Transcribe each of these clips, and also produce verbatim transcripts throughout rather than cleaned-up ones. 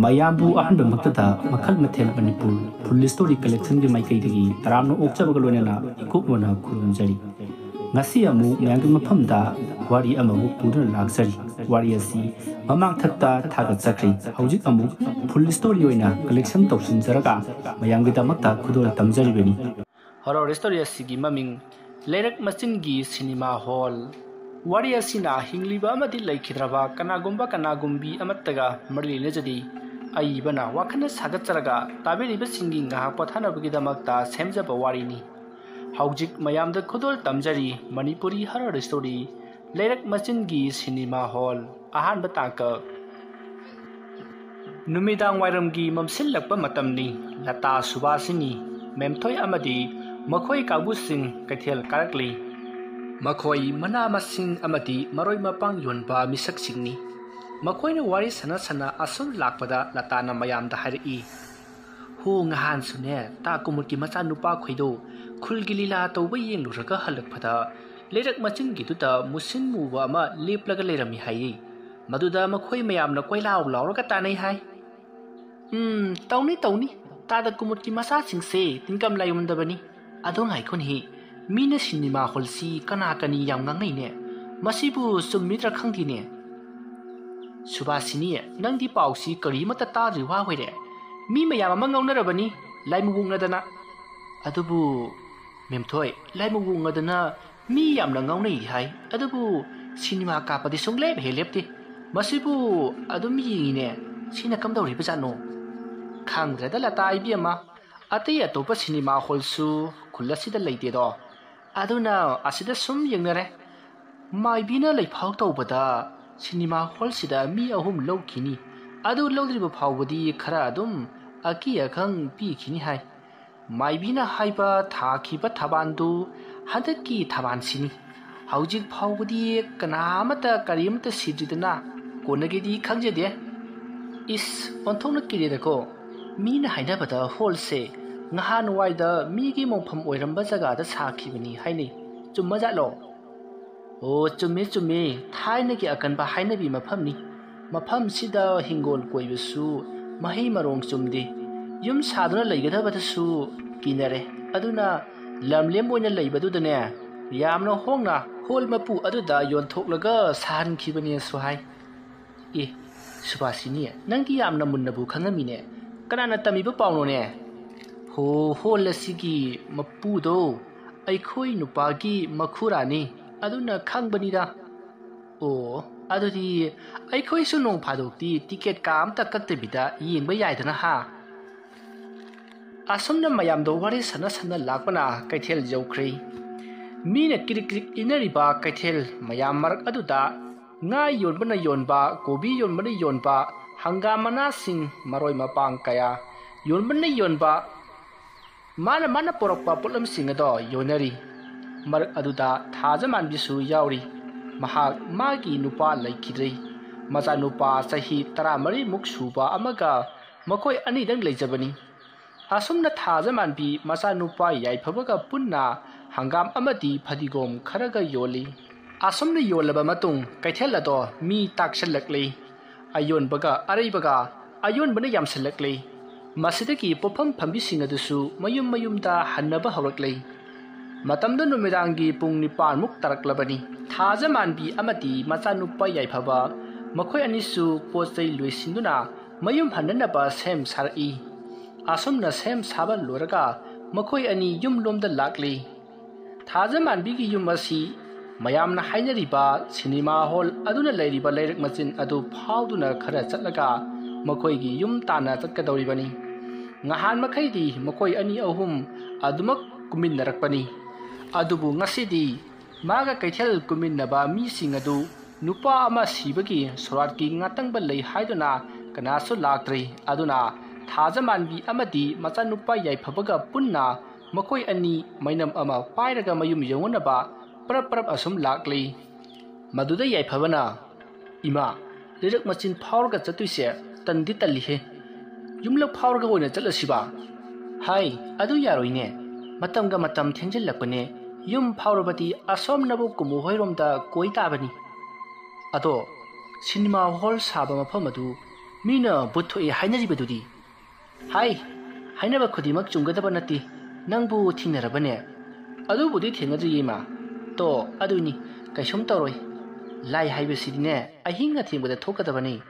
ꯃꯌꯥꯝꯕꯨ ꯑꯍꯥꯟꯕꯃꯛꯇꯗ ꯃꯈꯜ ꯃꯊꯦꯜ ꯃꯅꯤꯄꯨꯔ ꯐꯨꯜ ꯁ꯭ꯇꯣꯔꯤ ꯀꯂꯦꯛꯁꯟꯒꯤ ꯃꯥꯏꯀꯩꯗꯒꯤ ꯇꯔꯥꯝꯅ ꯑꯣꯛꯆꯕꯒ ꯂꯣꯏꯅꯅ ꯏꯀꯣꯛꯅꯅ ꯈꯨꯔꯨꯝꯖꯔꯤ꯫ ꯉꯁꯤ ꯑꯃꯨꯛ ꯃꯌꯥꯝꯒꯤ ꯃꯐꯝꯗ ꯋꯥꯔꯤ ꯑꯃꯃꯨꯛ ꯄꯨꯗꯨꯅ ꯂꯥꯛꯆꯔꯤ꯫ ꯋꯥꯔꯤ ꯑꯁꯤ ꯃꯃꯥꯡ ꯊꯛꯇ ꯊꯥꯒꯠꯆꯈ꯭ꯔꯦ꯫ ꯍꯧꯖꯤꯛ ꯑꯃꯨꯛ ꯐꯨꯜ ꯁ꯭ꯇꯣꯔꯤ ꯑꯣꯏꯅ ꯀꯂꯦꯛꯁꯟ ꯇꯧꯁꯤꯟꯖꯔꯒ ꯃꯌꯥꯝꯒꯤꯗꯃꯛꯇ ꯈꯨꯗꯣꯜ ꯇꯝꯖꯔꯤꯕꯅꯤ꯫ ꯍꯣꯔꯣꯔ ꯁ꯭ꯇꯣꯔꯤ ꯑꯁꯤꯒꯤ ꯃꯃꯤꯡ ꯂꯩꯔꯛ ꯃꯆꯤꯟꯒꯤ ꯁꯤꯅꯦꯃꯥ ꯍꯣꯜ꯫ ꯋꯥꯔꯤ ꯑꯁꯤꯅ ꯍꯤꯡꯂꯤꯕ ꯑꯃꯗꯤ ꯂꯩꯈꯤꯗ꯭ꯔꯕ ꯀꯅꯥꯒꯨꯝꯕ ꯀꯅꯥꯒꯨꯝꯕꯤ ꯑꯃꯠꯇꯒ ꯃꯔꯤ ꯂꯩꯅꯖꯗꯦ꯫ ꯑꯏꯕꯅ ꯋꯥꯈꯜꯅ ꯁꯥꯒꯠꯆꯔꯒ ꯇꯥꯕꯤꯔꯤꯕꯁꯤꯡꯒꯤ ꯉꯥꯏꯍꯥꯛ ꯄꯣꯊꯥꯅꯕꯒꯤꯗꯃꯛꯇ ꯁꯦꯝꯖꯕ ꯋꯥꯔꯤꯅꯤ꯫ ꯍꯧꯖꯤꯛ ꯃꯌꯥꯝꯗ ꯈꯨꯗꯣꯜ ꯇꯝꯖꯔꯤ ꯃꯅꯤꯄꯨꯔꯤ ꯍꯣꯔꯣꯔ ꯁ꯭ꯇꯣꯔꯤ ꯂꯩꯔꯛ ꯃꯆꯤꯟꯒꯤ ꯁꯤꯅꯦꯃꯥ ꯍꯣꯜ꯫ ꯑꯍꯥꯟꯕ ꯇꯥꯡꯀꯛ꯫ ꯅꯨꯃꯤꯗꯥꯡ ꯋꯥꯏꯔꯝꯒꯤ ꯃꯝꯁꯤꯜꯂꯛꯄ ꯃꯇꯝꯅꯤ꯫ ꯂꯇꯥ, ꯁꯨꯕꯥꯁꯤꯅꯤ, ꯃꯦꯝꯊꯣꯏ ꯑꯃꯗꯤ ꯃꯈꯣꯏ ꯀꯥꯡꯕꯨꯁꯤꯡ ꯀꯩꯊꯦꯜ ꯀꯥꯔꯛꯂꯤ꯫ ꯃꯈꯣꯏ ꯃꯅꯥ ꯃꯁꯤꯡ ꯑꯃꯗꯤ ꯃꯔꯣꯏ ꯃꯄꯥꯡ ꯌꯣꯟꯕ ꯃꯤꯁꯛꯁꯤꯡꯅꯤ꯫ ꯃꯈꯣꯏꯅ ꯋꯥꯔꯤ ꯁꯥꯟꯅ ꯁꯥꯟꯅ ꯑꯁꯨꯝ ꯂꯥꯛꯄꯗ ꯂꯇꯥꯅ ꯃꯌꯥꯝꯗ ꯍꯥꯏꯔꯛꯏ, "ꯍꯣ, ꯉꯍꯥꯟꯁꯨꯅꯦ, ꯇꯥ ꯀꯨꯃꯨꯠꯀꯤ ꯃꯆꯥꯅꯨꯄꯥꯈꯣꯏꯗꯣ ꯈꯨꯜꯒꯤ ꯂꯤꯂꯥ ꯇꯧꯕ ꯌꯦꯡꯂꯨꯔꯒ ꯍꯜꯂꯛꯄꯗ ꯂꯩꯔꯛ ꯃꯆꯤꯟꯒꯤꯗꯨꯗ ꯃꯨꯁꯤꯟ ꯃꯨꯕ ꯑꯃ ꯂꯦꯞꯂꯒ ꯂꯩꯔꯝꯃꯤ ꯍꯥꯏꯌꯦ꯫ ꯃꯗꯨꯗ ꯃꯈꯣꯏ ꯃꯌꯥꯝꯅ ꯀꯣꯏꯂꯥꯎ ꯂꯥꯎꯔꯒ ꯇꯥꯟꯅꯩ ꯍꯥꯏ꯫" "ꯎꯝ, ꯇꯧꯅꯤ, ꯇꯧꯅꯤ꯫ ꯇꯥꯗ ꯀꯨꯃꯨꯠꯀꯤ ꯃꯆꯥꯁꯤꯡꯁꯦ ꯇꯤꯟꯀꯝ ꯂꯥꯏꯌꯣꯟꯗꯕꯅꯤ꯫ ꯑꯗꯣ ꯉꯥꯏꯈꯣꯅꯦꯍꯦ, ꯃꯤꯅ ꯁꯤꯅꯦꯃꯥ ꯍꯣꯜꯁꯤ ꯀꯅꯥ ꯀꯅꯤ ꯌꯥꯝ ꯉꯥꯡꯅꯩꯅꯦ꯫ ꯃꯁꯤꯕꯨ ꯆꯨꯝꯃꯤꯗ꯭ꯔꯥ ꯈꯪꯗꯦꯅꯦ꯫ ꯁꯨꯕꯥꯁꯤꯅꯤ, ꯅꯪꯗꯤ ꯄꯥꯎꯁꯤ ꯀꯔꯤꯃꯠꯇ ꯇꯥꯗ꯭ꯔꯤ ꯋꯥ ꯑꯣꯏꯔꯦ꯫ ꯃꯤ ꯃꯌꯥꯝ ꯑꯃ ꯉꯥꯎꯅꯔꯕꯅꯤ, ꯂꯥꯏꯃꯨ ꯋꯣꯛꯅꯗꯅ꯫ ꯑꯗꯨꯕꯨ ꯃꯦꯝꯊꯣꯏ, ꯂꯥꯏꯃꯨ ꯋꯣꯛꯅꯗꯅ ꯃꯤ ꯌꯥꯝꯅ ꯉꯥꯎꯅꯩ ꯍꯥꯏ꯫ ꯑꯗꯨꯕꯨ ꯁꯤꯅꯦꯃꯥ ꯀꯥꯞꯄꯗꯤ ꯁꯨꯡꯂꯦꯞ ꯍꯦꯛ ꯂꯦꯞꯇꯦ꯫ ꯃꯁꯤꯕꯨ ꯑꯗꯨꯝ ꯌꯦꯡꯉꯤꯅꯦ꯫ ꯁꯤꯅ ꯀꯝꯗꯧꯔꯤꯕꯖꯥꯠꯅꯣ? ꯈꯪꯗ꯭ꯔꯦꯗ ꯂꯇꯥ ꯏꯕꯦꯝꯃ, ꯑꯇꯩ ꯑꯇꯣꯞꯄ ꯁꯤꯅꯦꯃꯥ ꯍꯣꯜꯁꯨ ꯈꯨꯜ ꯑꯁꯤꯗ ꯂꯩꯇꯦꯗꯣ꯫ ꯑꯗꯨꯅ ꯑꯁꯤꯗ ꯁꯨꯝ ꯌꯦꯡꯅꯔꯦ꯫ ꯃꯥꯏꯕꯤꯅ ꯂꯩꯐꯥꯎ ꯇꯧꯕꯗ ꯁꯤꯅꯦꯃꯥ ꯍꯣꯜꯁꯤꯗ ꯃꯤ ꯑꯍꯨꯝ ꯂꯧꯈꯤꯅꯤ꯫ ꯑꯗꯨ ꯂꯧꯗ꯭ꯔꯤꯕ ꯐꯥꯎꯕꯗꯤ ꯈꯔ ꯑꯗꯨꯝ ꯑꯀꯤ ꯑꯈꯪ ꯄꯤꯈꯤꯅꯤ ꯍꯥꯏ꯫ ꯃꯥꯏꯕꯤꯅ ꯍꯥꯏꯕ ꯊꯥꯈꯤꯕ ꯊꯕꯥꯟꯗꯨ ꯍꯟꯗꯛꯀꯤ ꯊꯕꯥꯟꯁꯤꯅꯤ꯫ ꯍꯧꯖꯤꯛ ꯐꯥꯎꯕꯗꯤ ꯀꯅꯥ ꯑꯃꯠꯇ ꯀꯔꯤꯃꯠꯇ ꯁꯤꯗ꯭ꯔꯤꯗꯅ ꯀꯣꯟꯅꯒꯤꯗꯤ ꯈꯪꯖꯗꯦ꯫" "ꯏꯁ, ꯑꯣꯟꯊꯣꯛꯅ ꯀꯤꯔꯦꯗꯀꯣ꯫ ꯃꯤꯅ ꯍꯥꯏꯅꯕꯗ ꯍꯣꯜꯁꯦ ꯉꯍꯥꯟꯋꯥꯏꯗ ꯃꯤꯒꯤ ꯃꯣꯡꯐꯝ ꯑꯣꯏꯔꯝꯕ ꯖꯒꯥꯗ ꯁꯥꯈꯤꯕꯅꯤ ꯍꯥꯏꯅꯩ꯫ ꯆꯨꯝꯕꯖꯥꯠꯂꯣ?" "ꯑꯣ, ꯆꯨꯝꯃꯤ, ꯆꯨꯝꯃꯤ꯫ ꯊꯥꯏꯅꯒꯤ ꯑꯀꯟꯕ ꯍꯥꯏꯅꯕꯤ ꯃꯐꯝꯅꯤ꯫ ꯃꯐꯝꯁꯤꯗ ꯍꯤꯡꯒꯣꯜ ꯀꯣꯏꯕꯁꯨ ꯃꯍꯩ ꯃꯔꯣꯡ ꯆꯨꯝꯗꯦ꯫ ꯌꯨꯝ ꯁꯥꯗꯨꯅ ꯂꯩꯒꯗꯕꯗꯁꯨ ꯀꯤꯅꯔꯦ꯫ ꯑꯗꯨꯅ ꯂꯝꯂꯦꯝ ꯑꯣꯏꯅ ꯂꯩꯕꯗꯨꯗꯅꯦ, ꯌꯥꯝꯅ ꯍꯣꯡꯅ ꯍꯣꯜ ꯃꯄꯨ ꯑꯗꯨꯗ ꯌꯣꯟꯊꯣꯛꯂꯒ ꯁꯥꯍꯟꯈꯤꯕꯅꯦꯁꯨ ꯍꯥꯏ꯫ ꯑꯦ, ꯁꯨꯕꯥꯁꯤꯅꯤ, ꯅꯪꯗꯤ ꯌꯥꯝꯅ ꯃꯨꯟꯅꯕꯨ ꯈꯪꯉꯝꯃꯤꯅꯦ꯫ ꯀꯅꯥꯅ ꯇꯝꯕꯤꯕ ꯄꯥꯎꯅꯣꯅꯦ? ꯍꯣ, ꯍꯣꯜ ꯑꯁꯤꯒꯤ ꯃꯄꯨꯗꯣ ꯑꯩꯈꯣꯏ ꯅꯨꯄꯥꯒꯤ ꯃꯈꯨꯔꯥꯅꯤ, ꯑꯗꯨꯅ ꯈꯪꯕꯅꯤꯗ꯫ ꯑꯣ, ꯑꯗꯨꯗꯤ ꯑꯩꯈꯣꯏꯁꯨ ꯅꯣꯡ ꯐꯥꯗꯣꯛꯇꯤ ꯇꯤꯀꯦꯠꯀ ꯑꯝꯇ ꯀꯛꯇꯕꯤꯗ ꯌꯦꯡꯕ ꯌꯥꯏꯗꯅ, ꯍꯥ? ꯑꯁꯨꯝꯅ ꯃꯌꯥꯝꯗꯣ ꯋꯥꯔꯤ ꯁꯥꯟꯅ ꯁꯥꯟꯅ ꯂꯥꯛꯄꯅ ꯀꯩꯊꯦꯜ ꯌꯧꯈ꯭ꯔꯦ꯫ ꯃꯤꯅ ꯀ꯭ꯔꯤꯛ ꯀ꯭ꯔꯤꯛ ꯏꯟꯅꯔꯤꯕ ꯀꯩꯊꯦꯜ ꯃꯌꯥꯝ ꯃꯔꯛ ꯑꯗꯨꯗ ꯉꯥ ꯌꯣꯟꯕꯅ ꯌꯣꯟꯕ, ꯀꯣꯕꯤ ꯌꯣꯟꯕꯅ ꯌꯣꯟꯕ, ꯍꯪꯒꯥꯝ ꯃꯅꯥꯁꯤꯡ, ꯃꯔꯣꯏ ꯃꯄꯥꯡ ꯀꯌꯥ ꯌꯣꯟꯕꯅ ꯌꯣꯟꯕ, ꯃꯥꯅ ꯃꯥꯅ ꯄꯨꯔꯛꯄ ꯄꯣꯠꯂꯝꯁꯤꯡ ꯑꯗꯣ ꯌꯣꯟꯅꯔꯤ꯫ ꯃꯔꯛ ꯑꯗꯨꯗ ꯊꯥꯖꯃꯥꯟꯕꯤꯁꯨ ꯌꯥꯎꯔꯤ꯫ ꯃꯍꯥꯛ ꯃꯥꯒꯤ ꯅꯨꯄꯥ ꯂꯩꯈꯤꯗ꯭ꯔꯦ꯫ ꯃꯆꯥꯅꯨꯄꯥ ꯆꯍꯤ ꯇꯔꯥꯃꯔꯤꯃꯨꯛ ꯁꯨꯕ ꯑꯃꯒ ꯃꯈꯣꯏ ꯑꯅꯤꯗꯪ ꯂꯩꯖꯕꯅꯤ꯫ ꯑꯁꯨꯝꯅ ꯊꯥꯖꯃꯥꯟꯕꯤ ꯃꯆꯥꯅꯨꯄꯥ ꯌꯥꯏꯐꯕꯒ ꯄꯨꯟꯅ ꯍꯪꯒꯥꯝ ꯑꯃꯗꯤ ꯐꯗꯤꯒꯣꯝ ꯈꯔꯒ ꯌꯣꯜꯂꯤ꯫ ꯑꯁꯨꯝꯅ ꯌꯣꯜꯂꯕ ꯃꯇꯨꯡ ꯀꯩꯊꯦꯜ ꯑꯗꯣ ꯃꯤ ꯇꯥꯛꯁꯜꯂꯛꯂꯤ꯫ ꯑꯌꯣꯟꯕꯒ ꯑꯔꯩꯕꯒ ꯑꯌꯣꯟꯕꯅ ꯌꯥꯝꯁꯜꯂꯛꯂꯤ꯫ ꯃꯁꯤꯗꯒꯤ ꯄꯣꯠꯐꯝ ꯐꯝꯕꯤꯁꯤꯡ ꯑꯗꯨꯁꯨ ꯃꯌꯨꯝ ꯃꯌꯨꯝꯗ ꯍꯟꯅꯕ ꯍꯧꯔꯛꯂꯤ꯫ ꯃꯇꯝꯗꯨ ꯅꯨꯃꯤꯗꯥꯡꯒꯤ ꯄꯨꯡ ꯅꯤꯄꯥꯟꯃꯨꯛ ꯇꯥꯔꯛꯂꯕꯅꯤ꯫ ꯊꯥꯖꯃꯥꯟꯕꯤ ꯑꯃꯗꯤ ꯃꯆꯥꯅꯨꯄꯥ ꯌꯥꯏꯐꯕ ꯃꯈꯣꯏ ꯑꯅꯤꯁꯨ ꯄꯣꯠ ꯆꯩ ꯂꯣꯏꯁꯤꯟꯗꯨꯅ ꯃꯌꯨꯝ ꯍꯟꯅꯅꯕ ꯁꯦꯝ ꯁꯥꯔꯛꯏ꯫ ꯑꯁꯨꯝꯅ ꯁꯦꯝ ꯁꯥꯕ ꯂꯣꯏꯔꯒ ꯃꯈꯣꯏ ꯑꯅꯤ ꯌꯨꯝ ꯂꯣꯝꯗ ꯂꯥꯛꯂꯤ꯫ ꯊꯥꯖꯃꯥꯟꯕꯤꯒꯤ ꯌꯨꯝ ꯑꯁꯤ ꯃꯌꯥꯝꯅ ꯍꯥꯏꯅꯔꯤꯕ ꯁꯤꯅꯦꯃꯥ ꯍꯣꯜ ꯑꯗꯨꯅ ꯂꯩꯔꯤꯕ ꯂꯩꯔꯛ ꯃꯆꯤꯟ ꯑꯗꯨ ꯐꯥꯎꯗꯨꯅ ꯈꯔ ꯆꯠꯂꯒ ꯃꯈꯣꯏꯒꯤ ꯌꯨꯝ ꯇꯥꯟꯅ ꯆꯠꯀꯗꯧꯔꯤꯕꯅꯤ꯫ ꯉꯍꯥꯟ ꯃꯈꯩꯗꯤ ꯃꯈꯣꯏ ꯑꯅꯤ ꯑꯍꯨꯝ ꯑꯗꯨꯃꯛ ꯀꯨꯝꯃꯤꯟꯅꯔꯛꯄꯅꯤ꯫ ꯑꯗꯨꯕꯨ ꯉꯁꯤꯗꯤ ꯃꯥꯒ ꯀꯩꯊꯦꯜ ꯀꯨꯝꯃꯤꯟꯅꯕ ꯃꯤꯁꯤꯡ ꯑꯗꯨ ꯅꯨꯄꯥ ꯑꯃ ꯁꯤꯕꯒꯤ ꯁꯣꯔꯥꯠꯀꯤ ꯉꯥꯇꯪꯕ ꯂꯩ ꯍꯥꯏꯗꯨꯅ ꯀꯅꯥꯁꯨ ꯂꯥꯛꯇ꯭ꯔꯤ꯫ ꯑꯗꯨꯅ ꯊꯥꯖꯃꯥꯟꯕꯤ ꯑꯃꯗꯤ ꯃꯆꯥꯅꯨꯄꯥ ꯌꯥꯏꯐꯕꯒ ꯄꯨꯟꯅ ꯃꯈꯣꯏ ꯑꯅꯤ ꯃꯩꯅꯝ ꯑꯃ ꯄꯥꯏꯔꯒ ꯃꯌꯨꯝ ꯌꯧꯅꯅꯕ ꯄꯔꯞ ꯄꯔꯞ ꯑꯁꯨꯝ ꯂꯥꯛꯂꯤ꯫ ꯃꯗꯨꯗ ꯌꯥꯏꯐꯕꯅ, "ꯏꯃꯥ, ꯂꯩꯔꯛ ꯃꯆꯤꯟ ꯐꯥꯎꯔꯒ ꯆꯠꯇꯣꯏꯁꯦ ꯇꯟꯗꯤ ꯇꯜꯂꯤꯍꯦ꯫ ꯌꯨꯝꯂꯛ ꯐꯥꯎꯔꯒ ꯑꯣꯏꯅ ꯆꯠꯂꯁꯤꯕ?" "ꯍꯥꯏ, ꯑꯗꯨ ꯌꯥꯔꯣꯏꯅꯦ꯫ ꯃꯇꯝꯒ ꯃꯇꯝ ꯊꯦꯡꯖꯤꯜꯂꯛꯄꯅꯦ꯫ ꯌꯨꯝ ꯐꯥꯎꯔꯕꯗꯤ ꯑꯁꯣꯝ ꯅꯕꯨꯛ ꯀꯨꯝꯃꯨ ꯍꯣꯏꯔꯣꯝꯗ ꯀꯣꯏ ꯇꯥꯕꯅꯤ꯫ ꯑꯗꯣ ꯁꯤꯅꯦꯃꯥ ꯍꯣꯜ ꯁꯥꯕ ꯃꯐꯝ ꯑꯗꯨ ꯃꯤꯅ ꯚꯨꯠ ꯊꯣꯛꯑꯦ ꯍꯥꯏꯅꯔꯤꯕꯗꯨꯗꯤ? ꯍꯥꯏ, ꯍꯥꯏꯅꯕ ꯈꯨꯗꯤꯡꯃꯛ ꯆꯨꯝꯒꯗꯕ ꯅꯠꯇꯦ꯫ ꯅꯪꯕꯨ ꯊꯦꯡꯅꯔꯕꯅꯦ? ꯑꯗꯨꯕꯨꯗꯤ ꯊꯦꯡꯅꯗ꯭ꯔꯤꯌꯦ, ꯏꯃꯥ꯫ ꯇꯣ, ꯑꯗꯨꯅꯤ, ꯀꯩꯁꯨꯝ ꯇꯧꯔꯣꯏ꯫ ꯂꯥꯏ ꯍꯥꯏꯕꯁꯤꯗꯤꯅꯦ, ꯑꯍꯤꯡ ꯑꯊꯦꯡꯕꯗ ꯊꯣꯛꯀꯗꯕꯅꯤ꯫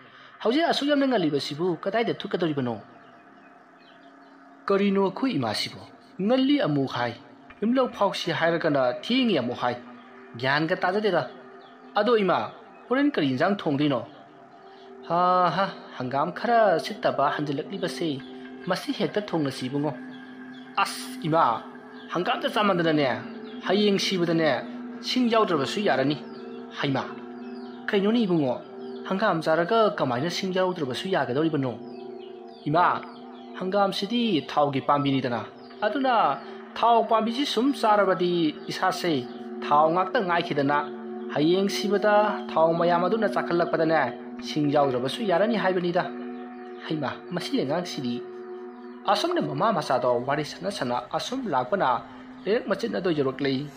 ꯍꯧꯖꯤꯛ ꯑꯁꯨꯛ ꯌꯥꯝꯅ ꯉꯜꯂꯤꯕꯁꯤꯕꯨ ꯀꯗꯥꯏꯗ ꯊꯣꯛꯀꯗꯧꯔꯤꯕꯅꯣ? ꯀꯔꯤꯅꯣ ꯑꯩꯈꯣꯏ ꯏꯃꯥꯁꯤꯕꯣ? ꯉꯜꯂꯤ ꯑꯃꯨꯛ ꯍꯥꯏ, ꯌꯨꯝꯂꯧ ꯐꯥꯎꯁꯤ ꯍꯥꯏꯔꯒꯅ ꯊꯦꯡꯉꯤ ꯑꯃꯨꯛ ꯍꯥꯏ꯫ ꯒ꯭ꯌꯥꯟꯒ ꯇꯥꯖꯗꯦꯗ꯫ ꯑꯗꯣ ꯏꯃꯥ, ꯍꯣꯔꯦꯟ ꯀꯔꯤ ꯏꯟꯖꯥꯡ ꯊꯣꯡꯗꯣꯏꯅꯣ? ꯍꯥ ꯍꯥ, ꯍꯪꯒꯥꯝ ꯈꯔ ꯁꯤꯠꯇꯕ ꯍꯟꯖꯤꯜꯂꯛꯂꯤꯕꯁꯦ, ꯃꯁꯤ ꯍꯦꯛꯇ ꯊꯣꯡꯅꯁꯤ ꯏꯕꯨꯡꯉꯣ꯫ ꯑꯁ ꯏꯃꯥ, ꯍꯪꯒꯥꯝꯇ ꯆꯥꯃꯟꯗꯅꯅꯦ, ꯍꯌꯦꯡ ꯁꯤꯕꯗꯅꯦ ꯁꯤꯡ ꯌꯥꯎꯗ꯭ꯔꯕꯁꯨ ꯌꯥꯔꯅꯤ꯫ ꯍꯩꯃꯥ, ꯀꯩꯅꯣꯅꯦ ꯏꯕꯨꯡꯉꯣ, ꯍꯪꯒꯥꯝ ꯆꯥꯔꯒ ꯀꯃꯥꯏꯅ ꯁꯤꯡ ꯌꯥꯎꯗ꯭ꯔꯕꯁꯨ ꯌꯥꯒꯗꯧꯔꯤꯕꯅꯣ? ꯏꯃꯥ, ꯍꯪꯒꯥꯝꯁꯤꯗꯤ ꯊꯥꯎꯒꯤ ꯄꯥꯝꯕꯤꯅꯤꯗꯅ, ꯑꯗꯨꯅ ꯊꯥꯎ ꯄꯥꯝꯕꯤꯁꯤ ꯁꯨꯝ ꯆꯥꯔꯕꯗꯤ ꯏꯁꯥꯁꯦ ꯊꯥꯎ ꯉꯥꯛꯇ ꯉꯥꯏꯈꯤꯗꯅ, ꯍꯌꯦꯡ ꯁꯤꯕꯗ ꯊꯥꯎ ꯃꯌꯥꯝ ꯑꯗꯨꯅ ꯆꯥꯈꯠꯂꯛꯄꯗꯅꯦ ꯁꯤꯡ ꯌꯥꯎꯗ꯭ꯔꯕꯁꯨ ꯌꯥꯔꯅꯤ ꯍꯥꯏꯕꯅꯤꯗ꯫ ꯍꯩꯃꯥ, ꯃꯁꯤ ꯑꯉꯥꯡꯁꯤꯗꯤ꯫ ꯑꯁꯨꯝꯅ ꯃꯃꯥ ꯃꯆꯥꯗꯣ ꯋꯥꯔꯤ ꯁꯥꯟꯅ ꯁꯥꯟꯅ ꯑꯁꯨꯝ ꯂꯥꯛꯄꯅ ꯂꯩꯔꯛ ꯃꯆꯤꯟ ꯑꯗꯨ ꯌꯧꯔꯛꯂꯦ꯫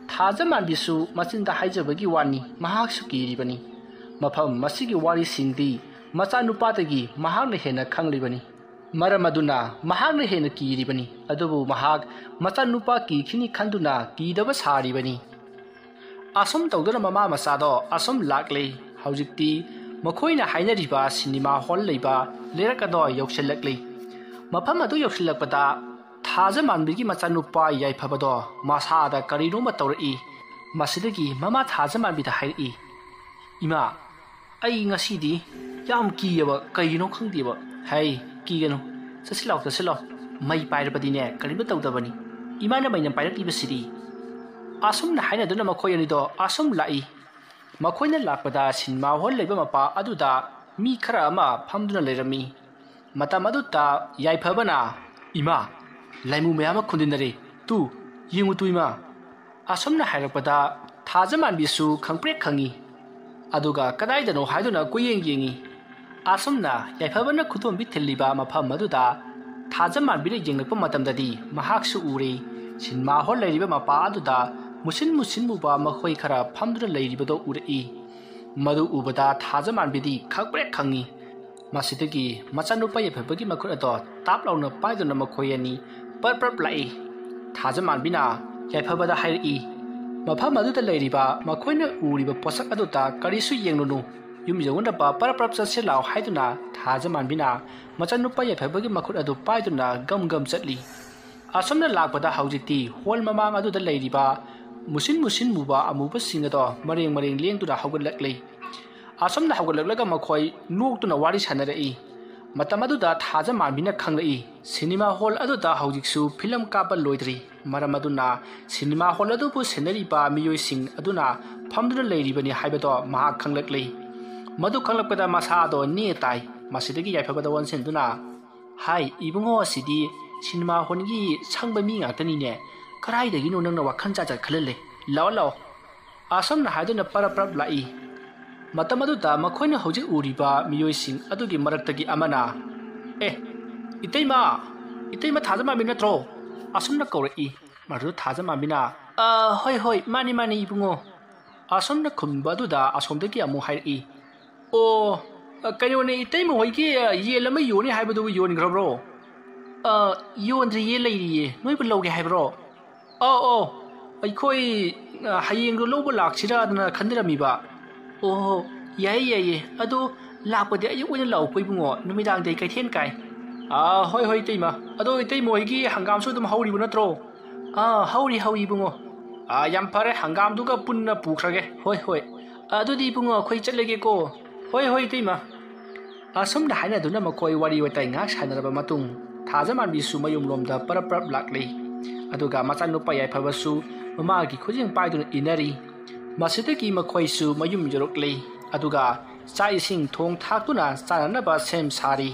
ꯊꯥꯖꯃꯥꯟꯕꯤꯁꯨ ꯃꯆꯤꯟꯗ ꯍꯥꯏꯖꯕꯒꯤ ꯋꯥꯅꯤ, ꯃꯍꯥꯛꯁꯨ ꯀꯤꯔꯤꯕꯅꯤ꯫ ꯃꯐꯝ ꯃꯁꯤꯒꯤ ꯋꯥꯔꯤꯁꯤꯡꯗꯤ ꯃꯆꯥꯅꯨꯄꯥꯗꯒꯤ ꯃꯍꯥꯛꯅ ꯍꯦꯟꯅ ꯈꯪꯂꯤꯕꯅꯤ꯫ ꯃꯔꯝ ꯑꯗꯨꯅ ꯃꯍꯥꯛꯅ ꯍꯦꯟꯅ ꯀꯤꯔꯤꯕꯅꯤ꯫ ꯑꯗꯨꯕꯨ ꯃꯍꯥꯛ ꯃꯆꯥꯅꯨꯄꯥ ꯀꯤꯈꯤꯅꯤ ꯈꯟꯗꯨꯅ ꯀꯤꯗꯕ ꯁꯥꯔꯤꯕꯅꯤ꯫ ꯑꯁꯨꯝ ꯇꯧꯗꯨꯅ ꯃꯃꯥ ꯃꯆꯥꯗꯣ ꯑꯁꯨꯝ ꯂꯥꯛꯂꯦ꯫ ꯍꯧꯖꯤꯛꯇꯤ ꯃꯈꯣꯏꯅ ꯍꯥꯏꯅꯔꯤꯕ ꯁꯤꯅꯦꯃꯥ ꯍꯣꯜ ꯂꯩꯕ ꯂꯩꯔꯛ ꯑꯗꯣ ꯌꯧꯁꯤꯜꯂꯛꯂꯦ꯫ ꯃꯐꯝ ꯑꯗꯨ ꯌꯧꯁꯤꯜꯂꯛꯄꯗ ꯊꯥꯖꯃꯥꯟꯕꯤꯒꯤ ꯃꯆꯥꯅꯨꯄꯥ ꯌꯥꯏꯐꯕꯗꯣ ꯃꯁꯥꯗ ꯀꯔꯤꯅꯣꯃ ꯇꯧꯔꯛꯏ꯫ ꯃꯁꯤꯗꯒꯤ ꯃꯃꯥ ꯊꯥꯖꯃꯥꯟꯕꯤꯗ ꯍꯥꯏꯔꯛꯏ, "ꯏꯃꯥ, ꯑꯩ ꯉꯁꯤꯗꯤ ꯌꯥꯝ ꯀꯤꯌꯦꯕ, ꯀꯩꯒꯤꯅꯣ ꯈꯪꯗꯦꯕ"꯫ "ꯍꯩ, ꯀꯤꯒꯅꯨ, ꯆꯠꯁꯤꯜꯂꯣ, ꯆꯠꯁꯤꯜꯂꯣ, ꯃꯩ ꯄꯥꯏꯔꯕꯗꯤꯅꯦ ꯀꯔꯤꯝꯇ ꯇꯧꯗꯕꯅꯤ, ꯏꯃꯥꯅ ꯃꯩꯅ ꯄꯥꯏꯔꯛꯂꯤꯕꯁꯤꯗꯤ"꯫ ꯑꯁꯨꯝꯅ ꯍꯥꯏꯅꯗꯨꯅ ꯃꯈꯣꯏ ꯑꯅꯤꯗꯣ ꯑꯁꯨꯝ ꯂꯥꯛꯏ꯫ ꯃꯈꯣꯏꯅ ꯂꯥꯛꯄꯗ ꯁꯤꯅꯦꯃꯥ ꯍꯣꯜ ꯂꯩꯕ ꯃꯄꯥ ꯑꯗꯨꯗ ꯃꯤ ꯈꯔ ꯑꯃ ꯐꯝꯗꯨꯅ ꯂꯩꯔꯝꯃꯤ꯫ ꯃꯇꯝ ꯑꯗꯨꯗ ꯌꯥꯏꯐꯕꯅ, "ꯏꯃꯥ, ꯂꯥꯏꯃꯨ ꯃꯌꯥꯝ ꯑꯃ ꯈꯨꯟꯗꯤꯟꯅꯔꯦ, ꯇꯨ, ꯌꯦꯡꯉꯨ ꯇꯨ ꯏꯃꯥ"꯫ ꯑꯁꯨꯝꯅ ꯍꯥꯏꯔꯛꯄꯗ ꯊꯥꯖꯃꯥꯟꯕꯤꯁꯨ ꯈꯪꯄ꯭ꯔꯦꯛ ꯈꯪꯉꯤ꯫ ꯑꯗꯨꯒ ꯀꯗꯥꯏꯗꯅꯣ ꯍꯥꯏꯗꯨꯅ ꯀꯣꯏꯌꯦꯡ ꯌꯦꯡꯉꯤ꯫ ꯑꯁꯨꯝꯅ ꯌꯥꯏꯐꯕꯅ ꯈꯨꯗꯣꯝꯕꯤ ꯊꯤꯜꯂꯤꯕ ꯃꯐꯝ ꯑꯗꯨꯗ ꯊꯥꯖꯃꯥꯟꯕꯤꯅ ꯌꯦꯡꯂꯛꯄ ꯃꯇꯝꯗꯗꯤ ꯃꯍꯥꯛꯁꯨ ꯎꯔꯦ꯫ ꯁꯤꯅꯦꯃꯥ ꯍꯣꯜ ꯂꯩꯔꯤꯕ ꯃꯄꯥ ꯑꯗꯨꯗ ꯃꯨꯁꯤꯟ ꯃꯨꯁꯤꯟ ꯃꯨꯕ ꯃꯈꯣꯏ ꯈꯔ ꯐꯝꯗꯨꯅ ꯂꯩꯔꯤꯕꯗꯣ ꯎꯔꯛꯏ꯫ ꯃꯗꯨ ꯎꯕꯗ ꯊꯥꯖꯃꯥꯟꯕꯤꯗꯤ ꯈꯪꯄ꯭ꯔꯦꯛ ꯈꯪꯉꯤ꯫ ꯃꯁꯤꯗꯒꯤ ꯃꯆꯥꯅꯨꯄꯥ ꯌꯥꯏꯐꯕꯒꯤ ꯃꯈꯨꯠ ꯑꯗꯣ ꯇꯥꯞ ꯂꯥꯎꯅ ꯄꯥꯏꯗꯨꯅ ꯃꯈꯣꯏ ꯑꯅꯤ ꯄꯔꯞ ꯄꯔꯞ ꯂꯥꯛꯏ꯫ ꯊꯥꯖꯃꯥꯟꯕꯤꯅ ꯌꯥꯏꯐꯕꯗ ꯍꯥꯏꯔꯛꯏ, "ꯃꯐꯝ ꯑꯗꯨꯗ ꯂꯩꯔꯤꯕ ꯃꯈꯣꯏꯅ ꯎꯔꯤꯕ ꯄꯣꯠꯁꯛ ꯑꯗꯨꯗ ꯀꯔꯤꯁꯨ ꯌꯦꯡꯂꯨꯅꯨ, ꯌꯨꯝ ꯌꯧꯅꯕ ꯄꯔꯞ ꯄꯔꯞ ꯆꯠꯁꯤ ꯂꯥꯛꯑꯣ" ꯍꯥꯏꯗꯨꯅ ꯊꯥꯖꯃꯥꯟꯕꯤꯅ ꯃꯆꯥꯅꯨꯄꯥ ꯌꯥꯏꯐꯕꯒꯤ ꯃꯈꯨꯠ ꯑꯗꯨ ꯄꯥꯏꯗꯨꯅ ꯒꯝ ꯒꯝ ꯆꯠꯂꯤ꯫ ꯑꯁꯨꯝꯅ ꯂꯥꯛꯄꯗ ꯍꯧꯖꯤꯛꯇꯤ ꯍꯣꯜ ꯃꯃꯥꯡ ꯑꯗꯨꯗ ꯂꯩꯔꯤꯕ ꯃꯨꯁꯤꯟ ꯃꯨꯁꯤꯟ ꯃꯨꯕ ꯑꯃꯨꯕꯁꯤꯡ ꯑꯗꯣ ꯃꯔꯦꯡ ꯃꯔꯦꯡ ꯂꯦꯡꯗꯨꯅ ꯍꯧꯒꯠꯂꯛꯂꯤ꯫ ꯑꯁꯨꯝꯅ ꯍꯧꯒꯠꯂꯛꯂꯒ ꯃꯈꯣꯏ ꯅꯣꯛꯇꯨꯅ ꯋꯥꯔꯤ ꯁꯥꯟꯅꯔꯛꯏ꯫ ꯃꯇꯝ ꯑꯗꯨꯗ ꯊꯥꯖꯃꯥꯟꯕꯤꯅ ꯈꯪꯂꯛꯏ, ꯁꯤꯅꯦꯃꯥ ꯍꯣꯜ ꯑꯗꯨꯗ ꯍꯧꯖꯤꯛꯁꯨ ꯐꯤꯂꯝ ꯀꯥꯞꯄ ꯂꯣꯏꯗ꯭ꯔꯤ꯫ ꯃꯔꯝ ꯑꯗꯨꯅ ꯁꯤꯅꯦꯃꯥ ꯍꯣꯜ ꯑꯗꯨꯕꯨ ꯁꯦꯟꯅꯔꯤꯕ ꯃꯤꯑꯣꯏꯁꯤꯡ ꯑꯗꯨꯅ ꯐꯝꯗꯨꯅ ꯂꯩꯔꯤꯕꯅꯤ ꯍꯥꯏꯕꯗꯣ ꯃꯍꯥꯛ ꯈꯪꯂꯛꯂꯤ꯫ ꯃꯗꯨ ꯈꯪꯂꯛꯄꯗ ꯃꯁꯥꯗꯣ ꯅꯦ ꯇꯥꯏ꯫ ꯃꯁꯤꯗꯒꯤ ꯌꯥꯏꯐꯕꯗ ꯑꯣꯟꯁꯤꯟꯗꯨꯅ, "ꯍꯥꯏ, ꯏꯕꯨꯡꯉꯣ, ꯑꯁꯤꯗꯤ ꯁꯤꯅꯦꯃꯥ ꯍꯣꯜꯒꯤ ꯁꯪꯕ ꯃꯤ ꯉꯥꯛꯇꯅꯤꯅꯦ꯫ ꯀꯗꯥꯏꯗꯒꯤꯅꯣ ꯅꯪꯅ ꯋꯥꯈꯜ ꯖꯥꯠ ꯖꯥꯠ ꯈꯜꯍꯜꯂꯦ? ꯂꯥꯛꯑꯣ, ꯂꯥꯛꯑꯣ꯫" ꯑꯁꯨꯝꯅ ꯍꯥꯏꯗꯨꯅ ꯄꯔꯞ ꯄꯔꯞ ꯂꯥꯛꯏ꯫ ꯃꯇꯝ ꯑꯗꯨꯗ ꯃꯈꯣꯏꯅ ꯍꯧꯖꯤꯛ ꯎꯔꯤꯕ ꯃꯤꯑꯣꯏꯁꯤꯡ ꯑꯗꯨꯒꯤ ꯃꯔꯛꯇꯒꯤ ꯑꯃꯅ, "ꯑꯦ, ꯏꯇꯩꯃ, ꯏꯇꯩꯃ ꯊꯥꯖꯃꯥꯟꯕꯤ ꯅꯠꯇ꯭ꯔꯣ?" ꯑꯁꯨꯝꯅ ꯀꯧꯔꯛꯏ꯫ ꯃꯗꯨꯗ ꯊꯥꯖꯃꯥꯟꯕꯤꯅ, "ꯑ, ꯍꯣꯏ, ꯍꯣꯏ, ꯃꯥꯅꯤ, ꯃꯥꯅꯤ, ꯏꯕꯨꯡꯉꯣ꯫" ꯑꯁꯨꯝꯅ ꯈꯨꯝꯕ ꯑꯗꯨꯗ ꯑꯁꯣꯝꯗꯒꯤ ꯑꯃꯨꯛ ꯍꯥꯏꯔꯛꯏ, "ꯑꯣ, ꯑ, ꯀꯩꯅꯣꯅꯦ, ꯏꯇꯩꯃ ꯍꯣꯏꯒꯤ, ꯑ, ꯌꯦꯟ ꯑꯃ ꯌꯣꯟꯅꯤ ꯍꯥꯏꯕꯗꯨꯕꯨ ꯌꯣꯟꯈ꯭ꯔꯕ꯭ꯔꯣ?" "ꯑ, ꯌꯣꯟꯗ꯭ꯔꯤꯌꯦ, ꯂꯩꯔꯤꯌꯦ꯫ ꯅꯣꯏꯕꯨ ꯂꯧꯒꯦ ꯍꯥꯏꯕ꯭ꯔꯣ?" "ꯑꯧ, ꯑꯧ, ꯑꯩꯈꯣꯏ, ꯑ, ꯍꯌꯦꯡꯗꯣ ꯂꯧꯕ ꯂꯥꯛꯁꯤꯔꯥꯗꯅ ꯈꯟꯖꯔꯝꯃꯤꯕ꯫" "ꯑꯣ, ꯌꯥꯏꯌꯦ, ꯌꯥꯏꯌꯦ꯫ ꯑꯗꯣ ꯂꯥꯛꯄꯗꯤ ꯑꯌꯨꯛ ꯑꯣꯏꯅ ꯂꯥꯛꯎꯀꯣ ꯏꯕꯨꯡꯉꯣ, ꯅꯨꯃꯤꯗꯥꯡꯗꯤ ꯑꯩ ꯀꯩꯊꯦꯜ ꯀꯥꯏ꯫" "ꯑꯥ, ꯍꯣꯏ, ꯍꯣꯏ, ꯏꯇꯩꯃ꯫ ꯑꯗꯣ ꯏꯇꯩꯃ ꯍꯣꯏꯒꯤ ꯍꯪꯒꯥꯝꯁꯨ ꯑꯗꯨꯝ ꯍꯧꯔꯤꯕ ꯅꯠꯇ꯭ꯔꯣ?" "ꯑꯥ, ꯍꯧꯔꯤ, ꯍꯧꯔꯤ, ꯏꯕꯨꯡꯉꯣ꯫" "ꯑꯥ, ꯌꯥꯝ ꯐꯔꯦ, ꯍꯪꯒꯥꯝꯗꯨꯒ ꯄꯨꯟꯅ ꯄꯨꯈ꯭ꯔꯒꯦ꯫" "ꯍꯣꯏ, ꯍꯣꯏ꯫ ꯑꯗꯨꯗꯤ ꯏꯕꯨꯡꯉꯣ, ꯑꯩꯈꯣꯏ ꯆꯠꯂꯒꯦꯀꯣ꯫" "ꯍꯣꯏ, ꯍꯣꯏ, ꯏꯇꯩꯃ꯫" ꯑꯁꯨꯝꯅ ꯍꯥꯏꯅꯗꯨꯅ ꯃꯈꯣꯏ ꯋꯥꯔꯤ ꯋꯥꯇꯥꯏ ꯉꯥꯏꯍꯥꯛ ꯁꯥꯟꯅꯔꯕ ꯃꯇꯨꯡ, ꯊꯥꯖꯃꯥꯟꯕꯤꯁꯨ ꯃꯌꯨꯝꯂꯣꯝꯗ ꯄꯔꯞ ꯄꯔꯞ ꯂꯥꯛꯂꯤ꯫ ꯑꯗꯨꯒ ꯃꯆꯥꯅꯨꯄꯥ ꯌꯥꯏꯐꯕꯁꯨ ꯃꯃꯥꯒꯤ ꯈꯨꯖꯤꯡ ꯄꯥꯏꯗꯨꯅ ꯏꯟꯅꯔꯤ꯫ ꯃꯁꯤꯗꯒꯤ ꯃꯈꯣꯏꯁꯨ ꯃꯌꯨꯝ ꯌꯧꯔꯛꯂꯤ꯫ ꯑꯗꯨꯒ ꯆꯥꯛ ꯏꯁꯤꯡ ꯊꯣꯡ ꯊꯥꯛꯇꯨꯅ ꯆꯥꯅꯅꯕ ꯁꯦꯝ ꯁꯥꯔꯤ꯫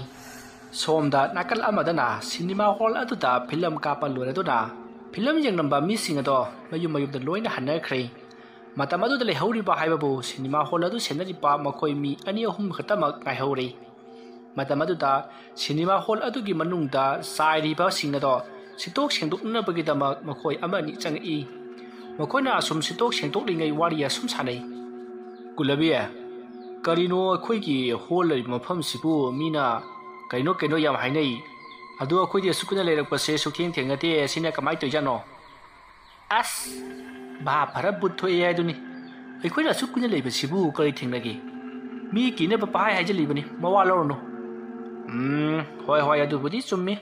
ꯁꯣꯝꯗ ꯅꯥꯀꯜ ꯑꯃꯗꯅ ꯁꯤꯅꯦꯃꯥ ꯍꯣꯜ ꯑꯗꯨꯗ ꯐꯤꯂꯝ ꯀꯥꯞꯄ ꯂꯣꯏꯔꯗꯨꯅ ꯐꯤꯂꯝ ꯌꯦꯡꯂꯝꯕ ꯃꯤꯁꯤꯡ ꯑꯗꯣ ꯃꯌꯨꯝ ꯃꯌꯨꯝꯗ ꯂꯣꯏꯅ ꯍꯟꯅꯈ꯭ꯔꯦ꯫ ꯃꯇꯝ ꯑꯗꯨꯗ ꯂꯩꯍꯧꯔꯤꯕ ꯍꯥꯏꯕꯕꯨ ꯁꯤꯅꯦꯃꯥ ꯍꯣꯜ ꯑꯗꯨ ꯁꯦꯟꯅꯔꯤꯕ ꯃꯈꯣꯏ ꯃꯤ ꯑꯅꯤ ꯑꯍꯨꯝ ꯈꯛꯇꯃꯛ ꯉꯥꯏꯍꯧꯔꯤ꯫ ꯃꯇꯝ ꯑꯗꯨꯗ ꯁꯤꯅꯦꯃꯥ ꯍꯣꯜ ꯑꯗꯨꯒꯤ ꯃꯅꯨꯡꯗ ꯆꯥꯏꯔꯤꯕꯁꯤꯡ ꯑꯗꯣ ꯁꯤꯠꯇꯣꯛ ꯁꯦꯡꯗꯣꯛꯅꯅꯕꯒꯤꯗꯃꯛ ꯃꯈꯣꯏ ꯑꯃ ꯑꯅꯤ ꯆꯪꯉꯛꯏ꯫ ꯃꯈꯣꯏꯅ ꯑꯁꯨꯝ ꯁꯤꯠꯇꯣꯛ ꯁꯦꯡꯗꯣꯛꯂꯤꯉꯩ ꯋꯥꯔꯤ ꯑꯁꯨꯝ ꯁꯥꯟꯅꯩ꯫ "ꯀꯨꯂꯕꯤ, ꯀꯔꯤꯅꯣ ꯑꯩꯈꯣꯏꯒꯤ ꯍꯣꯜ ꯂꯩꯔꯤꯕ ꯃꯐꯝꯁꯤꯕꯨ ꯃꯤꯅ ꯀꯩꯅꯣ ꯀꯩꯅꯣ ꯌꯥꯝ ꯍꯥꯏꯅꯩ꯫ ꯑꯗꯣ ꯑꯩꯈꯣꯏꯗꯤ ꯑꯁꯨꯛ ꯀꯨꯏꯅ ꯂꯩꯔꯛꯄꯁꯦ ꯁꯨꯛꯊꯦꯡ ꯊꯦꯡꯅꯗꯦ꯫ ꯁꯤꯅ ꯀꯃꯥꯏꯅ ꯇꯧꯔꯤꯖꯥꯠꯅꯣ? ꯑꯁ, ꯚꯥꯞ ꯐꯔ ꯕꯨꯠ ꯊꯣꯛꯑꯦ ꯍꯥꯏꯗꯨꯅꯤ꯫ ꯑꯩꯈꯣꯏꯅ ꯑꯁꯨꯛ ꯀꯨꯏꯅ ꯂꯩꯕꯁꯤꯕꯨ ꯀꯔꯤ ꯊꯦꯡꯅꯒꯦ? ꯃꯤ ꯀꯤꯅꯕ ꯄꯍꯥꯏ ꯍꯥꯏꯖꯤꯜꯂꯤꯕꯅꯤ, ꯃꯋꯥ ꯂꯧꯔꯨꯅꯨ꯫ ꯎꯝ, ꯍꯣꯏ, ꯍꯣꯏ, ꯑꯗꯨꯕꯨꯗꯤ ꯆꯨꯝꯃꯤ꯫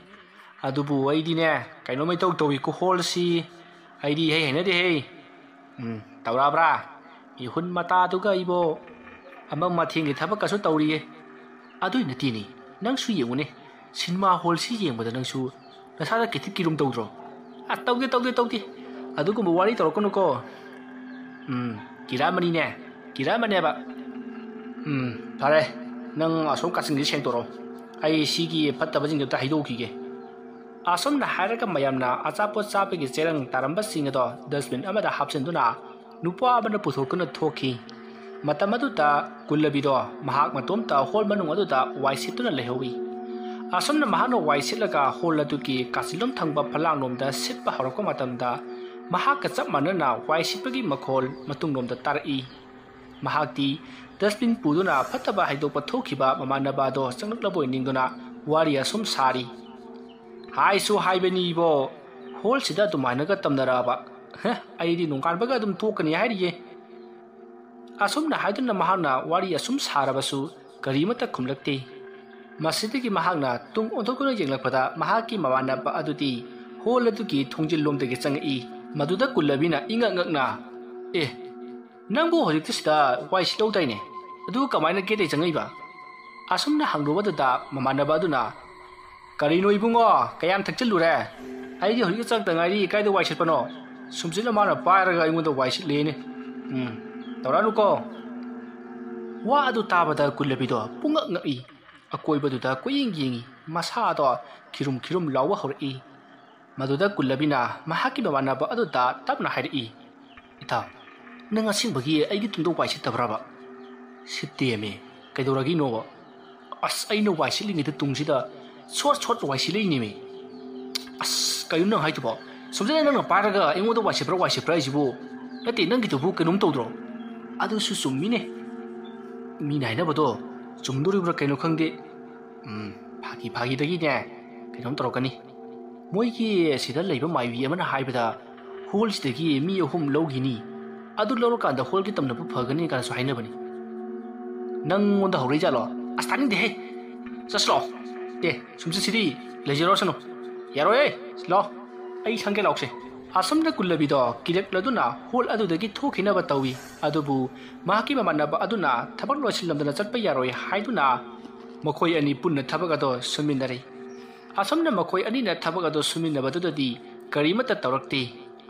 ꯑꯗꯨꯕꯨ ꯑꯩꯗꯤꯅꯦ, ꯀꯩꯅꯣꯝꯃ ꯏꯇꯧ ꯇꯧꯏꯀꯣ ꯍꯣꯜꯁꯤ꯫ ꯑꯩꯗꯤ ꯏꯍꯩ ꯍꯩꯅꯗꯦꯍꯦ꯫ ꯎꯝ, ꯇꯧꯔꯛꯑꯕ꯭ꯔꯥ? ꯃꯤꯍꯨꯟ ꯃꯇꯥꯗꯨꯒ ꯑꯩꯕꯣ꯫ ꯑꯃ ꯃꯊꯦꯡꯒꯤ ꯊꯕꯛꯀꯁꯨ ꯇꯧꯔꯤꯌꯦ꯫ ꯑꯗꯨꯏ ꯅꯠꯇꯦꯅꯦ, ꯅꯪꯁꯨ ꯌꯦꯡꯉꯨꯅꯦ, ꯁꯤꯅꯦꯃꯥ ꯍꯣꯜꯁꯤ ꯌꯦꯡꯕꯗ ꯅꯪꯁꯨ ꯅꯁꯥꯗ ꯀꯤꯊꯤꯛ ꯀꯤꯔꯨꯝ ꯇꯧꯗ꯭ꯔꯣ? ꯑ, ꯇꯧꯗꯦ, ꯇꯧꯗꯦ, ꯇꯧꯗꯦ꯫ ꯑꯗꯨꯒꯨꯝꯕ ꯋꯥꯔꯤ ꯇꯧꯔꯛꯀꯅꯨꯀꯣ꯫ ꯎꯝ, ꯀꯤꯔꯛꯑꯝꯃꯅꯤꯅꯦ, ꯀꯤꯔꯛꯑꯝꯃꯅꯦꯕ꯫ ꯎꯝ, ꯐꯔꯦ, ꯅꯪ ꯑꯁꯣꯝ ꯀꯥꯆꯤꯟꯁꯤ ꯁꯦꯡꯗꯣꯔꯛꯑꯣ꯫ ꯑꯩ ꯁꯤꯒꯤ ꯐꯠꯇꯕꯁꯤꯡꯗꯣ ꯑꯝꯇ ꯍꯩꯗꯣꯛꯈꯤꯒꯦ꯫ ꯑꯁꯨꯝꯅ ꯍꯥꯏꯔꯒ ꯃꯌꯥꯝꯅ ꯑꯆꯥꯄꯣꯠ ꯆꯥꯕꯒꯤ ꯆꯦꯔꯪ ꯇꯥꯔꯝꯕꯁꯤꯡ ꯑꯗꯣ dustbin ꯑꯃꯗ ꯍꯥꯞꯆꯤꯟꯗꯨꯅ ꯅꯨꯄꯥ ꯑꯃꯅ ꯄꯨꯊꯣꯛꯇꯨꯅ ꯊꯣꯛꯈꯤ꯫ ꯃꯇꯝ ꯑꯗꯨꯗ ꯀꯨꯜꯂꯕꯤꯗꯣ ꯃꯍꯥꯛ ꯃꯇꯣꯝꯇ ꯍꯣꯜ ꯃꯅꯨꯡ ꯑꯗꯨꯗ ꯋꯥꯏ ꯁꯤꯠꯇꯨꯅ ꯂꯩꯍꯧꯏ꯫ ꯑꯁꯨꯝꯅ ꯃꯍꯥꯛꯅ ꯋꯥꯏ ꯁꯤꯠꯂꯒ ꯍꯣꯜ ꯑꯗꯨꯒꯤ ꯀꯥꯆꯤꯟꯂꯣꯝ ꯊꯪꯕ ꯐꯂꯥꯡꯂꯣꯝꯗ ꯁꯤꯠꯄ ꯍꯧꯔꯛꯄ ꯃꯇꯝꯗ, ꯃꯍꯥꯛꯀ ꯆꯞ ꯃꯥꯟꯅꯅ ꯋꯥꯏ ꯁꯤꯠꯄꯒꯤ ꯃꯈꯣꯜ ꯃꯇꯨꯡꯂꯣꯝꯗ ꯇꯥꯔꯛꯏ꯫ ꯃꯍꯥꯛꯇꯤ dustbin ꯄꯨꯗꯨꯅ ꯐꯠꯇꯕ ꯍꯥꯏꯗꯣꯛꯄ ꯊꯣꯛꯈꯤꯕ ꯃꯃꯥꯟꯅꯕ ꯑꯗꯣ ꯆꯪꯂꯛꯂꯕꯣꯏ ꯅꯤꯡꯗꯨꯅ ꯋꯥꯔꯤ ꯑꯁꯨꯝ ꯁꯥꯔꯤ꯫ ꯍꯥꯏꯁꯨ ꯍꯥꯏꯕꯅꯤ ꯏꯕꯣ, ꯍꯣꯜꯁꯤꯗ ꯑꯗꯨꯃꯥꯏꯅꯒ ꯇꯝꯅꯔꯛꯑꯕ꯫ ꯍꯦ, ꯑꯩꯗꯤ ꯅꯣꯡꯉꯥꯟꯕꯒ ꯑꯗꯨꯝ ꯇꯣꯛꯀꯅꯤ ꯍꯥꯏꯔꯤꯌꯦ꯫ ꯑꯁꯨꯝꯅ ꯍꯥꯏꯗꯨꯅ ꯃꯍꯥꯛꯅ ꯋꯥꯔꯤ ꯑꯁꯨꯝ ꯁꯥꯔꯕꯁꯨ ꯀꯔꯤꯃꯠꯇ ꯈꯨꯝꯂꯛꯇꯦ꯫ ꯃꯁꯤꯗꯒꯤ ꯃꯍꯥꯛꯅ ꯇꯨꯡ ꯑꯣꯟꯊꯣꯛꯇꯨꯅ ꯌꯦꯡꯂꯛꯄꯗ ꯃꯍꯥꯛꯀꯤ ꯃꯃꯥꯟꯅꯕ ꯑꯗꯨꯗꯤ ꯍꯣꯜ ꯑꯗꯨꯒꯤ ꯊꯣꯡꯖꯤꯜꯂꯣꯝꯗꯒꯤ ꯆꯪꯉꯛꯏ꯫ ꯃꯗꯨꯗ ꯀꯨꯜꯂꯕꯤꯅ ꯏꯉꯛ ꯉꯛꯅ, "ꯑꯦ, ꯅꯪꯕꯨ ꯍꯧꯖꯤꯛꯇ ꯁꯤꯗ ꯋꯥꯏ ꯁꯤꯠꯍꯧꯗꯥꯏꯅꯦ? ꯑꯗꯨ ꯀꯃꯥꯏꯅ ꯒꯦꯠꯇꯩ ꯆꯪꯉꯛꯏꯕ?" ꯑꯁꯨꯝꯅ ꯍꯪꯂꯨꯕꯗꯨꯗ ꯃꯃꯥꯟꯅꯕ ꯑꯗꯨꯅ, "ꯀꯔꯤꯅꯣ ꯏꯕꯨꯡꯉꯣ, ꯀꯌꯥꯝ ꯊꯛꯆꯤꯜꯂꯨꯔꯦ? ꯑꯩꯗꯤ ꯍꯧꯖꯤꯛꯇ ꯆꯪꯉꯛꯇ ꯉꯥꯏꯔꯤ, ꯀꯥꯏꯗ ꯋꯥꯏ ꯁꯤꯠꯄꯅꯣ?" ꯁꯨꯝꯁꯤꯠꯅ ꯃꯥꯅ ꯄꯥꯏꯔꯒ ꯑꯩꯉꯣꯟꯗ ꯋꯥꯏ ꯁꯤꯠꯂꯦꯅꯦ꯫ ꯎꯝ, ꯇꯧꯔꯛꯑꯅꯨꯀꯣ꯫ ꯋꯥ ꯑꯗꯨ ꯇꯥꯕꯗ ꯀꯨꯜꯂꯕꯤꯗꯣ ꯄꯨꯡꯉꯛ ꯉꯛꯏ꯫ ꯑꯀꯣꯏꯕꯗꯨꯗ ꯀꯣꯏꯌꯦꯡ ꯌꯦꯡꯉꯤ꯫ ꯃꯁꯥꯗꯣ ꯈꯤꯔꯨꯝ ꯈꯤꯔꯨꯝ ꯂꯥꯎꯕ ꯍꯧꯔꯛꯏ꯫ ꯃꯗꯨꯗ ꯀꯨꯜꯂꯕꯤꯅ ꯃꯍꯥꯛꯀꯤ ꯃꯃꯥꯟꯅꯕ ꯑꯗꯨꯗ ꯇꯞꯅ ꯍꯥꯏꯔꯛꯏ, "ꯏꯇꯥꯎ, ꯅꯪ ꯑꯁꯦꯡꯕꯒꯤ ꯑꯩꯒꯤ ꯇꯨꯡꯗ ꯋꯥꯏ ꯁꯤꯠꯇꯕ꯭ꯔꯕ?" "ꯁꯤꯠꯇꯦꯃꯤ꯫ ꯀꯩꯗꯧꯔꯒꯤꯅꯣꯕ?" "ꯑꯁ, ꯑꯩꯅ ꯋꯥꯏ ꯁꯤꯠꯂꯤꯉꯩꯗ ꯇꯨꯡꯁꯤꯗ ꯁꯣꯠ ꯁꯣꯠ ꯋꯥꯏ ꯁꯤꯠꯂꯛꯏꯅꯦꯃꯤ꯫" "ꯑꯁ, ꯀꯩꯅꯣ ꯅꯪ ꯍꯥꯏꯗꯨꯕꯣ? ꯁꯨꯝꯁꯤꯠꯅ ꯅꯪꯅ ꯄꯥꯏꯔꯒ ꯑꯩꯉꯣꯟꯗ ꯋꯥꯏ ꯁꯤꯠꯄ꯭ꯔꯥ, ꯋꯥꯏ ꯁꯤꯠꯄ꯭ꯔꯥ ꯍꯥꯏꯁꯤꯕꯨ? ꯅꯠꯇꯦ, ꯅꯪꯒꯤꯗꯨꯕꯨ ꯀꯩꯅꯣꯝ ꯇꯧꯗ꯭ꯔꯣ?" "ꯑꯗꯨꯁꯨ ꯆꯨꯝꯃꯤꯅꯦ꯫ ꯃꯤꯅ ꯍꯥꯏꯅꯕꯗꯣ ꯆꯨꯝꯗꯣꯔꯤꯕ꯭ꯔꯥ ꯀꯩꯅꯣ ꯈꯪꯗꯦ꯫ ꯎꯝ, ꯐꯥꯒꯤ ꯐꯥꯒꯤꯗꯒꯤꯅꯦ ꯀꯩꯅꯣꯝ ꯇꯧꯔꯛꯀꯅꯤ꯫ ꯃꯣꯏꯒꯤ ꯁꯤꯗ ꯂꯩꯕ ꯃꯥꯏꯕꯤ ꯑꯃꯅ ꯍꯥꯏꯕꯗ ꯍꯣꯜꯁꯤꯗꯒꯤ ꯃꯤ ꯑꯍꯨꯝ ꯂꯧꯈꯤꯅꯤ, ꯑꯗꯨ ꯂꯧꯔꯀꯥꯟꯗ ꯍꯣꯜꯒꯤ ꯇꯝꯅꯕ ꯐꯒꯅꯤ ꯀꯥꯏꯅꯁꯨ ꯍꯥꯏꯅꯕꯅꯤ꯫ ꯅꯪꯉꯣꯟꯗ ꯍꯧꯔꯛꯏꯖꯥꯠꯂꯣ? ꯑꯁ, ꯇꯥꯅꯤꯡꯗꯦꯍꯦ꯫ ꯆꯠꯁꯤꯂꯣ꯫ ꯑꯦ, ꯁꯨꯝ ꯆꯠꯁꯤꯗꯤ, ꯂꯩꯖꯔꯣꯁꯅꯨ꯫ ꯌꯥꯔꯣꯏꯌꯦ, ꯂꯥꯛꯑꯣ꯫ ꯑꯩ ꯁꯪꯒꯦ ꯂꯥꯎꯁꯦ꯫ ꯑꯁꯨꯝꯅ ꯀꯨꯜꯂꯕꯤꯗꯣ ꯀꯤꯔꯛꯂꯗꯨꯅ ꯍꯣꯜ ꯑꯗꯨꯗꯒꯤ ꯊꯣꯛꯈꯤꯅꯕ ꯇꯧꯏ꯫ ꯑꯗꯨꯕꯨ ꯃꯍꯥꯛꯀꯤ ꯃꯃꯥꯟꯅꯕ ꯑꯗꯨꯅ ꯊꯕꯛ ꯂꯣꯏꯁꯤꯜꯂꯝꯗꯅ ꯆꯠꯄ ꯌꯥꯔꯣꯏ ꯍꯥꯏꯗꯨꯅ ꯃꯈꯣꯏ ꯑꯅꯤ ꯄꯨꯟꯅ ꯊꯕꯛ ꯑꯗꯣ ꯁꯨꯃꯤꯟꯅꯔꯦ꯫ ꯑꯁꯨꯝꯅ ꯃꯈꯣꯏ ꯑꯅꯤꯅ ꯊꯕꯛ ꯑꯗꯨ ꯁꯨꯃꯤꯟꯅꯕꯗꯨꯗꯗꯤ ꯀꯔꯤꯃꯠꯇ ꯇꯧꯔꯛꯇꯦ꯫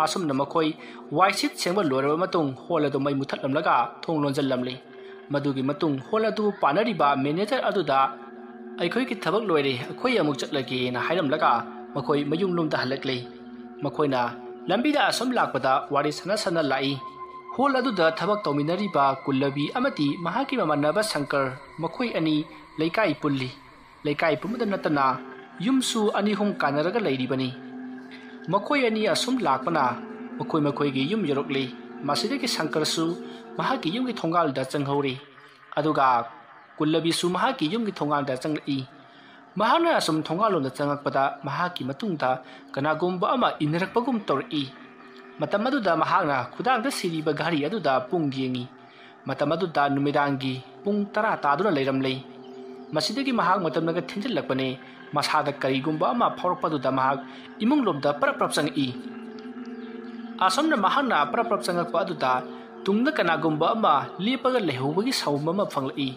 ꯑꯁꯨꯝꯅ ꯃꯈꯣꯏ ꯋꯥꯏꯁꯤꯠ ꯁꯦꯡꯕ ꯂꯣꯏꯔꯕ ꯃꯇꯨꯡ ꯍꯣꯜ ꯑꯗꯨ ꯃꯩ ꯃꯨꯊꯠꯂꯝꯂꯒ ꯊꯣꯡ ꯂꯣꯟꯁꯤꯜꯂꯝꯂꯤ꯫ ꯃꯗꯨꯒꯤ ꯃꯇꯨꯡ ꯍꯣꯜ ꯑꯗꯨ ꯄꯥꯟꯅꯔꯤꯕ ꯃꯦꯅꯦꯖꯔ ꯑꯗꯨꯗ, "ꯑꯩꯈꯣꯏꯒꯤ ꯊꯕꯛ ꯂꯣꯏꯔꯦ, ꯑꯩꯈꯣꯏ ꯑꯃꯨꯛ ꯆꯠꯂꯒꯦꯅ" ꯍꯥꯏꯔꯝꯂꯒ ꯃꯈꯣꯏ ꯃꯌꯨꯝꯂꯣꯝꯗ ꯍꯜꯂꯛꯂꯦ꯫ ꯃꯈꯣꯏꯅ ꯂꯝꯕꯤꯗ ꯑꯁꯨꯝ ꯂꯥꯛꯄꯗ ꯋꯥꯔꯤ ꯁꯥꯟꯅ ꯁꯥꯟꯅ ꯂꯥꯛꯏ꯫ ꯍꯣꯜ ꯑꯗꯨꯗ ꯊꯕꯛ ꯇꯧꯃꯤꯟꯅꯔꯤꯕ ꯀꯨꯜꯂꯕꯤ ꯑꯃꯗꯤ ꯃꯍꯥꯛꯀꯤ ꯃꯃꯥꯟꯅꯕ ꯁꯪꯀꯔ, ꯃꯈꯣꯏ ꯑꯅꯤ ꯂꯩꯀꯥꯏ ꯄꯨꯜꯂꯤ꯫ ꯂꯩꯀꯥꯏ ꯄꯨꯝꯕꯗ ꯅꯠꯇꯅ ꯌꯨꯝꯁꯨ ꯑꯅꯤ ꯑꯍꯨꯝ ꯀꯥꯟꯅꯔꯒ ꯂꯩꯔꯤꯕꯅꯤ꯫ ꯃꯈꯣꯏ ꯑꯅꯤ ꯑꯁꯨꯝ ꯂꯥꯛꯄꯅ ꯃꯈꯣꯏ ꯃꯈꯣꯏꯒꯤ ꯌꯨꯝ ꯌꯧꯔꯛꯂꯤ꯫ ꯃꯁꯤꯗꯒꯤ ꯁꯪꯀꯔꯁꯨ ꯃꯍꯥꯛꯀꯤ ꯌꯨꯝꯒꯤ ꯊꯣꯡꯒꯥꯜꯗ ꯆꯪꯍꯧꯔꯤ꯫ ꯑꯗꯨꯒ ꯀꯨꯜꯂꯕꯤꯁꯨ ꯃꯍꯥꯛꯀꯤ ꯌꯨꯝꯒꯤ ꯊꯣꯡꯒꯥꯜꯗ ꯆꯪꯂꯛꯏ꯫ ꯃꯍꯥꯛꯅ ꯑꯁꯨꯝ ꯊꯣꯡꯒꯥꯜꯂꯣꯝꯗ ꯆꯪꯂꯛꯄꯗ ꯃꯍꯥꯛꯀꯤ ꯃꯇꯨꯡꯗ ꯀꯅꯥꯒꯨꯝꯕ ꯑꯃ ꯏꯟꯅꯔꯛꯄꯒꯨꯝ ꯇꯧꯔꯛꯏ꯫ ꯃꯇꯝ ꯑꯗꯨꯗ ꯃꯍꯥꯛꯅ ꯈꯨꯗꯥꯡꯗ ꯁꯤꯔꯤꯕ ꯘꯔꯤ ꯑꯗꯨꯗ ꯄꯨꯡ ꯌꯦꯡꯏ꯫ ꯃꯇꯝ ꯑꯗꯨꯗ ꯅꯨꯃꯤꯗꯥꯡꯒꯤ ꯄꯨꯡ ꯇꯔꯥ ꯇꯥꯗꯨꯅ ꯂꯩꯔꯝꯂꯦ꯫ ꯃꯁꯤꯗꯒꯤ ꯃꯍꯥꯛ ꯃꯇꯝꯅꯒ ꯊꯦꯡꯖꯤꯜꯂꯛꯄꯅꯦ꯫ ꯃꯁꯥꯗ ꯀꯔꯤꯒꯨꯝꯕ ꯑꯃ ꯐꯥꯎꯔꯛꯄꯗꯨꯗ ꯃꯍꯥꯛ ꯏꯃꯨꯡꯂꯣꯝꯗ ꯄꯔꯞ ꯄꯔꯞ ꯆꯪꯉꯛꯏ꯫ ꯑꯁꯨꯝꯅ ꯃꯍꯥꯛꯅ ꯄꯔꯞ ꯄꯔꯞ ꯆꯪꯉꯛꯄ ꯑꯗꯨꯗ ꯇꯨꯡꯗ ꯀꯅꯥꯒꯨꯝꯕ ꯑꯃ ꯂꯦꯞꯄꯒ ꯂꯩꯍꯧꯕꯒꯤ ꯁꯥꯎꯝ ꯑꯃ ꯐꯪꯂꯛꯏ꯫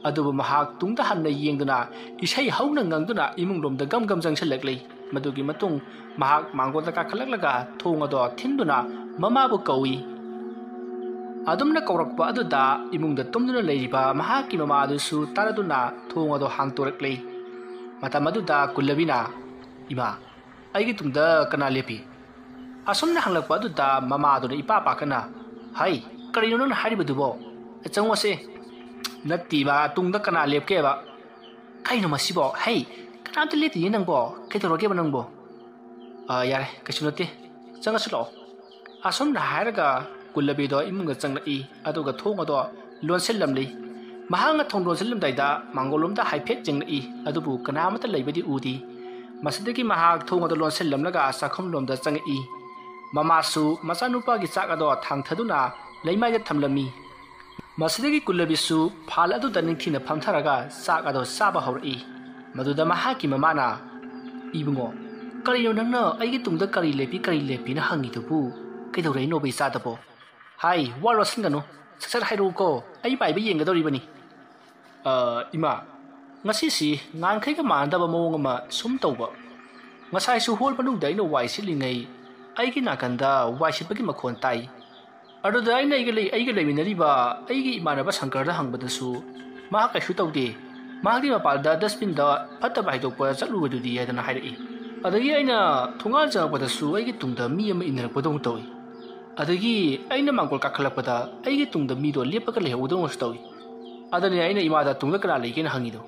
ꯑꯗꯨꯕꯨ ꯃꯍꯥꯛ ꯇꯨꯡꯗ ꯍꯟꯅ ꯌꯦꯡꯗꯨꯅ ꯏꯁꯩ ꯍꯧꯅ ꯉꯪꯗꯨꯅ ꯏꯃꯨꯡꯂꯣꯝꯗ ꯒꯝ ꯒꯝ ꯆꯪꯁꯤꯜꯂꯛꯂꯤ꯫ ꯃꯗꯨꯒꯤ ꯃꯇꯨꯡ ꯃꯍꯥꯛ ꯃꯥꯡꯒꯣꯜꯗ ꯀꯥꯈꯠꯂꯛꯂꯒ ꯊꯣꯡ ꯑꯗꯣ ꯊꯤꯟꯗꯨꯅ ꯃꯃꯥꯕꯨ ꯀꯧꯏ꯫ ꯑꯗꯨꯝꯅ ꯀꯧꯔꯛꯄ ꯑꯗꯨꯗ ꯏꯃꯨꯡꯗ ꯇꯨꯝꯗꯨꯅ ꯂꯩꯔꯤꯕ ꯃꯍꯥꯛꯀꯤ ꯃꯃꯥ ꯑꯗꯨꯁꯨ ꯇꯥꯔꯗꯨꯅ ꯊꯣꯡ ꯑꯗꯣ ꯍꯥꯡꯇꯣꯔꯛꯂꯦ꯫ ꯃꯇꯝ ꯑꯗꯨꯗ ꯀꯨꯜꯂꯕꯤꯅ, "ꯏꯃꯥ, ꯑꯩꯒꯤ ꯇꯨꯡꯗ ꯀꯅꯥ ꯂꯦꯞꯄꯤ?" ꯑꯁꯨꯝꯅ ꯍꯪꯂꯛꯄ ꯑꯗꯨꯗ ꯃꯃꯥꯗꯨꯅ ꯏꯄꯥ ꯄꯥꯈꯠꯅ, "ꯍꯩ, ꯀꯔꯤꯅꯣ ꯅꯪꯅ ꯍꯥꯏꯔꯤꯕꯗꯨꯕꯣ? ꯆꯪꯉꯣꯁꯦ꯫" "ꯅꯠꯇꯦꯕ, ꯇꯨꯡꯗ ꯀꯅꯥ ꯂꯦꯞꯀꯦꯕ?" "ꯀꯩꯅꯣ ꯃꯁꯤꯕꯣ? ꯍꯩ, ꯀꯅꯥꯝꯇ ꯂꯦꯞꯇꯤꯌꯦ ꯅꯪꯕꯣ꯫ ꯀꯩꯗꯧꯔꯒꯦꯕ ꯅꯪꯕꯣ?" "ꯑ, ꯌꯥꯔꯦ, ꯀꯩꯁꯨ ꯅꯠꯇꯦ꯫ ꯆꯪꯉꯁꯤ ꯂꯥꯛꯑꯣ꯫" ꯑꯁꯨꯝꯅ ꯍꯥꯏꯔꯒ ꯀꯨꯜꯂꯕꯤꯗꯣ ꯏꯃꯨꯡꯗ ꯆꯪꯂꯛꯏ, ꯑꯗꯨꯒ ꯊꯣꯡ ꯑꯗꯣ ꯂꯣꯟꯁꯤꯜꯂꯝꯂꯤ꯫ ꯃꯍꯥꯛꯅ ꯊꯣꯡ ꯂꯣꯟꯁꯤꯜꯂꯝꯗꯥꯏꯗ ꯃꯥꯡꯒꯣꯜꯂꯣꯝꯗ ꯍꯥꯏꯐꯦꯠ ꯌꯦꯡꯂꯛꯏ, ꯑꯗꯨꯕꯨ ꯀꯅꯥꯃꯠꯇ ꯂꯩꯕꯗꯤ ꯎꯗꯦ꯫ ꯃꯁꯤꯗꯒꯤ ꯃꯍꯥꯛ ꯊꯣꯡ ꯑꯗꯨ ꯂꯣꯟꯁꯤꯜꯂꯝꯂꯒ ꯆꯥꯛꯈꯨꯝꯂꯣꯝꯗ ꯆꯪꯉꯛꯏ꯫ ꯃꯃꯥꯁꯨ ꯃꯆꯥꯅꯨꯄꯥꯒꯤ ꯆꯥꯛ ꯑꯗꯣ ꯊꯥꯡꯊꯗꯨꯅ ꯂꯩꯃꯥꯏꯗ ꯊꯝꯂꯝꯃꯤ꯫ ꯃꯁꯤꯗꯒꯤ ꯀꯨꯜꯂꯕꯤꯁꯨ ꯐꯥꯜ ꯑꯗꯨꯗ ꯅꯤꯡꯊꯤꯅ ꯐꯝꯊꯔꯒ ꯆꯥꯛ ꯑꯗꯣ ꯆꯥꯕ ꯍꯧꯔꯛꯏ꯫ ꯃꯗꯨꯗ ꯃꯍꯥꯛꯀꯤ ꯃꯃꯥꯅ, "ꯏꯕꯨꯡꯉꯣ, ꯀꯔꯤꯅꯣ ꯅꯪꯅ ꯑꯩꯒꯤ ꯇꯨꯡꯗ ꯀꯔꯤ ꯂꯦꯞꯄꯤ, ꯀꯔꯤ ꯂꯦꯞꯄꯤꯅ ꯍꯪꯉꯤꯗꯨꯕꯨ? ꯀꯩꯗꯧꯔꯛꯏꯅꯣꯕ ꯏꯆꯥꯗꯕꯣ? ꯍꯥꯏ, ꯋꯥ ꯂꯣꯠꯁꯤꯟꯒꯅꯨ, ꯁꯠ ꯁꯠ ꯍꯥꯏꯔꯛꯎꯀꯣ, ꯑꯩ ꯃꯥꯏꯕ ꯌꯦꯡꯒꯗꯧꯔꯤꯕꯅꯤ꯫" "ꯑ, ꯏꯃꯥ, ꯉꯁꯤꯁꯤ ꯉꯍꯥꯟꯈꯩꯒ ꯃꯥꯟꯅꯗꯕ ꯃꯑꯣꯡ ꯑꯃ ꯁꯨꯝ ꯇꯧꯕ꯫ ꯉꯁꯥꯏꯁꯨ ꯍꯣꯜ ꯃꯅꯨꯡꯗ ꯑꯩꯅ ꯋꯥꯏ ꯁꯤꯠꯂꯤꯉꯩ ꯑꯩꯒꯤ ꯅꯥꯀꯟꯗ ꯋꯥꯏ ꯁꯤꯠꯄꯒꯤ ꯃꯈꯣꯟ ꯇꯥꯏ꯫ ꯑꯗꯨꯗ ꯑꯩꯅ ꯑꯩꯒ ꯂꯩ-, ꯑꯩꯒ ꯂꯩꯃꯤꯟꯅꯔꯤꯕ ꯑꯩꯒꯤ ꯏꯃꯥꯟꯅꯕ ꯁꯪꯀꯔꯗ ꯍꯪꯕꯗꯁꯨ ꯃꯍꯥꯛ ꯀꯩꯁꯨ ꯇꯧꯗꯦ꯫ ꯃꯍꯥꯛꯇꯤ ꯃꯄꯥꯟꯗ ꯗꯁꯕꯤꯟꯗ ꯐꯠꯇꯕ ꯍꯩꯗꯣꯛꯄ ꯆꯠꯂꯨꯕꯗꯨꯗꯤ" ꯍꯥꯏꯗꯅ ꯍꯥꯏꯔꯛꯏ꯫ ꯑꯗꯒꯤ ꯑꯩꯅ ꯊꯣꯡꯒꯥꯟ ꯆꯪꯉꯛꯄꯗꯁꯨ ꯑꯩꯒꯤ ꯇꯨꯡꯗ ꯃꯤ ꯑꯃ ꯏꯟꯅꯔꯛꯄꯗꯧꯅ ꯇꯧꯏ꯫ ꯑꯗꯒꯤ ꯑꯩꯅ ꯃꯥꯡꯒꯣꯜ ꯀꯥꯈꯠꯂꯛꯄꯗ ꯑꯩꯒꯤ ꯇꯨꯡꯗ ꯃꯤꯗꯣ ꯂꯦꯞꯄꯒ ꯂꯩꯍꯧꯕꯗꯧꯅꯁꯨ ꯇꯧꯏ꯫ ꯑꯗꯨꯅꯦ ꯑꯩꯅ ꯏꯃꯥꯗ ꯇꯨꯡꯗ ꯀꯅꯥ ꯂꯩꯒꯦꯅ ꯍꯪꯉꯤꯗꯣ꯫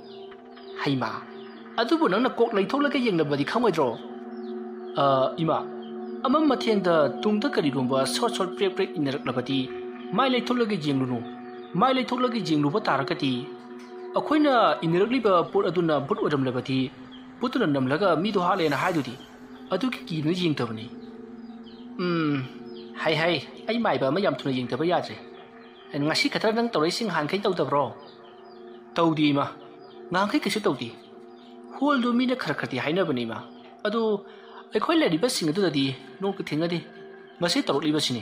ꯍꯩꯃꯥ, ꯑꯗꯨꯕꯨ ꯅꯪꯅ ꯀꯣꯛ ꯂꯩꯊꯣꯛꯂꯒ ꯌꯦꯡꯂꯕꯗꯤ ꯈꯪꯉꯣꯏꯗ꯭ꯔꯣ? "ꯑ, ꯏꯃꯥ, ꯑꯃꯝ ꯑꯊꯦꯡꯗ ꯇꯨꯡꯗ ꯀꯔꯤꯒꯨꯝꯕ ꯁꯣꯠ ꯁꯣꯠ ꯄ꯭ꯔꯦꯛ ꯄ꯭ꯔꯦꯛ ꯏꯟꯅꯔꯛꯂꯕꯗꯤ ꯃꯥꯏ ꯂꯩꯊꯣꯛꯂꯒ ꯌꯦꯡꯂꯨꯅꯨ꯫ ꯃꯥꯏ ꯂꯩꯊꯣꯛꯂꯒ ꯌꯦꯡꯂꯨꯕ ꯇꯥꯔꯒꯗꯤ ꯑꯩꯈꯣꯏꯅ ꯏꯟꯅꯔꯛꯂꯤꯕ ꯄꯣꯠ ꯑꯗꯨꯅ ꯚꯨꯠ ꯑꯣꯏꯔꯝꯂꯕꯗꯤ ꯚꯨꯠꯇꯨꯅ ꯅꯝꯂꯒ ꯃꯤꯗꯣ ꯍꯥꯠꯂꯦꯅ ꯍꯥꯏꯗꯨꯗꯤ꯫ ꯑꯗꯨꯒꯤ ꯀꯤꯗꯨꯅ ꯌꯦꯡꯗꯕꯅꯤ꯫" "ꯎꯝ, ꯍꯩ ꯍꯩ, ꯑꯩ ꯃꯥꯏꯕ ꯑꯃ ꯌꯥꯝ ꯊꯨꯅ ꯌꯦꯡꯗꯕ ꯌꯥꯗ꯭ꯔꯦ꯫ ꯉꯁꯤ ꯈꯛꯇ ꯅꯪ ꯇꯧꯔꯛꯏꯁꯤ ꯅꯍꯥꯟꯈꯩ ꯇꯧꯗꯕ꯭ꯔꯣ?" "ꯇꯧꯗꯦ ꯏꯃꯥ, ꯉꯍꯥꯟꯈꯩ ꯀꯩꯁꯨ ꯇꯧꯗꯦ꯫ ꯍꯣꯜꯗꯨ ꯃꯤꯅ ꯈꯔ ꯈꯔꯗꯤ ꯍꯥꯏꯅꯕꯅꯤ ꯏꯃꯥ, ꯑꯗꯨ ꯑꯩꯈꯣꯏ ꯂꯩꯔꯤꯕꯁꯤꯡ ꯑꯗꯨꯗꯗꯤ ꯅꯣꯡꯇ ꯊꯦꯡꯅꯗꯦ꯫ ꯉꯁꯤ ꯇꯧꯔꯛꯂꯤꯕꯁꯤꯅꯤ꯫"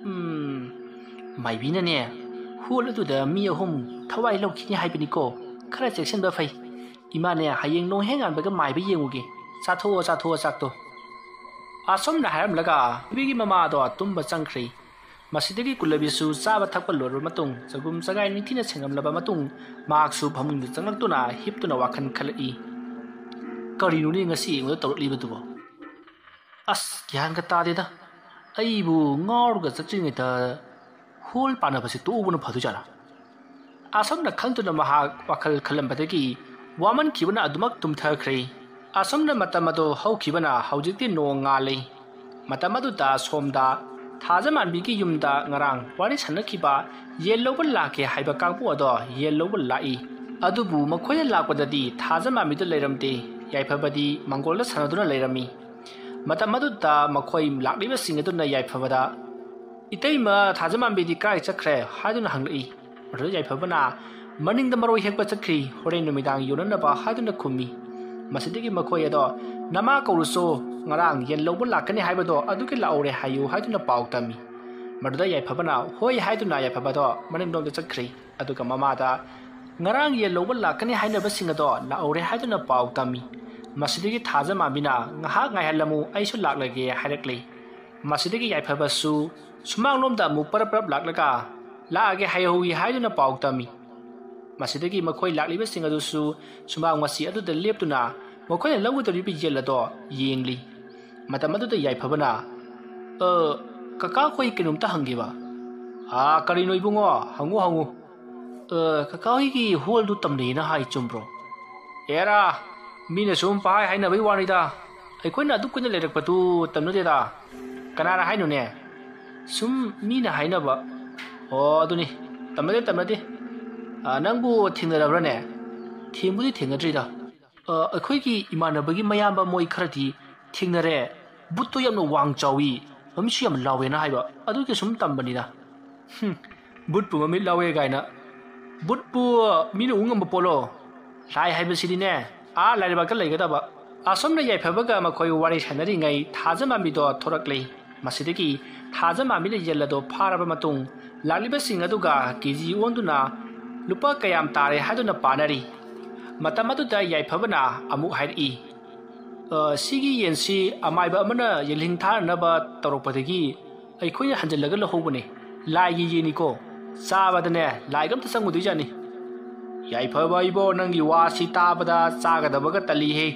"ꯎꯝ, ꯃꯥꯏꯕꯤꯅꯅꯦ, ꯍꯣꯜ ꯑꯗꯨꯗ ꯃꯤ ꯑꯍꯨꯝ ꯊꯋꯥꯏ ꯂꯧꯈꯤꯅꯤ ꯍꯥꯏꯕꯅꯤꯀꯣ, ꯈꯔ ꯆꯦꯛꯁꯤꯟꯕ ꯐꯩ꯫ ꯏꯃꯥꯅꯦ, ꯍꯌꯦꯡ ꯅꯣꯡ ꯍꯦꯛ ꯉꯥꯟꯕꯒ ꯃꯥꯏꯕ ꯌꯦꯡꯉꯨꯒꯦ꯫ ꯆꯥꯊꯣꯛꯑꯣ, ꯆꯥꯊꯣꯛꯑꯣ ꯆꯥꯛꯇꯣ꯫" ꯑꯁꯨꯝꯅ ꯍꯥꯏꯔꯝꯂꯒ ꯅꯨꯄꯤꯒꯤ ꯃꯃꯥꯗꯣ ꯇꯨꯝꯕ ꯆꯪꯈ꯭ꯔꯦ꯫ ꯃꯁꯤꯗꯒꯤ ꯀꯨꯜꯂꯕꯤꯁꯨ ꯆꯥꯕ ꯊꯛꯄ ꯂꯣꯏꯔꯕ ꯃꯇꯨꯡ ꯆꯒꯨꯝ ꯆꯒꯥꯏ ꯅꯤꯡꯊꯤꯅ ꯁꯦꯡꯉꯝꯂꯕ ꯃꯇꯨꯡ ꯃꯍꯥꯛꯁꯨ ꯐꯃꯨꯡꯗ ꯆꯪꯂꯛꯇꯨꯅ ꯍꯤꯞꯇꯨꯅ ꯋꯥꯈꯜ ꯈꯜꯂꯛꯏ꯫ "ꯀꯔꯤꯅꯣꯅꯦ ꯉꯁꯤ ꯑꯩꯉꯣꯟꯗ ꯇꯧꯔꯛꯂꯤꯕꯗꯨꯕꯣ? ꯑꯁ, ꯒ꯭ꯌꯥꯟꯒ ꯇꯥꯗꯦꯗ꯫ ꯑꯩꯕꯨ ꯉꯥꯎꯔꯒ ꯆꯠꯇ꯭ꯔꯤꯉꯩꯗ ꯍꯣꯜ ꯄꯥꯟꯅꯕꯁꯦ ꯇꯣꯛꯎꯕꯅ ꯐꯗꯣꯏꯖꯥꯠꯂꯥ?" ꯑꯁꯨꯝꯅ ꯈꯟꯗꯨꯅ ꯃꯍꯥꯛ ꯋꯥꯈꯜ ꯈꯜꯂꯝꯕꯗꯒꯤ ꯋꯥꯃꯟꯈꯤꯕꯅ ꯑꯗꯨꯃꯛ ꯇꯨꯝꯊꯈ꯭ꯔꯦ꯫ ꯑꯁꯨꯝꯅ ꯃꯇꯝ ꯑꯗꯨ ꯍꯧꯈꯤꯕꯅ ꯍꯧꯖꯤꯛꯇꯤ ꯅꯣꯡ ꯉꯥꯜꯂꯤ꯫ ꯃꯇꯝ ꯑꯗꯨꯗ ꯁꯣꯝꯗ ꯊꯥꯖꯃꯥꯟꯕꯤꯒꯤ ꯌꯨꯝꯗ ꯉꯔꯥꯡ ꯋꯥꯔꯤ ꯁꯥꯟꯅꯈꯤꯕ ꯌꯦꯟ ꯂꯧꯕ ꯂꯥꯛꯀꯦ ꯍꯥꯏꯕ ꯀꯥꯡꯕꯨ ꯑꯗꯣ ꯌꯦꯟ ꯂꯧꯕ ꯂꯥꯛꯏ꯫ ꯑꯗꯨꯕꯨ ꯃꯈꯣꯏꯅ ꯂꯥꯛꯄꯗꯗꯤ ꯊꯥꯖꯃꯥꯟꯕꯤꯗ ꯂꯩꯔꯝꯗꯦ꯫ ꯌꯥꯏꯐꯕꯗꯤ ꯃꯪꯒꯣꯜꯗ ꯁꯥꯟꯅꯗꯨꯅ ꯂꯩꯔꯝꯃꯤ꯫ ꯃꯇꯝ ꯑꯗꯨꯗ ꯃꯈꯣꯏ ꯂꯥꯛꯂꯤꯕꯁꯤꯡ ꯑꯗꯨꯅ ꯌꯥꯏꯐꯕꯗ, "ꯏꯇꯩꯃ, ꯊꯥꯖꯃꯥꯟꯕꯤꯗꯤ ꯀꯥꯏ ꯆꯠꯈ꯭ꯔꯦ?" ꯍꯥꯏꯗꯨꯅ ꯍꯪꯂꯛꯏ꯫ ꯑꯗꯨꯗ ꯌꯥꯏꯐꯕꯅ, "ꯃꯅꯤꯡꯗ ꯃꯔꯣꯏ ꯍꯦꯛꯄ ꯆꯠꯈ꯭ꯔꯤ, ꯍꯣꯔꯦꯟ ꯅꯨꯃꯤꯗꯥꯡ ꯌꯣꯟꯅꯅꯕ" ꯍꯥꯏꯗꯨꯅ ꯈꯨꯝꯃꯤ꯫ ꯃꯁꯤꯗꯒꯤ ꯃꯈꯣꯏ ꯑꯗꯣ, "ꯅꯃꯥ ꯀꯧꯔꯨꯁꯣ, ꯉꯔꯥꯡ ꯌꯦꯟ ꯂꯧꯕ ꯂꯥꯛꯀꯅꯤ ꯍꯥꯏꯕꯗꯣ ꯑꯗꯨꯒꯤ ꯂꯥꯛꯍꯧꯔꯦ ꯍꯥꯏꯌꯨ" ꯍꯥꯏꯗꯨꯅ ꯄꯥꯎ ꯇꯝꯃꯤ꯫ ꯃꯗꯨꯗ ꯌꯥꯏꯐꯕꯅ ꯍꯣꯏ ꯍꯥꯏꯗꯨꯅ ꯌꯥꯏꯐꯕꯗꯣ ꯃꯅꯤꯡꯂꯣꯝꯗ ꯆꯠꯈ꯭ꯔꯤ꯫ ꯑꯗꯨꯒ ꯃꯃꯥꯗ, "ꯉꯔꯥꯡ ꯌꯦꯟ ꯂꯧꯕ ꯂꯥꯛꯀꯅꯤ ꯍꯥꯏꯅꯕꯁꯤꯡ ꯑꯗꯣ ꯂꯥꯛꯍꯧꯔꯦ" ꯍꯥꯏꯗꯨꯅ ꯄꯥꯎ ꯇꯝꯃꯤ꯫ ꯃꯁꯤꯗꯒꯤ ꯊꯥꯖꯃꯥꯟꯕꯤꯅ, "ꯉꯥꯏꯍꯥꯛ ꯉꯥꯏꯍꯜꯂꯝꯃꯨ, ꯑꯩꯁꯨ ꯂꯥꯛꯂꯒꯦ" ꯍꯥꯏꯔꯛꯂꯤ꯫ ꯃꯁꯤꯗꯒꯤ ꯌꯥꯏꯐꯕꯁꯨ ꯁꯨꯃꯥꯡꯂꯣꯝꯗ ꯑꯃꯨꯛ ꯄꯔꯞ ꯄꯔꯞ ꯂꯥꯛꯂꯒ, "ꯂꯥꯛꯑꯒꯦ ꯍꯥꯏꯍꯧꯏ" ꯍꯥꯏꯗꯨꯅ ꯄꯥꯎ ꯇꯝꯃꯤ꯫ ꯃꯁꯤꯗꯒꯤ ꯃꯈꯣꯏ ꯂꯥꯛꯂꯤꯕꯁꯤꯡ ꯑꯗꯨꯁꯨ ꯁꯨꯃꯥꯡ ꯃꯆꯤ ꯑꯗꯨꯗ ꯂꯦꯞꯇꯨꯅ ꯃꯈꯣꯏꯅ ꯂꯧꯒꯗꯧꯔꯤꯕ ꯌꯦꯟ ꯑꯗꯣ ꯌꯦꯡꯂꯤ꯫ ꯃꯇꯝ ꯑꯗꯨꯗ ꯌꯥꯏꯐꯕꯅ, "ꯑ, ꯀꯀꯥ, ꯑꯩꯈꯣꯏ ꯀꯩꯅꯣꯝꯇ ꯍꯪꯒꯦꯕ?" "ꯑꯥ, ꯀꯔꯤꯅꯣ ꯏꯕꯨꯡꯉꯣ? ꯍꯪꯉꯨ, ꯍꯪꯉꯨ꯫" "ꯑ, ꯀꯀꯥ ꯍꯣꯏꯒꯤ ꯍꯣꯜꯗꯨ ꯇꯝꯅꯩꯅ ꯍꯥꯏ, ꯆꯨꯝꯕ꯭ꯔꯣ?" "ꯑꯦꯔꯥ, ꯃꯤꯅ ꯁꯨꯝ ꯄꯍꯥꯏ ꯍꯥꯏꯅꯕꯩ ꯋꯥꯅꯤꯗ꯫ ꯑꯩꯈꯣꯏꯅ ꯑꯗꯨꯛ ꯀꯨꯏꯅ ꯂꯩꯔꯛꯄꯗꯨ ꯇꯝꯅꯗꯦꯗ꯫" "ꯀꯅꯥꯅ ꯍꯥꯏꯅꯣꯅꯦ?" "ꯁꯨꯝ ꯃꯤꯅ ꯍꯥꯏꯅꯕ꯫" "ꯑꯣ, ꯑꯗꯨꯅꯤ, ꯇꯝꯅꯗꯦ, ꯇꯝꯅꯗꯦ꯫ ꯑ, ꯅꯪꯕꯨ ꯊꯦꯡꯅꯔꯕ꯭ꯔꯅꯦ?" "ꯊꯦꯡꯕꯨꯗꯤ ꯊꯦꯡꯅꯗ꯭ꯔꯤꯗ꯫ ꯑ, ꯑꯩꯈꯣꯏꯒꯤ ꯏꯃꯥꯟꯅꯕꯒꯤ ꯃꯌꯥꯝꯕ ꯃꯣꯏ ꯈꯔꯗꯤ ꯊꯦꯡꯅꯔꯦ꯫ ꯕꯨꯠꯇꯣ ꯌꯥꯝꯅ ꯋꯥꯡ ꯆꯥꯎꯏ, ꯃꯃꯤꯠꯁꯨ ꯌꯥꯝ ꯂꯥꯎꯋꯦꯅ ꯍꯥꯏꯕ, ꯑꯗꯨꯒꯤ ꯁꯨꯝ ꯇꯝꯕꯅꯤꯗ꯫" "ꯍꯨꯝ, ꯕꯨꯠꯄꯨ ꯃꯃꯤꯠ ꯂꯥꯎꯋꯦ ꯀꯥꯏꯅ꯫ ꯕꯨꯠꯄꯨ ꯃꯤꯅ ꯎ ꯉꯝꯕ ꯄꯣꯠꯂꯣ? ꯂꯥꯏ ꯍꯥꯏꯕꯁꯤꯗꯤꯅꯦ, ꯑꯥ ꯂꯥꯏꯔꯕꯥꯛꯇ ꯂꯩꯒꯗꯕ꯫" ꯑꯁꯣꯝꯅ ꯌꯥꯏꯐꯕꯒ ꯃꯈꯣꯏ ꯋꯥꯔꯤ ꯁꯥꯟꯅꯔꯤꯉꯩ ꯊꯥꯖꯃꯥꯟꯕꯤꯗꯣ ꯊꯣꯔꯛꯂꯦ꯫ ꯃꯁꯤꯗꯒꯤ ꯊꯥꯖꯃꯥꯟꯕꯤꯅ ꯌꯦꯜ ꯑꯗꯣ ꯐꯥꯔꯕ ꯃꯇꯨꯡ, ꯂꯥꯛꯂꯤꯕꯁꯤꯡ ꯑꯗꯨꯒ ꯀꯦ ꯖꯤ ꯑꯣꯟꯗꯨꯅ ꯂꯨꯄꯥ ꯀꯌꯥꯝ ꯇꯥꯔꯦ ꯍꯥꯏꯗꯨꯅ ꯄꯥꯅꯔꯤ꯫ ꯃꯇꯝ ꯑꯗꯨꯗ ꯌꯥꯏꯐꯕꯅ ꯑꯃꯨꯛ ꯍꯥꯏꯔꯛꯏ, "ꯑ, ꯁꯤꯒꯤ ꯌꯦꯟꯁꯤ ꯑꯃꯥꯏꯕ ꯑꯃꯅ ꯌꯦꯜꯍꯤꯡ ꯊꯥꯅꯅꯕ ꯇꯧꯔꯛꯄꯗꯒꯤ ꯑꯩꯈꯣꯏꯅ ꯍꯟꯖꯤꯜꯂꯒ ꯂꯧꯍꯧꯕꯅꯦ꯫ ꯂꯥꯏꯒꯤ ꯌꯦꯟꯅꯤꯀꯣ, ꯆꯥꯕꯗꯅꯦ ꯂꯥꯏꯒ ꯑꯝꯇ ꯆꯪꯉꯨꯗꯣꯏꯖꯥꯠꯅꯤ꯫" "ꯌꯥꯏꯐꯕ ꯏꯕꯣ, ꯅꯪꯒꯤ ꯋꯥꯁꯤ ꯇꯥꯕꯗ ꯆꯥꯒꯗꯕꯒ ꯇꯜꯂꯤꯍꯦ꯫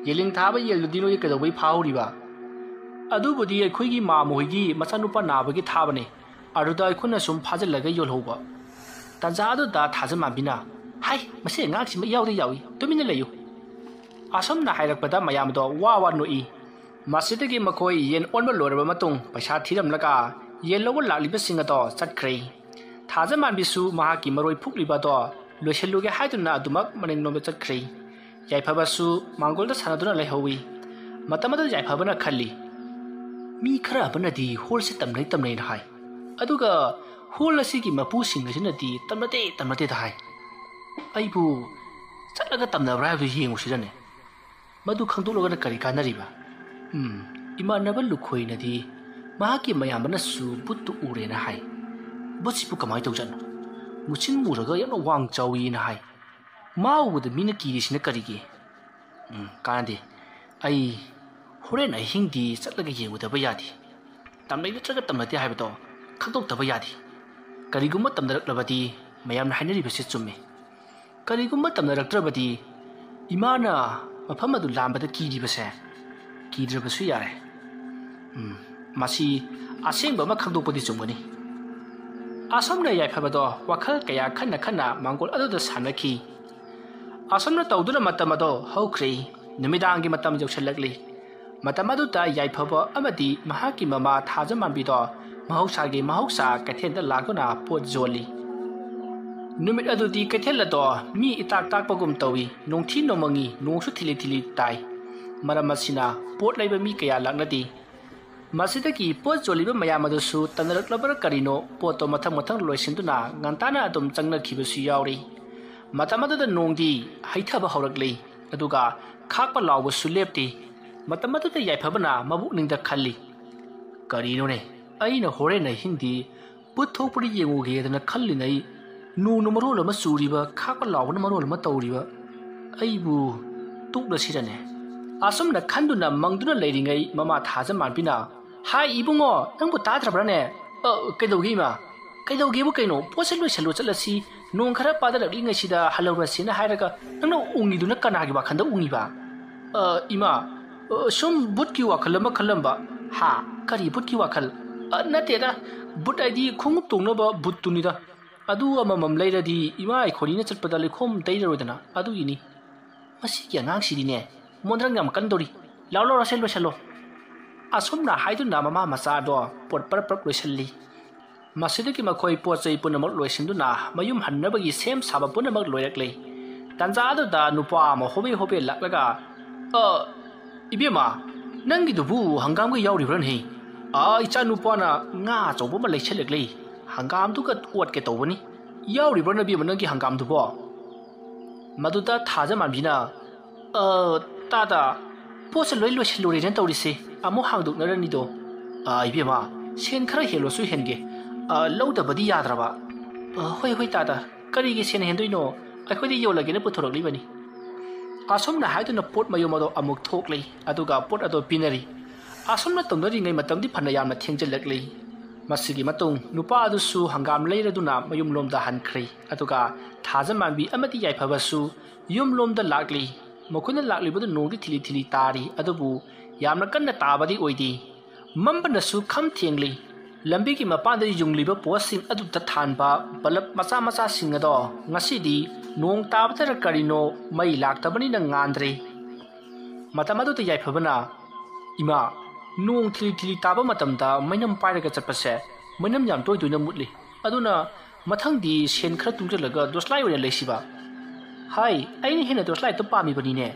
ꯌꯦꯜꯍꯤꯡ ꯊꯥꯕ ꯌꯦꯟꯗꯨꯗꯤ ꯅꯣꯏ ꯀꯩꯗꯧꯕꯩ ꯐꯥꯍꯧꯔꯤꯕ?" "ꯑꯗꯨꯕꯨꯗꯤ ꯑꯩꯈꯣꯏꯒꯤ ꯃꯥꯃ ꯍꯣꯏꯒꯤ ꯃꯆꯥꯅꯨꯄꯥ ꯅꯥꯕꯒꯤ ꯊꯥꯕꯅꯦ꯫ ꯑꯗꯨꯗ ꯑꯩꯈꯣꯏꯅ ꯁꯨꯝ ꯐꯥꯖꯤꯜꯂꯒ ꯌꯣꯜꯍꯧꯕ꯫" ꯇꯟꯖꯥ ꯑꯗꯨꯗ ꯊꯥꯖꯃꯥꯟꯕꯤꯅ, "ꯍꯥꯏ, ꯃꯁꯤ ꯑꯉꯥꯡꯁꯤꯃ ꯏꯌꯥꯎꯗ ꯌꯥꯎꯏ, ꯇꯨꯃꯤꯟꯅ ꯂꯩꯌꯨ꯫" ꯑꯁꯨꯝꯅ ꯍꯥꯏꯔꯛꯄꯗ ꯃꯌꯥꯝꯗꯣ ꯋꯥ ꯋꯥ ꯅꯣꯛꯏ꯫ ꯃꯁꯤꯗꯒꯤ ꯃꯈꯣꯏ ꯌꯦꯟ ꯑꯣꯟꯕ ꯂꯣꯏꯔꯕ ꯃꯇꯨꯡ ꯄꯩꯁꯥ ꯊꯤꯔꯝꯂꯒ ꯌꯦꯟ ꯂꯧꯕ ꯂꯥꯛꯂꯤꯕꯁꯤꯡ ꯑꯗꯣ ꯆꯠꯈ꯭ꯔꯦ꯫ ꯊꯥꯖꯃꯥꯟꯕꯤꯁꯨ ꯃꯍꯥꯛꯀꯤ ꯃꯔꯣꯏ ꯐꯨꯛꯂꯤꯕ ꯑꯗꯣ ꯂꯣꯏꯁꯤꯜꯂꯨꯒꯦ ꯍꯥꯏꯗꯨꯅ ꯑꯗꯨꯃꯛ ꯃꯅꯤꯡꯂꯣꯝꯗ ꯆꯠꯈ꯭ꯔꯦ꯫ ꯌꯥꯏꯐꯕꯁꯨ ꯃꯥꯡꯒꯣꯜꯗ ꯁꯥꯟꯅꯗꯨꯅ ꯂꯩꯍꯧꯏ꯫ ꯃꯇꯝ ꯑꯗꯨꯗ ꯌꯥꯏꯐꯕꯅ ꯈꯜꯂꯤ, "ꯃꯤ ꯈꯔ ꯑꯃꯅꯗꯤ ꯍꯣꯜꯁꯦ ꯇꯝꯅꯩ ꯇꯝꯅꯩꯅ ꯍꯥꯏ, ꯑꯗꯨꯒ ꯍꯣꯜ ꯑꯁꯤꯒꯤ ꯃꯄꯨꯁꯤꯡ ꯑꯁꯤꯅꯗꯤ ꯇꯝꯅꯗꯦ ꯇꯝꯅꯗꯦꯗ ꯍꯥꯏ꯫ ꯑꯩꯕꯨ ꯆꯠꯂꯒ ꯇꯝꯅꯕ꯭ꯔꯥ ꯍꯥꯏꯕꯗꯨ ꯌꯦꯡꯉꯨꯁꯤꯔꯅꯦ? ꯃꯗꯨ ꯈꯪꯗꯣꯛꯂꯒꯅ ꯀꯔꯤ ꯀꯥꯟꯅꯔꯤꯕ?" ꯎꯝ, ꯏꯃꯥꯟꯅꯕ ꯂꯨꯈꯣꯏꯅꯗꯤ ꯃꯍꯥꯛꯀꯤ ꯃꯌꯥꯝꯕꯅꯁꯨ ꯕꯨꯠꯇꯨ ꯎꯔꯦꯅ ꯍꯥꯏ꯫ "ꯕꯨꯠꯁꯤꯕꯨ ꯀꯃꯥꯏꯅ ꯇꯧꯖꯥꯠꯅꯣ? ꯃꯨꯁꯤꯟ ꯃꯨꯔꯒ ꯌꯥꯝꯅ ꯋꯥꯡ ꯆꯥꯎꯋꯤꯅ ꯍꯥꯏ꯫ ꯃꯥ ꯎꯕꯗ ꯃꯤꯅ ꯀꯤꯔꯤꯁꯤꯅ ꯀꯔꯤꯒꯤ?" ꯎꯝ, ꯀꯥꯟꯅꯗꯦ꯫ ꯑꯩ ꯍꯣꯔꯦꯟ ꯑꯍꯤꯡꯗꯤ ꯆꯠꯂꯒ ꯌꯦꯡꯉꯨꯗꯕ ꯌꯥꯗꯦ꯫ ꯇꯝꯅꯩ ꯅꯠꯇ꯭ꯔꯒ ꯇꯝꯅꯗꯦ ꯍꯥꯏꯕꯗꯣ ꯈꯪꯗꯣꯛꯇꯕ ꯌꯥꯗꯦ꯫ ꯀꯔꯤꯒꯨꯝꯕ ꯇꯝꯅꯔꯛꯂꯕꯗꯤ ꯃꯌꯥꯝꯅ ꯍꯥꯏꯅꯔꯤꯕꯁꯤ ꯆꯨꯝꯃꯤ꯫ ꯀꯔꯤꯒꯨꯝꯕ ꯇꯝꯅꯔꯛꯇ꯭ꯔꯕꯗꯤ ꯏꯃꯥꯅ ꯃꯐꯝ ꯑꯗꯨ ꯂꯥꯝꯕꯗ ꯀꯤꯔꯤꯕꯁꯦ ꯀꯤꯗ꯭ꯔꯕꯁꯨ ꯌꯥꯔꯦ꯫ ꯎꯝ, ꯃꯁꯤ ꯑꯁꯦꯡꯕ ꯑꯃ ꯈꯪꯗꯣꯛꯄꯗꯤ ꯆꯨꯝꯒꯅꯤ꯫ ꯑꯁꯨꯝꯅ ꯌꯥꯏꯐꯕꯗꯣ ꯋꯥꯈꯜ ꯀꯌꯥ ꯈꯟꯅ ꯈꯟꯅ ꯃꯥꯡꯒꯣꯜ ꯑꯗꯨꯗ ꯁꯥꯟꯅꯈꯤ꯫ ꯑꯁꯨꯝꯅ ꯇꯧꯗꯨꯅ ꯃꯇꯝ ꯑꯗꯣ ꯍꯧꯈ꯭ꯔꯦ꯫ ꯅꯨꯃꯤꯗꯥꯡꯒꯤ ꯃꯇꯝ ꯌꯧꯁꯤꯜꯂꯛꯂꯤ꯫ ꯃꯇꯝ ꯑꯗꯨꯗ ꯌꯥꯏꯐꯕ ꯑꯃꯗꯤ ꯃꯍꯥꯛꯀꯤ ꯃꯃꯥ ꯊꯥꯖꯃꯥꯟꯕꯤꯗꯣ ꯃꯍꯧꯁꯥꯒꯤ ꯃꯍꯧꯁꯥ ꯀꯩꯊꯦꯜꯗ ꯂꯥꯛꯇꯨꯅ ꯄꯣꯠ ꯌꯣꯜꯂꯤ꯫ ꯅꯨꯃꯤꯠ ꯑꯗꯨꯗꯤ ꯀꯩꯊꯦꯜ ꯑꯗꯣ ꯃꯤ ꯏꯇꯥꯛ ꯇꯥꯛꯄꯒꯨꯝ ꯇꯧꯏ꯫ ꯅꯣꯡꯊꯤ ꯅꯣꯡꯃꯪꯉꯤ, ꯅꯣꯡꯁꯨ ꯊꯤꯂꯤ ꯊꯤꯂꯤ ꯇꯥꯏ꯫ ꯃꯔꯝ ꯑꯁꯤꯅ ꯄꯣꯠ ꯂꯩꯕ ꯃꯤ ꯀꯌꯥ ꯂꯥꯛꯅꯗꯦ꯫ ꯃꯁꯤꯗꯒꯤ ꯄꯣꯠ ꯌꯣꯜꯂꯤꯕ ꯃꯌꯥꯝ ꯑꯗꯨꯁꯨ ꯇꯟꯅꯔꯛꯂꯕ꯭ꯔꯥ ꯀꯔꯤꯅꯣ, ꯄꯣꯠꯇꯣ ꯃꯊꯪ ꯃꯊꯪ ꯂꯣꯏꯁꯤꯟꯗꯨꯅ ꯉꯟꯇꯥꯅ ꯑꯗꯨꯝ ꯆꯪꯅꯈꯤꯕꯁꯨ ꯌꯥꯎꯔꯤ꯫ ꯃꯇꯝ ꯑꯗꯨꯗ ꯅꯣꯡꯗꯤ ꯍꯩꯊꯕ ꯍꯧꯔꯛꯂꯤ, ꯑꯗꯨꯒ ꯈꯥꯛꯄ ꯂꯥꯎꯕꯁꯨ ꯂꯦꯞꯇꯦ꯫ ꯃꯇꯝ ꯑꯗꯨꯗ ꯌꯥꯏꯐꯕꯅ ꯃꯕꯨꯛꯅꯤꯡꯗ ꯈꯜꯂꯤ, "ꯀꯔꯤꯅꯣꯅꯦ, ꯑꯩꯅ ꯍꯣꯔꯦꯟ ꯑꯍꯤꯡꯗꯤ ꯕꯨꯠ ꯊꯣꯛꯄ꯭ꯔꯥ ꯌꯦꯡꯉꯨꯒꯦꯗꯅ ꯈꯜꯂꯤꯉꯩ, ꯅꯣꯡꯅ ꯃꯔꯣꯜ ꯑꯃ ꯆꯨꯔꯤꯕ, ꯈꯥꯛꯄ ꯂꯥꯎꯕꯅ ꯃꯔꯣꯜ ꯑꯃ ꯇꯧꯔꯤꯕ, ꯑꯩꯕꯨ ꯇꯣꯛꯂꯁꯤꯔꯅꯦ?" ꯑꯁꯨꯝꯅ ꯈꯟꯗꯨꯅ ꯃꯪꯗꯨꯅ ꯂꯩꯔꯤꯉꯩ ꯃꯃꯥ ꯊꯥꯖꯃꯥꯟꯕꯤꯅ, "ꯍꯥꯏ ꯏꯕꯨꯡꯉꯣ, ꯅꯪꯕꯨ ꯇꯥꯗ꯭ꯔꯕ꯭ꯔꯥꯅꯦ?" "ꯑ, ꯀꯩꯗꯧꯒꯦ ꯏꯃꯥ?" "ꯀꯩꯗꯧꯒꯦꯕꯨ ꯀꯩꯅꯣ, ꯄꯣꯠꯁꯦ ꯂꯣꯏꯁꯜꯂꯣ ꯆꯠꯂꯁꯤ, ꯅꯣꯡ ꯈꯔ ꯄꯥꯗꯔꯛꯂꯤꯉꯩꯁꯤꯗ ꯍꯜꯍꯧꯔꯁꯤꯅ ꯍꯥꯏꯔꯒ ꯅꯪꯅ ꯎꯪꯉꯤꯗꯨꯅ ꯀꯅꯥꯒꯤ ꯋꯥꯈꯜꯗ ꯎꯪꯉꯤꯕ?" "ꯑ, ꯏꯃꯥ, ꯑ, ꯁꯨꯝ ꯕꯨꯠꯀꯤ ꯋꯥꯈꯜ ꯑꯃ ꯈꯜꯂꯝꯕ꯫" "ꯍꯥ? ꯀꯔꯤ ꯕꯨꯠꯀꯤ ꯋꯥꯈꯜ?" "ꯑ, ꯅꯠꯇꯦꯗ, ꯕꯨꯠ ꯍꯥꯏꯗꯤ ꯈꯣꯡꯎꯞ ꯇꯣꯡꯅꯕ ꯕꯨꯠꯇꯨꯅꯤꯗ꯫ ꯑꯗꯨ ꯑꯃꯃꯝ ꯂꯩꯔꯗꯤ ꯏꯃꯥ ꯑꯩꯈꯣꯏꯅꯤꯅ ꯆꯠꯄꯗ ꯂꯩꯈꯣꯝ ꯇꯩꯔꯔꯣꯏꯗꯅ, ꯑꯗꯨꯒꯤꯅꯤ꯫ ꯃꯁꯤꯒꯤ ꯑꯉꯥꯡꯁꯤꯗꯤꯅꯦ, ꯃꯣꯟꯗ꯭ꯔꯪ ꯌꯥꯝ ꯀꯟꯗꯧꯔꯤ꯫ ꯂꯥꯎ, ꯂꯥꯎ, ꯂꯥꯎꯁꯦ, ꯂꯣꯏꯁꯜꯂꯣ꯫" ꯑꯁꯨꯝꯅ ꯍꯥꯏꯗꯨꯅ ꯃꯃꯥ ꯃꯆꯥꯗꯣ ꯄꯣꯠ ꯄꯔꯞ ꯄꯔꯞ ꯂꯣꯏꯁꯤꯜꯂꯤ꯫ ꯃꯁꯤꯗꯒꯤ ꯃꯈꯣꯏ ꯄꯣꯠ ꯆꯩ ꯄꯨꯝꯅꯃꯛ ꯂꯣꯏꯁꯤꯟꯗꯨꯅ ꯃꯌꯨꯝ ꯍꯟꯅꯕꯒꯤ ꯁꯦꯝ ꯁꯥꯕ ꯄꯨꯝꯅꯃꯛ ꯂꯣꯏꯔꯛꯂꯦ꯫ ꯇꯥꯟꯖꯥ ꯑꯗꯨꯗ ꯅꯨꯄꯥ ꯑꯃ ꯍꯣꯕꯦ ꯍꯣꯕꯦ ꯂꯥꯛꯂꯒ, "ꯑ, ꯏꯕꯦꯝꯃ, ꯅꯪꯒꯤꯗꯨꯕꯨ ꯍꯪꯒꯥꯝꯒ ꯌꯥꯎꯔꯤꯕ꯭ꯔꯥꯅꯦ? ꯑꯥ, ꯏꯆꯥ ꯅꯨꯄꯥꯅ ꯉꯥ ꯑꯆꯧꯕ ꯑꯃ ꯂꯩꯁꯜꯂꯛꯂꯦ, ꯍꯪꯒꯥꯝꯗꯨꯒ ꯑꯣꯠꯀꯦ ꯇꯧꯕꯅꯤ꯫ ꯌꯥꯎꯔꯤꯕ꯭ꯔꯥ ꯅꯕꯦꯝꯃ ꯅꯪꯒꯤ ꯍꯪꯒꯥꯝꯗꯨꯕꯣ?" ꯃꯗꯨꯗ ꯊꯥꯖꯃꯥꯟꯕꯤꯅ, "ꯑ, ꯇꯥꯗ, ꯄꯣꯠꯁꯦ ꯂꯣꯏ ꯂꯣꯏꯁꯤꯜꯂꯨꯔꯦꯅ ꯇꯧꯔꯤꯁꯦ, ꯑꯃꯨꯛ ꯍꯥꯡꯗꯣꯛꯅꯔꯅꯤꯗꯣ꯫ ꯑ, ꯏꯕꯦꯝꯃ, ꯁꯦꯟ ꯈꯔ ꯍꯦꯜꯂꯣꯁꯨ ꯍꯦꯟꯒꯦ꯫ ꯑ, ꯂꯧꯗꯕꯗꯤ ꯌꯥꯗ꯭ꯔꯕ?" "ꯑ, ꯍꯣꯏ, ꯍꯣꯏ, ꯇꯥꯗ, ꯀꯔꯤꯒꯤ ꯁꯦꯟ ꯍꯦꯟꯗꯣꯏꯅꯣ? ꯑꯩꯈꯣꯏꯗꯤ ꯌꯣꯜꯂꯒꯦꯅ ꯄꯨꯊꯣꯔꯛꯂꯤꯕꯅꯤ꯫" ꯑꯁꯨꯝꯅ ꯍꯥꯏꯗꯨꯅ ꯄꯣꯠ ꯃꯌꯨꯝ ꯑꯗꯣ ꯑꯃꯨꯛ ꯊꯣꯛꯂꯤ, ꯑꯗꯨꯒ ꯄꯣꯠ ꯑꯗꯣ ꯄꯤꯅꯔꯤ꯫ ꯑꯁꯨꯝꯅ ꯇꯧꯅꯔꯤꯉꯩ ꯃꯇꯝꯗꯤ ꯐꯅ ꯌꯥꯝꯅ ꯊꯦꯡꯖꯤꯜꯂꯛꯂꯤ꯫ ꯃꯁꯤꯒꯤ ꯃꯇꯨꯡ ꯅꯨꯄꯥ ꯑꯗꯨꯁꯨ ꯍꯪꯒꯥꯝ ꯂꯩꯔꯗꯨꯅ ꯃꯌꯨꯝꯂꯣꯝꯗ ꯍꯟꯈ꯭ꯔꯦ, ꯑꯗꯨꯒ ꯊꯥꯖꯃꯥꯟꯕꯤ ꯑꯃꯗꯤ ꯌꯥꯏꯐꯕꯁꯨ ꯌꯨꯝꯂꯣꯝꯗ ꯂꯥꯛꯂꯤ꯫ ꯃꯈꯣꯏꯅ ꯂꯥꯛꯂꯤꯕꯗꯨ ꯅꯣꯡꯗꯤ ꯊꯤꯂꯤ ꯊꯤꯂꯤ ꯇꯥꯔꯤ, ꯑꯗꯨꯕꯨ ꯌꯥꯝꯅ ꯀꯟꯅ ꯇꯥꯕꯗꯤ ꯑꯣꯏꯗꯦ꯫ ꯃꯝꯕꯅꯁꯨ ꯈꯝ ꯊꯦꯡꯂꯤ꯫ ꯂꯝꯕꯤꯒꯤ ꯃꯄꯥꯟꯗ ꯌꯨꯡꯂꯤꯕ ꯄꯣꯁꯁꯤꯡ ꯑꯗꯨꯗ ꯊꯥꯟꯕ ꯕꯂꯕ ꯃꯆꯥ ꯃꯆꯥꯁꯤꯡ ꯑꯗꯣ ꯉꯁꯤꯗꯤ ꯅꯣꯡ ꯇꯥꯕꯗꯔ ꯀꯔꯤꯅꯣ ꯃꯩ ꯂꯥꯛꯇꯕꯅꯤꯅ ꯉꯥꯟꯗ꯭ꯔꯦ꯫ ꯃꯇꯝ ꯑꯗꯨꯗ ꯌꯥꯏꯐꯕꯅ, "ꯏꯃꯥ, ꯅꯣꯡ ꯊꯤꯂꯤ ꯊꯤꯂꯤ ꯇꯥꯕ ꯃꯇꯝꯗ ꯃꯩꯅꯝ ꯄꯥꯏꯔꯒ ꯆꯠꯄꯁꯦ ꯃꯩꯅꯝ ꯌꯥꯝ ꯇꯣꯏ ꯇꯣꯏꯅ ꯃꯨꯠꯂꯤ꯫ ꯑꯗꯨꯅ ꯃꯊꯪꯗꯤ ꯁꯦꯟ ꯈꯔ ꯇꯨꯡꯁꯤꯜꯂꯒ ꯗꯣꯁꯂꯥꯏ ꯑꯣꯏꯅ ꯂꯩꯁꯤꯕ?" "ꯍꯥꯏ, ꯑꯩꯅ ꯍꯦꯟꯅ ꯗꯣꯁꯂꯥꯏꯠꯇꯣ ꯄꯥꯝꯃꯤꯕꯅꯤꯅꯦ꯫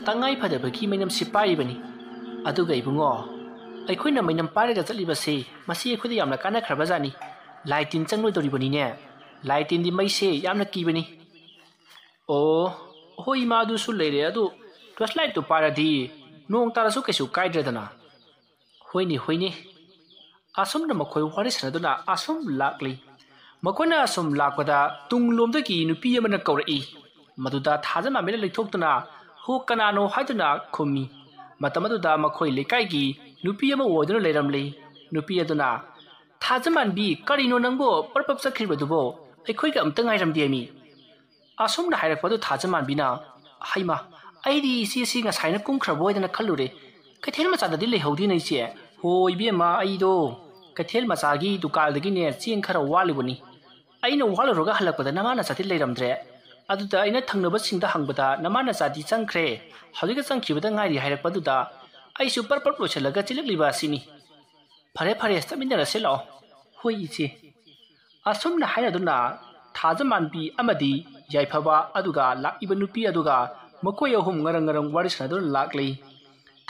ꯇꯉꯥꯏ ꯐꯗꯕꯒꯤ ꯃꯩꯅꯝꯁꯤ ꯄꯥꯏꯔꯤꯕꯅꯤ꯫ ꯑꯗꯨꯒ ꯏꯕꯨꯡꯉꯣ, ꯑꯩꯈꯣꯏꯅ ꯃꯩꯅꯝ ꯄꯥꯏꯔꯒ ꯆꯠꯂꯤꯕꯁꯤ ꯃꯁꯤ ꯑꯩꯈꯣꯏꯗ ꯌꯥꯝꯅ ꯀꯥꯟꯅꯈ꯭ꯔꯕꯖꯥꯠꯅꯤ꯫ ꯂꯥꯏ ꯇꯤꯟ ꯆꯪꯂꯣꯏꯗꯧꯔꯤꯕꯅꯤꯅꯦ꯫ ꯂꯥꯏ ꯇꯤꯟꯗꯤ ꯃꯩꯁꯦ ꯌꯥꯝꯅ ꯀꯤꯕꯅꯤ꯫" "ꯑꯣ, ꯍꯣꯏ, ꯏꯃꯥ, ꯑꯗꯨꯁꯨ ꯂꯩꯔꯦ꯫ ꯑꯗꯨ ꯇꯣꯔꯆ ꯂꯥꯏꯠꯇꯨ ꯄꯥꯏꯔꯗꯤ ꯅꯣꯡ ꯇꯥꯔꯁꯨ ꯀꯩꯁꯨ ꯀꯥꯏꯗ꯭ꯔꯦꯗꯅ꯫" "ꯍꯣꯏꯅꯦ, ꯍꯣꯏꯅꯦ꯫" ꯑꯁꯨꯝꯅ ꯃꯈꯣꯏ ꯋꯥꯔꯤ ꯁꯥꯟꯅꯗꯨꯅ ꯑꯁꯨꯝ ꯂꯥꯛꯂꯤ꯫ ꯃꯈꯣꯏꯅ ꯑꯁꯨꯝ ꯂꯥꯛꯄꯗ ꯇꯨꯡꯂꯣꯝꯗꯒꯤ ꯅꯨꯄꯤ ꯑꯃꯅ ꯀꯧꯔꯛꯏ꯫ ꯃꯗꯨꯗ ꯊꯥꯖꯃꯥꯟꯕꯤꯅ ꯂꯩꯊꯣꯛꯇꯨꯅ, "ꯍꯣ, ꯀꯅꯥꯅꯣ?" ꯍꯥꯏꯗꯨꯅ ꯈꯨꯝꯃꯤ꯫ ꯃꯇꯝ ꯑꯗꯨꯗ ꯃꯈꯣꯏ ꯂꯩꯀꯥꯏꯒꯤ ꯅꯨꯄꯤ ꯑꯃ ꯑꯣꯏꯗꯨꯅ ꯂꯩꯔꯝꯂꯤ꯫ ꯅꯨꯄꯤ ꯑꯗꯨꯅ, "ꯊꯥꯖꯃꯥꯟꯕꯤ, ꯀꯔꯤꯅꯣ ꯅꯪꯕꯨ ꯄꯔꯞ ꯄꯔꯞ ꯆꯠꯈ꯭ꯔꯤꯕꯗꯨꯕꯣ? ꯑꯩꯈꯣꯏꯒ ꯑꯝꯇ ꯉꯥꯏꯔꯝꯗꯦ ꯃꯤ꯫" ꯑꯁꯨꯝꯅ ꯍꯥꯏꯔꯛꯄꯗꯨ ꯊꯥꯖꯃꯥꯟꯕꯤꯅ, "ꯍꯩꯃꯥ, ꯑꯩꯗꯤ ꯏꯆꯦꯁꯤ ꯉꯁꯥꯏꯅ ꯀꯨꯝꯈ꯭ꯔꯕ ꯑꯣꯏꯗꯅ ꯈꯜꯂꯨꯔꯦ꯫ ꯀꯩꯊꯦꯜ ꯃꯆꯥꯗꯗꯤ ꯂꯩꯍꯧꯗꯦꯅ ꯏꯆꯦ?" "ꯍꯣ ꯏꯕꯦꯝꯃ, ꯑꯩꯗꯣ ꯀꯩꯊꯦꯜ ꯃꯆꯥꯒꯤ ꯗꯨꯀꯥꯟꯗꯒꯤꯅꯦ ꯆꯦꯡ ꯈꯔ ꯋꯥꯠꯂꯨꯕꯅꯤ꯫ ꯑꯩꯅ ꯋꯥꯠꯂꯨꯔꯒ ꯍꯜꯂꯛꯄꯗ ꯅꯃꯥ ꯅꯆꯥꯗꯤ ꯂꯩꯔꯝꯗ꯭ꯔꯦ꯫ ꯑꯗꯨꯗ ꯑꯩꯅ ꯊꯪꯅꯕꯁꯤꯡꯗ ꯍꯪꯕꯗ ꯅꯃꯥ ꯅꯆꯥꯗꯤ ꯆꯪꯈ꯭ꯔꯦ, ꯍꯧꯖꯤꯛꯇ ꯆꯪꯈꯤꯕꯗ ꯉꯥꯏꯔꯤ ꯍꯥꯏꯔꯛꯄꯗꯨꯗ ꯑꯩꯁꯨ ꯄꯔꯞ ꯄꯔꯞ ꯂꯣꯏꯁꯤꯜꯂꯒ ꯆꯦꯜꯂꯛꯂꯤꯕ ꯑꯁꯤꯅꯤ꯫ ꯐꯔꯦ ꯐꯔꯦ, ꯆꯠꯃꯤꯟꯅꯔꯁꯤ ꯂꯥꯛꯑꯣ꯫ ꯍꯣꯏ ꯏꯆꯦ꯫ ꯑꯁꯨꯝꯅ ꯍꯥꯏꯅꯗꯨꯅ ꯊꯥꯖꯃꯥꯟꯕꯤ ꯑꯃꯗꯤ ꯌꯥꯏꯐꯕ ꯑꯗꯨꯒ ꯂꯥꯛꯏꯕ ꯅꯨꯄꯤ ꯑꯗꯨꯒ ꯃꯈꯣꯏ ꯑꯍꯨꯝ ꯉꯔꯪ ꯉꯔꯪ ꯋꯥꯔꯤ ꯁꯥꯟꯅꯗꯨꯅ ꯂꯥꯛꯂꯤ꯫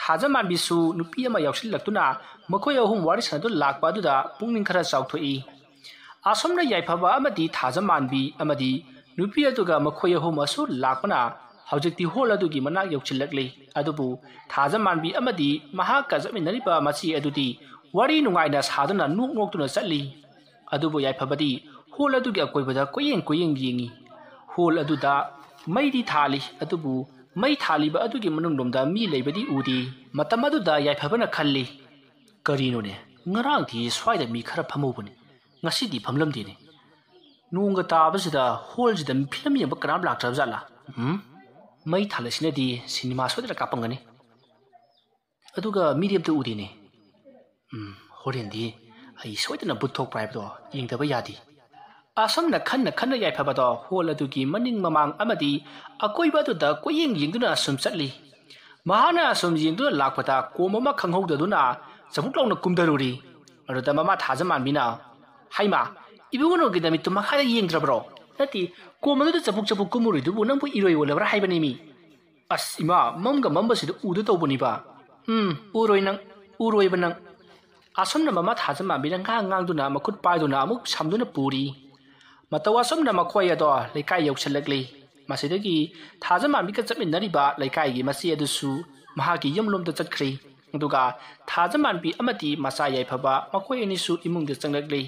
ꯊꯥꯖꯃꯥꯟꯕꯤꯁꯨ ꯅꯨꯄꯤ ꯑꯃ ꯌꯥꯎꯁꯤꯜꯂꯛꯇꯨꯅ ꯃꯈꯣꯏ ꯑꯍꯨꯝ ꯋꯥꯔꯤ ꯁꯥꯟꯅꯗꯨꯅ ꯂꯥꯛꯄ ꯑꯗꯨꯗ ꯄꯨꯛꯅꯤꯡ ꯈꯔ ꯆꯥꯎꯊꯣꯛꯏ꯫ ꯑꯁꯨꯝꯅ ꯌꯥꯏꯐꯕ ꯑꯃꯗꯤ ꯊꯥꯖꯃꯥꯟꯕꯤ ꯑꯃꯗꯤ ꯅꯨꯄꯤ ꯑꯗꯨꯒ ꯃꯈꯣꯏ ꯑꯍꯨꯝ ꯑꯁꯨ ꯂꯥꯛꯄꯅ ꯍꯧꯖꯤꯛꯇꯤ ꯍꯣꯜ ꯑꯗꯨꯒꯤ ꯃꯅꯥꯛ ꯌꯧꯁꯤꯜꯂꯛꯂꯤ꯫ ꯑꯗꯨꯕꯨ ꯊꯥꯖꯃꯥꯟꯕꯤ ꯑꯃꯗꯤ ꯃꯍꯥꯛꯀ ꯆꯠꯃꯤꯟꯅꯔꯤꯕ ꯃꯆꯦ ꯑꯗꯨꯗꯤ ꯋꯥꯔꯤ ꯅꯨꯡꯉꯥꯏꯅ ꯁꯥꯗꯨꯅ ꯅꯣꯛ ꯅꯣꯛꯇꯨꯅ ꯆꯠꯂꯤ꯫ ꯑꯗꯨꯕꯨ ꯌꯥꯏꯐꯕꯗꯤ ꯍꯣꯜ ꯑꯗꯨꯒꯤ ꯑꯀꯣꯏꯕꯗ ꯀꯣꯏꯌꯦꯡ ꯀꯣꯏꯌꯦꯡ ꯌꯦꯡꯏ꯫ ꯍꯣꯜ ꯑꯗꯨꯗ ꯃꯩꯗꯤ ꯊꯥꯜꯂꯤ, ꯑꯗꯨꯕꯨ ꯃꯩ ꯊꯥꯜꯂꯤꯕ ꯑꯗꯨꯒꯤ ꯃꯅꯨꯡꯂꯣꯝꯗ ꯃꯤ ꯂꯩꯕꯗꯤ ꯎꯗꯦ꯫ ꯃꯇꯝ ꯑꯗꯨꯗ ꯌꯥꯏꯐꯕꯅ ꯈꯜꯂꯤ, "ꯀꯔꯤꯅꯣꯅꯦ, ꯉꯔꯥꯡꯗꯤ ꯁ꯭ꯋꯥꯏꯗ ꯃꯤ ꯈꯔ ꯐꯝꯍꯧꯕꯅꯤ, ꯉꯁꯤꯗꯤ ꯐꯝꯂꯝꯗꯦꯅꯦ꯫ ꯅꯣꯡꯒ ꯇꯥꯕꯁꯤꯗ ꯍꯣꯜꯁꯤꯗ ꯐꯤꯂꯝ ꯌꯦꯡꯕ ꯀꯅꯥꯝ ꯂꯥꯛꯇ꯭ꯔꯕ ꯖꯥꯠꯂꯥ? ꯎꯝ? ꯃꯩ ꯊꯥꯜꯂꯤꯁꯤꯅꯗꯤ ꯁꯤꯅꯦꯃꯥ ꯁꯣꯏꯗꯅ ꯀꯥꯞꯄꯝꯒꯅꯤ꯫ ꯑꯗꯨꯒ ꯃꯤꯗꯤ ꯑꯝꯇ ꯎꯗꯦꯅꯦ꯫ ꯎꯝ, ꯍꯣꯔꯦꯟꯗꯤ ꯑꯩ ꯁꯣꯏꯗꯅ ꯚꯨꯠ ꯊꯣꯛꯄ꯭ꯔꯥ ꯍꯥꯏꯕꯗꯣ ꯌꯦꯡꯗꯕ ꯌꯥꯗꯦ"꯫ ꯑꯁꯨꯝꯅ ꯈꯟꯅ ꯈꯟꯅ ꯌꯥꯏꯐꯕꯗꯣ ꯍꯣꯜ ꯑꯗꯨꯒꯤ ꯃꯅꯤꯡ ꯃꯃꯥꯡ ꯑꯃꯗꯤ ꯑꯀꯣꯏꯕ ꯑꯗꯨꯗ ꯀꯣꯏꯌꯦꯡ ꯌꯦꯡꯗꯨꯅ ꯑꯁꯨꯝ ꯆꯠꯂꯤ꯫ ꯃꯍꯥꯛꯅ ꯑꯁꯨꯝ ꯌꯦꯡꯗꯨꯅ ꯂꯥꯛꯄꯗ ꯀꯣꯝ ꯑꯃ ꯈꯪꯍꯧꯗꯗꯨꯅ ꯆꯕꯨꯛ ꯂꯥꯎꯅ ꯀꯨꯝꯊꯔꯨꯔꯤ꯫ ꯑꯗꯨꯗ ꯃꯃꯥ ꯊꯥꯖꯃꯥꯟꯕꯤꯅ, "ꯍꯩꯃꯥ, ꯏꯕꯨꯡꯉꯣꯒꯤ ꯅꯃꯤꯠꯇꯨ ꯃꯈꯥꯗ ꯌꯦꯡꯗ꯭ꯔꯕ꯭ꯔꯣ? ꯅꯠꯇꯦ, ꯀꯣꯝ ꯑꯗꯨꯗ ꯆꯕꯨꯛ ꯆꯕꯨꯛ ꯀꯨꯝꯃꯨꯔꯤꯗꯨꯕꯨ ꯅꯪꯕꯨ ꯏꯔꯣꯏ ꯑꯣꯜꯂꯕ꯭ꯔꯥ ꯍꯥꯏꯕꯅꯦꯃꯤ"꯫ "ꯑꯁ ꯏꯃꯥ, ꯃꯝꯒ ꯃꯝꯕꯁꯤꯗ ꯎꯗ ꯇꯧꯕꯅꯤꯕ"꯫ "ꯎꯝ, ꯎꯔꯣꯏ ꯅꯪ, ꯎꯔꯣꯏꯕ ꯅꯪ"꯫ ꯑꯁꯨꯝꯅ ꯃꯃꯥ ꯊꯥꯖꯃꯥꯟꯕꯤꯅ ꯉꯥꯡ ꯉꯥꯡꯗꯨꯅ ꯃꯈꯨꯠ ꯄꯥꯏꯗꯨꯅ ꯑꯃꯨꯛ ꯁꯝꯗꯨꯅ ꯄꯨꯔꯤ꯫ ꯃꯇꯧ ꯑꯁꯨꯝꯅ ꯃꯈꯣꯏ ꯑꯗꯣ ꯂꯩꯀꯥꯏ ꯌꯧꯁꯤꯜꯂꯛꯂꯤ꯫ ꯃꯁꯤꯗꯒꯤ ꯊꯥꯖꯃꯥꯟꯕꯤꯒ ꯆꯠꯃꯤꯟꯅꯔꯤꯕ ꯂꯩꯀꯥꯏꯒꯤ ꯃꯆꯦ ꯑꯗꯨꯁꯨ ꯃꯍꯥꯛꯀꯤ ꯌꯨꯝꯂꯣꯝꯗ ꯆꯠꯈ꯭ꯔꯤ꯫ ꯑꯗꯨꯒ ꯊꯥꯖꯃꯥꯟꯕꯤ ꯑꯃꯗꯤ ꯃꯆꯥ ꯌꯥꯏꯐꯕ ꯃꯈꯣꯏ ꯑꯅꯤꯁꯨ ꯏꯃꯨꯡꯗ ꯆꯪꯂꯛꯂꯤ꯫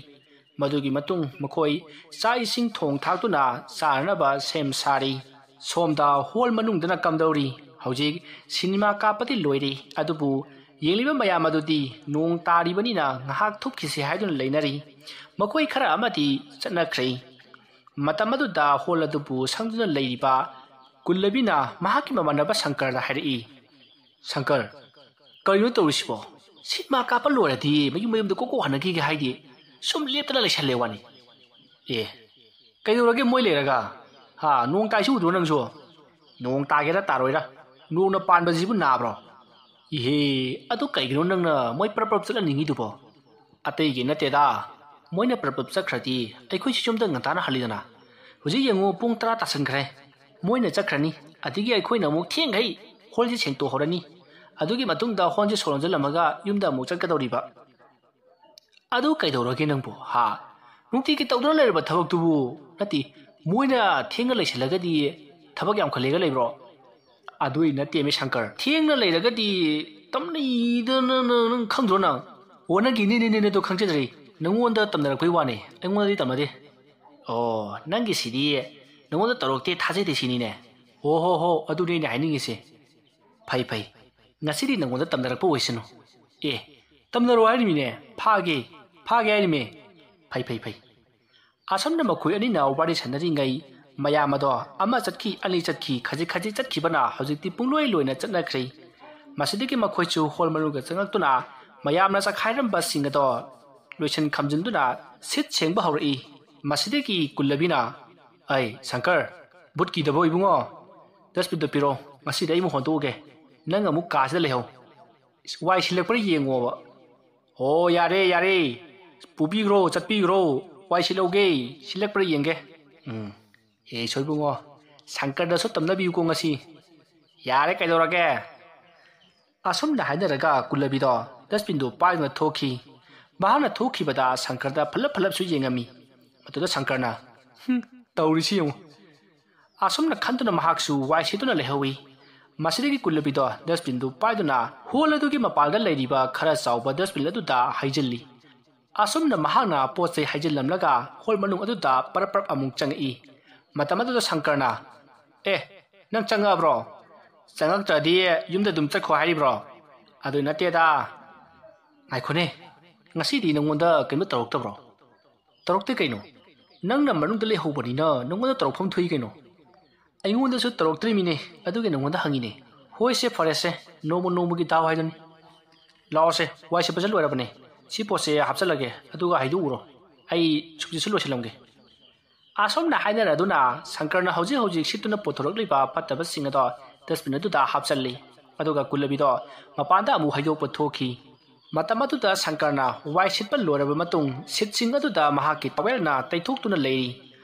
ꯃꯗꯨꯒꯤ ꯃꯇꯨꯡ ꯃꯈꯣꯏ ꯆꯥꯛ ꯏꯁꯤꯡ ꯊꯣꯡ ꯊꯥꯛꯇꯨꯅ ꯆꯥꯅꯅꯕ ꯁꯦꯝ ꯁꯥꯔꯤ꯫ ꯁꯣꯝꯗ ꯍꯣꯜ ꯃꯅꯨꯡꯗꯅ ꯀꯝꯗꯧꯔꯤ? ꯍꯧꯖꯤꯛ ꯁꯤꯅꯦꯃꯥ ꯀꯥꯞꯄꯗꯤ ꯂꯣꯏꯔꯦ, ꯑꯗꯨꯕꯨ ꯌꯦꯡꯂꯤꯕ ꯃꯌꯥꯝ ꯑꯗꯨꯗꯤ ꯅꯣꯡ ꯇꯥꯔꯤꯕꯅꯤꯅ ꯉꯥꯏꯍꯥꯛ ꯊꯨꯞꯈꯤꯁꯤ ꯍꯥꯏꯗꯨꯅ ꯂꯩꯅꯔꯤ꯫ ꯃꯈꯣꯏ ꯈꯔ ꯑꯃꯗꯤ ꯆꯠꯅꯈ꯭ꯔꯦ꯫ ꯃꯇꯝ ꯑꯗꯨꯗ ꯍꯣꯜ ꯑꯗꯨꯕꯨ ꯁꯪꯗꯨꯅ ꯂꯩꯔꯤꯕ ꯀꯨꯜꯂꯕꯤꯅ ꯃꯍꯥꯛꯀꯤ ꯃꯃꯥꯟꯅꯕ ꯁꯪꯀꯔꯗ ꯍꯥꯏꯔꯛꯏ, "ꯁꯪꯀꯔ, ꯀꯔꯤꯅꯣ ꯇꯧꯔꯤꯁꯤꯕꯣ? ꯁꯤꯅꯦꯃꯥ ꯀꯥꯞꯄ ꯂꯣꯏꯔꯗꯤ ꯃꯌꯨꯝ ꯃꯌꯨꯝꯗ ꯀꯣꯛ ꯀꯣꯛ ꯍꯟꯅꯈꯤꯒꯦ ꯍꯥꯏꯗꯤ ꯁꯨꯝ ꯂꯦꯞꯇꯅ ꯂꯩꯁꯜꯂꯦ ꯋꯥꯅꯤ"꯫ "ꯑꯦ, ꯀꯩꯗꯧꯔꯒꯦ ꯃꯣꯏ ꯂꯩꯔꯒ? ꯍꯥ, ꯅꯣꯡ ꯇꯥꯏꯁꯤ ꯎꯗ꯭ꯔꯣ ꯅꯪꯁꯨ? ꯅꯣꯡ ꯇꯥꯒꯦꯔꯥ ꯇꯥꯔꯣꯏꯔꯥ, ꯅꯣꯡꯅ ꯄꯥꯟꯕꯁꯤꯕꯨ ꯅꯥꯕ꯭ꯔꯣ? ꯏꯍꯦ, ꯑꯗꯨ ꯀꯩꯒꯤꯅꯣ ꯅꯪꯅ ꯃꯣꯏ ꯄ꯭ꯔꯞ ꯄ꯭ꯔꯞ ꯆꯠꯍꯟꯅꯤꯡꯉꯤꯗꯨꯕꯣ? ꯑꯇꯩꯒꯤ ꯅꯠꯇꯦꯗ, ꯃꯣꯏꯅ ꯄ꯭ꯔꯞ ꯄ꯭ꯔꯞ ꯆꯠꯈ꯭ꯔꯗꯤ ꯑꯩꯈꯣꯏꯁꯨ ꯌꯨꯝꯗ ꯉꯟꯇꯥꯅ ꯍꯜꯂꯤꯗꯅ꯫ ꯍꯧꯖꯤꯛ ꯌꯦꯡꯉꯨ, ꯄꯨꯡ ꯇꯔꯥ ꯇꯥꯁꯟꯈ꯭ꯔꯦ꯫ ꯃꯣꯏꯅ ꯆꯠꯈ꯭ꯔꯅꯤ, ꯑꯗꯒꯤ ꯑꯩꯈꯣꯏꯅ ꯑꯃꯨꯛ ꯊꯦꯡꯈꯩ ꯍꯣꯜꯁꯦ ꯁꯦꯡꯇꯣꯛꯍꯧꯔꯅꯤ꯫ ꯑꯗꯨꯒꯤ ꯃꯇꯨꯡꯗ ꯍꯣꯜꯁꯦ ꯁꯣ ꯂꯣꯟꯁꯤꯜꯂꯝꯃꯒ ꯌꯨꯝꯗ ꯑꯃꯨꯛ ꯆꯠꯀꯗꯧꯔꯤꯕ꯫ ꯑꯗꯨ ꯀꯩꯗꯧꯔꯒꯦ ꯅꯪꯕꯨ, ꯍꯥ? ꯅꯨꯡꯇꯤꯒꯤ ꯇꯧꯗꯨꯅ ꯂꯩꯔꯕ ꯊꯕꯛꯇꯨꯕꯨ? ꯅꯠꯇꯦ, ꯃꯣꯏꯅ ꯊꯦꯡꯅ ꯂꯩꯁꯜꯂꯒꯗꯤ ꯊꯕꯛ ꯌꯥꯝꯈꯠꯂꯦꯒ ꯂꯩꯕ꯭ꯔꯣ? ꯑꯗꯨꯏ ꯅꯠꯇꯦꯃꯤ ꯁꯪꯀꯔ, ꯊꯦꯡꯅ ꯂꯩꯔꯒꯗꯤ ꯇꯝꯅꯩꯗꯅ ꯅꯪ, ꯅꯪ ꯈꯪꯗ꯭ꯔꯣ ꯅꯪ? ꯑꯣ, ꯅꯪꯒꯤ ꯅꯤꯅꯦ ꯅꯤꯅꯦꯗꯣ ꯈꯪꯖꯗ꯭ꯔꯤ, ꯅꯪꯉꯣꯟꯗ ꯇꯝꯅꯔꯛꯄꯩ ꯋꯥꯅꯦ, ꯑꯩꯉꯣꯟꯗꯗꯤ ꯇꯝꯅꯗꯦ꯫ ꯑꯣ, ꯅꯪꯒꯤꯁꯤꯗꯤ ꯅꯪꯉꯣꯟꯗ ꯇꯧꯔꯛꯇꯦ, ꯊꯥꯖꯗꯦ ꯁꯤꯅꯤꯅꯦ꯫ ꯍꯣ ꯍꯣ ꯍꯣ, ꯑꯗꯨꯅꯦ ꯑꯩꯅ ꯍꯥꯏꯅꯤꯡꯉꯤꯁꯦ꯫ ꯐꯩ ꯐꯩ, ꯉꯁꯤꯗꯤ ꯅꯪꯉꯣꯟꯗ ꯇꯝꯅꯔꯛꯄ ꯑꯣꯏꯁꯅꯨ꯫ ꯑꯦ, ꯇꯝꯅꯔꯣ ꯍꯥꯏꯔꯤꯃꯤꯅꯦ, ꯐꯥꯒꯦ, ꯐꯥꯒꯦ ꯍꯥꯏꯔꯤꯃꯦ꯫ ꯐꯩ ꯐꯩ ꯐꯩ꯫ ꯑꯁꯨꯝꯅ ꯃꯈꯣꯏ ꯑꯅꯤꯅ ꯋꯥꯔꯤ ꯁꯥꯟꯅꯔꯤꯉꯩ, ꯃꯌꯥꯝ ꯑꯗꯣ ꯑꯃ ꯆꯠꯈꯤ, ꯑꯅꯤ ꯆꯠꯈꯤ, ꯈꯖꯤꯛ ꯈꯖꯤꯛ ꯆꯠꯈꯤꯕꯅ ꯍꯧꯖꯤꯛꯇꯤ ꯄꯨꯡꯂꯣꯏ ꯂꯣꯏꯅ ꯆꯠꯅꯈ꯭ꯔꯦ꯫ ꯃꯁꯤꯗꯒꯤ ꯃꯈꯣꯏꯁꯨ ꯍꯣꯜ ꯃꯅꯨꯡꯗ ꯆꯪꯂꯛꯇꯨꯅ ꯃꯌꯥꯝꯅ ꯆꯈꯥꯏꯔꯝꯕꯁꯤꯡ ꯑꯗꯣ ꯂꯣꯏꯁꯤꯟ ꯈꯝꯖꯤꯟꯗꯨꯅ ꯁꯤꯠ ꯁꯦꯡꯕ ꯍꯧꯔꯛꯏ꯫ ꯃꯁꯤꯗꯒꯤ ꯀꯨꯜꯂꯕꯤꯅ, "ꯑꯩ ꯁꯪꯀꯔ, ꯚꯨꯠ ꯀꯤꯗꯕ꯭ꯔꯣ ꯏꯕꯨꯡꯉꯣ? ꯗꯁꯕꯤꯟꯗꯣ ꯄꯤꯔꯣ, ꯉꯁꯤꯗꯤ ꯑꯩ ꯑꯃꯨꯛ ꯍꯣꯟꯗꯣꯛꯎꯒꯦ꯫ ꯅꯪ ꯑꯃꯨꯛ ꯀꯥꯁꯤꯗ ꯂꯩꯍꯧ꯫ ꯏꯁ, ꯋꯥꯏ ꯁꯤꯜꯂꯛꯄ꯭ꯔꯥ ꯌꯦꯡꯉꯣꯕ꯫" "ꯑꯣ, ꯌꯥꯔꯦ, ꯌꯥꯔꯦ꯫ ꯄꯨꯕꯤꯈ꯭ꯔꯣ, ꯆꯠꯄꯤꯈ꯭ꯔꯣ꯫ ꯋꯥꯏ ꯁꯤꯠꯍꯧꯒꯦ꯫ ꯁꯤꯜꯂꯛꯄ꯭ꯔꯥ ꯌꯦꯡꯒꯦ꯫" ꯎꯝ꯫ ꯑꯦ, ꯏꯁꯣꯏ ꯏꯕꯨꯡꯉꯣ, ꯁꯪꯀꯔꯗꯁꯨ ꯇꯝꯅꯕꯤꯌꯨꯀꯣ ꯉꯁꯤ꯫ ꯌꯥꯔꯦ, ꯀꯩꯗꯧꯔꯒꯦ? ꯑꯁꯨꯝꯅ ꯍꯥꯏꯅꯔꯒ ꯀꯨꯜꯂꯕꯤꯗꯣ ꯗꯁꯕꯤꯟꯗꯨ ꯄꯥꯏꯗꯨꯅ ꯊꯣꯛꯈꯤ꯫ ꯃꯍꯥꯛꯅ ꯊꯣꯛꯈꯤꯕꯗ ꯁꯪꯀꯔꯗ ꯐꯠꯂꯞ ꯐꯠꯂꯞꯁꯨ ꯌꯦꯡꯉꯝꯃꯤ꯫ ꯃꯗꯨꯗ ꯁꯪꯀꯔꯅ, "ꯍꯨꯝ, ꯇꯧꯔꯤꯁꯤ ꯌꯦꯡꯉꯨ꯫" ꯑꯁꯨꯝꯅ ꯈꯟꯗꯨꯅ ꯃꯍꯥꯛꯁꯨ ꯋꯥꯏ ꯁꯤꯠꯇꯨꯅ ꯂꯩꯍꯧꯏ꯫ ꯃꯁꯤꯗꯒꯤ ꯀꯨꯜꯂꯕꯤꯗꯣ ꯗꯁꯕꯤꯟꯗꯨ ꯄꯥꯏꯗꯨꯅ ꯍꯣꯜ ꯑꯗꯨꯒꯤ ꯃꯄꯥꯟꯗ ꯂꯩꯔꯤꯕ ꯈꯔ ꯆꯥꯎꯕ ꯗꯁꯕꯤꯟ ꯑꯗꯨꯗ ꯍꯩꯖꯤꯜꯂꯤ꯫ ꯑꯁꯨꯝꯅ ꯃꯍꯥꯛꯅ ꯄꯣꯠ ꯆꯩ ꯍꯩꯖꯤꯜꯂꯝꯂꯒ ꯍꯣꯜ ꯃꯅꯨꯡ ꯑꯗꯨꯗ ꯄꯔꯞ ꯄꯔꯞ ꯑꯃꯨꯛ ꯆꯪꯉꯛꯏ꯫ ꯃꯇꯝ ꯑꯗꯨꯗ ꯁꯪꯀꯔꯅ, "ꯑꯦ, ꯅꯪ ꯆꯪꯉꯛꯑꯕ꯭ꯔꯣ? ꯆꯪꯉꯛꯇ꯭ꯔꯗꯤ ꯌꯨꯝꯗ ꯑꯗꯨꯝ ꯆꯠꯈꯣ ꯍꯥꯏꯔꯤꯕ꯭ꯔꯣ?" "ꯑꯗꯨ ꯅꯠꯇꯦꯗ꯫" "ꯉꯥꯏꯈꯣꯅꯦ, ꯉꯁꯤꯗꯤ ꯅꯪꯉꯣꯟꯗ ꯀꯩꯝꯇ ꯇꯧꯔꯛꯇꯕ꯭ꯔꯣ?" "ꯇꯧꯔꯛꯇꯦ ꯀꯩꯅꯣ? ꯅꯪꯅ ꯃꯅꯨꯡꯗ ꯂꯩꯍꯧꯕꯅꯤꯅ ꯅꯪꯉꯣꯟꯗ ꯇꯧꯔꯛꯐꯝ ꯊꯣꯛꯏ ꯀꯩꯅꯣ?" "ꯑꯩꯉꯣꯟꯗꯁꯨ ꯇꯧꯔꯛꯇ꯭ꯔꯤꯃꯤꯅꯦ, ꯑꯗꯨꯒꯤ ꯅꯪꯉꯣꯟꯗ ꯍꯪꯉꯤꯅꯦ꯫" "ꯍꯣꯏꯁꯦ, ꯐꯔꯦꯁꯦ, ꯅꯣꯡꯃ ꯅꯣꯡꯃꯒꯤ ꯗꯥꯎ ꯍꯥꯏꯗꯨꯅꯤ꯫ ꯂꯥꯛꯑꯣꯁꯦ, ꯋꯥꯏ ꯁꯤꯠꯄꯁꯦ ꯂꯣꯏꯔꯕꯅꯦ꯫ ꯁꯤ ꯄꯣꯠꯁꯦ ꯍꯥꯞꯆꯜꯂꯒꯦ, ꯑꯗꯨꯒ ꯍꯩꯗꯣꯛꯎꯔꯣ꯫ ꯑꯩ ꯁꯨꯝꯁꯤꯠꯁꯨ ꯂꯣꯏꯁꯤꯜꯂꯝꯒꯦ꯫" ꯑꯁꯨꯝꯅ ꯍꯥꯏꯅꯔꯗꯨꯅ ꯁꯪꯀꯔꯅ ꯍꯧꯖꯤꯛ ꯍꯧꯖꯤꯛ ꯁꯤꯠꯇꯨꯅ ꯄꯨꯊꯣꯔꯛꯂꯤꯕ ꯐꯠꯇꯕꯁꯤꯡ ꯑꯗꯣ ꯗꯁꯕꯤꯟ ꯑꯗꯨꯗ ꯍꯥꯞꯆꯜꯂꯤ꯫ ꯑꯗꯨꯒ ꯀꯨꯜꯂꯕꯤꯗꯣ ꯃꯄꯥꯟꯗ ꯑꯃꯨꯛ ꯍꯩꯗꯣꯛꯄ ꯊꯣꯛꯈꯤ꯫ ꯃꯇꯝ ꯑꯗꯨꯗ ꯁꯪꯀꯔꯅ ꯋꯥꯏ ꯁꯤꯠꯄ ꯂꯣꯏꯔꯕ ꯃꯇꯨꯡ ꯁꯤꯠꯁꯤꯡ ꯑꯗꯨꯗ ꯃꯍꯥꯛꯀꯤ ꯇꯋꯦꯜꯅ ꯇꯩꯊꯣꯛꯇꯨꯅ ꯂꯩꯔꯤ꯫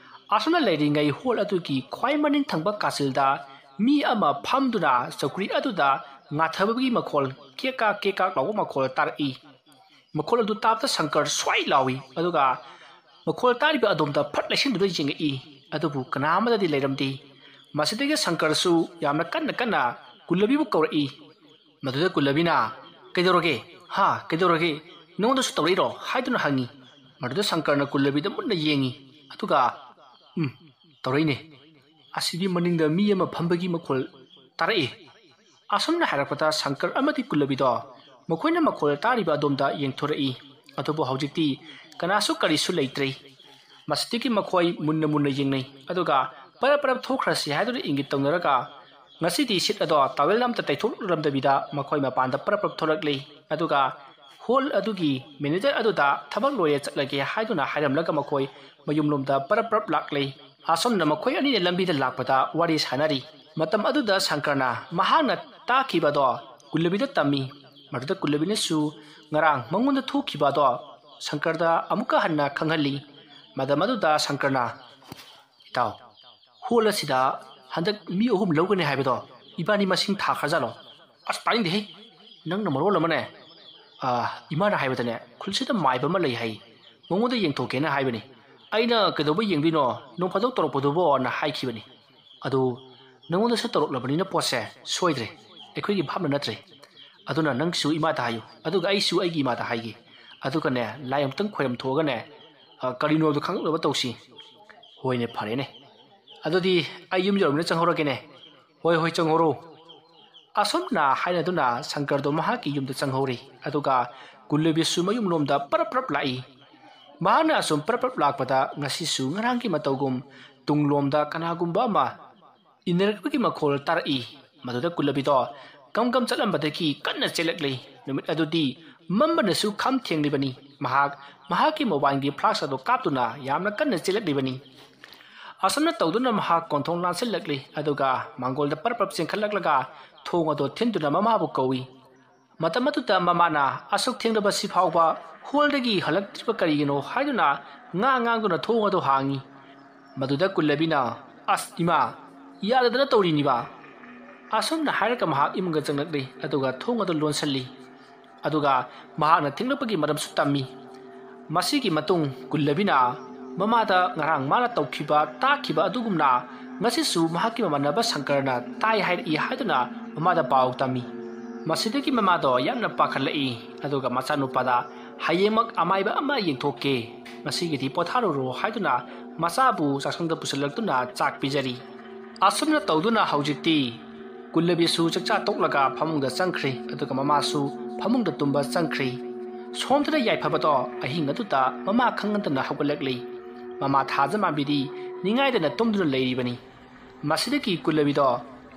ꯑꯁꯨꯝꯅ ꯂꯩꯔꯤꯉꯩ ꯍꯣꯜ ꯑꯗꯨꯒꯤ ꯈ꯭ꯋꯥꯏ ꯃꯅꯤꯡ ꯊꯪꯕ ꯀꯥꯆꯤꯜꯗ ꯃꯤ ꯑꯃ ꯐꯝꯗꯨꯅ ꯆꯧꯀ꯭ꯔꯤ ꯑꯗꯨꯗ ꯉꯥꯊꯕꯒꯤ ꯃꯈꯣꯜ, ꯀꯦꯛ ꯀꯥꯛ ꯀꯦꯛ ꯀꯥꯛ ꯂꯥꯎꯕ ꯃꯈꯣꯜ ꯇꯥꯔꯛꯏ꯫ ꯃꯈꯣꯜ ꯑꯗꯨ ꯇꯥꯕꯗ ꯁꯪꯀꯔ ꯁ꯭ꯋꯥꯏ ꯂꯥꯎꯏ, ꯑꯗꯨꯒ ꯃꯈꯣꯜ ꯇꯥꯔꯤꯕ ꯑꯗꯣꯝꯗ ꯐꯠ ꯂꯩꯁꯤꯟꯗꯨꯅ ꯌꯦꯡꯉꯛꯏ꯫ ꯑꯗꯨꯕꯨ ꯀꯅꯥ ꯑꯃꯗꯗꯤ ꯂꯩꯔꯝꯗꯦ꯫ ꯃꯁꯤꯗꯒꯤ ꯁꯪꯀꯔꯁꯨ ꯌꯥꯝꯅ ꯀꯟꯅ ꯀꯟꯅ ꯀꯨꯜꯂꯕꯤꯕꯨ ꯀꯧꯔꯛꯏ꯫ ꯃꯗꯨꯗ ꯀꯨꯜꯂꯕꯤꯅ, "ꯀꯩꯗꯧꯔꯒꯦ? ꯍꯥ, ꯀꯩꯗꯧꯔꯒꯦ? ꯅꯉꯣꯟꯗꯁꯨ ꯇꯧꯔꯛꯏꯔꯣ?" ꯍꯥꯏꯗꯨꯅ ꯍꯪꯉꯤ꯫ ꯃꯗꯨꯗ ꯁꯪꯀꯔꯅ ꯀꯨꯜꯂꯕꯤꯗ ꯃꯨꯟꯅ ꯌꯦꯡꯉꯤ, ꯑꯗꯨꯒ, "ꯎꯝ, ꯇꯧꯔꯛꯏꯅꯦ꯫ ꯑꯁꯤꯒꯤ ꯃꯅꯤꯡꯗ ꯃꯤ ꯑꯃ ꯐꯝꯕꯒꯤ ꯃꯈꯣꯜ ꯇꯥꯔꯛꯏ꯫" ꯑꯁꯨꯝꯅ ꯍꯥꯏꯔꯛꯄꯗ ꯁꯪꯀꯔ ꯑꯃꯗꯤ ꯀꯨꯜꯂꯕꯤꯗꯣ ꯃꯈꯣꯏꯅ ꯃꯈꯣꯜ ꯇꯥꯔꯤꯕ ꯑꯗꯣꯝꯗ ꯌꯦꯡꯊꯣꯔꯛꯏ꯫ ꯑꯗꯨꯕꯨ ꯍꯧꯖꯤꯛꯇꯤ ꯀꯅꯥꯁꯨ ꯀꯔꯤꯁꯨ ꯂꯩꯇ꯭ꯔꯦ꯫ ꯃꯁꯤꯗꯒꯤ ꯃꯈꯣꯏ ꯃꯨꯟꯅ ꯃꯨꯟꯅ ꯌꯦꯡꯅꯩ, ꯑꯗꯨꯒ ꯄꯔꯞ ꯄꯔꯞ ꯊꯣꯛꯈ꯭ꯔꯁꯤ ꯍꯥꯏꯗꯨꯅ ꯏꯪꯒꯤꯠ ꯇꯧꯅꯔꯒ ꯉꯁꯤꯗꯤ ꯁꯤꯠ ꯑꯗꯣ ꯇꯥꯋꯦꯜ ꯑꯝꯇ ꯇꯩꯊꯣꯛꯂꯝꯗꯕꯤꯗ ꯃꯈꯣꯏ ꯃꯄꯥꯟꯗ ꯄꯔꯞ ꯄꯔꯞ ꯊꯣꯛꯂꯛꯂꯤ꯫ ꯑꯗꯨꯒ ꯍꯣꯜ ꯑꯗꯨꯒꯤ ꯃꯦꯅꯦꯖꯔ ꯑꯗꯨꯗ ꯊꯕꯛ ꯂꯣꯏꯔꯦ ꯆꯠꯂꯒꯦ ꯍꯥꯏꯗꯨꯅ ꯍꯥꯏꯔꯝꯂꯒ ꯃꯈꯣꯏ ꯃꯌꯨꯝꯂꯣꯝꯗ ꯄꯔꯞ ꯄꯔꯞ ꯂꯥꯛꯂꯤ꯫ ꯑꯁꯣꯝꯅ ꯃꯈꯣꯏ ꯑꯅꯤꯅ ꯂꯝꯕꯤꯗ ꯂꯥꯛꯄꯗ ꯋꯥꯔꯤ ꯁꯥꯟꯅꯔꯤ꯫ ꯃꯇꯝ ꯑꯗꯨꯗ ꯁꯪꯀꯔꯅ ꯃꯍꯥꯛꯅ ꯇꯥꯈꯤꯕ ꯑꯗꯣ ꯀꯨꯜꯂꯕꯤꯗ ꯇꯝꯃꯤ꯫ ꯃꯗꯨꯗ ꯀꯨꯜꯂꯕꯤꯅꯁꯨ ꯉꯔꯥꯡ ꯃꯉꯣꯟꯗ ꯊꯣꯛꯈꯤꯕ ꯑꯗꯣ ꯁꯪꯀꯔꯗ ꯑꯃꯨꯛꯀ ꯍꯟꯅ ꯈꯪꯍꯜꯂꯤ꯫ ꯃꯇꯝ ꯑꯗꯨꯗ ꯁꯪꯀꯔꯅ, "ꯏꯇꯥꯎ, ꯍꯣꯜ ꯑꯁꯤꯗ ꯍꯟꯗꯛ ꯃꯤ ꯑꯍꯨꯝ ꯂꯧꯒꯅꯤ ꯍꯥꯏꯕꯗꯣ ꯏꯕꯥꯅꯤ ꯃꯁꯤꯡ ꯊꯥꯈ꯭ꯔꯖꯥꯠꯂꯣ?" "ꯑꯁ, ꯇꯥꯅꯤꯡꯗꯦꯍꯦ꯫ ꯅꯪꯅ ꯃꯔꯣꯜ ꯑꯃꯅꯦ꯫ ꯑꯥ, ꯏꯃꯥꯅ ꯍꯥꯏꯕꯗꯅꯦ, ꯈꯨꯜꯁꯤꯗ ꯃꯥꯏꯕ ꯑꯃ ꯂꯩ ꯍꯥꯏ꯫ ꯃꯉꯣꯟꯗ ꯌꯦꯡꯊꯣꯛꯀꯦꯅ ꯍꯥꯏꯕꯅꯤ꯫ ꯑꯩꯅ ꯀꯩꯗꯧꯕ ꯌꯦꯡꯗꯣꯏꯅꯣ? ꯅꯣꯡ ꯐꯥꯗꯣꯛ ꯇꯧꯔꯛꯄꯗꯨꯕꯣꯅ ꯍꯥꯏꯈꯤꯕꯅꯤ꯫ ꯑꯗꯨ ꯅꯉꯣꯟꯗꯁꯨ ꯇꯧꯔꯛꯂꯕꯅꯤꯅ ꯄꯣꯠꯁꯦ ꯁꯣꯏꯗ꯭ꯔꯦ꯫ ꯑꯩꯈꯣꯏꯒꯤ ꯚꯥꯞꯅ ꯅꯠꯇ꯭ꯔꯦ꯫ ꯑꯗꯨꯅ ꯅꯪꯁꯨ ꯏꯃꯥꯗ ꯍꯥꯏꯌꯨ, ꯑꯗꯨꯒ ꯑꯩꯁꯨ ꯑꯩꯒꯤ ꯏꯃꯥꯗ ꯍꯥꯏꯒꯦ꯫ ꯑꯗꯨꯒꯅꯦ, ꯂꯥꯏ ꯑꯃꯨꯛꯇꯪ ꯈꯣꯏꯔꯝ ꯊꯣꯛꯑꯒꯅꯦ, ꯑ, ꯀꯔꯤꯅꯣꯗꯣ ꯈꯪꯂꯛꯅꯕ ꯇꯧꯁꯤ꯫" "ꯍꯣꯏꯅꯦ, ꯐꯔꯦꯅꯦ꯫ ꯑꯗꯨꯗꯤ ꯑꯩ ꯌꯨꯝ ꯌꯧꯔꯕꯅꯤꯅ ꯆꯪꯍꯧꯔꯒꯦꯅꯦ꯫" "ꯍꯣꯏ, ꯍꯣꯏ, ꯆꯪꯍꯧꯔꯣ꯫" ꯑꯁꯨꯝꯅ ꯍꯥꯏꯅꯗꯨꯅ ꯁꯪꯀꯔꯗꯣ ꯃꯍꯥꯛꯀꯤ ꯌꯨꯝꯗ ꯆꯪꯍꯧꯔꯤ꯫ ꯑꯗꯨꯒ ꯀꯨꯜꯂꯕꯤꯁꯨ ꯃꯌꯨꯝꯂꯣꯝꯗ ꯄꯔꯞ ꯄꯔꯞ ꯂꯥꯛꯏ꯫ ꯃꯍꯥꯛꯅ ꯑꯁꯨꯝ ꯄꯔꯞ ꯄꯔꯞ ꯂꯥꯛꯄꯗ ꯉꯁꯤꯁꯨ ꯉꯔꯥꯡꯒꯤ ꯃꯇꯧꯒꯨꯝ ꯇꯨꯡꯂꯣꯝꯗ ꯀꯅꯥꯒꯨꯝꯕ ꯑꯃ ꯏꯟꯅꯔꯛꯄꯒꯤ ꯃꯈꯣꯜ ꯇꯥꯔꯛꯏ꯫ ꯃꯗꯨꯗ ꯀꯨꯜꯂꯕꯤꯗꯣ ꯀꯝ ꯀꯝ ꯆꯠꯂꯝꯕꯗꯒꯤ ꯀꯟꯅ ꯆꯦꯜꯂꯛꯂꯤ꯫ ꯅꯨꯃꯤꯠ ꯑꯗꯨꯗꯤ ꯃꯝꯕꯅꯁꯨ ꯈꯝ ꯊꯦꯡꯂꯤꯕꯅꯤ꯫ ꯃꯍꯥꯛ ꯃꯍꯥꯛꯀꯤ ꯃꯣꯕꯥꯏꯜꯒꯤ ꯐ꯭ꯂꯥꯁ ꯑꯗꯨ ꯀꯥꯞꯇꯨꯅ ꯌꯥꯝꯅ ꯀꯟꯅ ꯆꯦꯜꯂꯛꯂꯤꯕꯅꯤ꯫ ꯑꯁꯨꯝꯅ ꯇꯧꯗꯨꯅ ꯃꯍꯥꯛ ꯀꯣꯟꯊꯣꯡ ꯂꯥꯟꯁꯤꯜꯂꯛꯂꯤ, ꯑꯗꯨꯒ ꯃꯥꯡꯒꯣꯜꯗ ꯄꯔꯞ ꯄꯔꯞ ꯆꯦꯟꯈꯠꯂꯛꯂꯒ ꯊꯣꯡ ꯑꯗꯣ ꯊꯤꯟꯗꯨꯅ ꯃꯃꯥꯕꯨ ꯀꯧꯏ꯫ ꯃꯇꯝ ꯑꯗꯨꯗ ꯃꯃꯥꯅ ꯑꯁꯨꯛ ꯊꯦꯡꯂꯕꯁꯤ ꯐꯥꯎꯕ ꯍꯣꯜꯗꯒꯤ ꯍꯜꯂꯛꯇ꯭ꯔꯤꯕ ꯀꯔꯤꯒꯤꯅꯣ ꯍꯥꯏꯗꯨꯅ ꯉꯥ ꯉꯥꯡꯗꯨꯅ ꯊꯣꯡ ꯑꯗꯨ ꯍꯥꯡꯏ꯫ ꯃꯗꯨꯗ ꯀꯨꯜꯂꯕꯤꯅ, "ꯑꯁ ꯏꯃꯥ, ꯌꯥꯗꯗꯅ ꯇꯧꯔꯤꯅꯤꯕ"꯫ ꯑꯁꯨꯝꯅ ꯍꯥꯏꯔꯒ ꯃꯍꯥꯛ ꯏꯃꯨꯡꯗ ꯆꯪꯂꯛꯂꯤ, ꯑꯗꯨꯒ ꯊꯣꯡ ꯑꯗꯨ ꯂꯣꯟꯁꯤꯜꯂꯤ꯫ ꯑꯗꯨꯒ ꯃꯍꯥꯛꯅ ꯊꯦꯡꯂꯛꯄꯒꯤ ꯃꯔꯝꯁꯨ ꯇꯝꯃꯤ꯫ ꯃꯁꯤꯒꯤ ꯃꯇꯨꯡ ꯀꯨꯜꯂꯕꯤꯅ ꯃꯃꯥꯗ ꯉꯔꯥꯡ ꯃꯥꯅ ꯇꯧꯈꯤꯕ, ꯇꯥꯛꯈꯤꯕ ꯑꯗꯨꯒꯨꯝꯅ ꯉꯁꯤꯁꯨ ꯃꯍꯥꯛꯀꯤ ꯃꯃꯥꯟꯅꯕ ꯁꯪꯀꯔꯅ ꯇꯥꯏ ꯍꯥꯏꯔꯛꯏ ꯍꯥꯏꯗꯨꯅ ꯃꯃꯥꯗ ꯄꯥꯎ ꯇꯝꯃꯤ꯫ ꯃꯁꯤꯗꯒꯤ ꯃꯃꯥꯗꯣ ꯌꯥꯝꯅ ꯄꯥꯈꯠꯂꯛꯏ, ꯑꯗꯨꯒ ꯃꯆꯥꯅꯨꯄꯥꯗ "ꯍꯌꯦꯡꯃꯛ ꯑꯃꯥꯏꯕ ꯑꯃ ꯌꯦꯡꯊꯣꯛꯀꯦ, ꯉꯁꯤꯒꯤꯗꯤ ꯄꯣꯊꯥꯔꯨꯔꯣ" ꯍꯥꯏꯗꯨꯅ ꯃꯆꯥꯕꯨ ꯆꯥꯛꯁꯪꯗ ꯄꯨꯁꯤꯜꯂꯛꯇꯨꯅ ꯆꯥꯛ ꯄꯤꯖꯔꯤ꯫ ꯑꯁꯨꯝꯅ ꯇꯧꯗꯨꯅ ꯍꯧꯖꯤꯛꯇꯤ ꯀꯨꯜꯂꯕꯤꯁꯨ ꯆꯥꯛꯆꯥ ꯇꯣꯛꯂꯒ ꯐꯃꯨꯡꯗ ꯆꯪꯈ꯭ꯔꯦ, ꯑꯗꯨꯒ ꯃꯃꯥꯁꯨ ꯐꯃꯨꯡꯗ ꯇꯨꯝꯕ ꯆꯪꯈ꯭ꯔꯦ꯫ ꯁꯣꯝꯗꯅ ꯌꯥꯏꯐꯕꯗꯣ ꯑꯍꯤꯡ ꯑꯗꯨꯗ ꯃꯃꯥ ꯈꯪꯍꯟꯗꯅ ꯍꯧꯒꯠꯂꯛꯂꯤ꯫ ꯃꯃꯥ ꯊꯥꯖꯃꯥꯟꯕꯤꯗꯤ ꯅꯤꯡꯉꯥꯏꯗꯅ ꯇꯨꯝꯗꯨꯅ ꯂꯩꯔꯤꯕꯅꯤ꯫ ꯃꯁꯤꯗꯒꯤ ꯀꯨꯜꯂꯕꯤꯗꯣ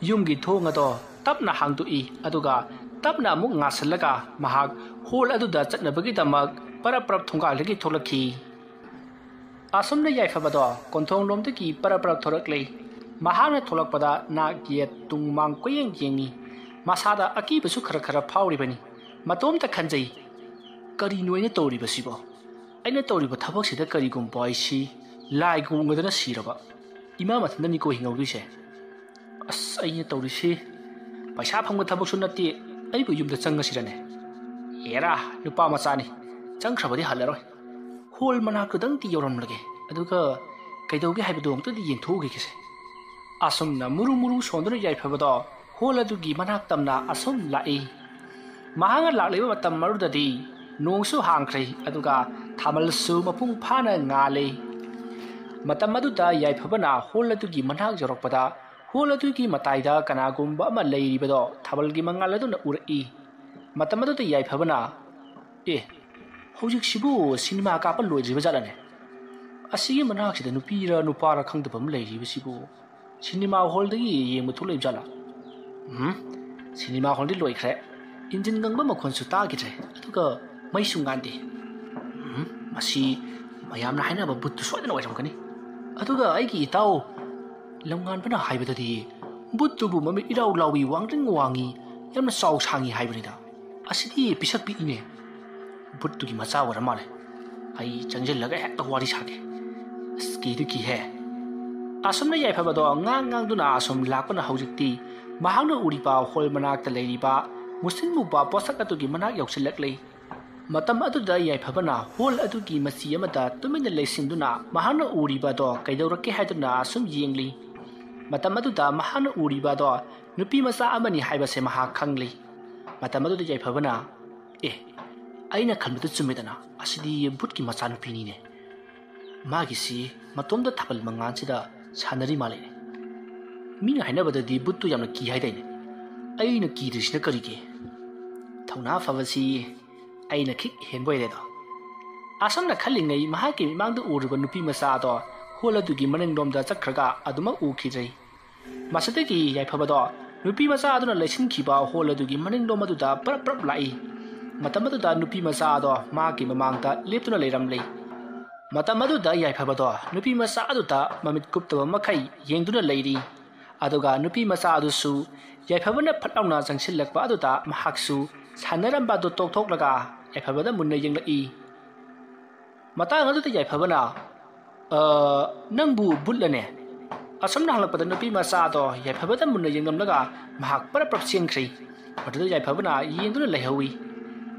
ꯌꯨꯝꯒꯤ ꯊꯣꯡ ꯑꯗꯣ ꯇꯞꯅ ꯍꯥꯡꯗꯣꯛꯏ, ꯑꯗꯨꯒ ꯇꯞꯅ ꯑꯃꯨꯛ ꯉꯥꯁꯤꯜꯂꯒ ꯃꯍꯥꯛ ꯍꯣꯜ ꯑꯗꯨꯗ ꯆꯠꯅꯕꯒꯤꯗꯃꯛ ꯄꯔꯞ ꯄꯔꯞ ꯊꯣꯡꯒꯥꯜꯗꯒꯤ ꯊꯣꯛꯂꯛꯈꯤ꯫ ꯑꯁꯨꯝꯅ ꯌꯥꯏꯐꯕꯗꯣ ꯀꯣꯟꯊꯣꯡꯂꯣꯝꯗꯒꯤ ꯄꯔꯞ ꯄꯔꯞ ꯊꯣꯔꯛꯂꯦ꯫ ꯃꯍꯥꯛꯅ ꯊꯣꯛꯂꯛꯄꯗ ꯅꯥꯛ ꯌꯦꯠ ꯇꯨꯡ ꯃꯥꯡ ꯀꯣꯏꯌꯦꯡ ꯌꯦꯡꯉꯤ꯫ ꯃꯁꯥꯗ ꯑꯀꯤꯕꯁꯨ ꯈꯔ ꯈꯔ ꯐꯥꯎꯔꯤꯕꯅꯤ꯫ ꯃꯇꯣꯝꯇ ꯈꯟꯖꯩ, "ꯀꯔꯤꯅꯣ ꯑꯩꯅ ꯇꯧꯔꯤꯕꯁꯤꯕꯣ? ꯑꯩꯅ ꯇꯧꯔꯤꯕ ꯊꯕꯛꯁꯤꯗ ꯀꯔꯤꯒꯨꯝꯕ ꯑꯩꯁꯤ ꯂꯥꯏꯒ ꯎꯅꯗꯅ ꯁꯤꯔꯕ? ꯏꯃꯥ ꯃꯊꯟꯇꯅꯤꯀꯣ ꯍꯤꯡꯍꯧꯗꯣꯏꯁꯦ꯫ ꯑꯁ, ꯑꯩꯅ ꯇꯧꯔꯤꯁꯤ ꯄꯩꯁꯥ ꯐꯪꯕ ꯊꯕꯛꯁꯨ ꯅꯠꯇꯦ, ꯑꯩꯕꯨ ꯌꯨꯝꯗ ꯆꯪꯉꯁꯤꯔꯅꯦ? ꯑꯦꯔꯥ, ꯅꯨꯄꯥ ꯃꯆꯥꯅꯤ, ꯆꯪꯈ꯭ꯔꯕꯗꯤ ꯍꯜꯂꯔꯣꯏ꯫ ꯍꯣꯜ ꯃꯅꯥꯛꯇꯨꯗꯪꯗꯤ ꯌꯧꯔꯝꯂꯒꯦ, ꯑꯗꯨꯒ ꯀꯩꯗꯧꯒꯦ ꯍꯥꯏꯕꯗꯨ ꯑꯃꯨꯛꯇꯗꯤ ꯌꯦꯡꯊꯣꯛꯎꯈꯤꯒꯦꯁꯦ"꯫ ꯑꯁꯨꯝꯅ ꯃꯨꯔꯨ ꯃꯨꯔꯨ ꯁꯣꯟꯗꯨꯅ ꯌꯥꯏꯐꯕꯗꯣ ꯍꯣꯜ ꯑꯗꯨꯒꯤ ꯃꯅꯥꯛ ꯇꯝꯅ ꯑꯁꯨꯝ ꯂꯥꯛꯏ꯫ ꯃꯍꯥꯛꯅ ꯂꯥꯛꯂꯤꯕ ꯃꯇꯝ ꯑꯗꯨꯗꯗꯤ ꯅꯣꯡꯁꯨ ꯍꯥꯡꯈ꯭ꯔꯦ, ꯑꯗꯨꯒ ꯊꯥꯕꯜꯁꯨ ꯃꯄꯨꯡ ꯐꯥꯅ ꯉꯥꯜꯂꯤ꯫ ꯃꯇꯝ ꯑꯗꯨꯗ ꯌꯥꯏꯐꯕꯅ ꯍꯣꯜ ꯑꯗꯨꯒꯤ ꯃꯅꯥꯛ ꯌꯧꯔꯛꯄꯗ, ꯍꯣꯜ ꯑꯗꯨꯒꯤ ꯃꯇꯥꯏꯗ ꯀꯅꯥꯒꯨꯝꯕ ꯑꯃ ꯂꯩꯔꯤꯕꯗꯣ ꯊꯥꯕꯜꯒꯤ ꯃꯉꯥꯜ ꯑꯗꯨꯅ ꯎꯔꯛꯏ꯫ ꯃꯇꯝ ꯑꯗꯨꯗ ꯌꯥꯏꯐꯕꯅ, "ꯑꯦ, ꯍꯧꯖꯤꯛꯁꯤꯕꯨ ꯁꯤꯅꯦꯃꯥ ꯀꯥꯞꯄ ꯂꯣꯏꯗ꯭ꯔꯤꯕ ꯖꯥꯠꯂꯅꯦ? ꯑꯁꯤꯒꯤ ꯃꯅꯥꯛꯁꯤꯗ ꯅꯨꯄꯤꯔ ꯅꯨꯄꯥꯔ ꯈꯪꯗꯕ ꯑꯃ ꯂꯩꯔꯤꯕꯁꯤꯕꯨ ꯁꯤꯅꯦꯃꯥ ꯍꯣꯜꯗꯒꯤ ꯌꯦꯡꯕ ꯊꯣꯛꯂꯛꯏꯕ ꯖꯥꯠꯂꯥ? ꯎꯝ, ꯁꯤꯅꯦꯃꯥ ꯍꯣꯜꯗꯤ ꯂꯣꯏꯈ꯭ꯔꯦ꯫ ꯏꯟꯖꯤꯟ ꯉꯪꯕ ꯃꯈꯣꯟꯁꯨ ꯇꯥꯈꯤꯗ꯭ꯔꯦ, ꯑꯗꯨꯒ ꯃꯩꯁꯨ ꯉꯥꯟꯗꯦ꯫ ꯎꯝ, ꯃꯁꯤ ꯃꯌꯥꯝꯅ ꯍꯥꯏꯅꯕ ꯚꯨꯠꯇꯨ ꯁꯣꯏꯗꯅ ꯑꯣꯏꯔꯝꯒꯅꯤ"꯫ ꯑꯗꯨꯒ ꯑꯩꯒꯤ ꯏꯇꯥꯎ ꯂꯝꯉꯥꯟꯕꯅ ꯍꯥꯏꯕꯗꯗꯤ ꯕꯨꯠꯇꯨꯕꯨ ꯃꯃꯤꯠ ꯏꯔꯥꯎ ꯂꯥꯎꯏ, ꯋꯥꯡꯗ꯭ꯔꯤꯡ ꯋꯥꯡꯏ, ꯌꯥꯝꯅ ꯆꯥꯎ ꯁꯥꯡꯏ ꯍꯥꯏꯕꯅꯤꯗ꯫ ꯑꯁꯤꯗꯤ ꯄꯤꯁꯛ ꯄꯤꯛꯏꯅꯦ꯫ ꯕꯨꯠꯇꯨꯒꯤ ꯃꯆꯥ ꯑꯣꯏꯔ ꯃꯥꯜꯂꯦ꯫ ꯑꯩ ꯆꯪꯁꯤꯜꯂꯒ ꯍꯦꯛꯇ ꯋꯥꯔꯤ ꯁꯥꯒꯦ꯫ ꯑꯁ, ꯀꯤꯗꯤ ꯀꯤꯍꯦ꯫ ꯑꯁꯨꯝꯅ ꯌꯥꯏꯐꯕꯗꯣ ꯉꯥꯡ ꯉꯥꯡꯗꯨꯅ ꯑꯁꯨꯝ ꯂꯥꯛꯄꯅ ꯍꯧꯖꯤꯛꯇꯤ ꯃꯍꯥꯛꯅ ꯎꯔꯤꯕ ꯍꯣꯜ ꯃꯅꯥꯛꯇ ꯂꯩꯔꯤꯕ ꯃꯨꯁꯤꯟ ꯃꯨꯕ ꯄꯣꯠꯁꯛ ꯑꯗꯨꯒꯤ ꯃꯅꯥꯛ ꯌꯧꯁꯤꯜꯂꯛꯂꯦ꯫ ꯃꯇꯝ ꯑꯗꯨꯗ ꯌꯥꯏꯐꯕꯅ ꯍꯣꯜ ꯑꯗꯨꯒꯤ ꯃꯆꯤ ꯑꯃꯗ ꯇꯨꯃꯤꯟꯅ ꯂꯩꯁꯤꯟꯗꯨꯅ ꯃꯍꯥꯛꯅ ꯎꯔꯤꯕ ꯑꯗꯣ ꯀꯩꯗꯧꯔꯛꯀꯦ ꯍꯥꯏꯗꯨꯅ ꯑꯁꯨꯝ ꯌꯦꯡꯂꯤ꯫ ꯃꯇꯝ ꯑꯗꯨꯗ ꯃꯍꯥꯛꯅ ꯎꯔꯤꯕ ꯑꯗꯣ ꯅꯨꯄꯤ ꯃꯆꯥ ꯑꯃꯅꯤ ꯍꯥꯏꯕꯁꯦ ꯃꯍꯥꯛ ꯈꯪꯂꯤ꯫ ꯃꯇꯝ ꯑꯗꯨꯗ ꯌꯥꯏꯐꯕꯅ, "ꯑꯦ, ꯑꯩꯅ ꯈꯟꯕꯗ ꯆꯨꯝꯃꯦꯗꯅ, ꯑꯁꯤꯗꯤ ꯕꯨꯠꯀꯤ ꯃꯆꯥꯅꯨꯄꯤꯅꯤꯅꯦ꯫ ꯃꯥꯒꯤꯁꯤ ꯃꯇꯣꯝꯇ ꯊꯥꯕꯜ ꯃꯉꯥꯜꯁꯤꯗ ꯁꯥꯟꯅꯔꯤ ꯃꯥꯜꯂꯦꯅꯦ꯫ ꯃꯤꯅ ꯍꯥꯏꯅꯕꯗꯗꯤ ꯕꯨꯠꯇꯨ ꯌꯥꯝꯅ ꯀꯤ ꯍꯥꯏꯗꯥꯏꯅꯦ꯫ ꯑꯩꯅ ꯀꯤꯗ꯭ꯔꯤꯁꯤꯅ ꯀꯔꯤꯒꯤ? ꯊꯧꯅꯥ ꯐꯕꯁꯤ ꯑꯩꯅ ꯈꯤꯛ ꯍꯦꯟꯕ ꯑꯣꯏꯔꯦꯗꯣ"꯫ ꯑꯁꯨꯝꯅ ꯈꯜꯂꯤꯉꯩ ꯃꯍꯥꯛꯀꯤ ꯃꯤꯠꯃꯥꯡꯗ ꯎꯔꯤꯕ ꯅꯨꯄꯤ ꯃꯆꯥ ꯑꯗꯣ ꯍꯣꯜ ꯑꯗꯨꯒꯤ ꯃꯅꯤꯡꯂꯣꯝꯗ ꯆꯠꯈ꯭ꯔꯒ ꯑꯗꯨꯃꯛ ꯎꯈꯤꯗ꯭ꯔꯦ꯫ ꯃꯁꯤꯗꯒꯤ ꯌꯥꯏꯐꯕꯗꯣ ꯅꯨꯄꯤ ꯃꯆꯥ ꯑꯗꯨꯅ ꯂꯩꯁꯤꯟꯈꯤꯕ ꯍꯣꯜ ꯑꯗꯨꯒꯤ ꯃꯅꯤꯡꯂꯣꯝ ꯑꯗꯨꯗ ꯄꯔꯞ ꯄꯔꯞ ꯂꯥꯛꯏ꯫ ꯃꯇꯝ ꯑꯗꯨꯗ ꯅꯨꯄꯤ ꯃꯆꯥ ꯑꯗꯣ ꯃꯍꯥꯛꯀꯤ ꯃꯃꯥꯡꯗ ꯂꯦꯞꯇꯨꯅ ꯂꯩꯔꯝꯂꯦ꯫ ꯃꯇꯝ ꯑꯗꯨꯗ ꯌꯥꯏꯐꯕꯗꯣ ꯅꯨꯄꯤ ꯃꯆꯥ ꯑꯗꯨꯗ ꯃꯃꯤꯠ ꯀꯨꯞꯇꯕ ꯃꯈꯩ ꯌꯦꯡꯗꯨꯅ ꯂꯩꯔꯤ꯫ ꯑꯗꯨꯒ ꯅꯨꯄꯤ ꯃꯆꯥ ꯑꯗꯨꯁꯨ ꯌꯥꯏꯐꯕꯅ ꯐꯠ ꯂꯥꯎꯅ ꯆꯪꯁꯤꯜꯂꯛꯄ ꯑꯗꯨꯗ ꯃꯍꯥꯛꯁꯨ ꯁꯥꯟꯅꯔꯝꯕ ꯑꯗꯨ ꯇꯣꯛꯊꯣꯛꯂꯒ ꯌꯥꯏꯐꯕꯗ ꯃꯨꯟꯅ ꯌꯦꯡꯂꯛꯏ꯫ ꯃꯇꯥꯡ ꯑꯗꯨꯗ ꯌꯥꯏꯐꯕꯅ, "ꯑ, ꯅꯪꯕꯨ ꯕꯨꯠꯂꯅꯦ?" ꯑꯁꯨꯝꯅ ꯍꯪꯂꯛꯄꯗ ꯅꯨꯄꯤ ꯃꯆꯥ ꯑꯗꯣ ꯌꯥꯏꯐꯕꯗ ꯃꯨꯟꯅ ꯌꯦꯡꯂꯝꯂꯒ ꯃꯍꯥꯛ ꯄꯔꯞ ꯄꯔꯞ ꯆꯦꯟꯈ꯭ꯔꯦ꯫ ꯃꯗꯨꯗ ꯌꯥꯏꯐꯕꯅ ꯌꯦꯡꯗꯨꯅ ꯂꯩꯍꯧꯏ꯫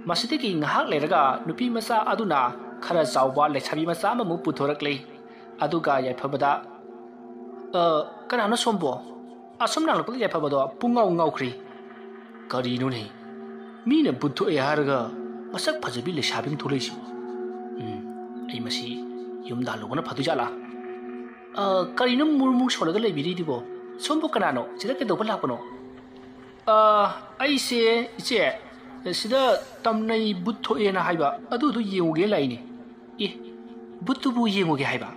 ꯃꯁꯤꯗꯒꯤ ꯉꯥꯏꯍꯥꯛ ꯂꯩꯔꯒ ꯅꯨꯄꯤ ꯃꯆꯥ ꯑꯗꯨꯅ ꯈꯔ ꯆꯥꯎꯕ ꯂꯩꯁꯥꯕꯤ ꯃꯆꯥ ꯑꯃꯃꯨꯛ ꯄꯨꯊꯣꯔꯛꯂꯦ꯫ ꯑꯗꯨꯒ ꯌꯥꯏꯐꯕꯗ, "ꯑ, ꯀꯅꯥꯅꯣ ꯁꯣꯝꯕꯣ?" ꯑꯁꯨꯝꯅ ꯍꯪꯂꯛꯄꯗ ꯌꯥꯏꯐꯕꯗꯣ ꯄꯨꯡꯉꯥꯎ ꯉꯥꯎꯈ꯭ꯔꯦ꯫ "ꯀꯔꯤꯅꯣꯅꯦ? ꯃꯤꯅ ꯕꯨꯠ ꯊꯣꯛꯑꯦ ꯍꯥꯏꯔꯒ ꯃꯁꯛ ꯐꯖꯕꯤ ꯂꯩꯁꯥꯕꯤ ꯑꯃ ꯊꯣꯛꯂꯛꯏꯁꯤꯕꯣ? ꯎꯝ, ꯑꯩ ꯃꯁꯤ ꯌꯨꯝꯗ ꯍꯜꯂꯨꯕꯅ ꯐꯗꯣꯏꯖꯥꯠꯂꯥ? ꯑ, ꯀꯔꯤꯅꯣ ꯃꯨꯔꯨ ꯃꯨꯔꯨ ꯁꯣꯜꯂꯒ ꯂꯩꯕꯤꯔꯤꯗꯨꯕꯣ? ꯁꯣꯝꯕꯨ ꯀꯅꯥꯅꯣ? ꯁꯤꯗ ꯀꯩꯗꯧꯕ ꯂꯥꯛꯄꯅꯣ?" "ꯑ, ꯑꯩꯁꯦ, ꯏꯆꯦ, ꯁꯤꯗ ꯇꯝꯅꯩ ꯕꯨꯠ ꯊꯣꯛꯑꯦꯅ ꯍꯥꯏꯕ, ꯑꯗꯨꯗꯣ ꯌꯦꯡꯉꯨꯒꯦ ꯂꯥꯛꯏꯅꯦ꯫" "ꯑꯦ, ꯕꯨꯠꯇꯨꯕꯨ ꯌꯦꯡꯉꯨꯒꯦ ꯍꯥꯏꯕ?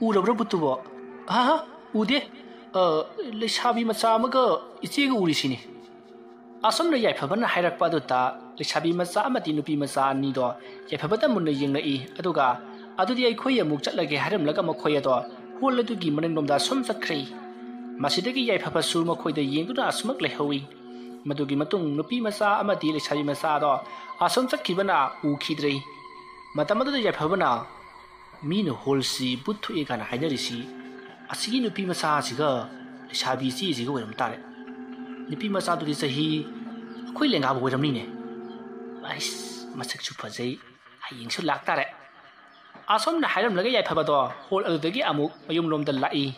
ꯎꯔꯕ꯭ꯔꯥ ꯕꯨꯠꯇꯨꯕꯣ?" "ꯍꯥ ꯍꯥ, ꯎꯗꯦ꯫ ꯑ, ꯂꯩꯁꯥꯕꯤ ꯃꯆꯥ ꯑꯃꯒ ꯏꯆꯦꯒ ꯎꯔꯤꯁꯤꯅꯤ꯫" ꯑꯁꯨꯝꯅ ꯌꯥꯏꯐꯕꯅ ꯍꯥꯏꯔꯛꯄ ꯑꯗꯨꯗ ꯂꯩꯁꯥꯕꯤ ꯃꯆꯥ ꯑꯃꯗꯤ ꯅꯨꯄꯤ ꯃꯆꯥ ꯑꯅꯤꯗꯣ ꯌꯥꯏꯐꯕꯗ ꯃꯨꯟꯅ ꯌꯦꯡꯂꯛꯏ꯫ ꯑꯗꯨꯒ, "ꯑꯗꯨꯗꯤ ꯑꯩꯈꯣꯏ ꯑꯃꯨꯛ ꯆꯠꯂꯒꯦ" ꯍꯥꯏꯔꯝꯂꯒ ꯃꯈꯣꯏ ꯑꯗꯣ ꯍꯣꯜ ꯑꯗꯨꯒꯤ ꯃꯅꯤꯡꯂꯣꯝꯗ ꯑꯁꯨꯝ ꯆꯠꯈ꯭ꯔꯦ꯫ ꯃꯁꯤꯗꯒꯤ ꯌꯥꯏꯐꯕꯁꯨ ꯃꯈꯣꯏꯗ ꯌꯦꯡꯗꯨꯅ ꯑꯁꯨꯃꯛ ꯂꯩꯍꯧꯏ꯫ ꯃꯗꯨꯒꯤ ꯃꯇꯨꯡ ꯅꯨꯄꯤ ꯃꯆꯥ ꯑꯃꯗꯤ ꯂꯩꯁꯥꯕꯤ ꯃꯆꯥꯗꯣ ꯑꯁꯨꯝ ꯆꯠꯈꯤꯕꯅ ꯎꯈꯤꯗ꯭ꯔꯦ꯫ ꯃꯇꯝ ꯑꯗꯨꯗ ꯌꯥꯏꯐꯕꯅ, "ꯃꯤꯅ ꯍꯣꯜꯁꯤ ꯕꯨꯠ ꯊꯣꯛꯑꯦ ꯀꯥꯏꯅ ꯍꯥꯏꯅꯔꯤꯁꯤ ꯑꯁꯤꯒꯤ ꯅꯨꯄꯤ ꯃꯆꯥꯁꯤꯒ ꯂꯩꯁꯥꯕꯤ ꯏꯆꯦꯁꯤꯒ ꯑꯣꯏꯔꯝ ꯇꯥꯔꯦ꯫ ꯅꯨꯄꯤ ꯃꯆꯥꯗꯨꯗꯤ ꯆꯍꯤ ꯑꯩꯈꯣꯏ ꯂꯦꯡꯒꯥꯕꯨ ꯑꯣꯏꯔꯝꯅꯤꯅꯦ꯫ ꯑꯩꯁ, ꯃꯁꯛꯁꯨ ꯐꯖꯩ, ꯍꯌꯦꯡꯁꯨ ꯂꯥꯛꯇꯥꯔꯦ"꯫ ꯑꯁꯨꯝꯅ ꯍꯥꯏꯔꯝꯂꯒ ꯌꯥꯏꯐꯕꯗꯣ ꯍꯣꯜ ꯑꯗꯨꯗꯒꯤ ꯑꯃꯨꯛ ꯃꯌꯨꯝꯂꯣꯝꯗ ꯂꯥꯛꯏ꯫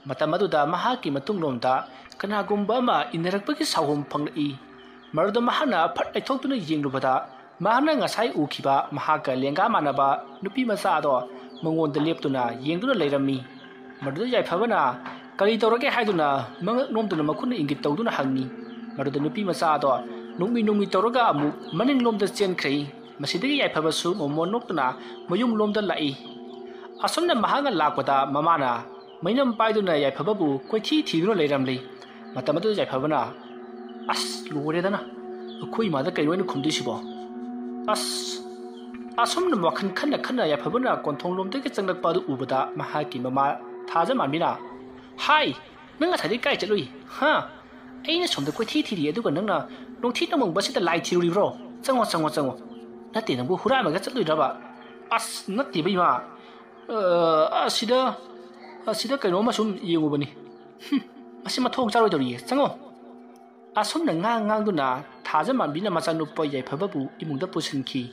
ꯃꯇꯝ ꯑꯗꯨꯗ ꯃꯍꯥꯛꯀꯤ ꯃꯇꯨꯡꯂꯣꯝꯗ ꯀꯅꯥꯒꯨꯝꯕ ꯑꯃ ꯏꯟꯅꯔꯛꯄꯒꯤ ꯁꯥꯎꯍꯨꯝ ꯐꯪꯂꯛꯏ꯫ ꯃꯗꯨꯗ ꯃꯍꯥꯛꯅ ꯐꯠ ꯂꯩꯊꯣꯛꯇꯨꯅ ꯌꯦꯡꯂꯨꯕꯗ, ꯃꯍꯥꯛꯅ ꯉꯁꯥꯏ ꯎꯈꯤꯕ ꯃꯍꯥꯛꯀ ꯂꯦꯡꯒꯥ ꯃꯥꯟꯅꯕ ꯅꯨꯄꯤ ꯃꯆꯥ ꯑꯗꯣ ꯃꯉꯣꯟꯗ ꯂꯦꯞꯇꯨꯅ ꯌꯦꯡꯗꯨꯅ ꯂꯩꯔꯝꯃꯤ꯫ ꯃꯗꯨꯗ ꯌꯥꯏꯐꯕꯅ, "ꯀꯔꯤ ꯇꯧꯔꯒꯦ?" ꯍꯥꯏꯗꯨꯅ ꯃꯉꯛ ꯅꯣꯝꯗꯨꯅ ꯃꯈꯨꯠꯅ ꯏꯪꯒꯤꯠ ꯇꯧꯗꯨꯅ ꯍꯪꯉꯤ꯫ ꯃꯗꯨꯗ ꯅꯨꯄꯤ ꯃꯆꯥ ꯑꯗꯣ ꯅꯣꯛꯃꯤ ꯅꯣꯛꯃꯤ ꯇꯧꯔꯒ ꯑꯃꯨꯛ ꯃꯅꯤꯡꯂꯣꯝꯗ ꯆꯦꯟꯈ꯭ꯔꯦ꯫ ꯃꯁꯤꯗꯒꯤ ꯌꯥꯏꯐꯕꯁꯨ ꯃꯣꯃꯣꯟ ꯅꯣꯛꯇꯨꯅ ꯃꯌꯨꯝꯂꯣꯝꯗ ꯂꯥꯛꯏ꯫ ꯑꯁꯨꯝꯅ ꯃꯍꯥꯛꯅ ꯂꯥꯛꯄꯗ ꯃꯃꯥꯅ ꯃꯩꯅꯝ ꯄꯥꯏꯗꯨꯅ ꯌꯥꯏꯐꯕꯕꯨ ꯀꯣꯏꯊꯤ ꯊꯤꯗꯨꯅ ꯂꯩꯔꯝꯂꯤ꯫ ꯃꯇꯝ ꯑꯗꯨꯗ ꯌꯥꯏꯐꯕꯅ, "ꯑꯁ, ꯂꯣꯏꯔꯦꯗꯅ, ꯑꯩꯈꯣꯏ ꯏꯃꯥꯗ ꯀꯩꯅꯣ ꯑꯩꯅ ꯈꯨꯝꯗꯣꯏꯁꯤꯕꯣ? ꯑꯁ"꯫ ꯑꯁꯨꯝꯅ ꯋꯥꯈꯜ ꯈꯟꯅ ꯈꯟꯅ ꯌꯥꯏꯐꯕꯅ ꯀꯣꯟꯊꯣꯡꯂꯣꯝꯗꯒꯤ ꯆꯪꯂꯛꯄ ꯑꯗꯨ ꯎꯕꯗ ꯃꯍꯥꯛꯀꯤ ꯃꯃꯥ ꯊꯥꯖꯃꯥꯟꯕꯤꯅ, "ꯍꯥꯏ, ꯅꯪ ꯉꯁꯥꯏꯗꯒꯤ ꯀꯥꯏ ꯆꯠꯂꯨꯏ? ꯍꯥ? ꯑꯩꯅ ꯁꯣꯝꯗ ꯀꯣꯏꯊꯤ ꯊꯤꯔꯤ, ꯑꯗꯨꯒ ꯅꯪꯅ ꯅꯣꯡꯊꯤ ꯅꯣꯡꯃꯪꯕꯁꯤꯗ ꯂꯥꯏ ꯊꯤꯔꯨꯔꯤꯕ꯭ꯔꯣ? ꯆꯪꯉꯣ, ꯆꯪꯉꯣ, ꯆꯪꯉꯣ꯫ ꯅꯠꯇꯦ, ꯅꯪꯕꯨ ꯍꯨꯔꯥꯟꯕꯒ ꯆꯠꯂꯨꯏꯔꯕ?" "ꯑꯁ, ꯅꯠꯇꯦꯕ, ꯏꯃꯥ꯫ ꯑ, ꯑꯁꯤꯗ, ꯑꯁꯤꯗ ꯀꯩꯅꯣꯝꯃ ꯁꯨꯝ ꯌꯦꯡꯉꯨꯕꯅꯤ꯫ ꯍꯨꯝ, ꯃꯁꯤ ꯃꯊꯣꯡ ꯆꯥꯔꯣꯏꯗꯧꯔꯤꯌꯦ꯫ ꯆꯪꯉꯣ"꯫ ꯑꯁꯨꯝꯅ ꯉꯥꯡ ꯉꯥꯡꯗꯨꯅ ꯊꯥꯖꯃꯥꯟꯕꯤꯅ ꯃꯆꯥꯅꯨꯄꯥ ꯌꯥꯏꯐꯕꯕꯨ ꯏꯃꯨꯡꯗ ꯄꯨꯁꯤꯟꯈꯤ꯫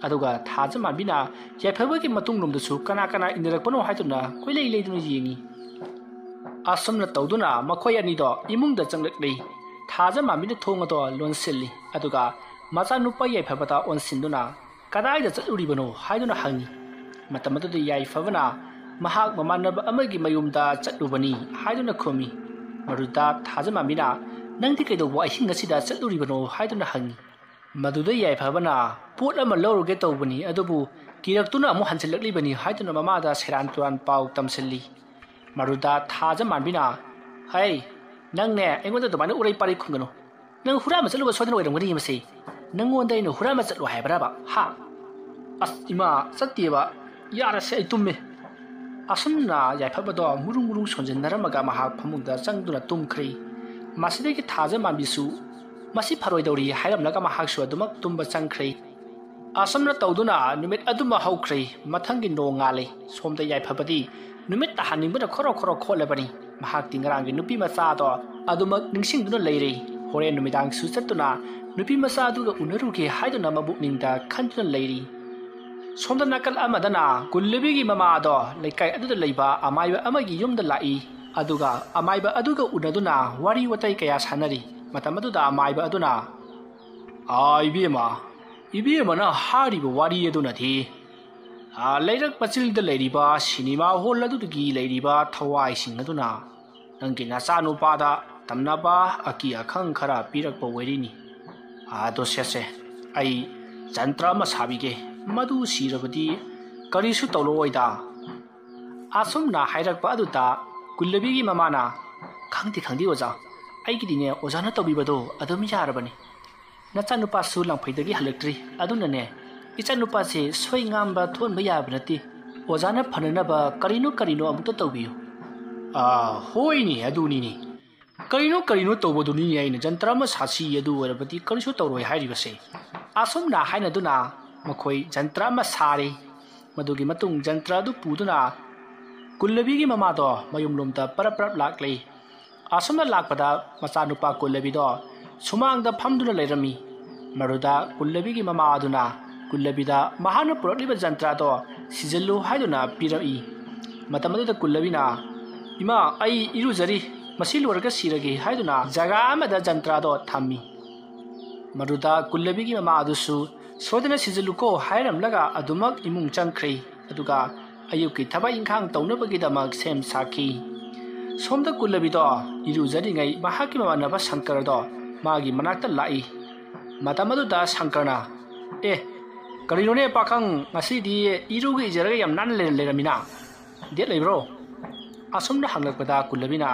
ꯑꯗꯨꯒ ꯊꯥꯖꯃꯥꯟꯕꯤꯅ ꯌꯥꯏꯐꯕꯒꯤ ꯃꯇꯨꯡꯂꯣꯝꯗꯁꯨ ꯀꯅꯥ ꯀꯅꯥ ꯏꯟꯅꯔꯛꯄꯅꯣ ꯍꯥꯏꯗꯨꯅ ꯀꯣꯏꯂꯩ ꯂꯩꯗꯨꯅ ꯌꯦꯡꯉꯤ꯫ ꯑꯁꯨꯝꯅ ꯇꯧꯗꯨꯅ ꯃꯈꯣꯏ ꯑꯅꯤꯗꯣ ꯏꯃꯨꯡꯗ ꯆꯪꯂꯛꯂꯤ꯫ ꯊꯥꯖꯃꯥꯟꯕꯤꯅ ꯊꯣꯡ ꯑꯗꯣ ꯂꯣꯟꯁꯤꯜꯂꯤ꯫ ꯑꯗꯨꯒ ꯃꯆꯥꯅꯨꯄꯥ ꯌꯥꯏꯐꯕꯗ ꯑꯣꯟꯁꯤꯟꯗꯨꯅ, "ꯀꯗꯥꯏꯗ ꯆꯠꯂꯨꯔꯤꯕꯅꯣ?" ꯍꯥꯏꯗꯨꯅ ꯍꯪꯉꯤ꯫ ꯃꯇꯝ ꯑꯗꯨꯗ ꯌꯥꯏꯐꯕꯅ ꯃꯍꯥꯛ ꯃꯃꯥꯟꯅꯕ ꯑꯃꯒꯤ ꯃꯌꯨꯝꯗ ꯆꯠꯂꯨꯕꯅꯤ ꯍꯥꯏꯗꯨꯅ ꯈꯨꯝꯃꯤ꯫ ꯃꯗꯨꯗ ꯊꯥꯖꯃꯥꯟꯕꯤꯅ, "ꯅꯪꯗꯤ ꯀꯩꯗꯧꯕ ꯑꯍꯤꯡ ꯑꯁꯤꯗ ꯆꯠꯂꯨꯔꯤꯕꯅꯣ?" ꯍꯥꯏꯗꯨꯅ ꯍꯪꯉꯤ꯫ ꯃꯗꯨꯗ ꯌꯥꯏꯐꯕꯅ, "ꯄꯣꯠ ꯑꯃ ꯂꯧꯔꯨꯒꯦ ꯇꯧꯕꯅꯤ, ꯑꯗꯨꯕꯨ ꯀꯤꯔꯛꯇꯨꯅ ꯑꯃꯨꯛ ꯍꯟꯖꯤꯜꯂꯛꯂꯤꯕꯅꯤ" ꯍꯥꯏꯗꯨꯅ ꯃꯃꯥꯗ ꯁꯦꯔꯥꯟ ꯇꯨꯔꯥꯟ ꯄꯥꯎ ꯇꯝꯁꯤꯜꯂꯤ꯫ ꯃꯗꯨꯗ ꯊꯥꯖꯃꯥꯟꯕꯤꯅ, "ꯍꯩ, ꯅꯪꯅꯦ ꯑꯩꯉꯣꯟꯗ ꯑꯗꯨꯃꯥꯏꯅ ꯎꯔꯩ ꯄꯥꯔꯩ ꯈꯨꯝꯒꯅꯨ꯫ ꯅꯪ ꯍꯨꯔꯥꯟꯕ ꯆꯠꯂꯨꯕ ꯁꯣꯏꯗꯅ ꯑꯣꯏꯔꯝꯒꯅꯤ ꯃꯁꯤ꯫ ꯅꯪꯉꯣꯟꯗ ꯑꯩꯅ ꯍꯨꯔꯥꯟꯕ ꯆꯠꯂꯣ ꯍꯥꯏꯕ꯭ꯔꯕ? ꯍꯥ?" "ꯑꯁ, ꯏꯃꯥ, ꯆꯠꯇꯦꯕ꯫ ꯌꯥꯔꯁꯦ, ꯑꯩ ꯇꯨꯝꯃꯦ"꯫ ꯑꯁꯨꯝꯅ ꯌꯥꯏꯐꯕꯗꯣ ꯃꯨꯔꯨꯡ ꯃꯨꯔꯨꯡ ꯁꯣꯟꯖꯤꯟꯅꯔꯝꯃꯒ ꯃꯍꯥꯛ ꯐꯃꯨꯡꯗ ꯆꯪꯗꯨꯅ ꯇꯨꯝꯈ꯭ꯔꯦ꯫ ꯃꯁꯤꯗꯒꯤ ꯊꯥꯖ ꯃꯥꯟꯕꯤꯁꯨ "ꯃꯁꯤ ꯐꯔꯣꯏꯗꯧꯔꯤ" ꯍꯥꯏꯔꯝꯂꯒ ꯃꯍꯥꯛꯁꯨ ꯑꯗꯨꯃꯛ ꯇꯨꯝꯕ ꯆꯪꯈ꯭ꯔꯦ꯫ ꯑꯁꯨꯝꯅ ꯇꯧꯗꯨꯅ ꯅꯨꯃꯤꯠ ꯑꯗꯨꯃ ꯍꯧꯈ꯭ꯔꯦ꯫ ꯃꯊꯪꯒꯤ ꯅꯣꯡꯉꯥꯜꯂꯦ꯫ ꯁꯣꯝꯗ ꯌꯥꯏꯐꯕꯗꯤ ꯅꯨꯃꯤꯠ ꯇꯥꯍꯟꯅꯤꯡꯕꯅ ꯈꯣꯔꯣ ꯈꯣꯔꯣ ꯈꯣꯠꯂꯕꯅꯤ꯫ ꯃꯍꯥꯛꯇꯤ ꯉꯔꯥꯡꯒꯤ ꯅꯨꯄꯤ ꯃꯆꯥꯗꯣ ꯑꯗꯨꯃꯛ ꯅꯤꯡꯁꯤꯡꯗꯨꯅ ꯂꯩꯔꯤ꯫ ꯍꯣꯔꯦꯟ ꯅꯨꯃꯤꯗꯥꯡꯁꯨ ꯆꯠꯇꯨꯅ ꯅꯨꯄꯤ ꯃꯆꯥ ꯑꯗꯨꯒ ꯎꯅꯔꯨꯒꯦ ꯍꯥꯏꯗꯨꯅ ꯃꯕꯨꯛꯅꯤꯡꯗ ꯈꯟꯗꯨꯅ ꯂꯩꯔꯤ꯫ ꯁꯣꯝꯗ ꯅꯥꯀꯜ ꯑꯃꯗꯅ ꯀꯨꯜꯂꯕꯤꯒꯤ ꯃꯃꯥꯗꯣ ꯂꯩꯀꯥꯏ ꯑꯗꯨꯗ ꯂꯩꯕ ꯑꯃꯥꯏꯕ ꯑꯃꯒꯤ ꯌꯨꯝꯗ ꯂꯥꯛꯏ꯫ ꯑꯗꯨꯒ ꯑꯃꯥꯏꯕ ꯑꯗꯨꯒ ꯎꯅꯗꯨꯅ ꯋꯥꯔꯤ ꯋꯥꯇꯥꯏ ꯀꯌꯥ ꯁꯥꯟꯅꯔꯤ꯫ ꯃꯇꯝ ꯑꯗꯨꯗ ꯑꯃꯥꯏꯕ ꯑꯗꯨꯅ, "ꯑꯥ, ꯏꯕꯦꯝꯃ, ꯏꯕꯦꯝꯃꯅ ꯍꯥꯏꯔꯤꯕ ꯋꯥꯔꯤ ꯑꯗꯨꯅꯗꯤ, ꯑꯥ, ꯂꯩꯔꯛ ꯃꯆꯤꯜꯗ ꯂꯩꯔꯤꯕ ꯁꯤꯅꯦꯃꯥ ꯍꯣꯜ ꯑꯗꯨꯗꯒꯤ ꯂꯩꯔꯤꯕ ꯊꯋꯥꯏꯁꯤꯡ ꯑꯗꯨꯅ ꯅꯪꯒꯤ ꯅꯆꯥꯅꯨꯄꯥꯗ ꯇꯝꯅꯕ ꯑꯀꯤ ꯑꯈꯪ ꯈꯔ ꯄꯤꯔꯛꯄ ꯑꯣꯏꯔꯤꯅꯤ꯫ ꯑꯗꯣ ꯁꯦ ꯁꯦ, ꯑꯩ ꯖꯟꯇ꯭ꯔ ꯑꯃ ꯁꯥꯕꯤꯒꯦ꯫ ꯃꯗꯨ ꯁꯤꯔꯕꯗꯤ ꯀꯔꯤꯁꯨ ꯇꯧꯔꯛꯑꯣꯏꯗ"꯫ ꯑꯁꯨꯝꯅ ꯍꯥꯏꯔꯛꯄ ꯑꯗꯨꯗ ꯀꯨꯜꯂꯕꯤꯒꯤ ꯃꯃꯥꯅ, "ꯈꯪꯗꯦ, ꯈꯪꯗꯦ ꯑꯣꯖꯥ, ꯑꯩꯒꯤꯗꯤꯅꯦ ꯑꯣꯖꯥꯅ ꯇꯧꯕꯤꯕꯗꯣ ꯑꯗꯨꯝ ꯌꯥꯔꯕꯅꯤ꯫ ꯅꯆꯥꯅꯨꯄꯥꯁꯨ ꯂꯥꯡꯐꯩꯗꯒꯤ ꯍꯜꯂꯛꯇ꯭ꯔꯤ, ꯑꯗꯨꯅꯅꯦ ꯏꯆꯥꯅꯨꯄꯥꯁꯦ ꯁꯣꯏ ꯉꯥꯝꯕ ꯊꯣꯟꯕ ꯌꯥꯕ ꯅꯠꯇꯦ꯫ ꯑꯣꯖꯥꯅ ꯐꯅꯅꯕ ꯀꯔꯤꯅꯣ ꯀꯔꯤꯅꯣ ꯑꯃꯨꯛꯇ ꯇꯧꯕꯤꯌꯨ"꯫ "ꯑꯥ, ꯍꯣꯏꯅꯦ, ꯑꯗꯨꯅꯤꯅꯦ꯫ ꯀꯔꯤꯅꯣ ꯀꯔꯤꯅꯣ ꯇꯧꯕꯗꯨꯅꯤꯅꯦ ꯑꯩꯅ ꯖꯟꯇ꯭ꯔ ꯑꯃ ꯁꯥꯁꯤ, ꯑꯗꯨ ꯑꯣꯏꯔꯕꯗꯤ ꯀꯔꯤꯁꯨ ꯇꯧꯔꯣꯏ ꯍꯥꯏꯔꯤꯕꯁꯦ"꯫ ꯑꯁꯨꯝꯅ ꯍꯥꯏꯅꯗꯨꯅ ꯃꯈꯣꯏ ꯖꯟꯇ꯭ꯔ ꯑꯃ ꯁꯥꯔꯦ꯫ ꯃꯗꯨꯒꯤ ꯃꯇꯨꯡ ꯖꯟꯇ꯭ꯔ ꯑꯗꯨ ꯄꯨꯗꯨꯅ ꯀꯨꯜꯂꯕꯤꯒꯤ ꯃꯃꯥꯗꯣ ꯃꯌꯨꯝꯂꯣꯝꯗ ꯄꯔꯞ ꯄꯔꯞ ꯂꯥꯛꯂꯦ꯫ ꯑꯁꯨꯝꯅ ꯂꯥꯛꯄꯗ ꯃꯆꯥꯅꯨꯄꯥ ꯀꯨꯜꯂꯕꯤꯗꯣ ꯁꯨꯃꯥꯡꯗ ꯐꯝꯗꯨꯅ ꯂꯩꯔꯝꯃꯤ꯫ ꯃꯗꯨꯗ ꯀꯨꯜꯂꯕꯤꯒꯤ ꯃꯃꯥ ꯑꯗꯨꯅ ꯀꯨꯜꯂꯕꯤꯗ ꯃꯍꯥꯛꯅ ꯄꯨꯔꯛꯂꯤꯕ ꯖꯟꯇ꯭ꯔꯗꯣ ꯁꯤꯖꯤꯜꯂꯨ ꯍꯥꯏꯗꯨꯅ ꯄꯤꯔꯛꯏ꯫ ꯃꯇꯝ ꯑꯗꯨꯗ ꯀꯨꯜꯂꯕꯤꯅ, "ꯏꯃꯥ, ꯑꯩ ꯏꯔꯨꯖꯔꯤ, ꯃꯁꯤ ꯂꯣꯏꯔꯒ ꯁꯤꯔꯒꯦ" ꯍꯥꯏꯗꯨꯅ ꯖꯒꯥ ꯑꯃꯗ ꯖꯟꯇ꯭ꯔꯗꯣ ꯊꯝꯃꯤ꯫ ꯃꯗꯨꯗ ꯀꯨꯜꯂꯕꯤꯒꯤ ꯃꯃꯥ ꯑꯗꯨꯁꯨ ꯁꯣꯏꯗꯅ ꯁꯤꯖꯤꯜꯂꯨꯀꯣ ꯍꯥꯏꯔꯝꯂꯒ ꯑꯗꯨꯃꯛ ꯏꯃꯨꯡ ꯆꯪꯈ꯭ꯔꯦ꯫ ꯑꯗꯨꯒ ꯑꯌꯨꯛꯀꯤ ꯊꯕꯛ ꯏꯪꯈꯥꯡ ꯇꯧꯅꯕꯒꯤꯗꯃꯛ ꯁꯦꯝ ꯁꯥꯈꯤ꯫ ꯁꯣꯝꯗ ꯀꯨꯜꯂꯕꯤꯗꯣ ꯏꯔꯨꯖꯔꯤꯉꯩ ꯃꯍꯥꯛꯀꯤ ꯃꯃꯥꯟꯅꯕ ꯁꯪꯀꯔꯗꯣ ꯃꯥꯒꯤ ꯃꯅꯥꯛꯇ ꯂꯥꯛꯏ꯫ ꯃꯇꯝ ꯑꯗꯨꯗ ꯁꯪꯀꯔꯅ, "ꯑꯦ, ꯀꯔꯤꯅꯣꯅꯦ ꯄꯥꯈꯪ, ꯉꯁꯤꯗꯤ ꯏꯔꯨꯒ ꯏꯖꯔꯒ ꯌꯥꯝ ꯅꯥꯟꯅ ꯂꯩꯔ-, ꯂꯩꯔꯝꯃꯤꯅ? Date ꯂꯩꯕ꯭ꯔꯣ?" ꯑꯁꯨꯝꯅ ꯍꯪꯂꯛꯄꯗ ꯀꯨꯜꯂꯕꯤꯅ,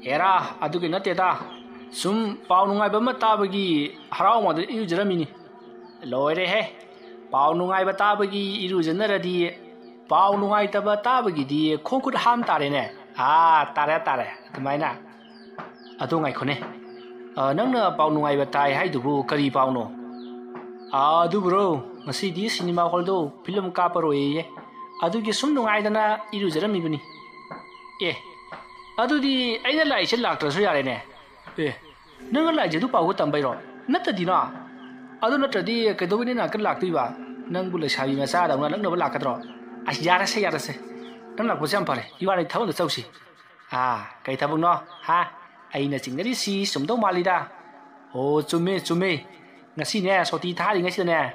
"ꯑꯦꯔꯥ, ꯑꯗꯨꯒꯤ ꯅꯠꯇꯦꯗ, ꯁꯨꯝ ꯄꯥꯎ ꯅꯨꯡꯉꯥꯏꯕ ꯑꯃ ꯇꯥꯕꯒꯤ ꯍꯔꯥꯎꯃꯟꯗꯅ ꯏꯔꯨꯖꯔꯝꯃꯤꯅꯤ"꯫ "ꯂꯣꯏꯔꯦꯍꯦ, ꯄꯥꯎ ꯅꯨꯡꯉꯥꯏꯕ ꯇꯥꯕꯒꯤ ꯏꯔꯨꯖꯅꯔꯗꯤ ꯄꯥꯎ ꯅꯨꯡꯉꯥꯏꯇꯕ ꯇꯥꯕꯒꯤꯗꯤ ꯈꯣꯡ ꯈꯨꯠ ꯍꯥꯝ ꯇꯥꯔꯦꯅꯦ꯫ ꯑꯥ, ꯇꯥꯔꯦ, ꯇꯥꯔꯦ꯫ ꯑꯗꯨꯃꯥꯏꯅ꯫ ꯑꯗꯣ ꯉꯥꯏꯈꯣꯅꯦ꯫ ꯑ, ꯅꯪꯅ ꯄꯥꯎ ꯅꯨꯡꯉꯥꯏꯕ ꯇꯥꯏ ꯍꯥꯏꯗꯨꯕꯨ ꯀꯔꯤ ꯄꯥꯎꯅꯣ? ꯑꯥ, ꯑꯗꯨꯕꯨꯔꯣ, ꯉꯁꯤꯗꯤ ꯁꯤꯅꯦꯃꯥ ꯍꯣꯜꯗꯣ ꯐꯤꯂꯝ ꯀꯥꯞꯄꯔꯣꯏꯌꯦ꯫ ꯑꯗꯨꯒꯤ ꯁꯨꯝ ꯅꯨꯡꯉꯥꯏꯗꯅ ꯏꯔꯨꯖꯔꯝꯃꯤꯕꯅꯤ꯫ ꯑꯦ, ꯑꯗꯨꯗꯤ ꯑꯩꯅ ꯂꯥꯛꯏꯁꯦ ꯂꯥꯛꯇ꯭ꯔꯁꯨ ꯌꯥꯔꯦꯅꯦ꯫ ꯑꯦ, ꯅꯪꯅ ꯂꯥꯛꯏꯁꯦ ꯑꯗꯨ ꯄꯥꯎ ꯈꯛ ꯇꯝꯕꯩꯔꯣ? ꯅꯠꯇꯗꯤꯅꯣ꯫ ꯑꯗꯨ ꯅꯠꯇ꯭ꯔꯗꯤ ꯀꯩꯗꯧꯕꯩ ꯅꯪ ꯅꯥꯛꯇ ꯂꯥꯛꯇꯣꯏꯕ? ꯅꯪꯕꯨ ꯂꯩꯁꯥꯕꯤ ꯃꯆꯥꯗꯧꯅ ꯂꯛꯅꯕ ꯂꯥꯛꯀꯗ꯭ꯔꯣ? ꯑꯁ, ꯌꯥꯔꯁꯦ, ꯌꯥꯔꯁꯦ꯫ ꯅꯪ ꯂꯥꯛꯄꯁꯦ ꯌꯥꯝ ꯐꯔꯦ꯫ ꯏꯕꯥꯅꯤ ꯊꯕꯛ ꯑꯝꯇ ꯆꯧꯁꯤ꯫ ꯑꯥ, ꯀꯩ ꯊꯕꯛꯅꯣ? ꯍꯥ? ꯑꯩꯅ ꯆꯤꯡꯅꯔꯤꯁꯤ ꯆꯨꯝꯗꯧ ꯃꯥꯜꯂꯤꯗ꯫ ꯑꯣ, ꯆꯨꯝꯃꯦ, ꯆꯨꯝꯃꯦ꯫ ꯉꯁꯤꯅꯦ, ꯁꯣꯇꯤ ꯊꯥꯔꯤꯉꯩꯁꯤꯗꯅꯦ,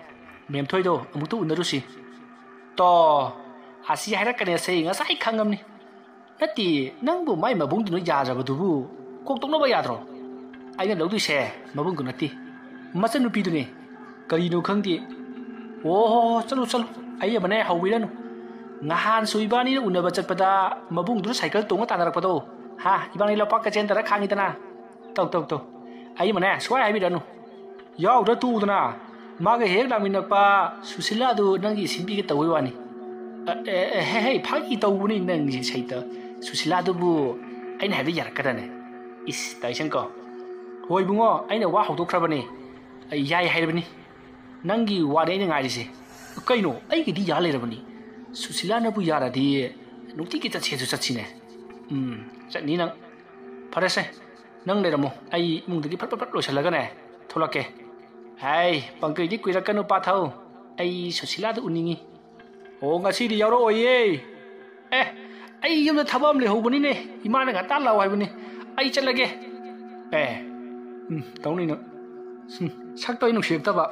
ꯃꯦꯝꯊꯣꯏꯗꯣ ꯑꯃꯨꯛꯇ ꯎꯅꯔꯨꯁꯤ꯫ ꯇꯣ, ꯑꯁꯤ ꯍꯥꯏꯔꯛꯀꯅꯦꯁꯦ ꯉꯁꯥꯏ ꯈꯪꯉꯝꯅꯤ꯫ ꯅꯠꯇꯦ, ꯅꯪꯕꯨ ꯃꯥꯏ ꯃꯕꯨꯡꯗꯨꯅ ꯌꯥꯗ꯭ꯔꯕꯗꯨꯕꯨ ꯀꯣꯛ ꯇꯣꯛꯅꯕ ꯌꯥꯗ꯭ꯔꯣ? ꯑꯩꯅ ꯂꯧꯗꯣꯏꯁꯦ ꯃꯕꯨꯡꯗꯨ ꯅꯠꯇꯦ, ꯃꯆꯟꯅꯨꯄꯤꯗꯨꯅꯦ꯫ ꯀꯔꯤꯅꯣ ꯈꯪꯗꯦ꯫ ꯑꯣ ꯍꯣ ꯍꯣ, ꯆꯠꯂꯨ ꯆꯠꯂꯨ, ꯑꯩ ꯑꯃꯅꯦ ꯍꯧꯕꯤꯔꯅꯨ꯫ ꯅꯍꯥꯟꯁꯨ ꯏꯕꯥꯅꯤꯅ ꯎꯅꯕ ꯆꯠꯄꯗ ꯃꯕꯨꯡꯗꯨꯅ ꯁꯥꯏꯀꯜ ꯇꯣꯡꯉ ꯇꯥꯟꯅꯔꯛꯄꯗꯣ, ꯍꯥ, ꯏꯕꯥꯅꯤ ꯂꯧꯄꯥꯛ ꯀꯆꯦꯟꯗꯔ ꯈꯥꯡꯉꯤꯗꯅ꯫ ꯇꯧ ꯇꯧ ꯇꯧ, ꯑꯩ ꯑꯃꯅꯦ ꯁꯨꯡꯍꯥꯏ ꯍꯥꯏꯕꯤꯔꯅꯨ꯫ ꯌꯥꯎꯗ꯭ꯔ ꯇꯣꯛꯎꯗꯅ꯫ ꯃꯥꯒ ꯍꯦꯛ ꯂꯥꯛꯃꯤꯟꯅꯛꯄ ꯁꯨꯁꯤꯂꯥꯗꯨ ꯅꯪꯒꯤ ꯁꯤꯟꯕꯤꯒꯦ ꯇꯧꯕꯩ ꯋꯥꯅꯤ꯫ ꯑ, ꯑꯦ, ꯑꯦ, ꯍꯦ, ꯍꯦ, ꯐꯥꯒꯤ ꯇꯧꯕꯅꯤ ꯅꯪꯒꯤ ꯁꯩꯇ꯫ ꯁꯨꯁꯤꯂꯥꯗꯨꯕꯨ ꯑꯩꯅ ꯍꯥꯏꯕ ꯌꯥꯔꯛꯀꯗ꯭ꯔꯅꯦ? ꯏꯁ, ꯇꯥꯏꯁꯪꯀꯣ꯫ ꯍꯣꯏ ꯏꯕꯨꯡꯉꯣ, ꯑꯩꯅ ꯋꯥ ꯍꯧꯗꯣꯛꯈ꯭ꯔꯕꯅꯦ꯫ ꯑꯩ ꯌꯥꯏ ꯍꯥꯏꯔꯕꯅꯤ꯫ ꯅꯪꯒꯤ ꯋꯥꯅꯤ ꯑꯩꯅ ꯉꯥꯏꯔꯤꯁꯦ꯫ ꯀꯩꯅꯣ, ꯑꯩꯒꯤꯗꯤ ꯌꯥ ꯂꯩꯔꯕꯅꯤ꯫ ꯁꯨꯁꯤꯂꯥꯅꯕꯨ ꯌꯥꯔꯗꯤ ꯅꯨꯡꯇꯤꯒꯤ ꯆꯠꯁꯦꯁꯨ ꯆꯠꯁꯤꯅꯦ꯫ ꯎꯝ, ꯆꯠꯅꯤ ꯅꯪ꯫ ꯐꯔꯦꯁꯦ, ꯅꯪ ꯂꯩꯔꯝꯃꯣ, ꯑꯩ ꯏꯃꯨꯡꯗꯒꯤ ꯐꯠ ꯐꯠ ꯐꯠ ꯂꯣꯏꯁꯤꯜꯂꯒꯅꯦ ꯊꯣꯛꯂꯛꯀꯦ꯫ ꯍꯥꯏ, ꯄꯪꯀꯩꯗꯤ ꯀꯨꯏꯔꯛꯀꯅꯨ ꯄꯥꯊꯧ, ꯑꯩ ꯁꯨꯁꯤꯂꯥꯗ ꯎꯅꯤꯡꯉꯤ꯫ ꯑꯣ, ꯉꯁꯤꯗꯤ ꯌꯥꯎꯔꯛꯑꯣꯏꯌꯦ꯫ ꯑꯦ, ꯑꯩ ꯌꯨꯝꯗ ꯊꯕꯛ ꯑꯃ ꯂꯩꯍꯧꯕꯅꯤꯅꯦ, ꯏꯃꯥꯅ ꯉꯟꯇꯥ ꯂꯥꯛꯑꯣ ꯍꯥꯏꯕꯅꯤ꯫ ꯑꯩ ꯆꯠꯂꯒꯦ꯫ ꯑꯦ, ꯎꯝ, ꯇꯧꯅꯤ ꯅꯪ꯫ ꯎꯝ, ꯁꯛꯇꯣ ꯑꯩ ꯅꯨꯡꯁꯤꯔꯛꯇꯕ꯫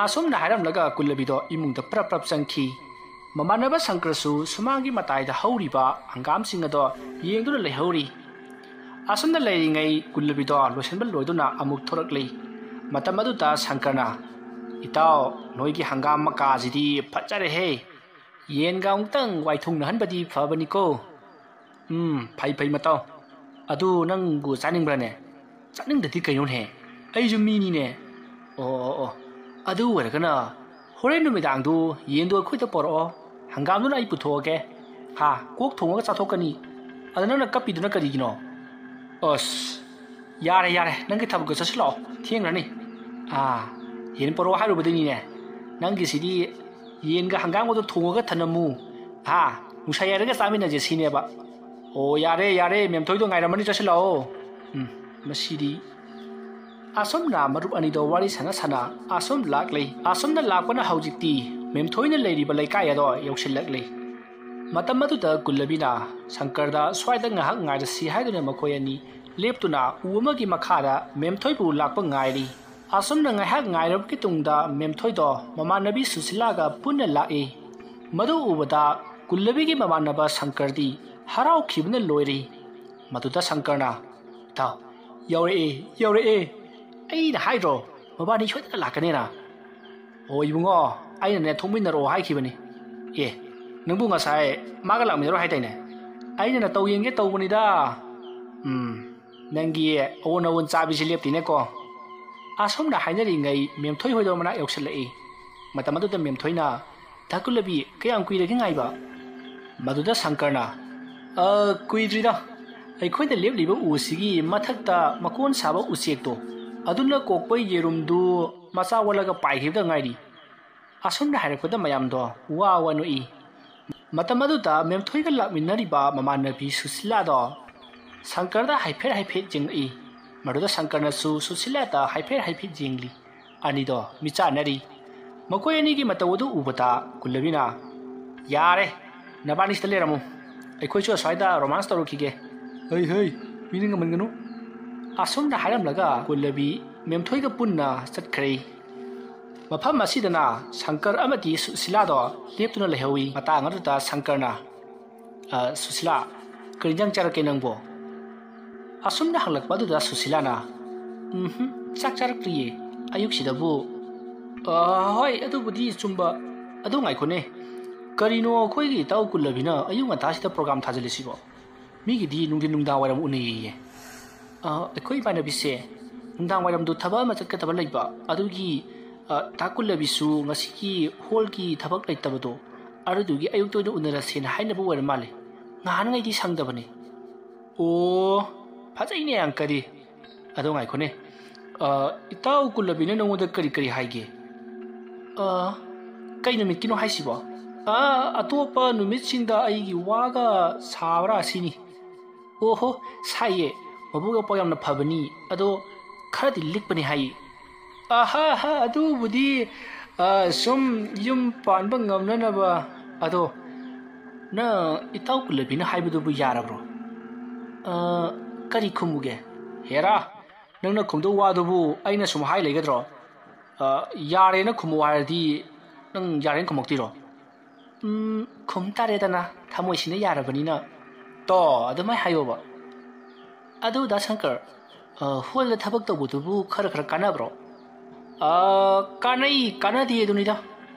ꯑꯁꯨꯝꯅ ꯍꯥꯏꯔꯝꯂꯒ ꯀꯨꯜꯂꯕꯤꯗꯣ ꯏꯃꯨꯡꯗ ꯄ꯭ꯔꯞ ꯄ꯭ꯔꯞ ꯆꯪꯈꯤ꯫ ꯃꯃꯥꯟꯅꯕ ꯁꯪꯀ꯭ꯔꯁꯨ ꯁꯨꯃꯥꯡꯒꯤ ꯃꯇꯥꯏꯗ ꯍꯧꯔꯤꯕ ꯍꯪꯒꯥꯝꯁꯤꯡ ꯑꯗꯣ ꯌꯦꯡꯗꯨꯅ ꯂꯩꯍꯧꯔꯤ꯫ ꯑꯁꯨꯝꯅ ꯂꯩꯔꯤꯉꯩ ꯀꯨꯜꯂꯕꯤꯗꯣ ꯂꯣꯏꯁꯤꯟꯕ ꯂꯣꯏꯗꯨꯅ ꯑꯃꯨꯛ ꯊꯣꯔꯛꯂꯤ꯫ ꯃꯇꯝ ꯑꯗꯨꯗ ꯁꯪꯀ꯭ꯔꯅ, "ꯏꯇꯥꯎ, ꯅꯣꯏꯒꯤ ꯍꯪꯒꯥꯝ ꯃꯀꯥꯁꯤꯗꯤ ꯐꯖꯔꯦꯍꯦ꯫ ꯌꯦꯟꯒ ꯑꯃꯨꯛꯇꯪ ꯋꯥꯏꯊꯨꯡꯅꯍꯟꯕꯗꯤ ꯐꯕꯅꯤꯀꯣ꯫" "ꯎꯝ, ꯐꯩ ꯐꯩ ꯃꯇꯥꯎ꯫ ꯑꯗꯨ ꯅꯪꯕꯨ ꯆꯥꯅꯤꯡꯕ꯭ꯔꯅꯦ?" "ꯆꯥꯅꯤꯡꯗꯗꯤ ꯀꯩꯅꯣꯅꯦ? ꯑꯩꯁꯨ ꯃꯤꯅꯤꯅꯦ꯫" "ꯑꯣ, ꯑꯣ, ꯑꯣ꯫ ꯑꯗꯨ ꯑꯣꯏꯔꯒꯅ ꯍꯣꯔꯦꯟ ꯅꯨꯃꯤꯗꯥꯡꯗꯨ ꯌꯦꯟꯗꯣ ꯑꯩꯈꯣꯏꯗ ꯄꯣꯔꯛꯑꯣ꯫ ꯍꯪꯒꯥꯝꯗꯨꯅ ꯑꯩ ꯄꯨꯊꯣꯛꯑꯒꯦ꯫ ꯍꯥ, ꯀꯣꯛ ꯊꯣꯡꯉꯒ ꯆꯥꯊꯣꯛꯀꯅꯤ꯫ ꯑꯗ ꯅꯪꯅ ꯀꯞꯄꯤꯗꯨꯅ ꯀꯔꯤꯒꯤꯅꯣ? ꯑꯁ, ꯌꯥꯔꯦ, ꯌꯥꯔꯦ, ꯅꯪꯒꯤ ꯊꯕꯛꯇꯣ ꯆꯠꯁꯤꯜꯂꯛꯑꯣ, ꯊꯦꯡꯈ꯭ꯔꯅꯤ꯫ ꯑꯥ, ꯌꯦꯟ ꯄꯣꯔꯛꯑꯣ ꯍꯥꯏꯔꯨꯕꯗꯩꯅꯤꯅꯦ꯫ ꯅꯪꯒꯤꯁꯤꯗꯤ ꯌꯦꯟꯒ ꯍꯪꯒꯥꯝꯒꯗꯣ ꯊꯣꯡꯉꯒ ꯊꯅꯝꯃꯨ꯫ ꯍꯥ, ꯅꯨꯡꯁꯥ ꯌꯥꯏꯔꯒ ꯆꯥꯃꯤꯟꯅꯁꯦ ꯁꯤꯅꯦꯕ꯫ ꯑꯣ, ꯌꯥꯔꯦ, ꯌꯥꯔꯦ, ꯃꯦꯝꯊꯣꯏꯗꯣ ꯉꯥꯏꯔꯝꯃꯅꯤ, ꯆꯠꯁꯤꯜꯂꯛꯑꯣ꯫ ꯎꯝ, ꯃꯁꯤꯗꯤ꯫ ꯑꯁꯨꯝꯅ ꯃꯔꯨꯞ ꯑꯅꯤꯗꯣ ꯋꯥꯔꯤ ꯁꯥꯟꯅ ꯁꯥꯟꯅ ꯑꯁꯨꯝ ꯂꯥꯛꯂꯤ꯫ ꯑꯁꯨꯝꯅ ꯂꯥꯛꯄꯅ ꯍꯧꯖꯤꯛꯇꯤ ꯃꯦꯝꯊꯣꯏꯅ ꯂꯩꯔꯤꯕ ꯂꯩꯀꯥꯏ ꯑꯗꯣ ꯌꯧꯁꯤꯜꯂꯛꯂꯤ꯫ ꯃꯇꯝ ꯑꯗꯨꯗ ꯒꯨꯜꯂꯕꯤꯅ ꯁꯪꯀꯔꯗ ꯁ꯭ꯋꯥꯏꯗ ꯉꯥꯏꯍꯥꯛ ꯉꯥꯏꯔꯁꯤ ꯍꯥꯏꯗꯨꯅ ꯃꯈꯣꯏ ꯑꯅꯤ ꯂꯦꯞꯇꯨꯅ ꯎ ꯑꯃꯒꯤ ꯃꯈꯥꯗ ꯃꯦꯝꯊꯣꯏꯕꯨ ꯂꯥꯛꯄ ꯉꯥꯏꯔꯤ꯫ ꯑꯁꯨꯝꯅ ꯉꯥꯏꯍꯥꯛ ꯉꯥꯏꯔꯕꯒꯤ ꯇꯨꯡꯗ ꯃꯦꯝꯊꯣꯏꯗꯣ ꯃꯃꯥꯟꯅꯕꯤ ꯁꯨꯁꯤꯂꯥꯒ ꯄꯨꯟꯅ ꯂꯥꯛꯏ꯫ ꯃꯗꯨ ꯎꯕꯗ ꯒꯨꯜꯂꯕꯤꯒꯤ ꯃꯃꯥꯟꯅꯕ ꯁꯪꯀꯔꯗꯤ ꯍꯔꯥꯎꯈꯤꯕꯅ ꯂꯣꯏꯔꯤ꯫ ꯃꯗꯨꯗ ꯁꯪꯀꯔꯅ, "ꯏꯇꯥꯎ, ꯌꯧꯔꯛꯑꯦ, ꯌꯧꯔꯛꯑꯦ꯫ ꯑꯩꯅ ꯍꯥꯏꯗ꯭ꯔꯣ, ꯃꯕꯥꯅꯤ ꯁꯣꯏꯗꯅ ꯂꯥꯛꯀꯅꯦꯅ?" "ꯑꯣ ꯏꯕꯨꯡꯉꯣ, ꯑꯩꯅꯅꯦ ꯊꯣꯛꯃꯤꯟꯅꯔꯛꯑꯣ ꯍꯥꯏꯈꯤꯕꯅꯤ꯫ ꯑꯦ, ꯅꯪꯕꯨ ꯉꯁꯥꯏ ꯃꯥꯒ ꯂꯥꯛꯃꯤꯟꯅꯔꯣ ꯍꯥꯏꯗꯥꯏꯅꯦ? ꯑꯩꯅ ꯅꯇꯧ ꯌꯦꯡꯒꯦ ꯇꯧꯕꯅꯤꯗ꯫ ꯎꯝ, ꯅꯪꯒꯤ ꯑꯑꯣꯟ ꯑꯑꯣꯟ ꯆꯥꯕꯤꯁꯦ ꯂꯦꯞꯇꯦꯅꯦꯀꯣ꯫" ꯑꯁꯨꯝꯅ ꯍꯥꯏꯅꯔꯤꯉꯩ ꯃꯦꯝꯊꯣꯏ ꯍꯣꯏꯗꯣ ꯃꯅꯥꯛ ꯌꯧꯁꯤꯜꯂꯛꯏ꯫ ꯃꯇꯝ ꯑꯗꯨꯗ ꯃꯦꯝꯊꯣꯏꯅ, "ꯗꯥ ꯒꯨꯜꯂꯕꯤ, ꯀꯌꯥꯝ ꯀꯨꯏꯔꯒꯦ ꯉꯥꯏꯕ?" ꯃꯗꯨꯗ ꯁꯪꯀꯔꯅ, "ꯑ, ꯀꯨꯏꯗ꯭ꯔꯤꯗ꯫ ꯑꯩꯈꯣꯏꯅ ꯂꯦꯞꯂꯤꯕ ꯎꯁꯤꯒꯤ ꯃꯊꯛꯇ ꯃꯀꯣꯟ ꯁꯥꯕ ꯎꯆꯦꯛꯇꯣ, ꯑꯗꯨꯅ ꯀꯣꯛꯄ ꯌꯦꯔꯨꯝꯗꯨ ꯃꯆꯥ ꯑꯣꯜꯂꯒ ꯄꯥꯏꯈꯤꯕꯗ ꯉꯥꯏꯔꯤ꯫" ꯑꯁꯨꯝꯅ ꯍꯥꯏꯔꯛꯄꯗ ꯃꯌꯥꯝꯗꯣ ꯋꯥ ꯋꯥ ꯅꯣꯛꯏ꯫ ꯃꯇꯝ ꯑꯗꯨꯗ ꯃꯦꯝꯊꯣꯏꯒ ꯂꯥꯛꯃꯤꯟꯅꯔꯤꯕ ꯃꯃꯥꯟꯅꯕꯤ ꯁꯨꯁꯤꯂꯥꯗꯣ ꯁꯪꯀꯔꯗ ꯍꯥꯏꯐꯦꯠ ꯍꯥꯏꯐꯦꯠ ꯌꯦꯡꯂꯛꯏ꯫ ꯃꯗꯨꯗ ꯁꯪꯀꯔꯅꯁꯨ ꯁꯨꯁꯤꯂꯥꯗ ꯍꯥꯏꯐꯦꯠ ꯍꯥꯏꯐꯦꯠ ꯌꯦꯡꯂꯤ꯫ ꯑꯅꯤꯗꯣ ꯃꯤꯠꯆꯥꯟꯅꯔꯤ꯫ ꯃꯈꯣꯏ ꯑꯅꯤꯒꯤ ꯃꯇꯧ ꯑꯗꯨ ꯎꯕꯗ ꯒꯨꯜꯂꯕꯤꯅ, "ꯌꯥꯔꯦ, ꯅꯕꯥꯅꯤ ꯁꯤꯗ ꯂꯩꯔꯝꯃꯨ꯫ ꯑꯩꯈꯣꯏꯁꯨ ꯑꯁ꯭ꯋꯥꯏꯗ ꯔꯣꯃꯥꯟꯁ ꯇꯧꯔꯛꯈꯤꯒꯦ꯫" "ꯍꯩ, ꯍꯩ, ꯃꯤꯅ ꯉꯝꯍꯟꯒꯅꯨ꯫" ꯑꯁꯨꯝꯅ ꯍꯥꯏꯔꯝꯂꯒ ꯒꯨꯜꯂꯕꯤ ꯃꯦꯝꯊꯣꯏꯒ ꯄꯨꯟꯅ ꯆꯠꯈ꯭ꯔꯦ꯫ ꯃꯐꯝ ꯑꯁꯤꯗꯅ ꯁꯪꯀꯔ ꯑꯃꯗꯤ ꯁꯨꯁꯤꯂꯥꯗꯣ ꯂꯦꯞꯇꯨꯅ ꯂꯩꯍꯧꯏ꯫ ꯃꯇꯥꯡ ꯑꯗꯨꯗ ꯁꯪꯀꯔꯅ, "ꯑ, ꯁꯨꯁꯤꯂꯥ, ꯀꯔꯤ ꯏꯟꯖꯥꯡ ꯆꯥꯔꯛꯀꯦ ꯅꯪꯕꯣ?" ꯑꯁꯨꯝꯅ ꯍꯪꯂꯛꯄ ꯑꯗꯨꯗ ꯁꯨꯁꯤꯂꯥꯅ, "ꯎꯝꯍꯨꯝ, ꯆꯥꯛ ꯆꯥꯔꯛꯇ꯭ꯔꯤꯌꯦ꯫ ꯑꯌꯨꯛꯁꯤꯗꯕꯨ꯫" "ꯑ, ꯍꯣꯏ, ꯑꯗꯨꯕꯨꯗꯤ ꯆꯨꯝꯕ꯫ ꯑꯗꯨ ꯉꯥꯏꯈꯣꯅꯦ, ꯀꯔꯤꯅꯣ ꯑꯩꯈꯣꯏꯒꯤ ꯏꯇꯥꯎ ꯀꯨꯜꯂꯕꯤꯅ ꯑꯌꯨꯛ ꯉꯟꯇꯥꯁꯤꯗ ꯄ꯭ꯔꯣꯒ꯭ꯔꯥꯝ ꯊꯥꯖꯤꯜꯂꯤꯁꯤꯕꯣ? ꯃꯤꯒꯤꯗꯤ ꯅꯨꯡꯊꯤꯟ ꯅꯨꯡꯗꯥꯡ ꯋꯥꯏꯔꯝ ꯎꯅꯩꯌꯦ꯫" "ꯑ, ꯑꯩꯈꯣꯏ ꯏꯃꯥꯟꯅꯕꯤꯁꯦ ꯅꯨꯡꯗꯥꯡ ꯋꯥꯏꯔꯝꯗꯨ ꯊꯕꯛ ꯑꯃ ꯆꯠꯀꯗꯕ ꯂꯩꯕ, ꯑꯗꯨꯒꯤ ꯑ, ꯇꯥ ꯀꯨꯜꯂꯕꯤꯁꯨ ꯉꯁꯤꯒꯤ ꯍꯣꯜꯒꯤ ꯊꯕꯛ ꯂꯩꯇꯕꯗꯣ, ꯑꯗꯨꯗꯨꯒꯤ ꯑꯌꯨꯛꯇ ꯑꯣꯏꯅ ꯎꯅꯔꯁꯦꯅ ꯍꯥꯏꯅꯕ ꯑꯣꯏꯔ ꯃꯥꯜꯂꯦ꯫ ꯉꯍꯥꯟꯉꯩꯗꯤ ꯁꯪꯗꯕꯅꯦ꯫ ꯑꯣ, ꯐꯖꯩꯅꯦ ꯑꯪꯀꯗꯤ꯫ ꯑꯗꯣ ꯉꯥꯏꯈꯣꯅꯦ, ꯑ, ꯏꯇꯥꯎ ꯀꯨꯜꯂꯕꯤꯅ ꯅꯉꯣꯟꯗ ꯀꯔꯤ ꯀꯔꯤ ꯍꯥꯏꯒꯦ? ꯑ, ꯀꯩ ꯅꯨꯃꯤꯠꯀꯤꯅꯣ ꯍꯥꯏꯁꯤꯕꯣ? ꯑ, ꯑꯇꯣꯞꯄ ꯅꯨꯃꯤꯠꯁꯤꯡꯗ ꯑꯩꯒꯤ ꯋꯥꯒ ꯁꯥꯕ꯭ꯔꯥ ꯁꯤꯅꯤ꯫ ꯑꯣꯍꯣ, ꯁꯥꯏꯌꯦ꯫ ꯃꯕꯨꯛ ꯌꯥꯝꯅ ꯐꯕꯅꯤ꯫ ꯑꯗꯣ ꯈꯔꯗꯤ ꯂꯤꯛꯄꯅꯤ ꯍꯥꯏꯌꯦ꯫ ꯑꯍꯥ ꯍꯥ, ꯑꯗꯨꯕꯨꯗꯤ, ꯑ, ꯁꯨꯝ ꯌꯨꯝ ꯄꯥꯟꯕ ꯉꯝꯅꯅꯕ꯫ ꯑꯗꯣ ꯅꯪ ꯏꯇꯥꯎ ꯀꯨꯜꯂꯕꯤꯅ ꯍꯥꯏꯕꯗꯨꯕꯨ ꯌꯥꯔꯕ꯭ꯔꯣ? ꯑ, ꯀꯔꯤ ꯈꯨꯝꯃꯨꯒꯦ? ꯍꯦꯔꯥ, ꯅꯪꯅ ꯈꯨꯝꯗꯧ ꯋꯥꯗꯨꯕꯨ ꯑꯩꯅ ꯁꯨꯝ ꯍꯥꯏ ꯂꯩꯒꯗ꯭ꯔꯣ? ꯑ, ꯌꯥꯔꯦꯅ ꯈꯨꯝꯃꯨ ꯍꯥꯏꯔꯗꯤ ꯅꯪ ꯌꯥꯔꯦꯅ ꯈꯨꯝꯃꯛꯇꯣꯏꯔꯣ? ꯎꯝ, ꯈꯨꯝ ꯇꯥꯔꯦꯗꯅ, ꯊꯃꯣꯏꯁꯤꯅ ꯌꯥꯔꯕꯅꯤꯅ꯫ ꯇꯣ, ꯑꯗꯨꯃꯥꯏ ꯍꯥꯏꯌꯣꯕ꯫ ꯑꯗꯨ ꯗꯥ ꯁꯪꯀꯔ, ꯑ, ꯍꯣꯜꯗ ꯊꯕꯛ ꯇꯧꯕꯗꯨꯕꯨ ꯈꯔ ꯈꯔ ꯀꯥꯟꯅꯕ꯭ꯔꯣ? ꯑ, ꯀꯥꯟꯅꯩ, ꯀꯥꯟꯅꯗꯦ ꯑꯗꯨꯅꯤꯗ꯫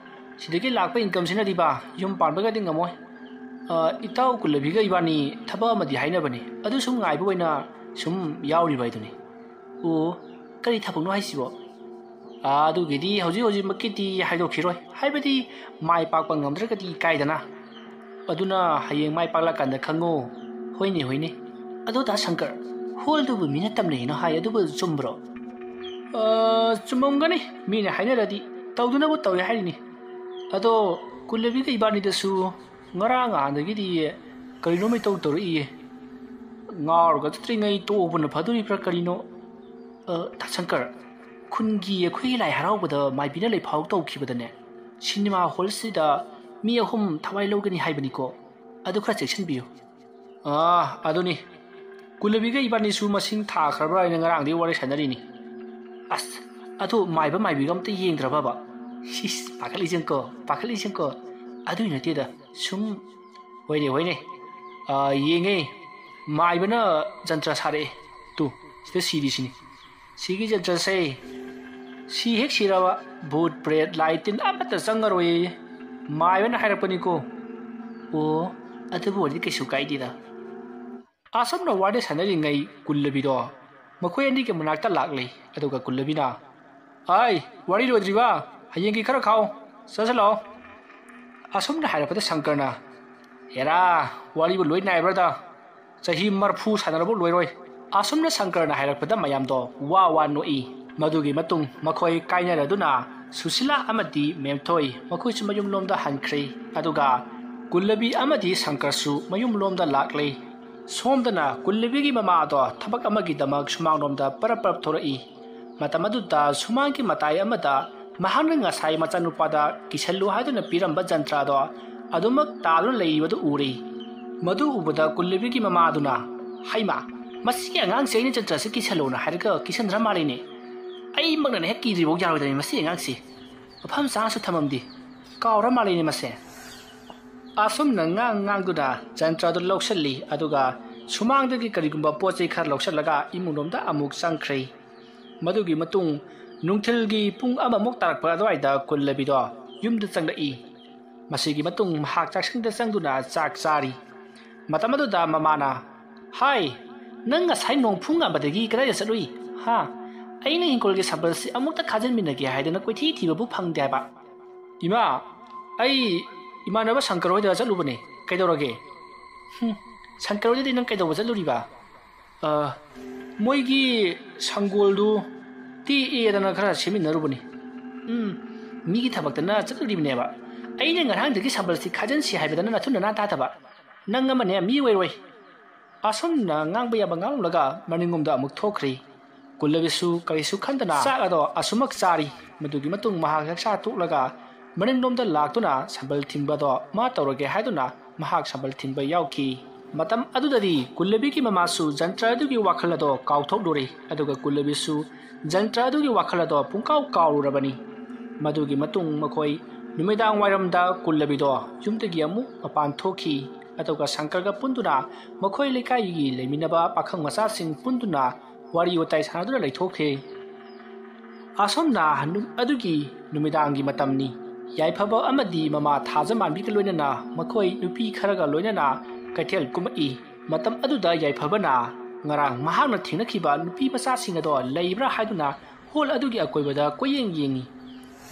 ꯁꯤꯗꯒꯤ ꯂꯥꯛꯄ ꯏꯟꯀꯝꯁꯤꯅꯗꯤꯕ ꯌꯨꯝ ꯄꯥꯟꯕꯒꯗꯤ ꯉꯝꯃꯣꯏ꯫ ꯑ, ꯏꯇꯥꯎ ꯀꯨꯜꯂꯕꯤꯒ ꯏꯕꯥꯅꯤ ꯊꯕꯛ ꯑꯃꯗꯤ ꯍꯥꯏꯅꯕꯅꯤ, ꯑꯗꯨ ꯁꯨꯝ ꯉꯥꯏꯕ ꯑꯣꯏꯅ ꯁꯨꯝ ꯌꯥꯎꯔꯤꯕ ꯍꯥꯏꯗꯨꯅꯤ꯫ ꯑꯣ, ꯀꯔꯤ ꯊꯕꯛꯅꯣ ꯍꯥꯏꯁꯤꯕꯣ? ꯑꯥ, ꯑꯗꯨꯒꯤꯗꯤ ꯍꯧꯖꯤꯛ ꯍꯧꯖꯤꯛꯃꯛꯀꯤꯗꯤ ꯍꯥꯏꯗꯣꯛꯈꯤꯔꯣꯏ, ꯍꯥꯏꯕꯗꯤ ꯃꯥꯏ ꯄꯥꯛꯄ ꯉꯝꯗ꯭ꯔꯒꯗꯤ ꯏꯀꯥꯏꯗꯅ꯫ ꯑꯗꯨꯅ ꯍꯌꯦꯡ ꯃꯥꯏ ꯄꯥꯛꯂꯀꯥꯟꯗ ꯈꯪꯉꯣ꯫ ꯍꯣꯏꯅꯦ, ꯍꯣꯏꯅꯦ꯫ ꯑꯗꯣ ꯗꯥ ꯁꯪꯀꯔ, ꯍꯣꯜꯗꯨꯕꯨ ꯃꯤꯅ ꯇꯝꯅꯩꯅ ꯍꯥꯏ, ꯑꯗꯨꯕꯨ ꯆꯨꯝꯕ꯭ꯔꯣ? ꯑꯥ, ꯆꯨꯝꯃꯝꯒꯅꯤ, ꯃꯤꯅ ꯍꯥꯏꯅꯔꯗꯤ ꯇꯧꯗꯅꯕꯨ ꯇꯧꯏ ꯍꯥꯏꯔꯤꯅꯤ꯫ ꯑꯗꯣ ꯀꯨꯜꯂꯕꯤꯒ ꯏꯕꯥꯅꯤꯗꯁꯨ ꯉꯔꯥꯡ ꯅꯍꯥꯟꯗꯒꯤꯗꯤ ꯀꯔꯤꯅꯣꯝ ꯏꯇꯧ ꯇꯧꯔꯛꯏꯌꯦ꯫ ꯉꯥꯎꯔꯒ ꯆꯠꯇ꯭ꯔꯤꯉꯩ ꯇꯣꯛꯍꯧꯕꯅ ꯐꯗꯣꯔꯤꯕ꯭ꯔꯥ ꯀꯔꯤꯅꯣ? ꯑ, ꯗꯥ ꯁꯪꯀꯔ, ꯈꯨꯟꯒꯤ ꯑꯩꯈꯣꯏꯒꯤ ꯂꯥꯏ ꯍꯔꯥꯎꯕꯗ ꯃꯥꯏꯕꯤꯅ ꯂꯩꯐꯥꯎ ꯇꯧꯈꯤꯕꯗꯅꯦ, ꯁꯤꯅꯦꯃꯥ ꯍꯣꯜꯁꯤꯗ ꯃꯤ ꯑꯍꯨꯝ ꯊꯋꯥꯏ ꯂꯧꯒꯅꯤ ꯍꯥꯏꯕꯅꯤꯀꯣ꯫ ꯑꯗꯨ ꯈꯔ ꯆꯦꯛꯁꯤꯟꯕꯤꯌꯨ꯫ ꯑꯥ, ꯑꯗꯨꯅꯤ꯫ ꯀꯨꯂꯕꯤꯒ ꯏꯕꯥꯅꯤꯁꯨ ꯃꯁꯤꯡ ꯊꯥꯈ꯭ꯔꯕ꯭ꯔꯥ ꯍꯥꯏꯅ ꯉꯔꯥꯡꯗꯒꯤ ꯋꯥꯔꯤ ꯁꯥꯟꯅꯔꯤꯅꯤ꯫ ꯑꯁ, ꯑꯗꯨ ꯃꯥꯏꯕ ꯃꯥꯏꯕꯤꯒ ꯑꯝꯇ ꯌꯦꯡꯗ꯭ꯔꯕꯕ? ꯁꯤꯁ, ꯄꯥꯈꯠꯂꯤꯁꯦ ꯌꯦꯡꯀꯣ, ꯄꯥꯈꯠꯂꯤꯁꯦ ꯌꯦꯡꯀꯣ꯫ ꯑꯗꯨꯏ ꯅꯠꯇꯦꯗ, ꯁꯨꯝ꯫ ꯍꯣꯏꯅꯦ, ꯍꯣꯏꯅꯦ꯫ ꯑꯥ, ꯌꯦꯡꯉꯦ꯫ ꯃꯥꯏꯕꯅ ꯖꯟꯇ꯭ꯔ ꯁꯥꯔꯛꯑꯦ꯫ ꯇꯨ, ꯁꯤꯗ ꯁꯤꯔꯤꯁꯤꯅꯤ꯫ ꯁꯤꯒꯤ ꯖꯟꯇ꯭ꯔꯁꯦ ꯁꯤ ꯍꯦꯛ ꯁꯤꯔꯕ ꯚꯨꯠ, ꯄ꯭ꯔꯦꯠ, ꯂꯥꯏ, ꯇꯤꯟ ꯑꯃꯠꯇ ꯆꯪꯉꯔꯣꯏꯌꯦ꯫ ꯃꯥꯏꯕꯅ ꯍꯥꯏꯔꯛꯄꯅꯤꯀꯣ꯫ ꯑꯣ, ꯑꯗꯨꯕꯨ ꯑꯣꯏꯔꯗꯤ ꯀꯩꯁꯨ ꯀꯥꯏꯗꯦꯗ꯫ ꯑꯁꯨꯝꯅ ꯋꯥꯔꯤ ꯁꯥꯟꯅꯔꯤꯉꯩ ꯀꯨꯜꯂꯕꯤꯗꯣ ꯃꯈꯣꯏ ꯑꯅꯤꯒꯤ ꯃꯅꯥꯛꯇ ꯂꯥꯛꯂꯦ꯫ ꯑꯗꯨꯒ ꯀꯨꯜꯂꯕꯤꯅ, ꯑꯥꯏ, ꯋꯥꯔꯤ ꯂꯣꯏꯗ꯭ꯔꯤꯕ? ꯍꯌꯦꯡꯒꯤ ꯈꯔ ꯈꯥꯎ꯫ ꯆꯠꯁꯤꯜꯂꯛꯑꯣ꯫ ꯑꯁꯨꯝꯅ ꯍꯥꯏꯔꯛꯄꯗ ꯁꯪꯀꯔꯅ, "ꯍꯦꯔꯥ, ꯋꯥꯔꯤꯕꯨ ꯂꯣꯏ ꯅꯥꯏꯕ꯭ꯔꯗ? ꯆꯍꯤ ꯃꯔꯐꯨ ꯁꯥꯟꯅꯔꯕ ꯂꯣꯏꯔꯣꯏ"꯫ ꯑꯁꯨꯝꯅ ꯁꯪꯀꯔꯅ ꯍꯥꯏꯔꯛꯄꯗ ꯃꯌꯥꯝꯗꯣ ꯋꯥ ꯋꯥ ꯅꯣꯛꯏ꯫ ꯃꯗꯨꯒꯤ ꯃꯇꯨꯡ ꯃꯈꯣꯏ ꯀꯥꯏꯅꯔꯗꯨꯅ ꯁꯨꯁꯤꯂꯥ ꯑꯃꯗꯤ ꯃꯦꯝꯊꯣꯏ ꯃꯈꯣꯏꯁꯨ ꯃꯌꯨꯝꯂꯣꯝꯗ ꯍꯟꯈ꯭ꯔꯦ꯫ ꯑꯗꯨꯒ ꯀꯨꯜꯂꯕꯤ ꯑꯃꯗꯤ ꯁꯪꯀꯔꯁꯨ ꯃꯌꯨꯝꯂꯣꯝꯗ ꯂꯥꯛꯂꯦ꯫ ꯁꯣꯝꯗꯅ ꯀꯨꯜꯂꯕꯤꯒꯤ ꯃꯃꯥ ꯑꯗꯣ ꯊꯕꯛ ꯑꯃꯒꯤꯗꯃꯛ ꯁꯨꯃꯥꯡꯂꯣꯝꯗ ꯄꯔꯞ ꯄꯔꯞ ꯊꯣꯔꯛꯏ꯫ ꯃꯇꯝ ꯑꯗꯨꯗ ꯁꯨꯃꯥꯡꯒꯤ ꯃꯇꯥꯏ ꯑꯃꯗ ꯃꯍꯥꯛꯅ ꯉꯁꯥꯏ ꯃꯆꯥꯅꯨꯄꯥꯗ ꯀꯤꯁꯜꯂꯨ ꯍꯥꯏꯗꯨꯅ ꯄꯤꯔꯝꯕ ꯖꯟꯇ꯭ꯔꯥꯗꯣ ꯑꯗꯨꯃꯛ ꯇꯥꯗꯨꯅ ꯂꯩꯔꯤꯕꯗꯨ ꯎꯔꯦ꯫ ꯃꯗꯨ ꯎꯕꯗ ꯀꯨꯜꯂꯕꯤꯒꯤ ꯃꯃꯥꯗꯨꯅ, "ꯍꯩꯃꯥ, ꯃꯁꯤꯒꯤ ꯑꯉꯥꯡꯁꯦ ꯑꯩꯅ ꯖꯟꯇ꯭ꯔꯥꯁꯦ ꯀꯤꯁꯜꯂꯣꯅ ꯍꯥꯏꯔꯒ ꯀꯤꯁꯟꯗ꯭ꯔ ꯃꯥꯜꯂꯦꯅꯦ꯫ ꯑꯩꯃꯛꯅꯅꯦ ꯍꯦꯛ ꯀꯤꯗ꯭ꯔꯤꯐꯥꯎ ꯌꯥꯔꯣꯏꯗꯕꯅꯤ ꯃꯁꯤ ꯑꯉꯥꯡꯁꯤ꯫ ꯃꯐꯝ ꯆꯥꯅꯁꯨ ꯊꯝꯃꯝꯗꯦ꯫ ꯀꯥꯎꯔ ꯃꯥꯜꯂꯦꯅꯦ ꯃꯁꯦ"꯫ ꯑꯁꯨꯝꯅ ꯉꯥꯡ ꯉꯥꯡꯗꯨꯅ ꯖꯟꯇ꯭ꯔꯥꯗꯨ ꯂꯧꯁꯤꯜꯂꯤ, ꯑꯗꯨꯒ ꯁꯨꯃꯥꯡꯗꯒꯤ ꯀꯔꯤꯒꯨꯝꯕ ꯄꯣꯠ ꯆꯩ ꯈꯔ ꯂꯧꯁꯤꯜꯂꯒ ꯏꯃꯨꯡꯂꯣꯝꯗ ꯑꯃꯨꯛ ꯆꯪꯈ꯭ꯔꯦ꯫ ꯃꯗꯨꯒꯤ ꯃꯇꯨꯡ ꯅꯨꯡꯊꯤꯜꯒꯤ ꯄꯨꯡ ꯑꯃꯃꯨꯛ ꯇꯥꯔꯛꯄ ꯑꯗꯨꯋꯥꯏꯗ ꯀꯨꯜꯂꯕꯤꯗꯣ ꯌꯨꯝꯗ ꯆꯪꯂꯛꯏ꯫ ꯃꯁꯤꯒꯤ ꯃꯇꯨꯡ ꯃꯍꯥꯛ ꯆꯥꯛꯁꯪꯗ ꯆꯪꯗꯨꯅ ꯆꯥꯛ ꯆꯥꯔꯤ꯫ ꯃꯇꯝ ꯑꯗꯨꯗ ꯃꯃꯥꯅ, "ꯍꯥꯏ, ꯅꯪ ꯉꯁꯥꯏ ꯅꯣꯡ ꯐꯨꯡꯉꯝꯕꯗꯒꯤ ꯀꯗꯥꯏꯗ ꯆꯠꯂꯨꯏ? ꯍꯥ? ꯑꯩꯅ ꯏꯪꯈꯣꯜꯒꯤ ꯁꯝꯕꯜꯁꯤ ꯑꯃꯨꯛꯇ ꯈꯥꯖꯤꯟꯃꯤꯟꯅꯒꯦ ꯍꯥꯏꯗꯅ ꯀꯣꯏꯊꯤ ꯊꯤꯕꯕꯨ ꯐꯪꯗꯦ ꯍꯥꯏꯕ"꯫ "ꯏꯃꯥ, ꯑꯩ ꯏꯃꯥꯟꯅꯕ ꯁꯪꯀꯔ ꯍꯣꯏꯗ ꯆꯠꯂꯨꯕꯅꯦ꯫ ꯀꯩꯗꯧꯔꯒꯦ?" "ꯍꯨꯝ, ꯁꯪꯀꯔ ꯍꯣꯏꯗꯗꯤ ꯅꯪ ꯀꯩꯗꯧꯕ ꯆꯠꯂꯨꯔꯤꯕ?" "ꯑ, ꯃꯣꯏꯒꯤ ꯁꯪꯒꯣꯜꯗꯨ ꯇꯦꯛꯑꯦꯗꯅ ꯈꯔ ꯁꯦꯝꯃꯤꯟꯅꯔꯨꯕꯅꯤ"꯫ "ꯎꯝ, ꯃꯤꯒꯤ ꯊꯕꯛꯇꯅ ꯆꯠꯂꯨꯔꯤꯕꯅꯦꯕ꯫ ꯑꯩꯅ ꯉꯔꯥꯡꯗꯒꯤ ꯁꯝꯕꯜꯁꯤ ꯈꯥꯖꯤꯟꯁꯤ ꯍꯥꯏꯕꯗꯅ ꯅꯊꯨ ꯅꯅꯥ ꯇꯥꯗꯕ꯫ ꯅꯪ ꯑꯃꯅꯦ ꯃꯤ ꯑꯣꯏꯔꯣꯏ"꯫ ꯑꯁꯨꯝꯅ ꯉꯥꯡꯕ ꯌꯥꯕ ꯉꯥꯡꯂꯒ ꯃꯅꯤꯡꯂꯣꯝꯗ ꯑꯃꯨꯛ ꯊꯣꯛꯈ꯭ꯔꯤ꯫ ꯀꯨꯜꯂꯕꯤꯁꯨ ꯀꯔꯤꯁꯨ ꯈꯟꯗꯅ ꯆꯥꯛ ꯑꯗꯣ ꯑꯁꯨꯃꯛ ꯆꯥꯔꯤ꯫ ꯃꯗꯨꯒꯤ ꯃꯇꯨꯡ ꯃꯍꯥꯛ ꯆꯥꯛꯆꯥ ꯇꯣꯛꯂꯒ ꯃꯅꯤꯡꯂꯣꯝꯗ ꯂꯥꯛꯇꯨꯅ ꯁꯝꯕꯜ ꯊꯤꯟꯕꯗꯣ ꯃꯥ ꯇꯧꯔꯒꯦ ꯍꯥꯏꯗꯨꯅ ꯃꯍꯥꯛ ꯁꯝꯕꯜ ꯊꯤꯟꯕ ꯌꯥꯎꯈꯤ꯫ ꯃꯇꯝ ꯑꯗꯨꯗꯗꯤ ꯀꯨꯜꯂꯕꯤꯒꯤ ꯃꯃꯥꯁꯨ ꯖꯟꯇ꯭ꯔ ꯑꯗꯨꯒꯤ ꯋꯥꯈꯜ ꯑꯗꯣ ꯀꯥꯎꯊꯣꯛꯂꯨꯔꯦ, ꯑꯗꯨꯒ ꯀꯨꯜꯂꯕꯤꯁꯨ ꯖꯟꯇ꯭ꯔ ꯑꯗꯨꯒꯤ ꯋꯥꯈꯜ ꯑꯗꯣ ꯄꯨꯡꯀꯥꯎ ꯀꯥꯎꯔꯨꯔꯕꯅꯤ꯫ ꯃꯗꯨꯒꯤ ꯃꯇꯨꯡ ꯃꯈꯣꯏ ꯅꯨꯃꯤꯗꯥꯡ ꯋꯥꯏꯔꯝꯗ ꯀꯨꯜꯂꯕꯤꯗꯣ ꯌꯨꯝꯗꯒꯤ ꯑꯃꯨꯛ ꯃꯄꯥꯟ ꯊꯣꯛꯈꯤ, ꯑꯗꯨꯒ ꯁꯪꯀꯔꯒ ꯄꯨꯟꯗꯨꯅ ꯃꯈꯣꯏ ꯂꯩꯀꯥꯏꯒꯤ ꯂꯩꯃꯤꯟꯅꯕ ꯄꯥꯈꯪ ꯃꯆꯥꯁꯤꯡ ꯄꯨꯟꯗꯨꯅ ꯋꯥꯔꯤ ꯋꯥꯇꯥꯏ ꯁꯥꯟꯅꯗꯨꯅ ꯂꯩꯊꯣꯛꯈ꯭ꯔꯦ꯫ ꯑꯁꯣꯝꯅ ꯅꯨ-, ꯑꯗꯨꯒꯤ ꯅꯨꯃꯤꯗꯥꯡꯒꯤ ꯃꯇꯝꯅꯤ꯫ ꯌꯥꯏꯐꯕ ꯑꯃꯗꯤ ꯃꯃꯥ ꯊꯥꯖꯃꯥꯟꯕꯤꯒ ꯂꯣꯏꯅꯅ ꯃꯈꯣꯏ ꯅꯨꯄꯤ ꯈꯔꯒ ꯂꯣꯏꯅꯅ ꯀꯩꯊꯦꯜ ꯀꯨꯝꯃꯛꯏ꯫ ꯃꯇꯝ ꯑꯗꯨꯗ ꯌꯥꯏꯐꯕꯅ ꯉꯔꯥꯡ ꯃꯍꯥꯛꯅ ꯊꯦꯡꯅꯈꯤꯕ ꯅꯨꯄꯤ ꯃꯆꯥꯁꯤꯡ ꯑꯗꯣ ꯂꯩꯕ꯭ꯔꯥ ꯍꯥꯏꯗꯨꯅ ꯍꯣꯜ ꯑꯗꯨꯒꯤ ꯑꯀꯣꯏꯕꯗ ꯀꯣꯏꯌꯦꯡ ꯌꯦꯡꯉꯤ꯫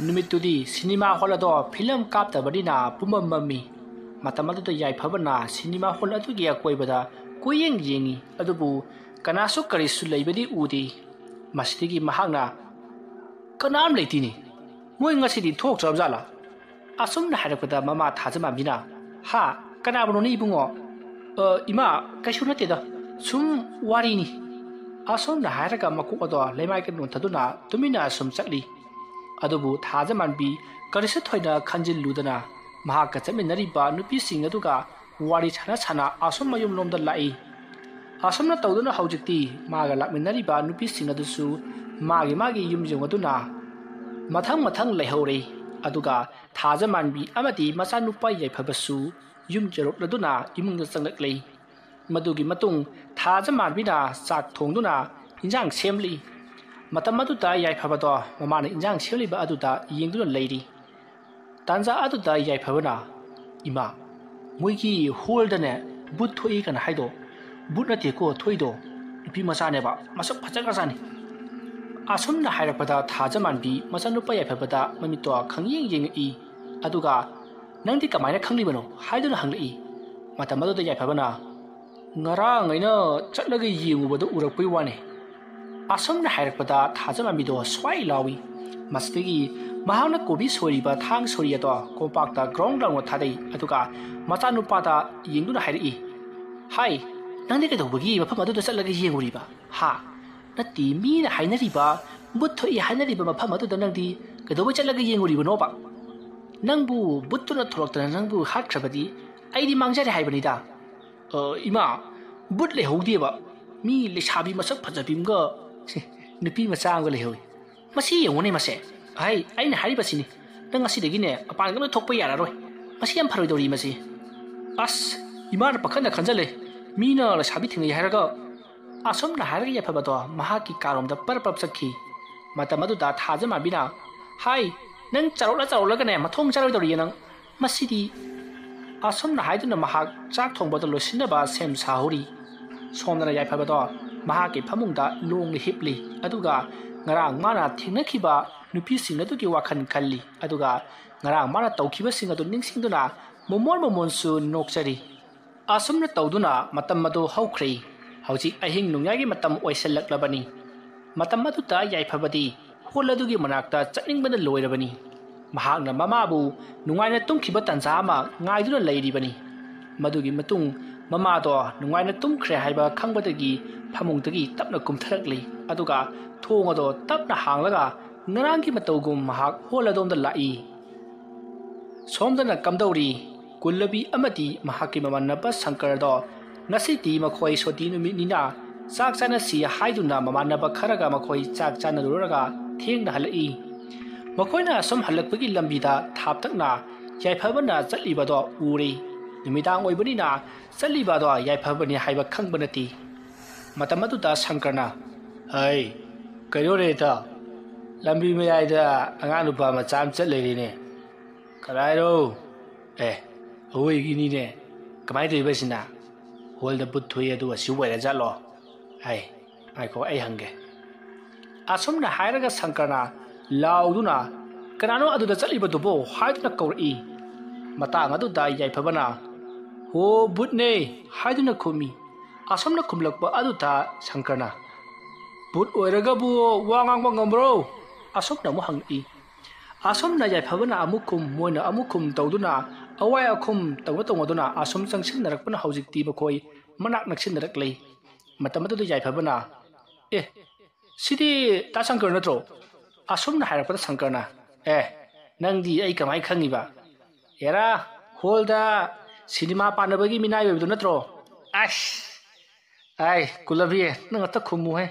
ꯅꯨꯃꯤꯠꯇꯨꯗꯤ ꯁꯤꯅꯦꯃꯥ ꯍꯣꯜ ꯑꯗꯣ ꯐꯤꯂꯝ ꯀꯥꯞꯇꯕꯅꯤꯅ ꯄꯨꯝꯃꯝ ꯃꯝꯃꯤ꯫ ꯃꯇꯝ ꯑꯗꯨꯗ ꯌꯥꯏꯐꯕꯅ ꯁꯤꯅꯦꯃꯥ ꯍꯣꯜ ꯑꯗꯨꯒꯤ ꯑꯀꯣꯏꯕꯗ ꯀꯣꯏꯌꯦꯡ ꯌꯦꯡꯉꯤ, ꯑꯗꯨꯕꯨ ꯀꯅꯥꯁꯨ ꯀꯔꯤꯁꯨ ꯂꯩꯕꯗꯤ ꯎꯗꯦ꯫ ꯃꯁꯤꯗꯒꯤ ꯃꯍꯥꯛꯅ, "ꯀꯅꯥꯝ ꯂꯩꯇꯦꯅꯦ, ꯃꯣꯏ ꯉꯁꯤꯗꯤ ꯊꯣꯛꯇ꯭ꯔꯕ ꯖꯥꯠꯂꯥ?" ꯑꯁꯨꯝꯅ ꯍꯥꯏꯔꯛꯄꯗ ꯃꯃꯥ ꯊꯥꯖꯃꯥꯟꯕꯤꯅ, "ꯍꯥ? ꯀꯅꯥꯕꯨꯅꯣꯅꯦ ꯏꯕꯨꯡꯉꯣ?" "ꯑ, ꯏꯃꯥ, ꯀꯩꯁꯨ ꯅꯠꯇꯦꯗ, ꯁꯨꯝ ꯋꯥꯔꯤꯅꯤ"꯫ ꯑꯁꯨꯝꯅ ꯍꯥꯏꯔꯒ ꯃꯀꯣꯛ ꯑꯗꯣ ꯂꯩꯃꯥꯏꯗ ꯅꯣꯟꯊꯗꯨꯅ ꯇꯨꯃꯤꯟꯅ ꯑꯁꯨꯝ ꯆꯠꯂꯤ꯫ ꯑꯗꯨꯕꯨ ꯊꯥꯖꯃꯥꯟꯕꯤ ꯀꯔꯤꯁꯨ ꯊꯣꯏꯅ ꯈꯟꯖꯤꯜꯂꯨꯗꯅ ꯃꯍꯥꯛꯀ ꯆꯠꯃꯤꯟꯅꯔꯤꯕ ꯅꯨꯄꯤꯁꯤꯡ ꯑꯗꯨꯒ ꯋꯥꯔꯤ ꯁꯥꯟꯅ ꯁꯥꯟꯅ ꯑꯁꯨꯝ ꯃꯌꯨꯝꯂꯣꯝꯗ ꯂꯥꯛꯏ꯫ ꯑꯁꯨꯝꯅ ꯇꯧꯗꯨꯅ ꯍꯧꯖꯤꯛꯇꯤ ꯃꯥꯒ ꯂꯥꯛꯃꯤꯟꯅꯔꯤꯕ ꯅꯨꯄꯤꯁꯤꯡ ꯑꯗꯨꯁꯨ ꯃꯥꯒꯤ ꯃꯥꯒꯤ ꯌꯨꯝ ꯌꯧꯅꯗꯨꯅ ꯃꯊꯪ ꯃꯊꯪ ꯂꯩꯍꯧꯔꯦ꯫ ꯑꯗꯨꯒ ꯊꯥꯖꯃꯥꯟꯕꯤ ꯑꯃꯗꯤ ꯃꯆꯥꯅꯨꯄꯥ ꯌꯥꯏꯐꯕꯁꯨ ꯌꯨꯝ ꯌꯧꯔꯛꯂꯗꯨꯅ ꯏꯃꯨꯡꯗ ꯆꯪꯂꯛꯂꯦ꯫ ꯃꯗꯨꯒꯤ ꯃꯇꯨꯡ ꯊꯥꯖꯃꯥꯟꯕꯤꯅ ꯆꯥꯛ ꯊꯣꯡꯗꯨꯅ ꯏꯟꯖꯥꯡ ꯁꯦꯝꯂꯤ꯫ ꯃꯇꯝ ꯑꯗꯨꯗ ꯌꯥꯏꯐꯕꯗꯣ ꯃꯃꯥꯅ ꯏꯟꯖꯥꯡ ꯁꯦꯝꯂꯤꯕ ꯑꯗꯨꯗ ꯌꯦꯡꯗꯨꯅ ꯂꯩꯔꯤ꯫ ꯇꯥꯟꯖꯥ ꯑꯗꯨꯗ ꯌꯥꯏꯐꯕꯅ, "ꯏꯃꯥ, ꯃꯣꯏꯒꯤ ꯍꯣꯜꯗꯅꯦ ꯚꯨꯠ ꯊꯣꯛꯏ ꯀꯅ ꯍꯥꯏꯗꯣ ꯚꯨꯠ ꯅꯠꯇꯦꯀꯣ ꯊꯣꯛꯏꯗꯣ, ꯅꯨꯄꯤ ꯃꯆꯥꯅꯦꯕ, ꯃꯁꯛ ꯐꯖꯈ꯭ꯔꯖꯥꯠꯅꯤ"꯫ ꯑꯁꯨꯝꯅ ꯍꯥꯏꯔꯛꯄꯗ ꯊꯥꯖꯃꯥꯟꯕꯤ ꯃꯆꯥꯅꯨꯄꯥ ꯌꯥꯏꯐꯕꯗ ꯃꯃꯤꯠꯇꯣ ꯈꯪꯌꯦꯡ ꯌꯦꯡꯉꯛꯏ꯫ ꯑꯗꯨꯒ, "ꯅꯪꯗꯤ ꯀꯃꯥꯏꯅ ꯈꯪꯂꯤꯕꯅꯣ?" ꯍꯥꯏꯗꯨꯅ ꯍꯪꯂꯛꯏ꯫ ꯃꯇꯝ ꯑꯗꯨꯗ ꯌꯥꯏꯐꯕꯅ, "ꯉꯔꯥꯡ ꯑꯩꯅ ꯆꯠꯂꯒ ꯌꯦꯡꯉꯨꯕꯗ ꯎꯔꯛꯄꯩ ꯋꯥꯅꯤ"꯫ ꯑꯁꯨꯝꯅ ꯍꯥꯏꯔꯛꯄꯗ ꯊꯥꯖꯃꯥꯟꯕꯤꯗꯣ ꯁ꯭ꯋꯥꯏ ꯂꯥꯎꯏ꯫ ꯃꯁꯤꯗꯒꯤ ꯃꯍꯥꯛꯅ ꯀꯣꯕꯤ ꯁꯣꯏꯔꯤꯕ ꯊꯥꯡ ꯁꯣꯔꯤ ꯑꯗꯣ ꯀꯣꯝꯄꯥꯛꯇ ꯒ꯭ꯔꯣꯡ ꯂꯥꯎꯅ ꯊꯥꯗꯩ, ꯑꯗꯨꯒ ꯃꯆꯥꯅꯨꯄꯥꯗ ꯌꯦꯡꯗꯨꯅ ꯍꯥꯏꯔꯛꯏ, "ꯍꯥꯏ, ꯅꯪꯗꯤ ꯀꯩꯗꯧꯕꯒꯤ ꯃꯐꯝ ꯑꯗꯨꯗ ꯆꯠꯂꯒ ꯌꯦꯡꯉꯨꯔꯤꯕ? ꯍꯥ? ꯅꯠꯇꯦ, ꯃꯤꯅ ꯍꯥꯏꯅꯔꯤꯕ, ꯚꯨꯠ ꯊꯣꯛꯏ ꯍꯥꯏꯅꯔꯤꯕ ꯃꯐꯝ ꯑꯗꯨꯗ ꯅꯪꯗꯤ ꯀꯩꯗꯧꯕꯩ ꯆꯠꯂꯒ ꯌꯦꯡꯉꯨꯔꯤꯕꯅꯣꯕ? ꯅꯪꯕꯨ ꯚꯨꯠꯇꯨꯅ ꯊꯣꯛꯂꯛꯇꯅ ꯅꯪꯕꯨ ꯍꯥꯠꯈ꯭ꯔꯕꯗꯤ ꯑꯩꯗꯤ ꯃꯥꯡꯖꯔꯦ ꯍꯥꯏꯕꯅꯤꯗ"꯫ "ꯑ, ꯏꯃꯥ, ꯚꯨꯠ ꯂꯩꯍꯧꯗꯦꯕ꯫ ꯃꯤ ꯂꯩꯁꯥꯕꯤ ꯃꯁꯛ ꯐꯖꯕꯤ ꯑꯃꯒ ꯅꯨꯄꯤ ꯃꯆꯥ ꯑꯃꯒ ꯂꯩꯍꯧꯏ꯫ ꯃꯁꯤ ꯌꯦꯡꯉꯨꯅꯦ ꯃꯁꯦ꯫ ꯑꯍꯩ, ꯑꯩꯅ ꯍꯥꯏꯔꯤꯕꯁꯤꯅꯤ꯫ ꯅꯪ ꯉꯁꯤꯗꯒꯤꯅꯦ ꯃꯄꯥꯟꯒ ꯑꯝꯇ ꯊꯣꯛꯄ ꯌꯥꯔꯔꯣꯏ꯫ ꯃꯁꯤ ꯌꯥꯝ ꯐꯔꯣꯏꯗꯧꯔꯤ ꯃꯁꯤ"꯫ ꯑꯁ, ꯏꯃꯥꯅ ꯄꯥꯈꯠꯅ ꯈꯟꯖꯜꯂꯦ꯫ ꯃꯤꯅ ꯂꯩꯁꯥꯕꯤ ꯊꯦꯡꯅꯩ ꯍꯥꯏꯔꯒ꯫ ꯑꯁꯨꯝꯅ ꯍꯥꯏꯔꯒ ꯌꯥꯏꯐꯕꯗꯣ ꯃꯍꯥꯛꯀꯤ ꯀꯥꯔꯣꯝꯗ ꯄꯔꯞ ꯄꯔꯞ ꯆꯠꯈꯤ꯫ ꯃꯇꯝ ꯑꯗꯨꯗ ꯊꯥꯖꯃꯥꯟꯕꯤꯅ, "ꯍꯥꯏ, ꯅꯪ ꯆꯥꯎꯔꯛꯂ ꯆꯥꯎꯔꯛꯂꯒꯅꯦ ꯃꯊꯣꯡ ꯆꯥꯔꯣꯏꯗꯧꯔꯤꯌꯦ ꯅꯪ꯫ ꯃꯁꯤꯗꯤ"꯫ ꯑꯁꯨꯝꯅ ꯍꯥꯏꯗꯨꯅ ꯃꯍꯥꯛ ꯆꯥꯛ ꯊꯣꯡꯕꯗ ꯂꯣꯏꯁꯤꯟꯅꯕ ꯁꯦꯝ ꯁꯥꯍꯧꯔꯤ꯫ ꯁꯣꯝꯗꯅ ꯌꯥꯏꯐꯕꯗꯣ ꯃꯍꯥꯛꯀꯤ ꯐꯃꯨꯡꯗ ꯂꯣꯡꯅ ꯍꯤꯞꯂꯤ꯫ ꯑꯗꯨꯒ ꯉꯔꯥꯡ ꯃꯥꯅ ꯊꯦꯡꯅꯈꯤꯕ ꯅꯨꯄꯤꯁꯤꯡ ꯑꯗꯨꯒꯤ ꯋꯥꯈꯜ ꯈꯜꯂꯤ꯫ ꯑꯗꯨꯒ ꯉꯔꯥꯡ ꯃꯥꯅ ꯇꯧꯈꯤꯕꯁꯤꯡ ꯑꯗꯨ ꯅꯤꯡꯁꯤꯡꯗꯨꯅ ꯃꯣꯃꯣꯟ ꯃꯣꯃꯣꯟꯁꯨ ꯅꯣꯛꯆꯔꯤ꯫ ꯑꯁꯨꯝꯅ ꯇꯧꯗꯨꯅ ꯃꯇꯝ ꯑꯗꯨ ꯍꯧꯈ꯭ꯔꯦ꯫ ꯍꯧꯖꯤꯛ ꯑꯍꯤꯡ ꯅꯣꯡꯌꯥꯏꯒꯤ ꯃꯇꯝ ꯑꯣꯏꯁꯤꯜꯂꯛꯂꯕꯅꯤ꯫ ꯃꯇꯝ ꯑꯗꯨꯗ ꯌꯥꯏꯐꯕꯗꯤ ꯍꯣꯜ ꯑꯗꯨꯒꯤ ꯃꯅꯥꯛꯇ ꯆꯠꯅꯤꯡꯕꯅ ꯂꯣꯏꯔꯕꯅꯤ꯫ ꯃꯍꯥꯛꯅ ꯃꯃꯥꯕꯨ ꯅꯨꯡꯉꯥꯏꯅ ꯇꯨꯝꯈꯤꯕ ꯇꯥꯟꯖꯥ ꯑꯃ ꯉꯥꯏꯗꯨꯅ ꯂꯩꯔꯤꯕꯅꯤ꯫ ꯃꯗꯨꯒꯤ ꯃꯇꯨꯡ ꯃꯃꯥꯗꯣ ꯅꯨꯡꯉꯥꯏꯅ ꯇꯨꯝꯈ꯭ꯔꯦ ꯍꯥꯏꯕ ꯈꯪꯕꯗꯒꯤ ꯐꯃꯨꯡꯗꯒꯤ ꯇꯞꯅ ꯀꯨꯝꯊꯔꯛꯂꯤ꯫ ꯑꯗꯨꯒ ꯊꯣꯡ ꯑꯗꯣ ꯇꯞꯅ ꯍꯥꯡꯂꯒ ꯉꯔꯥꯡꯒꯤ ꯃꯇꯧꯒꯨꯝ ꯃꯍꯥꯛ ꯍꯣꯜ ꯑꯗꯣꯝꯗ ꯂꯥꯛꯏ꯫ ꯁꯣꯝꯗꯅ ꯀꯝꯗꯧꯔꯤ? ꯀꯨꯜꯂꯕꯤ ꯑꯃꯗꯤ ꯃꯍꯥꯛꯀꯤ ꯃꯃꯥꯟꯅꯕ ꯁꯪꯀꯔꯗꯣ ꯉꯁꯤꯗꯤ ꯃꯈꯣꯏ ꯁꯣꯇꯤ ꯅꯨꯃꯤꯠꯅꯤꯅ ꯆꯥꯛ ꯆꯥꯅꯁꯤ ꯍꯥꯏꯗꯨꯅ ꯃꯃꯥꯟꯅꯕ ꯈꯔꯒ ꯃꯈꯣꯏ ꯆꯥꯛ ꯆꯥꯅꯔꯨꯔꯒ ꯊꯦꯡꯅ ꯍꯜꯂꯛꯏ꯫ ꯃꯈꯣꯏꯅ ꯑꯁꯨꯝ ꯍꯜꯂꯛꯄꯒꯤ ꯂꯝꯕꯤꯗ ꯊꯥꯞꯇꯛꯅ ꯌꯥꯏꯐꯕꯅ ꯆꯠꯂꯤꯕꯗꯣ ꯎꯔꯦ꯫ ꯅꯨꯃꯤꯗꯥꯡ ꯑꯣꯏꯕꯅꯤꯅ ꯆꯠꯂꯤꯕꯗꯣ ꯌꯥꯏꯐꯕꯅꯤ ꯍꯥꯏꯕ ꯈꯪꯕ ꯅꯠꯇꯦ꯫ ꯃꯇꯝ ꯑꯗꯨꯗ ꯁꯪꯀꯔꯅ, "ꯍꯩ, ꯀꯩꯅꯣꯅꯦ ꯏꯇꯥꯎ, ꯂꯝꯕꯤ ꯃꯌꯥꯏꯗ ꯑꯉꯥꯡ ꯅꯨꯄꯥ ꯃꯆꯥ ꯑꯃ ꯆꯠ ꯂꯩꯔꯦꯅꯦ꯫ ꯀꯗꯥꯏꯔꯣ? ꯑꯦ, ꯑꯩꯈꯣꯏꯒꯤꯅꯤꯅꯦ꯫ ꯀꯃꯥꯏꯅ ꯇꯧꯔꯤꯕ ꯑꯁꯤꯅ? ꯍꯣꯜꯗ ꯕꯨꯠ ꯊꯣꯛꯏ ꯑꯗꯨꯒ ꯁꯤ ꯑꯣꯏꯔ ꯖꯥꯠꯂꯣ? ꯍꯥꯏ, ꯉꯥꯏꯈꯣ, ꯑꯩ ꯍꯪꯒꯦ"꯫ ꯑꯁꯨꯝꯅ ꯍꯥꯏꯔꯒ ꯁꯪꯀꯔꯅ ꯂꯥꯎꯗꯨꯅ, "ꯀꯅꯥꯅꯣ ꯑꯗꯨꯗ ꯆꯠꯂꯤꯕꯗꯨꯕꯣ?" ꯍꯥꯏꯗꯨꯅ ꯀꯧꯔꯛꯏ꯫ ꯃꯇꯥꯡ ꯑꯗꯨꯗ ꯌꯥꯏꯐꯕꯅ, "ꯍꯣ, ꯕꯨꯠꯅꯦ" ꯍꯥꯏꯗꯨꯅ ꯈꯨꯝꯃꯤ꯫ ꯑꯁꯨꯝꯅ ꯈꯨꯝꯂꯛꯄ ꯑꯗꯨꯗ ꯁꯪꯀꯔꯅ, "ꯕꯨꯠ ꯑꯣꯏꯔꯒꯕꯨ ꯋꯥ ꯉꯥꯡꯕ ꯉꯝꯕ꯭ꯔꯣ?" ꯑꯁꯨꯝꯅ ꯑꯃꯨꯛ ꯍꯪꯉꯛꯏ꯫ ꯑꯁꯨꯝꯅ ꯌꯥꯏꯐꯕꯅ ꯑꯃꯨꯛ ꯈꯨꯝ, ꯃꯣꯏꯅ ꯑꯃꯨꯛ ꯈꯨꯝ ꯇꯧꯗꯨꯅ ꯑꯋꯥꯏ ꯑꯈꯨꯝ ꯇꯧꯅ ꯇꯧꯅꯗꯨꯅ ꯑꯁꯨꯝ ꯆꯪꯁꯤꯟꯅꯔꯛꯄꯅ ꯍꯧꯖꯤꯛꯇꯤ ꯃꯈꯣꯏ ꯃꯅꯥꯛ ꯅꯛꯁꯤꯟꯅꯔꯛꯂꯦ꯫ ꯃꯇꯝ ꯑꯗꯨꯗ ꯌꯥꯏꯐꯕꯅ, "ꯑꯦ, ꯁꯤꯗꯤ ꯇꯥ ꯁꯪꯀꯔ ꯅꯠꯇ꯭ꯔꯣ?" ꯑꯁꯨꯝꯅ ꯍꯥꯏꯔꯛꯄꯗ ꯁꯪꯀꯔꯅ, "ꯑꯦ, ꯅꯪꯗꯤ ꯑꯩ ꯀꯃꯥꯏꯅ ꯈꯪꯉꯤꯕ? ꯑꯦꯔꯥ, ꯍꯣꯜꯗ ꯁꯤꯅꯦꯃꯥ ꯄꯥꯟꯅꯕꯒꯤ ꯃꯤꯅꯥꯏ ꯑꯣꯏꯕꯗꯨ ꯅꯠꯇ꯭ꯔꯣ?" ꯑꯁ! ꯑꯥꯏ, ꯀꯨꯜꯂꯕꯤ, ꯅꯪ ꯑꯝꯇ ꯈꯨꯝꯃꯨꯍꯦ꯫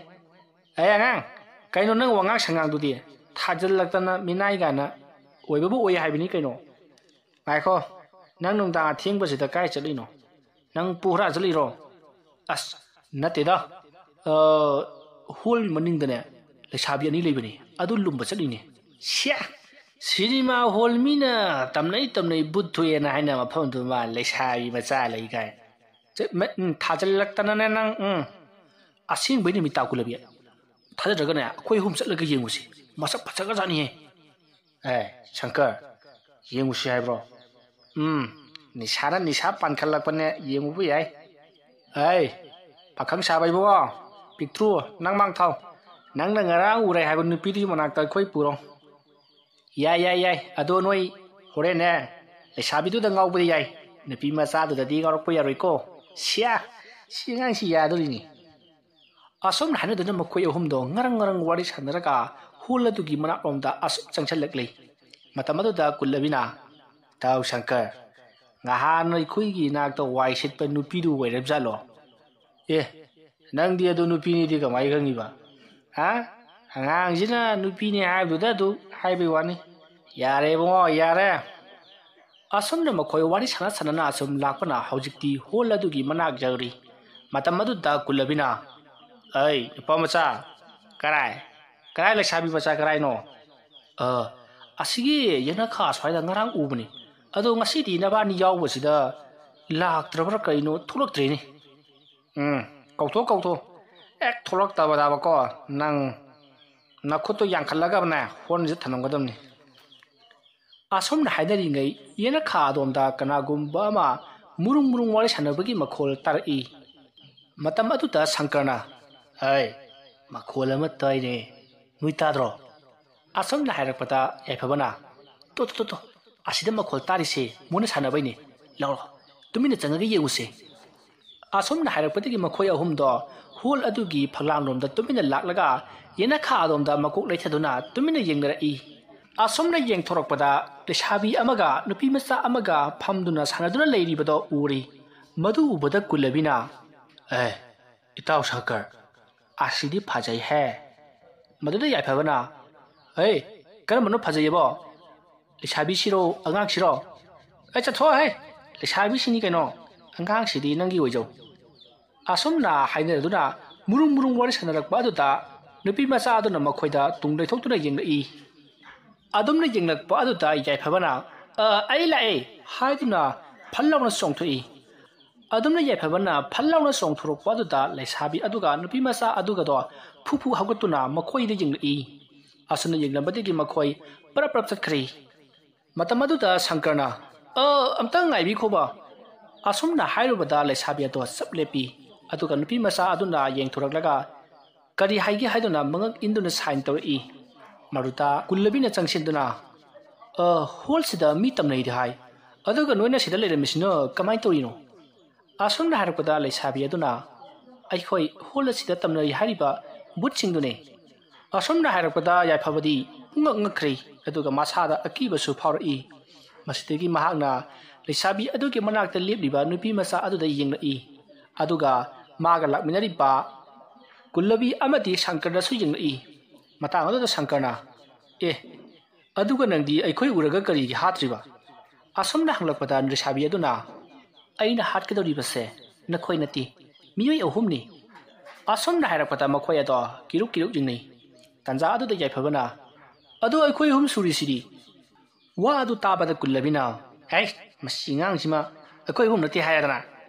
ꯑꯩ ꯑꯉꯥꯡ, ꯀꯩꯅꯣ ꯅꯪ ꯋꯥꯉꯥꯡ ꯁꯉꯥꯡꯗꯨꯗꯤ? ꯊꯥꯖꯤꯜꯂꯛꯇꯅ ꯃꯤꯅꯥꯏ ꯀꯥꯏꯅ꯫ ꯑꯣꯏꯕꯕꯨ ꯑꯣꯏ ꯍꯥꯏꯕꯅꯤ ꯀꯩꯅꯣ꯫ ꯉꯥꯏꯈꯣ, ꯅꯪ ꯅꯨꯡꯗꯥꯡ ꯑꯊꯦꯡꯕꯁꯤꯗ ꯀꯥꯏ ꯆꯠꯂꯤꯅꯣ? ꯅꯪ ꯄꯨ ꯍꯨꯔꯥꯟ ꯆꯠꯂꯤꯔꯣ? ꯑꯁ, ꯅꯠꯇꯦꯗ꯫ ꯑ, ꯍꯣꯜ ꯃꯅꯤꯡꯗꯅꯦ, ꯂꯩꯁꯥꯕꯤ ꯑꯅꯤ ꯂꯩꯕꯅꯦ, ꯑꯗꯨ ꯂꯨꯝꯕ ꯆꯠꯂꯤꯅꯦ꯫ ꯁꯤꯌꯥ! ꯁꯤꯅꯦꯃꯥ ꯍꯣꯜ ꯃꯤꯅ ꯇꯝꯅꯩ ꯇꯝꯅꯩ ꯕꯨꯠ ꯊꯣꯛꯑꯦꯅ ꯍꯥꯏꯅ ꯃꯐꯝꯗꯨꯃ ꯂꯩꯁꯥꯕꯤ ꯃꯆꯥ ꯂꯩ ꯀꯥꯏ꯫ ꯆꯠ-, ꯃ-, ꯎꯝ, ꯊꯥꯖꯤꯜꯂꯛꯇꯅꯅꯦ ꯅꯪ, ꯎꯝ꯫ "ꯑꯁꯦꯡꯕꯩꯅꯦ ꯃꯤ ꯇꯥ ꯀꯨꯂꯕꯤ꯫ ꯊꯥꯖꯗ꯭ꯔꯒꯅꯦ ꯑꯩꯈꯣꯏ ꯑꯍꯨꯝ ꯆꯠꯂꯒ ꯌꯦꯡꯉꯨꯁꯤ꯫ ꯃꯁꯛ ꯐꯖꯈ꯭ꯔꯖꯥꯠꯅꯤꯍꯦ꯫" "ꯑꯦ ꯁꯪꯀꯔ, ꯌꯦꯡꯉꯨꯁꯤ ꯍꯥꯏꯕ꯭ꯔꯣ?" "ꯎꯝ, ꯅꯤꯁꯥꯅ ꯅꯤꯁꯥ ꯄꯥꯟꯈꯠꯂꯛꯄꯅꯦ, ꯌꯦꯡꯉꯨꯕ ꯌꯥꯏ꯫ ꯑꯩ ꯄꯥꯈꯪ ꯁꯥꯕ ꯏꯕꯨꯡꯉꯣ, ꯄꯤꯛꯇ꯭ꯔꯨ, ꯅꯪ ꯃꯥꯡ ꯊꯥꯎ꯫ ꯅꯪꯅ ꯉꯔꯥꯡ ꯎꯔꯦ ꯍꯥꯏꯕ ꯅꯨꯄꯤꯗꯨꯒꯤ ꯃꯅꯥꯛꯇ ꯑꯩꯈꯣꯏ ꯄꯨꯔꯣ꯫" "ꯌꯥꯏ, ꯌꯥꯏ, ꯌꯥꯏ꯫ ꯑꯗꯣ ꯅꯣꯏ ꯍꯣꯔꯦꯟꯅꯦ ꯂꯩꯁꯥꯕꯤꯗꯨꯗ ꯉꯥꯎꯕꯗꯤ ꯌꯥꯏ, ꯅꯨꯄꯤ ꯃꯆꯥꯗꯨꯗꯗꯤ ꯉꯥꯎꯔꯛꯄ ꯌꯥꯔꯣꯏꯀꯣ꯫" "ꯁꯤꯌꯥ, ꯁꯤ ꯑꯉꯥꯡꯁꯤ ꯌꯥꯗꯣꯔꯤꯅꯤ꯫" ꯑꯁꯨꯝꯅ ꯍꯥꯏꯅꯗꯨꯅ ꯃꯈꯣꯏ ꯑꯍꯨꯝꯗꯣ ꯉꯔꯪ ꯉꯔꯪ ꯋꯥꯔꯤ ꯁꯥꯟꯅꯔꯒ ꯍꯣꯜ ꯑꯗꯨꯒꯤ ꯃꯅꯥꯛꯂꯣꯝꯗ ꯑꯁꯨꯝ ꯆꯪꯁꯤꯜꯂꯛꯂꯤ꯫ ꯃꯇꯝ ꯑꯗꯨꯗ ꯀꯨꯜꯂꯕꯤꯅ, "ꯇꯥꯎ ꯁꯪꯀꯔ, ꯉꯍꯥꯟ ꯑꯩꯈꯣꯏꯒꯤ ꯏꯅꯥꯛꯇ ꯋꯥꯏ ꯁꯤꯠꯄ ꯅꯨꯄꯤꯗꯨ ꯑꯣꯏꯔꯕꯖꯥꯠꯂꯣ?" "ꯑꯦ, ꯅꯪꯗꯤ ꯑꯗꯨ ꯅꯨꯄꯤꯅꯤꯗꯤ ꯀꯃꯥꯏ ꯈꯪꯉꯤꯕ?" "ꯍꯥ? ꯑꯉꯥꯡꯁꯤꯅ ꯅꯨꯄꯤꯅꯤ ꯍꯥꯏꯕꯗꯨꯗ ꯑꯗꯨ ꯍꯥꯏꯕꯩ ꯋꯥꯅꯤ꯫" "ꯌꯥꯔꯦ ꯏꯕꯨꯡꯉꯣ, ꯌꯥꯔꯦ꯫" ꯑꯁꯨꯝꯅ ꯃꯈꯣꯏ ꯋꯥꯔꯤ ꯁꯥꯟꯅ ꯁꯥꯟꯅꯅ ꯑꯁꯨꯝ ꯂꯥꯛꯄꯅ ꯍꯧꯖꯤꯛꯇꯤ ꯍꯣꯜ ꯑꯗꯨꯒꯤ ꯃꯅꯥꯛ ꯌꯧꯔꯤ꯫ ꯃꯇꯝ ꯑꯗꯨꯗ ꯀꯨꯜꯂꯕꯤꯅ, "ꯑꯩ ꯅꯨꯄꯥ ꯃꯆꯥ, ꯀꯔꯥꯏ, ꯀꯔꯥꯏ ꯂꯩꯁꯥꯕꯤ ꯃꯆꯥ ꯀꯔꯥꯏꯅꯣ?" "ꯑ, ꯑꯁꯤꯒꯤ ꯌꯦꯅꯈꯥ ꯑꯁ꯭ꯋꯥꯏꯗ ꯉꯔꯥꯡ ꯎꯕꯅꯤ꯫ ꯑꯗꯣ ꯉꯁꯤꯗꯤ ꯅꯕꯥꯅꯤ ꯌꯥꯎꯕꯁꯤꯗ ꯂꯥꯛꯇ꯭ꯔꯕ꯭ꯔꯥ ꯀꯩꯅꯣ, ꯊꯣꯛꯂꯛꯇ꯭ꯔꯦꯅꯦ꯫" "ꯎꯝ, ꯀꯧꯊꯣꯛ, ꯀꯧꯊꯣꯛ꯫ ꯍꯦꯛ ꯊꯣꯛꯂꯛꯇꯕꯗꯕꯀꯣ, ꯅꯪ ꯅꯈꯨꯠꯇꯣ ꯌꯥꯡꯈꯠꯂꯒꯅꯦ ꯍꯣꯔꯟꯁꯦ ꯊꯅꯝꯒꯗꯕꯅꯤ꯫" ꯑꯁꯨꯝꯅ ꯍꯥꯏꯅꯔꯤꯉꯩ ꯌꯦꯅꯈꯥ ꯑꯗꯣꯝꯗ ꯀꯅꯥꯒꯨꯝꯕ ꯑꯃ ꯃꯨꯔꯨꯡ ꯃꯨꯔꯨꯡ ꯋꯥꯔꯤ ꯁꯥꯟꯅꯕꯒꯤ ꯃꯈꯣꯜ ꯇꯥꯔꯛꯏ꯫ ꯃꯇꯝ ꯑꯗꯨꯗ ꯁꯪꯀꯔꯅ, "ꯑꯩ, ꯃꯈꯣꯜ ꯑꯃ ꯇꯥꯏꯅꯦ, ꯅꯣꯏ ꯇꯥꯗ꯭ꯔꯣ?" ꯑꯁꯨꯝꯅ ꯍꯥꯏꯔꯛꯄꯗ ꯌꯥꯏꯐꯕꯅ, "ꯇꯣ, ꯇꯣ, ꯇꯣ, ꯇꯣ, ꯑꯁꯤꯗ ꯃꯈꯣꯜ ꯇꯥꯔꯤꯁꯦ ꯃꯣꯏꯅ ꯁꯥꯟꯅꯕꯩꯅꯦ꯫ ꯂꯥꯎ, ꯂꯥꯎ, ꯇꯨꯃꯤꯟꯅ ꯆꯪꯉꯒ ꯌꯦꯡꯉꯨꯁꯦ꯫" ꯑꯁꯨꯝꯅ ꯍꯥꯏꯔꯛꯄꯗꯒꯤ ꯃꯈꯣꯏ ꯑꯍꯨꯝꯗꯣ ꯍꯣꯜ ꯑꯗꯨꯒꯤ ꯐꯛꯂꯥꯡꯂꯣꯝꯗ ꯇꯨꯃꯤꯟꯅ ꯂꯥꯛꯂꯒ ꯌꯦꯅꯈꯥ ꯑꯗꯣꯝꯗ ꯃꯀꯣꯛ ꯂꯩꯊꯗꯨꯅ ꯇꯨꯃꯤꯟꯅ ꯌꯦꯡꯅꯔꯛꯏ꯫ ꯑꯁꯨꯝꯅ ꯌꯦꯡꯊꯣꯔꯛꯄꯗ ꯂꯩꯁꯥꯕꯤ ꯑꯃꯒ ꯅꯨꯄꯤ ꯃꯆꯥ ꯑꯃꯒ ꯐꯝꯗꯨꯅ ꯁꯥꯟꯅꯗꯨꯅ ꯂꯩꯔꯤꯕꯗꯣ ꯎꯔꯤ꯫ ꯃꯗꯨ ꯎꯕꯗ ꯀꯨꯜꯂꯕꯤꯅ, "ꯑꯦ, ꯏꯇꯥꯎ ꯁꯪꯀꯔ, ꯑꯁꯤꯗꯤ ꯐꯖꯩꯍꯦ꯫" ꯃꯗꯨꯗ ꯌꯥꯏꯐꯕꯅ, "ꯑꯦ, ꯀꯔꯝꯕꯅꯣ ꯐꯖꯩꯌꯦꯕꯣ? ꯂꯩꯁꯥꯕꯤꯁꯤꯔꯣ, ꯑꯉꯥꯡꯁꯤꯔꯣ?" "ꯑꯦ, ꯆꯠꯊꯣꯛꯑꯍꯦ, ꯂꯩꯁꯥꯕꯤꯁꯤꯅꯤ ꯀꯩꯅꯣ, ꯑꯉꯥꯡꯁꯤꯗꯤ ꯅꯪꯒꯤ ꯑꯣꯏꯖꯧ꯫" ꯑꯁꯨꯝꯅ ꯍꯥꯏꯅꯗꯨꯅ ꯃꯨꯔꯨꯝ ꯃꯨꯔꯨꯝ ꯋꯥꯔꯤ ꯁꯥꯟꯅꯔꯛꯄ ꯑꯗꯨꯗ ꯅꯨꯄꯤ ꯃꯆꯥ ꯑꯗꯨꯅ ꯃꯈꯣꯏꯗ ꯇꯨꯡ ꯂꯩꯊꯣꯛꯇꯨꯅ ꯌꯦꯡꯂꯛꯏ꯫ ꯑꯗꯨꯝꯅ ꯌꯦꯡꯂꯛꯄ ꯑꯗꯨꯗ ꯌꯥꯏꯐꯕꯅ, "ꯑ, ꯑꯩ ꯂꯥꯛꯑꯦ" ꯍꯥꯏꯗꯨꯅ ꯐꯜ ꯂꯥꯎꯅ ꯆꯣꯡꯊꯣꯛꯏ꯫ ꯑꯗꯨꯝꯅ ꯌꯥꯏꯐꯕꯅ ꯐꯠ ꯂꯥꯎꯅ ꯆꯣꯡꯊꯣꯔꯛꯄ ꯑꯗꯨꯗ ꯂꯩꯁꯥꯕꯤ ꯑꯗꯨꯒ ꯅꯨꯄꯤ ꯃꯆꯥ ꯑꯗꯨꯒꯗꯣ ꯐꯨ ꯐꯨ ꯍꯧꯒꯠꯇꯨꯅ ꯃꯈꯣꯏꯗ ꯌꯦꯡꯂꯛꯏ꯫ ꯑꯁꯨꯝꯅ ꯌꯦꯡꯂꯝꯕꯗꯒꯤ ꯃꯈꯣꯏ ꯄꯔꯞ ꯄꯔꯞ ꯆꯠꯈ꯭ꯔꯦ꯫ ꯃꯇꯝ ꯑꯗꯨꯗ ꯁꯪꯀꯔꯅ, "ꯑ, ꯑꯝꯇ ꯉꯥꯏꯕꯤꯈꯣꯕ꯫" ꯑꯁꯨꯝꯅ ꯍꯥꯏꯔꯨꯕꯗ ꯂꯩꯁꯥꯕꯤ ꯑꯗꯣ ꯆꯞ ꯂꯦꯞꯄꯤ꯫ ꯑꯗꯨꯒ ꯅꯨꯄꯤ ꯃꯆꯥ ꯑꯗꯨꯅ ꯌꯦꯡꯊꯣꯔꯛꯂꯒ, "ꯀꯔꯤ ꯍꯥꯏꯒꯦ ꯍꯥꯏꯗꯨꯅ ꯃꯉꯛ ꯏꯟꯗꯨꯅ ꯁꯥꯏꯟ ꯇꯧꯔꯛꯏ꯫" ꯃꯗꯨꯗ ꯀꯨꯜꯂꯕꯤꯅ ꯆꯪꯁꯤꯟꯗꯨꯅ, "ꯑ, ꯍꯣꯜꯁꯤꯗ ꯃꯤ ꯇꯝꯅꯩꯗꯤ ꯍꯥꯏ꯫ ꯑꯗꯨꯒ ꯅꯣꯏꯅ ꯁꯤꯗ ꯂꯩꯔꯝꯃꯤꯁꯤꯅ ꯀꯃꯥꯏꯅ ꯇꯧꯔꯤꯅꯣ?" ꯑꯁꯨꯝꯅ ꯍꯥꯏꯔꯛꯄꯗ ꯂꯩꯁꯥꯕꯤ ꯑꯗꯨꯅ, "ꯑꯩꯈꯣꯏ ꯍꯣꯜ ꯑꯁꯤꯗ ꯇꯝꯅꯔꯤ ꯍꯥꯏꯔꯤꯕ ꯚꯨꯠꯁꯤꯡꯗꯨꯅꯦ꯫" ꯑꯁꯨꯝꯅ ꯍꯥꯏꯔꯛꯄꯗ ꯌꯥꯏꯐꯕꯗꯤ ꯄꯨꯡꯉꯛ ꯉꯛꯈ꯭ꯔꯦ, ꯑꯗꯨꯒ ꯃꯁꯥꯗ ꯑꯀꯤꯕꯁꯨ ꯐꯥꯎꯔꯛꯏ꯫ ꯃꯁꯤꯗꯒꯤ ꯃꯍꯥꯛꯅ ꯂꯩꯁꯥꯕꯤ ꯑꯗꯨꯒꯤ ꯃꯅꯥꯛꯇ ꯂꯦꯞꯂꯤꯕ ꯅꯨꯄꯤ ꯃꯆꯥ ꯑꯗꯨꯗ ꯌꯦꯡꯂꯛꯏ, ꯑꯗꯨꯒ ꯃꯥꯒ ꯂꯥꯛꯃꯤꯟꯅꯔꯤꯕ ꯀꯨꯜꯂꯕꯤ ꯑꯃꯗꯤ ꯁꯪꯀꯔꯗꯁꯨ ꯌꯦꯡꯂꯛꯏ꯫ ꯃꯇꯥꯡ ꯑꯗꯨꯗ ꯁꯪꯀꯔꯅ, "ꯑꯦ, ꯑꯗꯨꯒ ꯅꯪꯗꯤ ꯑꯩꯈꯣꯏ ꯎꯔꯒ ꯀꯔꯤꯒꯤ ꯍꯥꯠꯇ꯭ꯔꯤꯕ?" ꯑꯁꯨꯝꯅ ꯍꯪꯂꯛꯄꯗ ꯂꯩꯁꯥꯕꯤ ꯑꯗꯨꯅ, "ꯑꯩꯅ ꯍꯥꯠꯀꯗꯧꯔꯤꯕꯁꯦ ꯅꯈꯣꯏ ꯅꯠꯇꯦ, ꯃꯤꯑꯣꯏ ꯑꯍꯨꯝꯅꯤ꯫" ꯑꯁꯨꯝꯅ ꯍꯥꯏꯔꯛꯄꯗ ꯃꯈꯣꯏ ꯑꯗꯣ ꯀꯤꯔꯨꯛ ꯀꯤꯔꯨꯛ ꯌꯦꯡꯅꯩ꯫ ꯇꯟꯖꯥ ꯑꯗꯨꯗ ꯌꯥꯏꯐꯕꯅ, "ꯑꯗꯣ ꯑꯩꯈꯣꯏ ꯑꯍꯨꯝ ꯁꯨꯔꯤꯁꯤꯗꯤ?" ꯋꯥ ꯑꯗꯨ ꯇꯥꯕꯗ ꯀꯨꯜꯂꯕꯤꯅ, "ꯍꯩ, ꯃꯁꯤ ꯑꯉꯥꯡꯁꯤꯃ ꯑꯩꯈꯣꯏ ꯑꯍꯨꯝ ꯅꯠꯇꯦ ꯍꯥꯏꯔꯗꯅ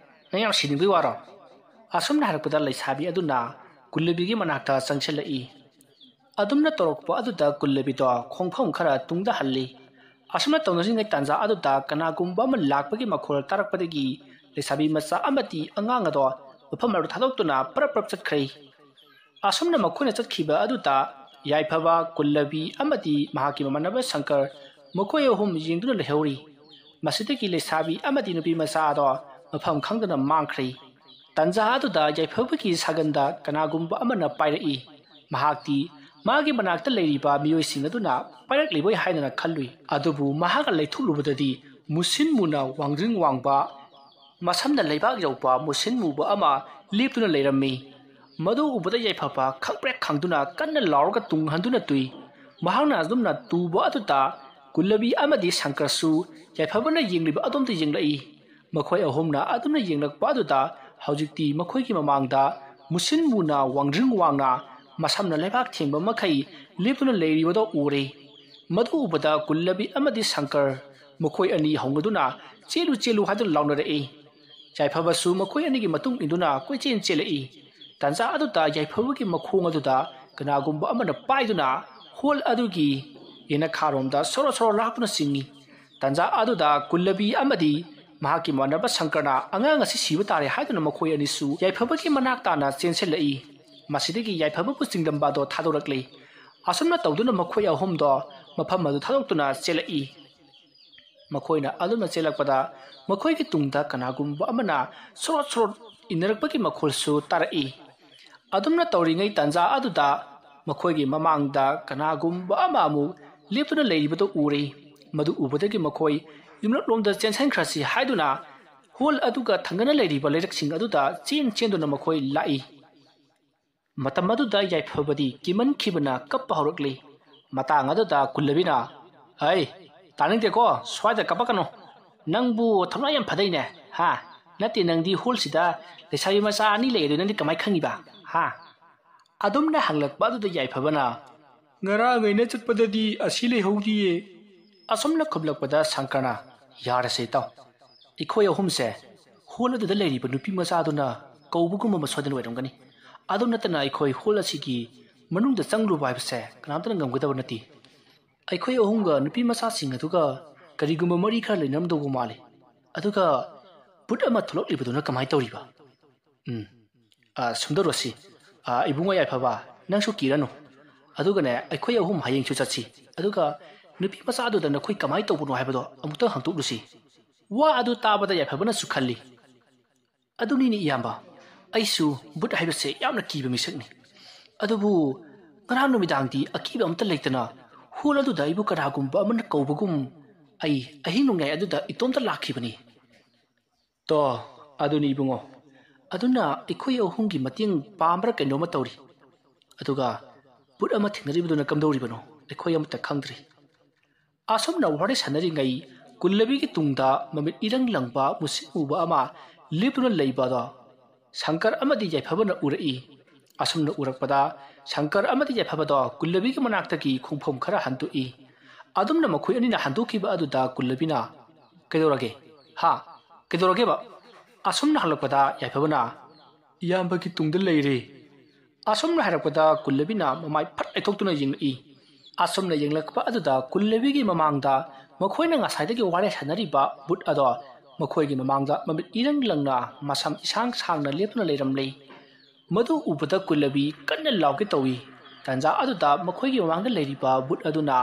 ꯅꯪ ꯌꯥꯝ ꯁꯤꯅꯤꯡꯕꯒꯤ ꯋꯥꯔꯣ?" ꯑꯁꯨꯝꯅ ꯍꯥꯏꯔꯛꯄꯗ ꯂꯩꯁꯥꯕꯤ ꯑꯗꯨꯅ ꯀꯨꯜꯂꯕꯤꯒꯤ ꯃꯅꯥꯛꯇ ꯆꯪꯁꯤꯜꯂꯛꯏ꯫ ꯑꯗꯨꯝꯅ ꯇꯧꯔꯛꯄ ꯑꯗꯨꯗ ꯀꯨꯜꯂꯕꯤꯗꯣ ꯈꯣꯡꯐꯝ ꯈꯔ ꯇꯨꯡꯗ ꯍꯜꯂꯤ꯫ ꯑꯁꯨꯝꯅ ꯇꯧꯅꯔꯤꯉꯩ ꯇꯥꯟꯖꯥ ꯑꯗꯨꯗ ꯀꯅꯥꯒꯨꯝꯕ ꯑꯃ ꯂꯥꯛꯄꯒꯤ ꯃꯈꯣꯜ ꯇꯥꯔꯛꯄꯗꯒꯤ ꯂꯩꯁꯥꯕꯤ ꯃꯆꯥ ꯑꯃꯗꯤ ꯑꯉꯥꯡ ꯑꯗꯣ ꯃꯐꯝ ꯑꯗꯨ ꯊꯥꯗꯣꯛꯇꯨꯅ ꯄꯔꯞ ꯄꯔꯞ ꯆꯠꯈ꯭ꯔꯦ꯫ ꯑꯁꯨꯝꯅ ꯃꯈꯣꯏꯅ ꯆꯠꯈꯤꯕ ꯑꯗꯨꯗ ꯌꯥꯏꯐꯕ, ꯀꯨꯜꯂꯕꯤ ꯑꯃꯗꯤ ꯃꯍꯥꯛꯀꯤ ꯃꯃꯥꯟꯅꯕ ꯁꯪꯀꯔ, ꯃꯈꯣꯏ ꯑꯍꯨꯝ ꯌꯦꯡꯗꯨꯅ ꯂꯩꯍꯧꯔꯤ꯫ ꯃꯁꯤꯗꯒꯤ ꯂꯩꯁꯥꯕꯤ ꯑꯃꯗꯤ ꯅꯨꯄꯤ ꯃꯆꯥ ꯑꯗꯣ ꯃꯐꯝ ꯈꯪꯗꯅ ꯃꯥꯡꯈ꯭ꯔꯦ꯫ ꯇꯟꯖꯥ ꯑꯗꯨꯗ ꯌꯥꯏꯐꯕꯒꯤ ꯁꯥꯒꯟꯗ ꯀꯅꯥꯒꯨꯝꯕ ꯑꯃꯅ ꯄꯥꯏꯔꯛꯏ꯫ ꯃꯍꯥꯛꯇꯤ ꯃꯥꯒꯤ ꯃꯅꯥꯛꯇ ꯂꯩꯔꯤꯕ ꯃꯤꯑꯣꯏꯁꯤꯡ ꯑꯗꯨꯅ ꯄꯥꯏꯔꯛꯂꯤꯕꯣꯏ ꯍꯥꯏꯗꯅ ꯈꯜꯂꯨꯏ꯫ ꯑꯗꯨꯕꯨ ꯃꯍꯥꯛꯅ ꯂꯩꯊꯣꯛꯂꯨꯕꯗꯗꯤ ꯃꯨꯁꯤꯟ ꯃꯨꯅ ꯋꯥꯡꯗ꯭ꯔꯤꯡ ꯋꯥꯡꯕ, ꯃꯁꯝꯅ ꯂꯩꯕꯥꯛ ꯌꯧꯕ ꯃꯨꯁꯤꯟ ꯃꯨꯕ ꯑꯃ ꯂꯦꯞꯇꯨꯅ ꯂꯩꯔꯝꯃꯤ꯫ ꯃꯗꯨ ꯎꯕꯗ ꯌꯥꯏꯐꯕ ꯈꯪꯄ꯭ꯔꯦꯛ ꯈꯪꯗꯨꯅ ꯀꯟꯅ ꯂꯥꯎꯔꯒ ꯇꯨꯡ ꯍꯟꯗꯨꯅ ꯇꯨꯏ꯫ ꯃꯍꯥꯛꯅ ꯑꯗꯨꯝꯅ ꯇꯨꯕ ꯑꯗꯨꯗ ꯀꯨꯜꯂꯕꯤ ꯑꯃꯗꯤ ꯁꯪꯀꯔꯁꯨ ꯌꯥꯏꯐꯕꯅ ꯌꯦꯡꯂꯤꯕ ꯑꯗꯣꯝꯗ ꯌꯦꯡꯂꯛꯏ꯫ ꯃꯈꯣꯏ ꯑꯍꯨꯝꯅ ꯑꯗꯨꯝꯅ ꯌꯦꯡꯂꯛꯄ ꯑꯗꯨꯗ ꯍꯧꯖꯤꯛꯇꯤ ꯃꯈꯣꯏꯒꯤ ꯃꯃꯥꯡꯗ ꯃꯨꯁꯤꯟ ꯃꯨꯅ ꯋꯥꯡꯗ꯭ꯔꯤꯡ ꯋꯥꯡꯅ ꯃꯁꯝꯅ ꯂꯩꯕꯥꯛ ꯊꯦꯡꯕ ꯃꯈꯩ ꯂꯦꯞꯇꯨꯅ ꯂꯩꯔꯤꯕꯗꯨ ꯎꯔꯦ꯫ ꯃꯗꯨ ꯎꯕꯗ ꯀꯨꯜꯂꯕꯤ ꯑꯃꯗꯤ ꯁꯪꯀꯔ ꯃꯈꯣꯏ ꯑꯅꯤ ꯍꯧꯅꯗꯨꯅ "ꯆꯦꯜꯂꯨ, ꯆꯦꯜꯂꯨ" ꯍꯥꯏꯗꯨꯅ ꯂꯥꯎꯅꯔꯛꯏ꯫ ꯌꯥꯏꯐꯕꯁꯨ ꯃꯈꯣꯏ ꯑꯅꯤꯒꯤ ꯃꯇꯨꯡ ꯏꯟꯗꯨꯅ ꯀꯣꯏꯆꯦꯟ ꯆꯦꯜꯂꯛꯏ꯫ ꯇꯥꯟꯖꯥ ꯑꯗꯨꯗ ꯌꯥꯏꯐꯕꯒꯤ ꯃꯈꯣꯡ ꯑꯗꯨꯗ ꯀꯅꯥꯒꯨꯝꯕ ꯑꯃꯅ ꯄꯥꯏꯗꯨꯅ ꯍꯣꯜ ꯑꯗꯨꯒꯤ ꯌꯦꯅꯈꯥꯔꯣꯝꯗ ꯁꯣꯔꯣ ꯁꯣꯔꯣ ꯂꯥꯛꯇꯨꯅ ꯆꯤꯡꯏ꯫ ꯇꯥꯟꯖꯥ ꯑꯗꯨꯗ ꯀꯨꯜꯂꯕꯤ ꯑꯃꯗꯤ ꯃꯍꯥꯛꯀꯤ ꯃꯥꯟꯅꯕ ꯁꯪꯀꯔꯅ ꯑꯉꯥꯡ ꯑꯁꯤ ꯁꯤꯕ ꯇꯥꯔꯦ ꯍꯥꯏꯗꯨꯅ ꯃꯈꯣꯏ ꯑꯅꯤꯁꯨ ꯌꯥꯏꯐꯕꯒꯤ ꯃꯅꯥꯛ ꯇꯥꯅ ꯆꯦꯟꯁꯤꯜꯂꯛꯏ꯫ ꯃꯁꯤꯗꯒꯤ ꯌꯥꯏꯐꯕꯕꯨ ꯆꯤꯡꯂꯝꯕ ꯑꯗꯣ ꯊꯥꯗꯣꯔꯛꯂꯤ꯫ ꯑꯁꯨꯝꯅ ꯇꯧꯗꯨꯅ ꯃꯈꯣꯏ ꯑꯍꯨꯝꯗꯣ ꯃꯐꯝ ꯑꯗꯨ ꯊꯥꯗꯣꯛꯇꯨꯅ ꯆꯦꯜꯂꯛꯏ꯫ ꯃꯈꯣꯏꯅ ꯑꯗꯨꯝꯅ ꯆꯦꯜꯂꯛꯄꯗ ꯃꯈꯣꯏꯒꯤ ꯇꯨꯡꯗ ꯀꯅꯥꯒꯨꯝꯕ ꯑꯃꯅ ꯁꯣꯔꯣꯠ ꯁꯣꯔꯣꯠ ꯏꯟꯅꯔꯛꯄꯒꯤ ꯃꯈꯣꯜꯁꯨ ꯇꯥꯔꯛꯏ꯫ ꯑꯗꯨꯝꯅ ꯇꯧꯔꯤꯉꯩ ꯇꯥꯟꯖꯥ ꯑꯗꯨꯗ ꯃꯈꯣꯏꯒꯤ ꯃꯃꯥꯡꯗ ꯀꯅꯥꯒꯨꯝꯕ ꯑꯃ ꯑꯃꯨꯛ ꯂꯦꯞꯇꯨꯅ ꯂꯩꯔꯤꯕꯗꯨ ꯎꯔꯦ꯫ ꯃꯗꯨ ꯎꯕꯗꯒꯤ ꯃꯈꯣꯏ ꯌꯨꯝꯂꯛꯂꯣꯝꯗ ꯆꯦꯟꯁꯤꯟꯈ꯭ꯔꯁꯤ ꯍꯥꯏꯗꯨꯅ ꯍꯣꯜ ꯑꯗꯨꯒ ꯊꯪꯅꯅ ꯂꯩꯔꯤꯕ ꯂꯩꯔꯛꯁꯤꯡ ꯑꯗꯨꯗ ꯆꯦꯟ ꯆꯦꯟꯗꯨꯅ ꯃꯈꯣꯏ ꯂꯥꯛꯏ꯫ ꯃꯇꯝ ꯑꯗꯨꯗ ꯌꯥꯏꯐꯕꯗꯤ ꯀꯤꯃꯟꯈꯤꯕꯅ ꯀꯞꯄ ꯍꯧꯔꯛꯂꯤ꯫ ꯃꯇꯥꯡ ꯑꯗꯨꯗ ꯀꯨꯜꯂꯕꯤꯅ, "ꯑꯩ, ꯇꯥꯅꯤꯡꯗꯦꯀꯣ, ꯁ꯭ꯋꯥꯏꯗ ꯀꯞꯄꯛꯀꯅꯨ꯫ ꯅꯪꯕꯨ ꯊꯧꯅꯥ ꯌꯥꯝ ꯐꯗꯩꯅꯦ, ꯍꯥ? ꯅꯠꯇꯦ, ꯅꯪꯗꯤ ꯍꯣꯜꯁꯤꯗ ꯂꯩꯁꯥꯕꯤ ꯃꯆꯥ ꯑꯅꯤ ꯂꯩ, ꯑꯗꯨ ꯅꯪꯗꯤ ꯀꯃꯥꯏ ꯈꯪꯉꯤꯕ, ꯍꯥ?" ꯑꯗꯨꯝꯅ ꯍꯪꯂꯛꯄ ꯑꯗꯨꯗ ꯌꯥꯏꯐꯕꯅ, "ꯉꯔꯥꯡ ꯑꯩꯅ ꯆꯠꯄꯗꯗꯤ ꯑꯁꯤ ꯂꯩꯍꯧꯗꯤꯌꯦ꯫" ꯑꯁꯨꯝꯅ ꯈꯨꯝꯂꯛꯄꯗ ꯁꯪꯀꯔꯅ, "ꯌꯥꯔꯁꯦ ꯏꯇꯥꯎ, ꯑꯩꯈꯣꯏ ꯑꯍꯨꯝꯁꯦ ꯍꯣꯜ ꯑꯗꯨꯗ ꯂꯩꯔꯤꯕ ꯅꯨꯄꯤ ꯃꯆꯥꯗꯨꯅ ꯀꯧꯕꯒꯨꯝꯕ ꯑꯃ ꯁꯣꯏꯗꯅ ꯑꯣꯏꯔꯝꯒꯅꯤ꯫ ꯑꯗꯨ ꯅꯠꯇꯅ ꯑꯩꯈꯣꯏ ꯍꯣꯜ ꯑꯁꯤꯒꯤ ꯃꯅꯨꯡꯗ ꯆꯪꯂꯨꯕ ꯍꯥꯏꯕꯁꯦ ꯀꯅꯥꯝꯇꯅ ꯉꯝꯒꯗꯕ ꯅꯠꯇꯦ꯫ ꯑꯩꯈꯣꯏ ꯑꯍꯨꯝꯒ ꯅꯨꯄꯤ ꯃꯆꯥꯁꯤꯡ ꯑꯗꯨꯒ ꯀꯔꯤꯒꯨꯝꯕ ꯃꯔꯤ ꯈꯔ ꯂꯩꯅꯔꯝꯗꯧꯕ ꯃꯥꯜꯂꯤ꯫ ꯑꯗꯨꯒ ꯕꯨꯠ ꯑꯃ ꯊꯣꯛꯂꯛꯂꯤꯕꯗꯨꯅ ꯀꯃꯥꯏꯅ ꯇꯧꯔꯤꯕ?" ꯎꯝ꯫ ꯑ, ꯁꯨꯝꯗꯧꯔꯣꯁꯤ꯫ ꯑ, ꯏꯕꯨꯡꯉꯣ ꯌꯥꯏꯐꯕ, ꯅꯪꯁꯨ ꯀꯤꯔꯅꯨ꯫ ꯑꯗꯨꯒꯅꯦ, ꯑꯩꯈꯣꯏ ꯑꯍꯨꯝ ꯍꯌꯦꯡꯁꯨ ꯆꯠꯁꯤ꯫ ꯑꯗꯨꯒ ꯅꯨꯄꯤ ꯃꯆꯥꯗꯨꯗ ꯅꯈꯣꯏ ꯀꯃꯥꯏꯅ ꯇꯧꯕꯅꯣ ꯍꯥꯏꯕꯗꯣ ꯑꯃꯨꯛꯇꯪ ꯍꯪꯗꯣꯛꯂꯨꯁꯤ꯫ ꯋꯥ ꯑꯗꯨ ꯇꯥꯕꯗ ꯌꯥꯏꯐꯕꯅꯁꯨ ꯈꯜꯂꯤ, "ꯑꯗꯨꯅꯤꯅꯦ ꯏꯌꯥꯝꯕ, ꯑꯩꯁꯨ ꯕꯨꯠ ꯍꯥꯏꯕꯁꯦ ꯌꯥꯝꯅ ꯀꯤꯕ ꯃꯤꯁꯛꯅꯤ꯫ ꯑꯗꯨꯕꯨ ꯉꯔꯥꯡ ꯅꯨꯃꯤꯗꯥꯡꯗꯤ ꯑꯀꯤꯕ ꯑꯃꯠꯇ ꯂꯩꯇꯅ ꯍꯣꯜ ꯑꯗꯨꯗ ꯑꯩꯕꯨ ꯀꯅꯥꯒꯨꯝꯕ ꯑꯃꯅ ꯀꯧꯕꯒꯨꯝ ꯑꯩ ꯑꯍꯤꯡ ꯅꯣꯡꯌꯥꯏ ꯑꯗꯨꯗ ꯏꯇꯣꯝꯇ ꯂꯥꯛꯈꯤꯕꯅꯤ꯫" "ꯇꯣ, ꯑꯗꯨꯅꯤ ꯏꯕꯨꯡꯉꯣ꯫ ꯑꯗꯨꯅ ꯑꯩꯈꯣꯏ ꯑꯍꯨꯝꯒꯤ ꯃꯇꯦꯡ ꯄꯥꯝꯕ꯭ꯔꯥ ꯀꯩꯅꯣꯝꯃ ꯇꯧꯔꯤ꯫ ꯑꯗꯨꯒ ꯕꯨꯠ ꯑꯃ ꯊꯦꯡꯅꯔꯤꯕꯗꯨꯅ ꯀꯝꯗꯧꯔꯤꯕꯅꯣ ꯑꯩꯈꯣꯏ ꯑꯃꯠꯇ ꯈꯪꯗ꯭ꯔꯤ꯫" ꯑꯁꯨꯝꯅ ꯋꯥꯔꯤ ꯁꯥꯟꯅꯔꯤꯉꯩ ꯀꯨꯜꯂꯕꯤꯒꯤ ꯇꯨꯡꯗ ꯃꯃꯤꯠ ꯏꯔꯪ ꯂꯪꯕ ꯃꯨꯁꯤꯟ ꯃꯨꯕ ꯑꯃ ꯂꯦꯞꯇꯨꯅ ꯂꯩꯕꯗꯣ ꯁꯪꯀꯔ ꯑꯃꯗꯤ ꯌꯥꯏꯐꯕꯅ ꯎꯔꯛꯏ꯫ ꯑꯁꯨꯝꯅ ꯎꯔꯛꯄꯗ ꯁꯪꯀꯔ ꯑꯃꯗꯤ ꯌꯥꯏꯐꯕꯗꯣ ꯀꯨꯜꯂꯕꯤꯒꯤ ꯃꯅꯥꯛꯇꯒꯤ ꯈꯣꯡꯐꯝ ꯈꯔ ꯍꯟꯗꯣꯛꯏ꯫ ꯑꯗꯨꯝꯅ ꯃꯈꯣꯏ ꯑꯅꯤꯅ ꯍꯟꯗꯣꯛꯈꯤꯕ ꯑꯗꯨꯗ ꯀꯨꯜꯂꯕꯤꯅ, "ꯀꯩꯗꯧꯔꯒꯦ? ꯍꯥ? ꯀꯩꯗꯧꯔꯒꯦꯕ?" ꯑꯁꯨꯝꯅ ꯍꯜꯂꯛꯄꯗ ꯌꯥꯏꯐꯕꯅ, "ꯏꯌꯥꯝꯕꯒꯤ ꯇꯨꯡꯗ ꯂꯩꯔꯦ"꯫ ꯑꯁꯨꯝꯅ ꯍꯥꯏꯔꯛꯄꯗ ꯀꯨꯜꯂꯕꯤꯅ ꯃꯃꯥꯏ ꯐꯠ ꯂꯩꯊꯣꯛꯇꯨꯅ ꯌꯦꯡꯂꯛꯏ꯫ ꯑꯁꯨꯝꯅ ꯌꯦꯡꯂꯛꯄ ꯑꯗꯨꯗ ꯀꯨꯜꯂꯕꯤꯒꯤ ꯃꯃꯥꯡꯗ ꯃꯈꯣꯏꯅ ꯉꯁꯥꯏꯗꯒꯤ ꯋꯥꯔꯤ ꯁꯥꯟꯅꯔꯤꯕ ꯕꯨꯠ ꯑꯗꯣ ꯃꯈꯣꯏꯒꯤ ꯃꯃꯥꯡꯗ ꯃꯃꯤꯠ ꯏꯔꯪ ꯂꯪꯅ ꯃꯁꯝ ꯏꯁꯥꯡ ꯁꯥꯡꯅ ꯂꯦꯞꯇꯨꯅ ꯂꯩꯔꯝꯂꯦ꯫ ꯃꯗꯨ ꯎꯕꯗ ꯀꯨꯜꯂꯕꯤ ꯀꯟꯅ ꯂꯥꯎꯒꯦ ꯇꯧꯏ꯫ ꯇꯥꯟꯖꯥ ꯑꯗꯨꯗ ꯃꯈꯣꯏꯒꯤ ꯃꯃꯥꯡꯗ ꯂꯩꯔꯤꯕ ꯕꯨꯠ ꯑꯗꯨꯅ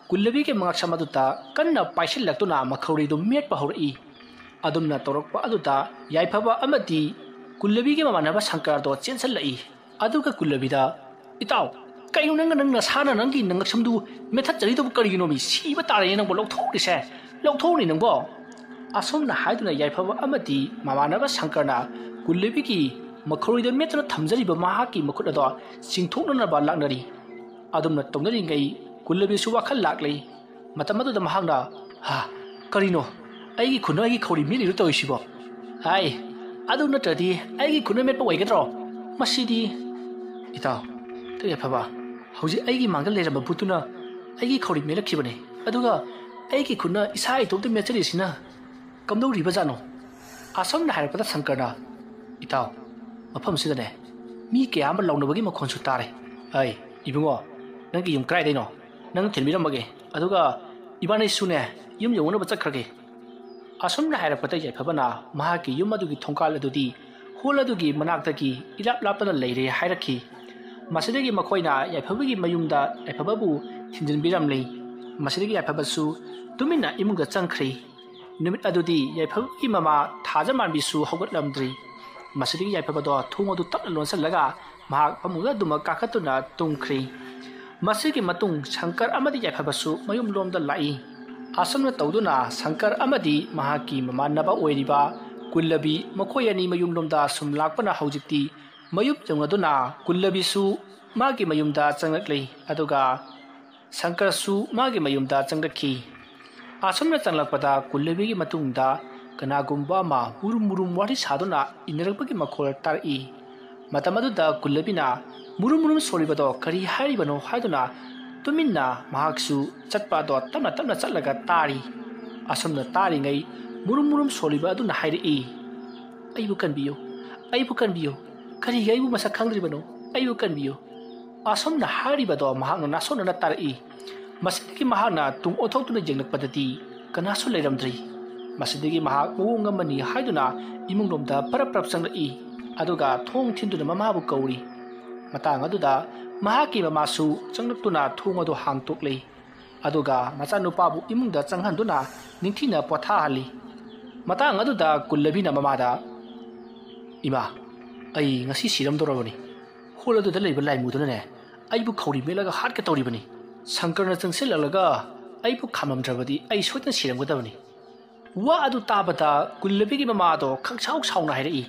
ꯀꯨꯜꯂꯕꯤꯒꯤ ꯃꯉꯛꯁꯝ ꯑꯗꯨꯗ ꯀꯟꯅ ꯄꯥꯏꯁꯤꯜꯂꯛꯇꯨꯅ ꯃꯈꯧꯔꯤꯗꯨ ꯃꯦꯠꯄ ꯍꯧꯔꯛꯏ꯫ ꯑꯗꯨꯝꯅ ꯇꯧꯔꯛꯄ ꯑꯗꯨꯗ ꯌꯥꯏꯐꯕ ꯑꯃꯗꯤ ꯀꯨꯜꯂꯕꯤꯒꯤ ꯃꯃꯥꯟꯅꯕ ꯁꯪꯀꯔꯗꯣ ꯆꯦꯟꯁꯤꯜꯂꯛꯏ꯫ ꯑꯗꯨꯒ ꯀꯨꯜꯂꯕꯤꯗ, "ꯏꯇꯥꯎ, ꯀꯩꯅꯣ ꯅꯪꯅ, ꯅꯪ ꯅꯁꯥꯅ ꯅꯪꯒꯤ ꯅꯉꯛꯁꯝꯗꯨ ꯃꯦꯠꯊꯠꯆꯔꯤꯗꯨꯕꯨ ꯀꯔꯤꯒꯤꯅꯣꯃꯤ? ꯁꯤꯕ ꯇꯥꯔꯦꯅꯦ ꯅꯪꯕꯨ ꯂꯧꯊꯣꯛꯎꯔꯤꯁꯦ꯫ ꯂꯧꯊꯣꯛꯎꯅꯤ ꯅꯪꯕꯣ!" ꯑꯁꯨꯝꯅ ꯍꯥꯏꯗꯨꯅ ꯌꯥꯏꯐꯕ ꯑꯃꯗꯤ ꯃꯃꯥꯟꯅꯕ ꯁꯪꯀꯔꯅ ꯀꯨꯜꯂꯕꯤꯒꯤ ꯃꯈꯧꯔꯤꯗ ꯃꯦꯠꯇꯨꯅ ꯊꯝꯖꯔꯤꯕ ꯃꯍꯥꯛꯀꯤ ꯃꯈꯨꯠ ꯑꯗꯣ ꯆꯤꯡꯊꯣꯛꯅꯅꯕ ꯂꯥꯛꯅꯔꯤ꯫ ꯑꯗꯨꯝꯅ ꯇꯧꯅꯔꯤꯉꯩ ꯀꯨꯜꯂꯕꯤꯁꯨ ꯋꯥꯈꯜ ꯂꯥꯛꯂꯤ꯫ ꯃꯇꯝ ꯑꯗꯨꯗ ꯃꯍꯥꯛꯅ, "ꯍꯥ, ꯀꯔꯤꯅꯣ? ꯑꯩꯒꯤ ꯈꯨꯠꯅ ꯑꯩꯒꯤ ꯈꯧꯔꯤ ꯃꯦꯠꯂꯤꯔꯣ ꯇꯧꯔꯤꯁꯤꯕꯣ? ꯍꯥꯏ, ꯑꯗꯨ ꯅꯠꯇ꯭ꯔꯗꯤ ꯑꯩꯒꯤ ꯈꯨꯠꯅ ꯃꯦꯠꯄ ꯑꯣꯏꯒꯗ꯭ꯔꯣ? ꯃꯁꯤꯗꯤ"꯫ "ꯏꯇꯥꯎ, ꯌꯥꯏꯐꯕ, ꯍꯧꯖꯤꯛ ꯑꯩꯒꯤ ꯃꯥꯡꯗ ꯂꯩꯔꯝꯕ ꯕꯨꯠꯇꯨꯅ ꯑꯩꯒꯤ ꯈꯧꯔꯤ ꯃꯦꯠꯂꯛꯈꯤꯕꯅꯤ꯫ ꯑꯗꯨꯒ ꯑꯩꯒꯤ ꯈꯨꯠꯅ ꯏꯁꯥ ꯏꯇꯣꯝꯇ ꯃꯦꯠꯆꯔꯤꯁꯤꯅ ꯀꯝꯗꯧꯔꯤꯕꯖꯥꯠꯅꯣ?" ꯑꯁꯨꯝꯅ ꯍꯥꯏꯔꯛꯄꯗ ꯁꯪꯀꯔꯅ, "ꯏꯇꯥꯎ, ꯃꯐꯝꯁꯤꯗꯅꯦ ꯃꯤ ꯀꯌꯥ ꯑꯃ ꯂꯥꯎꯅꯕꯒꯤ ꯃꯈꯣꯟꯁꯨ ꯇꯥꯔꯦ꯫ ꯑꯩ, ꯏꯕꯨꯡꯉꯣ, ꯅꯪꯒꯤ ꯌꯨꯝ ꯀꯗꯥꯏꯗꯩꯅꯣ? ꯅꯪ ꯊꯤꯟꯕꯤꯔꯝꯃꯒꯦ, ꯑꯗꯨꯒ ꯏꯕꯥꯅꯤꯁꯨꯅꯦ ꯌꯨꯝ ꯌꯧꯅꯕ ꯆꯠꯈ꯭ꯔꯒꯦ"꯫ ꯑꯁꯨꯝꯅ ꯍꯥꯏꯔꯛꯄꯗ ꯌꯥꯏꯐꯕꯅ ꯃꯍꯥꯛꯀꯤ ꯌꯨꯝ ꯑꯗꯨꯒꯤ ꯊꯣꯡꯒꯥꯜ ꯑꯗꯨꯗꯤ ꯍꯣꯜ ꯑꯗꯨꯒꯤ ꯃꯅꯥꯛꯇꯒꯤ ꯏꯂꯥꯞ ꯂꯥꯞꯇꯅ ꯂꯩꯔꯦ ꯍꯥꯏꯔꯛꯈꯤ꯫ ꯃꯁꯤꯗꯒꯤ ꯃꯈꯣꯏꯅ ꯌꯥꯏꯐꯕꯒꯤ ꯃꯌꯨꯝꯗ ꯌꯥꯏꯐꯕꯕꯨ ꯊꯤꯟꯖꯤꯟꯕꯤꯔꯝꯂꯤ꯫ ꯃꯁꯤꯗꯒꯤ ꯌꯥꯏꯐꯕꯁꯨ ꯇꯨꯃꯤꯟꯅ ꯏꯃꯨꯡꯗ ꯆꯪꯈ꯭ꯔꯤ꯫ ꯅꯨꯃꯤꯠ ꯑꯗꯨꯗꯤ ꯌꯥꯏꯐꯕꯒꯤ ꯃꯃꯥ ꯊꯥꯖꯃꯥꯟꯕꯤꯁꯨ ꯍꯧꯒꯠꯂꯝꯗ꯭ꯔꯤ꯫ ꯃꯁꯤꯗꯒꯤ ꯌꯥꯏꯐꯕꯗꯣ ꯊꯣꯡ ꯑꯗꯨ ꯇꯞꯅ ꯂꯣꯟꯁꯤꯜꯂꯒ ꯃꯍꯥꯛ ꯐꯃꯨꯡꯗ ꯑꯗꯨꯃꯛ ꯀꯥꯈꯠꯇꯨꯅ ꯇꯨꯝꯈ꯭ꯔꯤ꯫ ꯃꯁꯤꯒꯤ ꯃꯇꯨꯡ ꯁꯪꯀꯔ ꯑꯃꯗꯤ ꯌꯥꯏꯐꯕꯁꯨ ꯃꯌꯨꯝꯂꯣꯝꯗ ꯂꯥꯛꯏ꯫ ꯑꯁꯨꯝꯅ ꯇꯧꯗꯨꯅ ꯁꯪꯀꯔ ꯑꯃꯗꯤ ꯃꯍꯥꯛꯀꯤ ꯃꯃꯥꯟꯅꯕ ꯑꯣꯏꯔꯤꯕ ꯀꯨꯜꯂꯕꯤ, ꯃꯈꯣꯏ ꯑꯅꯤ ꯃꯌꯨꯝꯂꯣꯝꯗ ꯁꯨꯝ ꯂꯥꯛꯄꯅ ꯍꯧꯖꯤꯛꯇꯤ ꯃꯌꯨꯝ ꯌꯧꯅꯗꯨꯅ ꯀꯨꯜꯂꯕꯤꯁꯨ ꯃꯥꯒꯤ ꯃꯌꯨꯝꯗ ꯆꯪꯂꯛꯂꯤ꯫ ꯑꯗꯨꯒ ꯁꯪꯀꯔꯁꯨ ꯃꯥꯒꯤ ꯃꯌꯨꯝꯗ ꯆꯪꯂꯛꯈꯤ꯫ ꯑꯁꯨꯝꯅ ꯆꯪꯂꯛꯄꯗ ꯀꯨꯜꯂꯕꯤꯒꯤ ꯃꯇꯨꯡꯗ ꯀꯅꯥꯒꯨꯝꯕ ꯑꯃ ꯃꯨꯔꯨꯝ ꯃꯨꯔꯨꯝ ꯋꯥꯔꯤ ꯁꯥꯗꯨꯅ ꯏꯟꯅꯔꯛꯄꯒꯤ ꯃꯈꯣꯜ ꯇꯥꯔꯛꯏ꯫ ꯃꯇꯝ ꯑꯗꯨꯗ ꯀꯨꯜꯂꯕꯤꯅ ꯃꯨꯔꯨꯝ ꯃꯨꯔꯨꯝ ꯁꯣꯜꯂꯤꯕꯗꯣ ꯀꯔꯤ ꯍꯥꯏꯔꯤꯕꯅꯣ ꯍꯥꯏꯗꯨꯅ ꯇꯨꯃꯤꯟꯅ ꯃꯍꯥꯛꯁꯨ ꯆꯠꯄ ꯑꯗꯣ ꯇꯞꯅ ꯇꯞꯅ ꯆꯠꯂꯒ ꯇꯥꯔꯤ꯫ ꯑꯁꯨꯝꯅ ꯇꯥꯔꯤꯉꯩ ꯃꯨꯔꯨꯝ ꯃꯨꯔꯨꯝ ꯁꯣꯜꯂꯤꯕ ꯑꯗꯨꯅ ꯍꯥꯏꯔꯛꯏ, ꯑꯩꯕꯨ ꯀꯟꯕꯤꯌꯨ, ꯑꯩꯕꯨ ꯀꯟꯕꯤꯌꯨ꯫ ꯀꯔꯤꯒꯤ ꯑꯩꯕꯨ ꯃꯁꯛ ꯈꯪꯗ꯭ꯔꯤꯕꯅꯣ? ꯑꯩꯕꯨ ꯀꯟꯕꯤꯌꯨ꯫ ꯑꯁꯨꯝꯅ ꯍꯥꯏꯔꯤꯕꯗꯣ ꯃꯍꯥꯛꯅ ꯅꯥꯁꯣꯟꯅꯅ ꯇꯥꯔꯛꯏ꯫ ꯃꯁꯤꯗꯒꯤ ꯃꯍꯥꯛꯅ ꯇꯨꯡ ꯑꯣꯟꯊꯣꯛꯇꯨꯅ ꯌꯦꯡꯂꯛꯄꯗꯗꯤ ꯀꯅꯥꯁꯨ ꯂꯩꯔꯝꯗ꯭ꯔꯤ꯫ ꯃꯁꯤꯗꯒꯤ ꯃꯍꯥꯛ ꯃꯑꯣꯡ ꯑꯃꯅꯤ ꯍꯥꯏꯗꯨꯅ ꯏꯃꯨꯡꯂꯣꯝꯗ ꯄꯔꯞ ꯄꯔꯞ ꯆꯪꯂꯛꯏ꯫ ꯑꯗꯨꯒ ꯊꯣꯡ ꯊꯤꯟꯗꯨꯅ ꯃꯃꯥꯕꯨ ꯀꯧꯔꯤ꯫ ꯃꯇꯥꯡ ꯑꯗꯨꯗ ꯃꯍꯥꯛꯀꯤ ꯃꯃꯥꯁꯨ ꯆꯪꯂꯛꯇꯨꯅ ꯊꯣꯡ ꯑꯗꯨ ꯍꯥꯡꯇꯣꯛꯂꯤ꯫ ꯑꯗꯨꯒ ꯃꯆꯥꯅꯨꯄꯥꯕꯨ ꯏꯃꯨꯡꯗ ꯆꯪꯍꯟꯗꯨꯅ ꯅꯤꯡꯊꯤꯅ ꯄꯣꯊꯥꯍꯜꯂꯤ꯫ ꯃꯇꯥꯡ ꯑꯗꯨꯗ ꯀꯨꯜꯂꯕꯤꯅ ꯃꯃꯥꯗ, "ꯏꯃꯥ, ꯑꯩ ꯉꯁꯤ ꯁꯤꯔꯝꯗꯧꯔꯕꯅꯤ꯫ ꯍꯣꯜ ꯑꯗꯨꯗ ꯂꯩꯕ ꯂꯥꯏꯃꯨꯗꯨꯅꯅꯦ, ꯑꯩꯕꯨ ꯈꯧꯔꯤ ꯃꯦꯠꯂꯒ ꯍꯥꯠꯀꯦ ꯇꯧꯔꯤꯕꯅꯤ꯫ ꯁꯪꯀꯔꯅ ꯆꯪꯁꯤꯜꯂꯛꯂꯒ ꯑꯩꯕꯨ ꯈꯥꯝꯂꯝꯗ꯭ꯔꯕꯗꯤ ꯑꯩ ꯁꯣꯏꯗꯅ ꯁꯤꯔꯝꯒꯗꯕꯅꯤ꯫" ꯋꯥ ꯑꯗꯨ ꯇꯥꯕꯗ ꯀꯨꯜꯂꯕꯤꯒꯤ ꯃꯃꯥꯗꯣ ꯈꯪꯁꯥꯎ ꯁꯥꯎꯅ ꯍꯥꯏꯔꯛꯏ,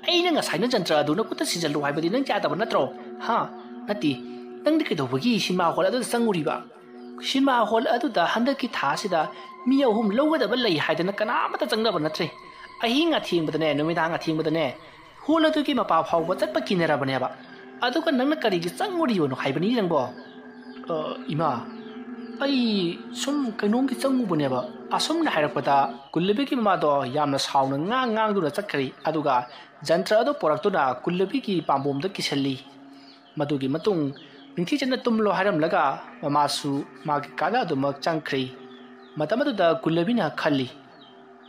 "ꯑꯩꯅ ꯉꯁꯥꯏꯅ ꯖꯟꯇ꯭ꯔ ꯑꯗꯨ ꯅꯈꯨꯠꯇ ꯁꯤꯖꯜꯂꯨ ꯍꯥꯏꯕꯗꯤ ꯅꯪ ꯌꯥꯗꯕ ꯅꯠꯇ꯭ꯔꯣ? ꯍꯥ? ꯅꯠꯇꯦ, ꯅꯪꯗꯤ ꯀꯩꯗꯧꯕꯒꯤ ꯁꯤꯅꯦꯃꯥ ꯍꯣꯜ ꯑꯗꯨꯗ ꯆꯪꯉꯨꯔꯤꯕ? ꯁꯤꯅꯦꯃꯥ ꯍꯣꯜ ꯑꯗꯨꯗ ꯍꯟꯗꯛꯀꯤ ꯊꯥꯁꯤꯗ ꯃꯤ ꯑꯍꯨꯝ ꯂꯧꯒꯗꯕ ꯂꯩ ꯍꯥꯏꯗꯅ ꯀꯅꯥꯃꯠꯇ ꯆꯪꯅꯕ ꯅꯠꯇ꯭ꯔꯦ꯫ ꯑꯍꯤꯡ ꯑꯊꯦꯡꯕꯗꯅꯦ, ꯅꯨꯃꯤꯗꯥꯡ ꯑꯊꯦꯡꯕꯗꯅꯦ, ꯍꯣꯜ ꯑꯗꯨꯒꯤ ꯃꯄꯥ ꯐꯥꯎꯕ ꯆꯠꯄ ꯀꯤꯅꯔꯕꯅꯦꯕ꯫ ꯑꯗꯨꯒ ꯅꯪꯅ ꯀꯔꯤꯒꯤ ꯆꯪꯉꯨꯔꯤꯕꯅꯣ ꯍꯥꯏꯕꯅꯤ ꯅꯪꯕꯣ?" "ꯑ, ꯏꯃꯥ, ꯑꯩ ꯁꯨꯝ ꯀꯩꯅꯣꯝꯒꯤ ꯆꯪꯉꯨꯕꯅꯦꯕ꯫" ꯑꯁꯨꯝꯅ ꯍꯥꯏꯔꯛꯄꯗ ꯀꯨꯜꯂꯕꯤꯒꯤ ꯃꯃꯥꯗꯣ ꯌꯥꯝꯅ ꯁꯥꯎꯅ ꯉꯥꯡ ꯉꯥꯡꯗꯨꯅ ꯆꯠꯈ꯭ꯔꯦ꯫ ꯑꯗꯨꯒ ꯖꯟꯇ꯭ꯔ ꯑꯗꯨ ꯄꯣꯔꯛꯇꯨꯅ ꯀꯨꯜꯂꯕꯤꯒꯤ ꯄꯥꯝꯕꯣꯝꯗ ꯀꯤꯁꯜꯂꯤ꯫ ꯃꯗꯨꯒꯤ ꯃꯇꯨꯡ ꯅꯤꯡꯊꯤꯖꯅ ꯇꯨꯝꯂꯣ ꯍꯥꯏꯔꯝꯂꯒ ꯃꯃꯥꯁꯨ ꯃꯥꯒꯤ ꯀꯥꯗ ꯑꯗꯨꯃꯛ ꯆꯪꯈ꯭ꯔꯦ꯫ ꯃꯇꯝ ꯑꯗꯨꯗ ꯀꯨꯜꯂꯕꯤꯅ ꯈꯜꯂꯤ,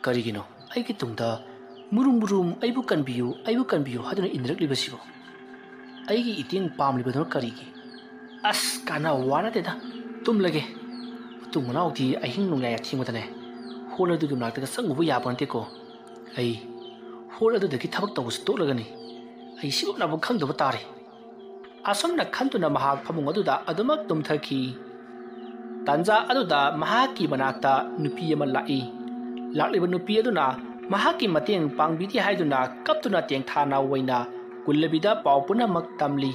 "ꯀꯔꯤꯒꯤꯅꯣ ꯑꯩꯒꯤ ꯇꯨꯡꯗ ꯃꯨꯔꯨꯝ ꯃꯨꯔꯨꯝ 'ꯑꯩꯕꯨ ꯀꯟꯕꯤꯌꯨ, ꯑꯩꯕꯨ ꯀꯟꯕꯤꯌꯨ' ꯍꯥꯏꯗꯨꯅ ꯏꯟꯅꯔꯛꯂꯤꯕꯁꯤꯕꯣ? ꯑꯩꯒꯤ ꯏꯇꯦꯡ ꯄꯥꯝꯂꯤꯕꯗꯨꯅ ꯀꯔꯤꯒꯤ? ꯑꯁ, ꯀꯥꯟꯅꯕ ꯋꯥ ꯅꯠꯇꯦꯗ, ꯇꯨꯝꯂꯒꯦ꯫ ꯃꯇꯨꯡ ꯃꯅꯥꯎꯗꯤ ꯑꯍꯤꯡ ꯅꯣꯡꯌꯥꯏ ꯑꯊꯦꯡꯕꯗꯅꯦ ꯍꯣꯜ ꯑꯗꯨꯒꯤ ꯃꯅꯥꯛꯇꯒ ꯆꯪꯉꯨꯕ ꯌꯥꯕ ꯅꯠꯇꯦꯀꯣ꯫ ꯑꯩ ꯍꯣꯜ ꯑꯗꯨꯗꯒꯤ ꯊꯕꯛ ꯇꯧꯕꯁꯨ ꯇꯣꯛꯂꯒꯅꯤ꯫ ꯑꯩ ꯁꯤꯒꯨꯝꯅꯕ ꯈꯪꯗꯕ ꯇꯥꯔꯦ꯫" ꯑꯁꯨꯝꯅ ꯈꯟꯗꯨꯅ ꯃꯍꯥꯛ ꯐꯃꯨꯡ ꯑꯗꯨꯗ ꯑꯗꯨꯃꯛ ꯇꯨꯝꯊꯈꯤ꯫ ꯇꯥꯟꯖꯥ ꯑꯗꯨꯗ ꯃꯍꯥꯛꯀꯤ ꯃꯅꯥꯛꯇ ꯅꯨꯄꯤ ꯑꯃ ꯂꯥꯛꯏ꯫ ꯂꯥꯛꯂꯤꯕ ꯅꯨꯄꯤ ꯑꯗꯨꯅ ꯃꯍꯥꯛꯀꯤ ꯃꯇꯦꯡ ꯄꯥꯡꯕꯤꯗꯦ ꯍꯥꯏꯗꯨꯅ ꯀꯞꯇꯨꯅ ꯇꯦꯡꯊꯥ ꯅꯥꯎ ꯑꯣꯏꯅ ꯀꯨꯜꯂꯕꯤꯗ ꯄꯥꯎ ꯄꯨꯝꯅꯃꯛ ꯇꯝꯂꯤ꯫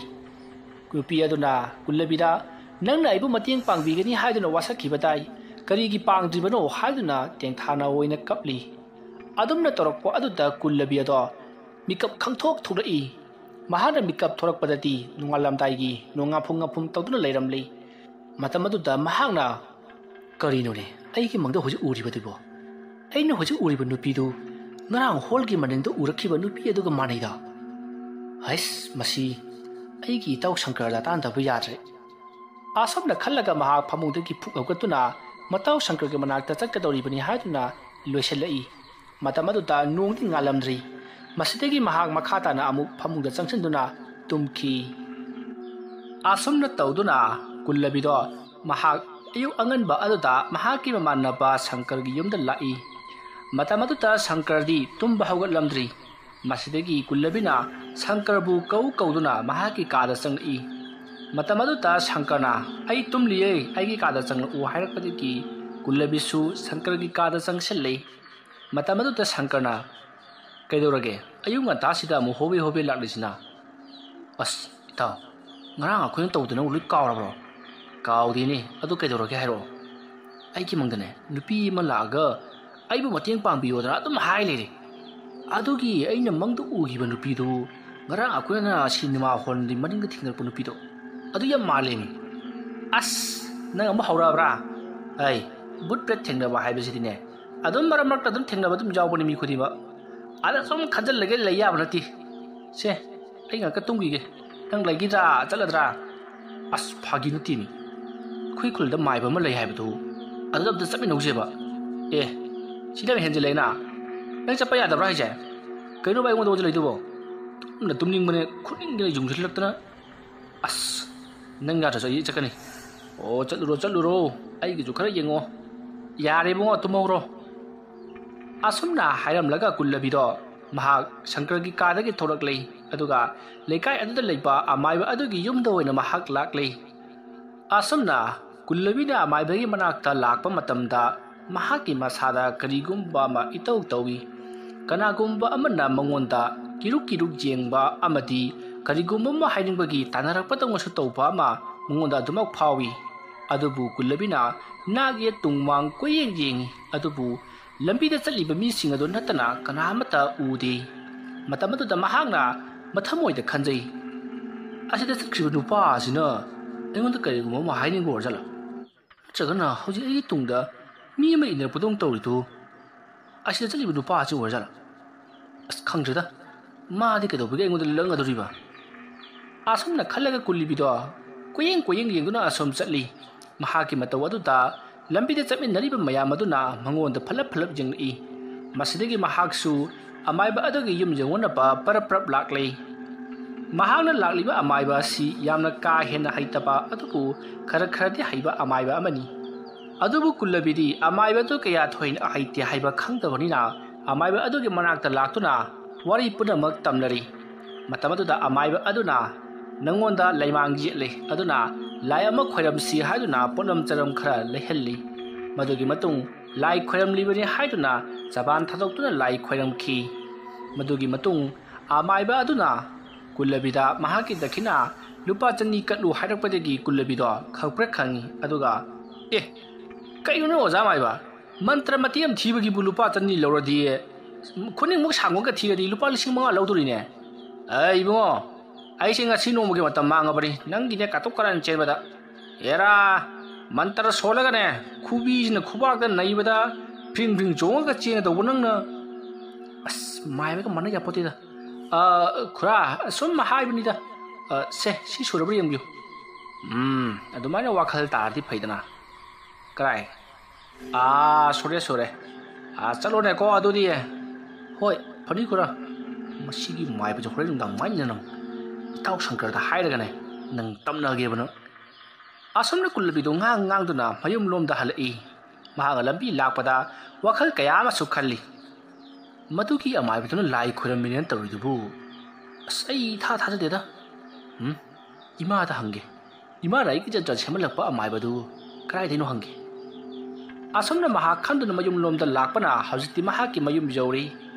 ꯅꯨꯄꯤ ꯑꯗꯨꯅ ꯀꯨꯜꯂꯕꯤꯗ, "ꯅꯪꯅ ꯑꯩꯕꯨ ꯃꯇꯦꯡ ꯄꯥꯡꯕꯤꯒꯅꯤ ꯍꯥꯏꯗꯨꯅ ꯋꯥꯁꯛꯈꯤꯕꯗꯥꯏ? ꯀꯔꯤꯒꯤ ꯄꯥꯡꯗ꯭ꯔꯤꯕꯅꯣ?" ꯍꯥꯏꯗꯨꯅ ꯇꯦꯡꯊꯥ ꯅꯥꯎ ꯑꯣꯏꯅ ꯀꯞꯂꯤ꯫ ꯑꯗꯨꯝꯅ ꯇꯧꯔꯛꯄ ꯑꯗꯨꯗ ꯀꯨꯜꯂꯕꯤ ꯑꯗꯣ ꯃꯤꯀꯞ ꯈꯪꯊꯣꯛ ꯊꯣꯛꯂꯛꯏ꯫ ꯃꯍꯥꯛꯅ ꯃꯤꯀꯞ ꯊꯣꯔꯛꯄꯗꯗꯤ ꯅꯣꯡꯉꯥꯜꯂꯝꯗꯥꯏꯒꯤ ꯅꯣꯡꯉꯥꯐꯨꯝ ꯉꯥꯐꯨꯝ ꯇꯧꯗꯨꯅ ꯂꯩꯔꯝꯂꯤ꯫ ꯃꯇꯝ ꯑꯗꯨꯗ ꯃꯍꯥꯛꯅ, "ꯀꯔꯤꯅꯣꯅꯦ ꯑꯩꯒꯤ ꯃꯪꯗ ꯍꯧꯖꯤꯛ ꯎꯔꯤꯕꯗꯨꯕꯣ? ꯑꯩꯅ ꯍꯧꯖꯤꯛ ꯎꯔꯤꯕ ꯅꯨꯄꯤꯗꯨ ꯉꯔꯥꯡ ꯍꯣꯜꯒꯤ ꯃꯅꯤꯡꯗ ꯎꯔꯛꯈꯤꯕ ꯅꯨꯄꯤ ꯑꯗꯨꯒ ꯃꯥꯟꯅꯩꯗ꯫ ꯍꯩꯁ, ꯃꯁꯤ ꯑꯩꯒꯤ ꯏꯇꯥꯎ ꯁꯪꯀꯔꯗ ꯇꯥꯟꯗꯕ ꯌꯥꯗ꯭ꯔꯦ꯫ ꯑꯁꯨꯝꯅ ꯈꯜꯂꯒ ꯃꯍꯥꯛ ꯐꯃꯨꯡꯗꯒꯤ ꯐꯨꯛ ꯍꯧꯒꯠꯇꯨꯅ ꯃꯇꯥꯎ ꯁꯪꯀꯔꯒꯤ ꯃꯅꯥꯛꯇ ꯆꯠꯀꯗꯧꯔꯤꯕꯅꯤ ꯍꯥꯏꯗꯨꯅ ꯂꯣꯏꯁꯤꯜꯂꯛꯏ꯫ ꯃꯇꯝ ꯑꯗꯨꯗ ꯅꯣꯡꯗꯤ ꯉꯥꯜꯂꯝꯗ꯭ꯔꯤ꯫ ꯃꯁꯤꯗꯒꯤ ꯃꯍꯥꯛ ꯃꯈꯥ ꯇꯥꯅ ꯑꯃꯨꯛ ꯐꯃꯨꯡꯗ ꯆꯪꯁꯤꯟꯗꯨꯅ ꯇꯨꯝꯈꯤ꯫ ꯑꯁꯨꯝꯅ ꯇꯧꯗꯨꯅ ꯀꯨꯜꯂꯕꯤꯗꯣ ꯃꯍꯥꯛ ꯑꯌꯨꯛ ꯑꯉꯟꯕ ꯑꯗꯨꯗ ꯃꯍꯥꯛꯀꯤ ꯃꯃꯥꯟꯅꯕ ꯁꯪꯀꯔꯒꯤ ꯌꯨꯝꯗ ꯂꯥꯛꯏ꯫ ꯃꯇꯝ ꯑꯗꯨꯗ ꯁꯪꯀꯔꯗꯤ ꯇꯨꯝꯕ ꯍꯧꯒꯠꯂꯝꯗ꯭ꯔꯤ꯫ ꯃꯁꯤꯗꯒꯤ ꯀꯨꯜꯂꯕꯤꯅ ꯁꯪꯀꯔꯕꯨ ꯀꯧ ꯀꯧꯗꯨꯅ ꯃꯍꯥꯛꯀꯤ ꯀꯥꯗ ꯆꯪꯂꯛꯏ꯫ ꯃꯇꯝ ꯑꯗꯨꯗ ꯁꯪꯀꯔꯅ, "ꯑꯩ ꯇꯨꯝꯂꯤꯌꯦ, ꯑꯩꯒꯤ ꯀꯥꯗ ꯆꯪꯂꯛꯎ" ꯍꯥꯏꯔꯛꯄꯗꯒꯤ ꯀꯨꯜꯂꯕꯤꯁꯨ ꯁꯪꯀꯔꯒꯤ ꯀꯥꯗ ꯆꯪꯁꯤꯜꯂꯤ꯫ ꯃꯇꯝ ꯑꯗꯨꯗ ꯁꯪꯀꯔꯅ, "ꯀꯩꯗꯧꯔꯒꯦ? ꯑꯌꯨꯛ ꯉꯟꯇꯥꯁꯤꯗ ꯑꯃꯨꯛ ꯍꯣꯕꯦ ꯍꯣꯕꯦ ꯂꯥꯛꯂꯤꯁꯤꯅ?" "ꯑꯁ, ꯏꯇꯥꯎ, ꯉꯔꯥꯡ ꯑꯩꯈꯣꯏꯅ ꯇꯧꯗꯅ ꯂꯣꯏ ꯀꯥꯎꯔꯕ꯭ꯔꯣ?" "ꯀꯥꯎꯗꯦꯅꯦ꯫ ꯑꯗꯨ ꯀꯩꯗꯧꯔꯒꯦ ꯍꯥꯏꯔꯛꯑꯣ?" "ꯑꯩꯒꯤ ꯃꯪꯗꯅꯦ, ꯅꯨꯄꯤ ꯑꯃ ꯂꯥꯛꯑꯒ ꯑꯩꯕꯨ ꯃꯇꯦꯡ ꯄꯥꯡꯕꯤꯌꯣꯗꯅ ꯑꯗꯨꯝ ꯍꯥꯏ ꯂꯩꯔꯦ꯫ ꯑꯗꯨꯒꯤ ꯑꯩꯅ ꯃꯪꯗ ꯎꯈꯤꯕ ꯅꯨꯄꯤꯗꯨ ꯉꯔꯥꯡ ꯑꯩꯈꯣꯏꯅ ꯁꯤꯅꯦꯃꯥ ꯍꯣꯜꯒꯤ ꯃꯅꯤꯡꯗ ꯊꯦꯡꯅꯔꯛꯄ ꯅꯨꯄꯤꯗꯣ, ꯑꯗꯨ ꯌꯥꯝ ꯃꯥꯜꯂꯦꯃꯤ꯫" "ꯑꯁ, ꯅꯪ ꯑꯃꯨꯛ ꯍꯧꯔꯛꯑꯕ꯭ꯔꯥ? ꯑꯩ, ꯕꯨꯠ ꯄ꯭ꯔꯦꯠ ꯊꯦꯡꯅꯕ ꯍꯥꯏꯕꯁꯤꯗꯤꯅꯦ, ꯑꯗꯨꯝ ꯃꯔꯛ ꯃꯔꯛꯇ ꯑꯗꯨꯝ ꯊꯦꯡꯅꯕ ꯑꯗꯨꯝ ꯌꯥꯎꯕꯅꯤ ꯃꯤ ꯈꯨꯗꯤꯡꯃꯛ꯫ ꯑꯗ ꯁꯨꯝ ꯈꯟꯖꯤꯜꯂꯒ ꯂꯩ ꯌꯥꯕ ꯅꯠꯇꯦ꯫ ꯁꯦ, ꯑꯩ ꯉꯥꯛꯇ ꯇꯨꯝꯈꯤꯒꯦ꯫ ꯅꯪ ꯂꯩꯈꯤꯗ꯭ꯔꯥ, ꯆꯠꯂꯗ꯭ꯔꯥ?" "ꯑꯁ, ꯐꯥꯒꯤ ꯅꯠꯇꯦꯃꯤ꯫ ꯑꯩꯈꯣꯏ ꯈꯨꯜꯗ ꯃꯥꯏꯕ ꯑꯃ ꯂꯩ ꯍꯥꯏꯕꯗꯨ, ꯑꯗꯨꯗ ꯑꯝꯇ ꯆꯠꯃꯤꯟꯅꯧꯁꯦꯕ꯫" "ꯑꯦ, ꯁꯤꯗ ꯍꯦꯟꯖꯤꯜꯂꯦꯅ꯫ ꯅꯪ ꯆꯠꯄ ꯌꯥꯗꯕ꯭ꯔꯥ ꯍꯥꯏꯁꯦ? ꯀꯩꯅꯣꯕ ꯑꯩꯉꯣꯟꯗ ꯑꯣꯟꯁꯤꯜꯂꯛꯏꯗꯨꯕꯣ? ꯇꯨꯝꯅ ꯇꯨꯝꯅꯤꯡꯕꯅꯦ, ꯈꯨꯅꯤꯡꯗꯅ ꯌꯨꯡꯁꯤꯜꯂꯛꯇꯅ꯫ ꯑꯁ, ꯅꯪ ꯌꯥꯗ꯭ꯔꯁꯨ ꯑꯩ ꯆꯠꯀꯅꯤ꯫" "ꯑꯣ, ꯆꯠꯂꯨꯔꯣ, ꯆꯠꯂꯨꯔꯣ꯫ ꯑꯩꯒꯤꯁꯨ ꯈꯔ ꯌꯦꯡꯉꯣ꯫" "ꯌꯥꯔꯦ ꯏꯕꯨꯡꯉꯣ, ꯇꯨꯝꯍꯧꯔꯣ꯫" ꯑꯁꯨꯝꯅ ꯍꯥꯏꯔꯝꯂꯒ ꯀꯨꯜꯂꯕꯤꯗꯣ ꯃꯍꯥꯛ ꯁꯪꯀꯔꯒꯤ ꯀꯥꯗꯒꯤ ꯊꯣꯛꯂꯛꯂꯦ꯫ ꯑꯗꯨꯒ ꯂꯩꯀꯥꯏ ꯑꯗꯨꯗ ꯂꯩꯕ ꯑꯃꯥꯏꯕ ꯑꯗꯨꯒꯤ ꯌꯨꯝꯗ ꯑꯣꯏꯅ ꯃꯍꯥꯛ ꯂꯥꯛꯂꯦ꯫ ꯑꯁꯨꯝꯅ ꯀꯨꯜꯂꯕꯤꯅ ꯑꯃꯥꯏꯕꯒꯤ ꯃꯅꯥꯛꯇ ꯂꯥꯛꯄ ꯃꯇꯝꯗ ꯃꯍꯥꯛꯀꯤ ꯃꯁꯥꯗ ꯀꯔꯤꯒꯨꯝꯕ ꯑꯃ ꯏꯇꯧ ꯇꯧꯏ꯫ ꯀꯅꯥꯒꯨꯝꯕ ꯑꯃꯅ ꯃꯉꯣꯟꯗ ꯀꯤꯔꯨꯛ ꯀꯤꯔꯨꯛ ꯌꯦꯡꯕ ꯑꯃꯗꯤ ꯀꯔꯤꯒꯨꯝꯕ ꯑꯃ ꯍꯥꯏꯅꯤꯡꯕꯒꯤ ꯇꯥꯟꯅꯔꯛꯄꯗꯧꯅꯁꯨ ꯇꯧꯕ ꯑꯃ ꯃꯉꯣꯟꯗ ꯑꯗꯨꯃꯛ ꯐꯥꯎꯏ꯫ ꯑꯗꯨꯕꯨ ꯀꯨꯜꯂꯕꯤꯅ ꯅꯥꯛ ꯌꯦꯠ ꯇꯨꯡ ꯃꯥꯡ ꯀꯣꯏꯌꯦꯡ ꯌꯦꯡꯏ, ꯑꯗꯨꯕꯨ ꯂꯝꯕꯤꯗ ꯆꯠꯂꯤꯕ ꯃꯤꯁꯤꯡ ꯑꯗꯨ ꯅꯠꯇꯅ ꯀꯅꯥ ꯑꯃꯠꯇ ꯎꯗꯦ꯫ ꯃꯇꯝ ꯑꯗꯨꯗ ꯃꯍꯥꯛꯅ ꯃꯊꯃꯣꯏꯗ ꯈꯟꯖꯩ, "ꯑꯁꯤꯗ ꯆꯠꯈ꯭ꯔꯤꯕ ꯅꯨꯄꯥ ꯑꯁꯤꯅ ꯑꯩꯉꯣꯟꯗ ꯀꯔꯤꯒꯨꯝꯕ ꯑꯃ ꯍꯥꯏꯅꯤꯡꯕ ꯑꯣꯏꯔꯖꯥꯠꯂꯥ? ꯅꯠꯇ꯭ꯔꯒꯅ ꯍꯧꯖꯤꯛ ꯑꯩꯒꯤ ꯇꯨꯡꯗ ꯃꯤ ꯑꯃ ꯏꯟꯅꯔꯛꯄꯗꯧꯅ ꯇꯧꯔꯤꯗꯨ?" ꯑꯁꯤꯗ ꯆꯠꯂꯤꯕ ꯅꯨꯄꯥꯁꯤ ꯑꯣꯏꯔꯖꯥꯠꯂꯥ? ꯑꯁ, ꯈꯪꯗ꯭ꯔꯦꯗ, ꯃꯥꯗꯤ ꯀꯩꯗꯧꯕꯒꯤ ꯑꯩꯉꯣꯟꯗ ꯂꯛꯅꯗꯣꯔꯤꯕ? ꯑꯁꯨꯝꯅ ꯈꯜꯂꯒ ꯀꯨꯂꯤꯕꯤꯗꯣ ꯀꯣꯏꯌꯦꯡ ꯀꯣꯏꯌꯦꯡ ꯌꯦꯡꯗꯨꯅ ꯑꯁꯨꯝ ꯆꯠꯂꯤ꯫ ꯃꯍꯥꯛꯀꯤ ꯃꯇꯧ ꯑꯗꯨꯗ ꯂꯝꯕꯤꯗ ꯆꯠꯃꯤꯟꯅꯔꯤꯕ ꯃꯌꯥꯝ ꯑꯗꯨꯅ ꯃꯉꯣꯟꯗ ꯐꯠꯂꯞ ꯐꯠꯂꯞ ꯌꯦꯡꯂꯛꯏ꯫ ꯃꯁꯤꯗꯒꯤ ꯃꯍꯥꯛꯁꯨ ꯑꯃꯥꯏꯕ ꯑꯗꯨꯒꯤ ꯌꯨꯝ ꯌꯧꯅꯅꯕ ꯄꯔꯞ ꯄꯔꯞ ꯂꯥꯛꯂꯤ꯫ ꯃꯍꯥꯛꯅ ꯂꯥꯛꯂꯤꯕ ꯑꯃꯥꯏꯕ ꯑꯁꯤ ꯌꯥꯝꯅ ꯀꯥ ꯍꯦꯟꯅ ꯍꯩꯇꯕ ꯑꯗꯨꯕꯨ ꯈꯔ ꯈꯔꯗꯤ ꯍꯩꯕ ꯑꯃꯥꯏꯕ ꯑꯃꯅꯤ꯫ ꯑꯗꯨꯕꯨ ꯀꯨꯂꯕꯤꯗꯤ ꯑꯃꯥꯏꯕ ꯑꯗꯨ ꯀꯌꯥ ꯊꯣꯏꯅ ꯍꯩꯇꯦ ꯍꯥꯏꯕ ꯈꯪꯗꯕꯅꯤꯅ, ꯑꯃꯥꯏꯕ ꯑꯗꯨꯒꯤ ꯃꯅꯥꯛꯇ ꯂꯥꯛꯇꯨꯅ ꯋꯥꯔꯤ ꯄꯨꯝꯅꯃꯛ ꯇꯝꯅꯔꯤ꯫ ꯃꯇꯝ ꯑꯗꯨꯗ ꯑꯃꯥꯏꯕ ꯑꯗꯨꯅ, "ꯅꯪꯉꯣꯟꯗ ꯂꯩꯃꯥꯡ ꯌꯦꯠꯂꯦ, ꯑꯗꯨꯅ ꯂꯥꯏ ꯑꯃ ꯈꯣꯏꯔꯝꯁꯤ" ꯍꯥꯏꯗꯨꯅ ꯄꯣꯠꯂꯝ ꯆꯔꯝ ꯈꯔ ꯂꯩꯍꯜꯂꯤ꯫ ꯃꯗꯨꯒꯤ ꯃꯇꯨꯡ ꯂꯥꯏ ꯈꯣꯏꯔꯝꯂꯤꯕꯅꯤ ꯍꯥꯏꯗꯨꯅ ꯆꯕꯥꯟ ꯊꯥꯗꯣꯛꯇꯨꯅ ꯂꯥꯏ ꯈꯣꯏꯔꯝꯈꯤ꯫ ꯃꯗꯨꯒꯤ ꯃꯇꯨꯡ ꯑꯃꯥꯏꯕ ꯑꯗꯨꯅ ꯀꯨꯂꯕꯤꯗ ꯃꯍꯥꯛꯀꯤ ꯗꯈꯤꯅꯥ ꯂꯨꯄꯥ ꯆꯅꯤ ꯀꯠꯂꯨ ꯍꯥꯏꯔꯛꯄꯗꯒꯤ ꯀꯨꯂꯕꯤꯗꯣ ꯈꯪꯄ꯭ꯔꯦꯛ ꯈꯪꯉꯤ꯫ ꯑꯗꯨꯒ, "ꯑꯦ, ꯀꯩꯅꯣꯅꯦ ꯑꯣꯖꯥ ꯃꯥꯏꯕ? ꯃꯟꯇ꯭ꯔ ꯃꯇꯦꯛ ꯑꯃ ꯊꯤꯕꯒꯤꯕꯨ ꯂꯨꯄꯥ ꯆꯅꯤ ꯂꯧꯔꯗꯤ, ꯈꯨꯅꯤꯡꯃꯨꯛ ꯁꯥꯡꯕꯒ ꯊꯤꯔꯗꯤ ꯂꯨꯄꯥ ꯂꯤꯁꯤꯡ ꯃꯉꯥ ꯂꯧꯗꯣꯔꯤꯅꯦ꯫ ꯑꯩ ꯏꯕꯨꯡꯉꯣ, ꯑꯩꯁꯦ ꯉꯁꯤ ꯅꯣꯡꯃꯒꯤ ꯃꯇꯝ ꯃꯥꯡꯉꯕꯅꯤ ꯅꯪꯒꯤꯅꯦ ꯀꯥꯇꯨꯛ ꯀꯥꯔꯟ ꯆꯦꯟꯕꯗ꯫ ꯑꯦꯔꯥ, ꯃꯟꯇ꯭ꯔ ꯁꯣꯜꯂꯒꯅꯦ, ꯈꯨꯕꯤꯁꯤꯅ ꯈꯨꯕꯥꯛꯇ ꯅꯩꯕꯗ ꯐ꯭ꯔꯤꯡ ꯐ꯭ꯔꯤꯡ ꯆꯣꯡꯉꯒ ꯆꯦꯟꯒꯗꯧꯕ ꯅꯪꯅ꯫" ꯑꯁ, ꯃꯥꯏꯕꯒ ꯃꯥꯟꯅ ꯌꯥꯄꯣꯠꯇꯦꯗ꯫ "ꯑ, ꯈꯨꯔꯥ, ꯁꯨꯝ ꯍꯥꯏꯕꯅꯤꯗ꯫ ꯑ, ꯁꯦ, ꯁꯤ ꯁꯨꯔꯕ꯭ꯔꯥ ꯌꯦꯡꯕꯤꯌꯨ꯫ ꯎꯝ, ꯑꯗꯨꯃꯥꯏꯅ ꯋꯥꯈꯜ ꯇꯥꯔꯗꯤ ꯐꯩꯗꯅ꯫ ꯀꯔꯥꯏ? ꯑꯥ, ꯁꯨꯔꯦ, ꯁꯨꯔꯦ꯫ ꯑꯥ, ꯆꯠꯂꯣꯅꯦꯀꯣ ꯑꯗꯨꯗꯤ꯫ ꯍꯣꯏ, ꯐꯅꯤ ꯈꯨꯔꯥ꯫ ꯃꯁꯤꯒꯤ ꯃꯥꯏꯕꯁꯦ ꯍꯣꯔꯦꯟ ꯅꯨꯡꯗꯥꯡ ꯃꯥꯏꯅ ꯅꯪ ꯏꯇꯥꯎ ꯁꯪꯀꯔꯗ ꯍꯥꯏꯔꯒꯅꯦ, ꯅꯪ ꯇꯝꯅꯒꯦꯕ ꯅꯪ꯫" ꯑꯁꯨꯝꯅ ꯀꯨꯂꯕꯤꯗꯨ ꯉꯥꯡ ꯉꯥꯡꯗꯨꯅ ꯃꯌꯨꯝꯂꯣꯝꯗ ꯍꯜꯂꯛꯏ꯫ ꯃꯍꯥꯛꯅ ꯂꯝꯕꯤ ꯂꯥꯛꯄꯗ ꯋꯥꯈꯜ ꯀꯌꯥ ꯑꯃꯁꯨ ꯈꯜꯂꯤ꯫ "ꯃꯗꯨꯒꯤ ꯑꯃꯥꯏꯕꯗꯨꯅ ꯂꯥꯏ ꯈꯣꯏꯔꯝꯃꯤꯅꯦꯅ ꯇꯧꯔꯤꯗꯨꯕꯨ ꯑꯁ, ꯑꯩ ꯏꯊꯥ ꯊꯥꯖꯗꯦꯗ꯫ ꯎꯝ, ꯏꯃꯥꯗ ꯍꯪꯒꯦ꯫ ꯏꯃꯥꯅ ꯑꯩꯒꯤ ꯖꯟꯇ꯭ꯔ ꯁꯦꯝꯍꯜꯂꯛꯄ ꯑꯃꯥꯏꯕꯗꯨ ꯀꯗꯥꯏꯗꯩꯅꯣ ꯍꯪꯒꯦ꯫" ꯑꯁꯨꯝꯅ ꯃꯍꯥꯛ ꯈꯟꯗꯨꯅ ꯃꯌꯨꯝꯂꯣꯝꯗ ꯂꯥꯛꯄꯅ ꯍꯧꯖꯤꯛꯇꯤ ꯃꯍꯥꯛꯀꯤ ꯃꯌꯨꯝ ꯌꯧꯔꯤ꯫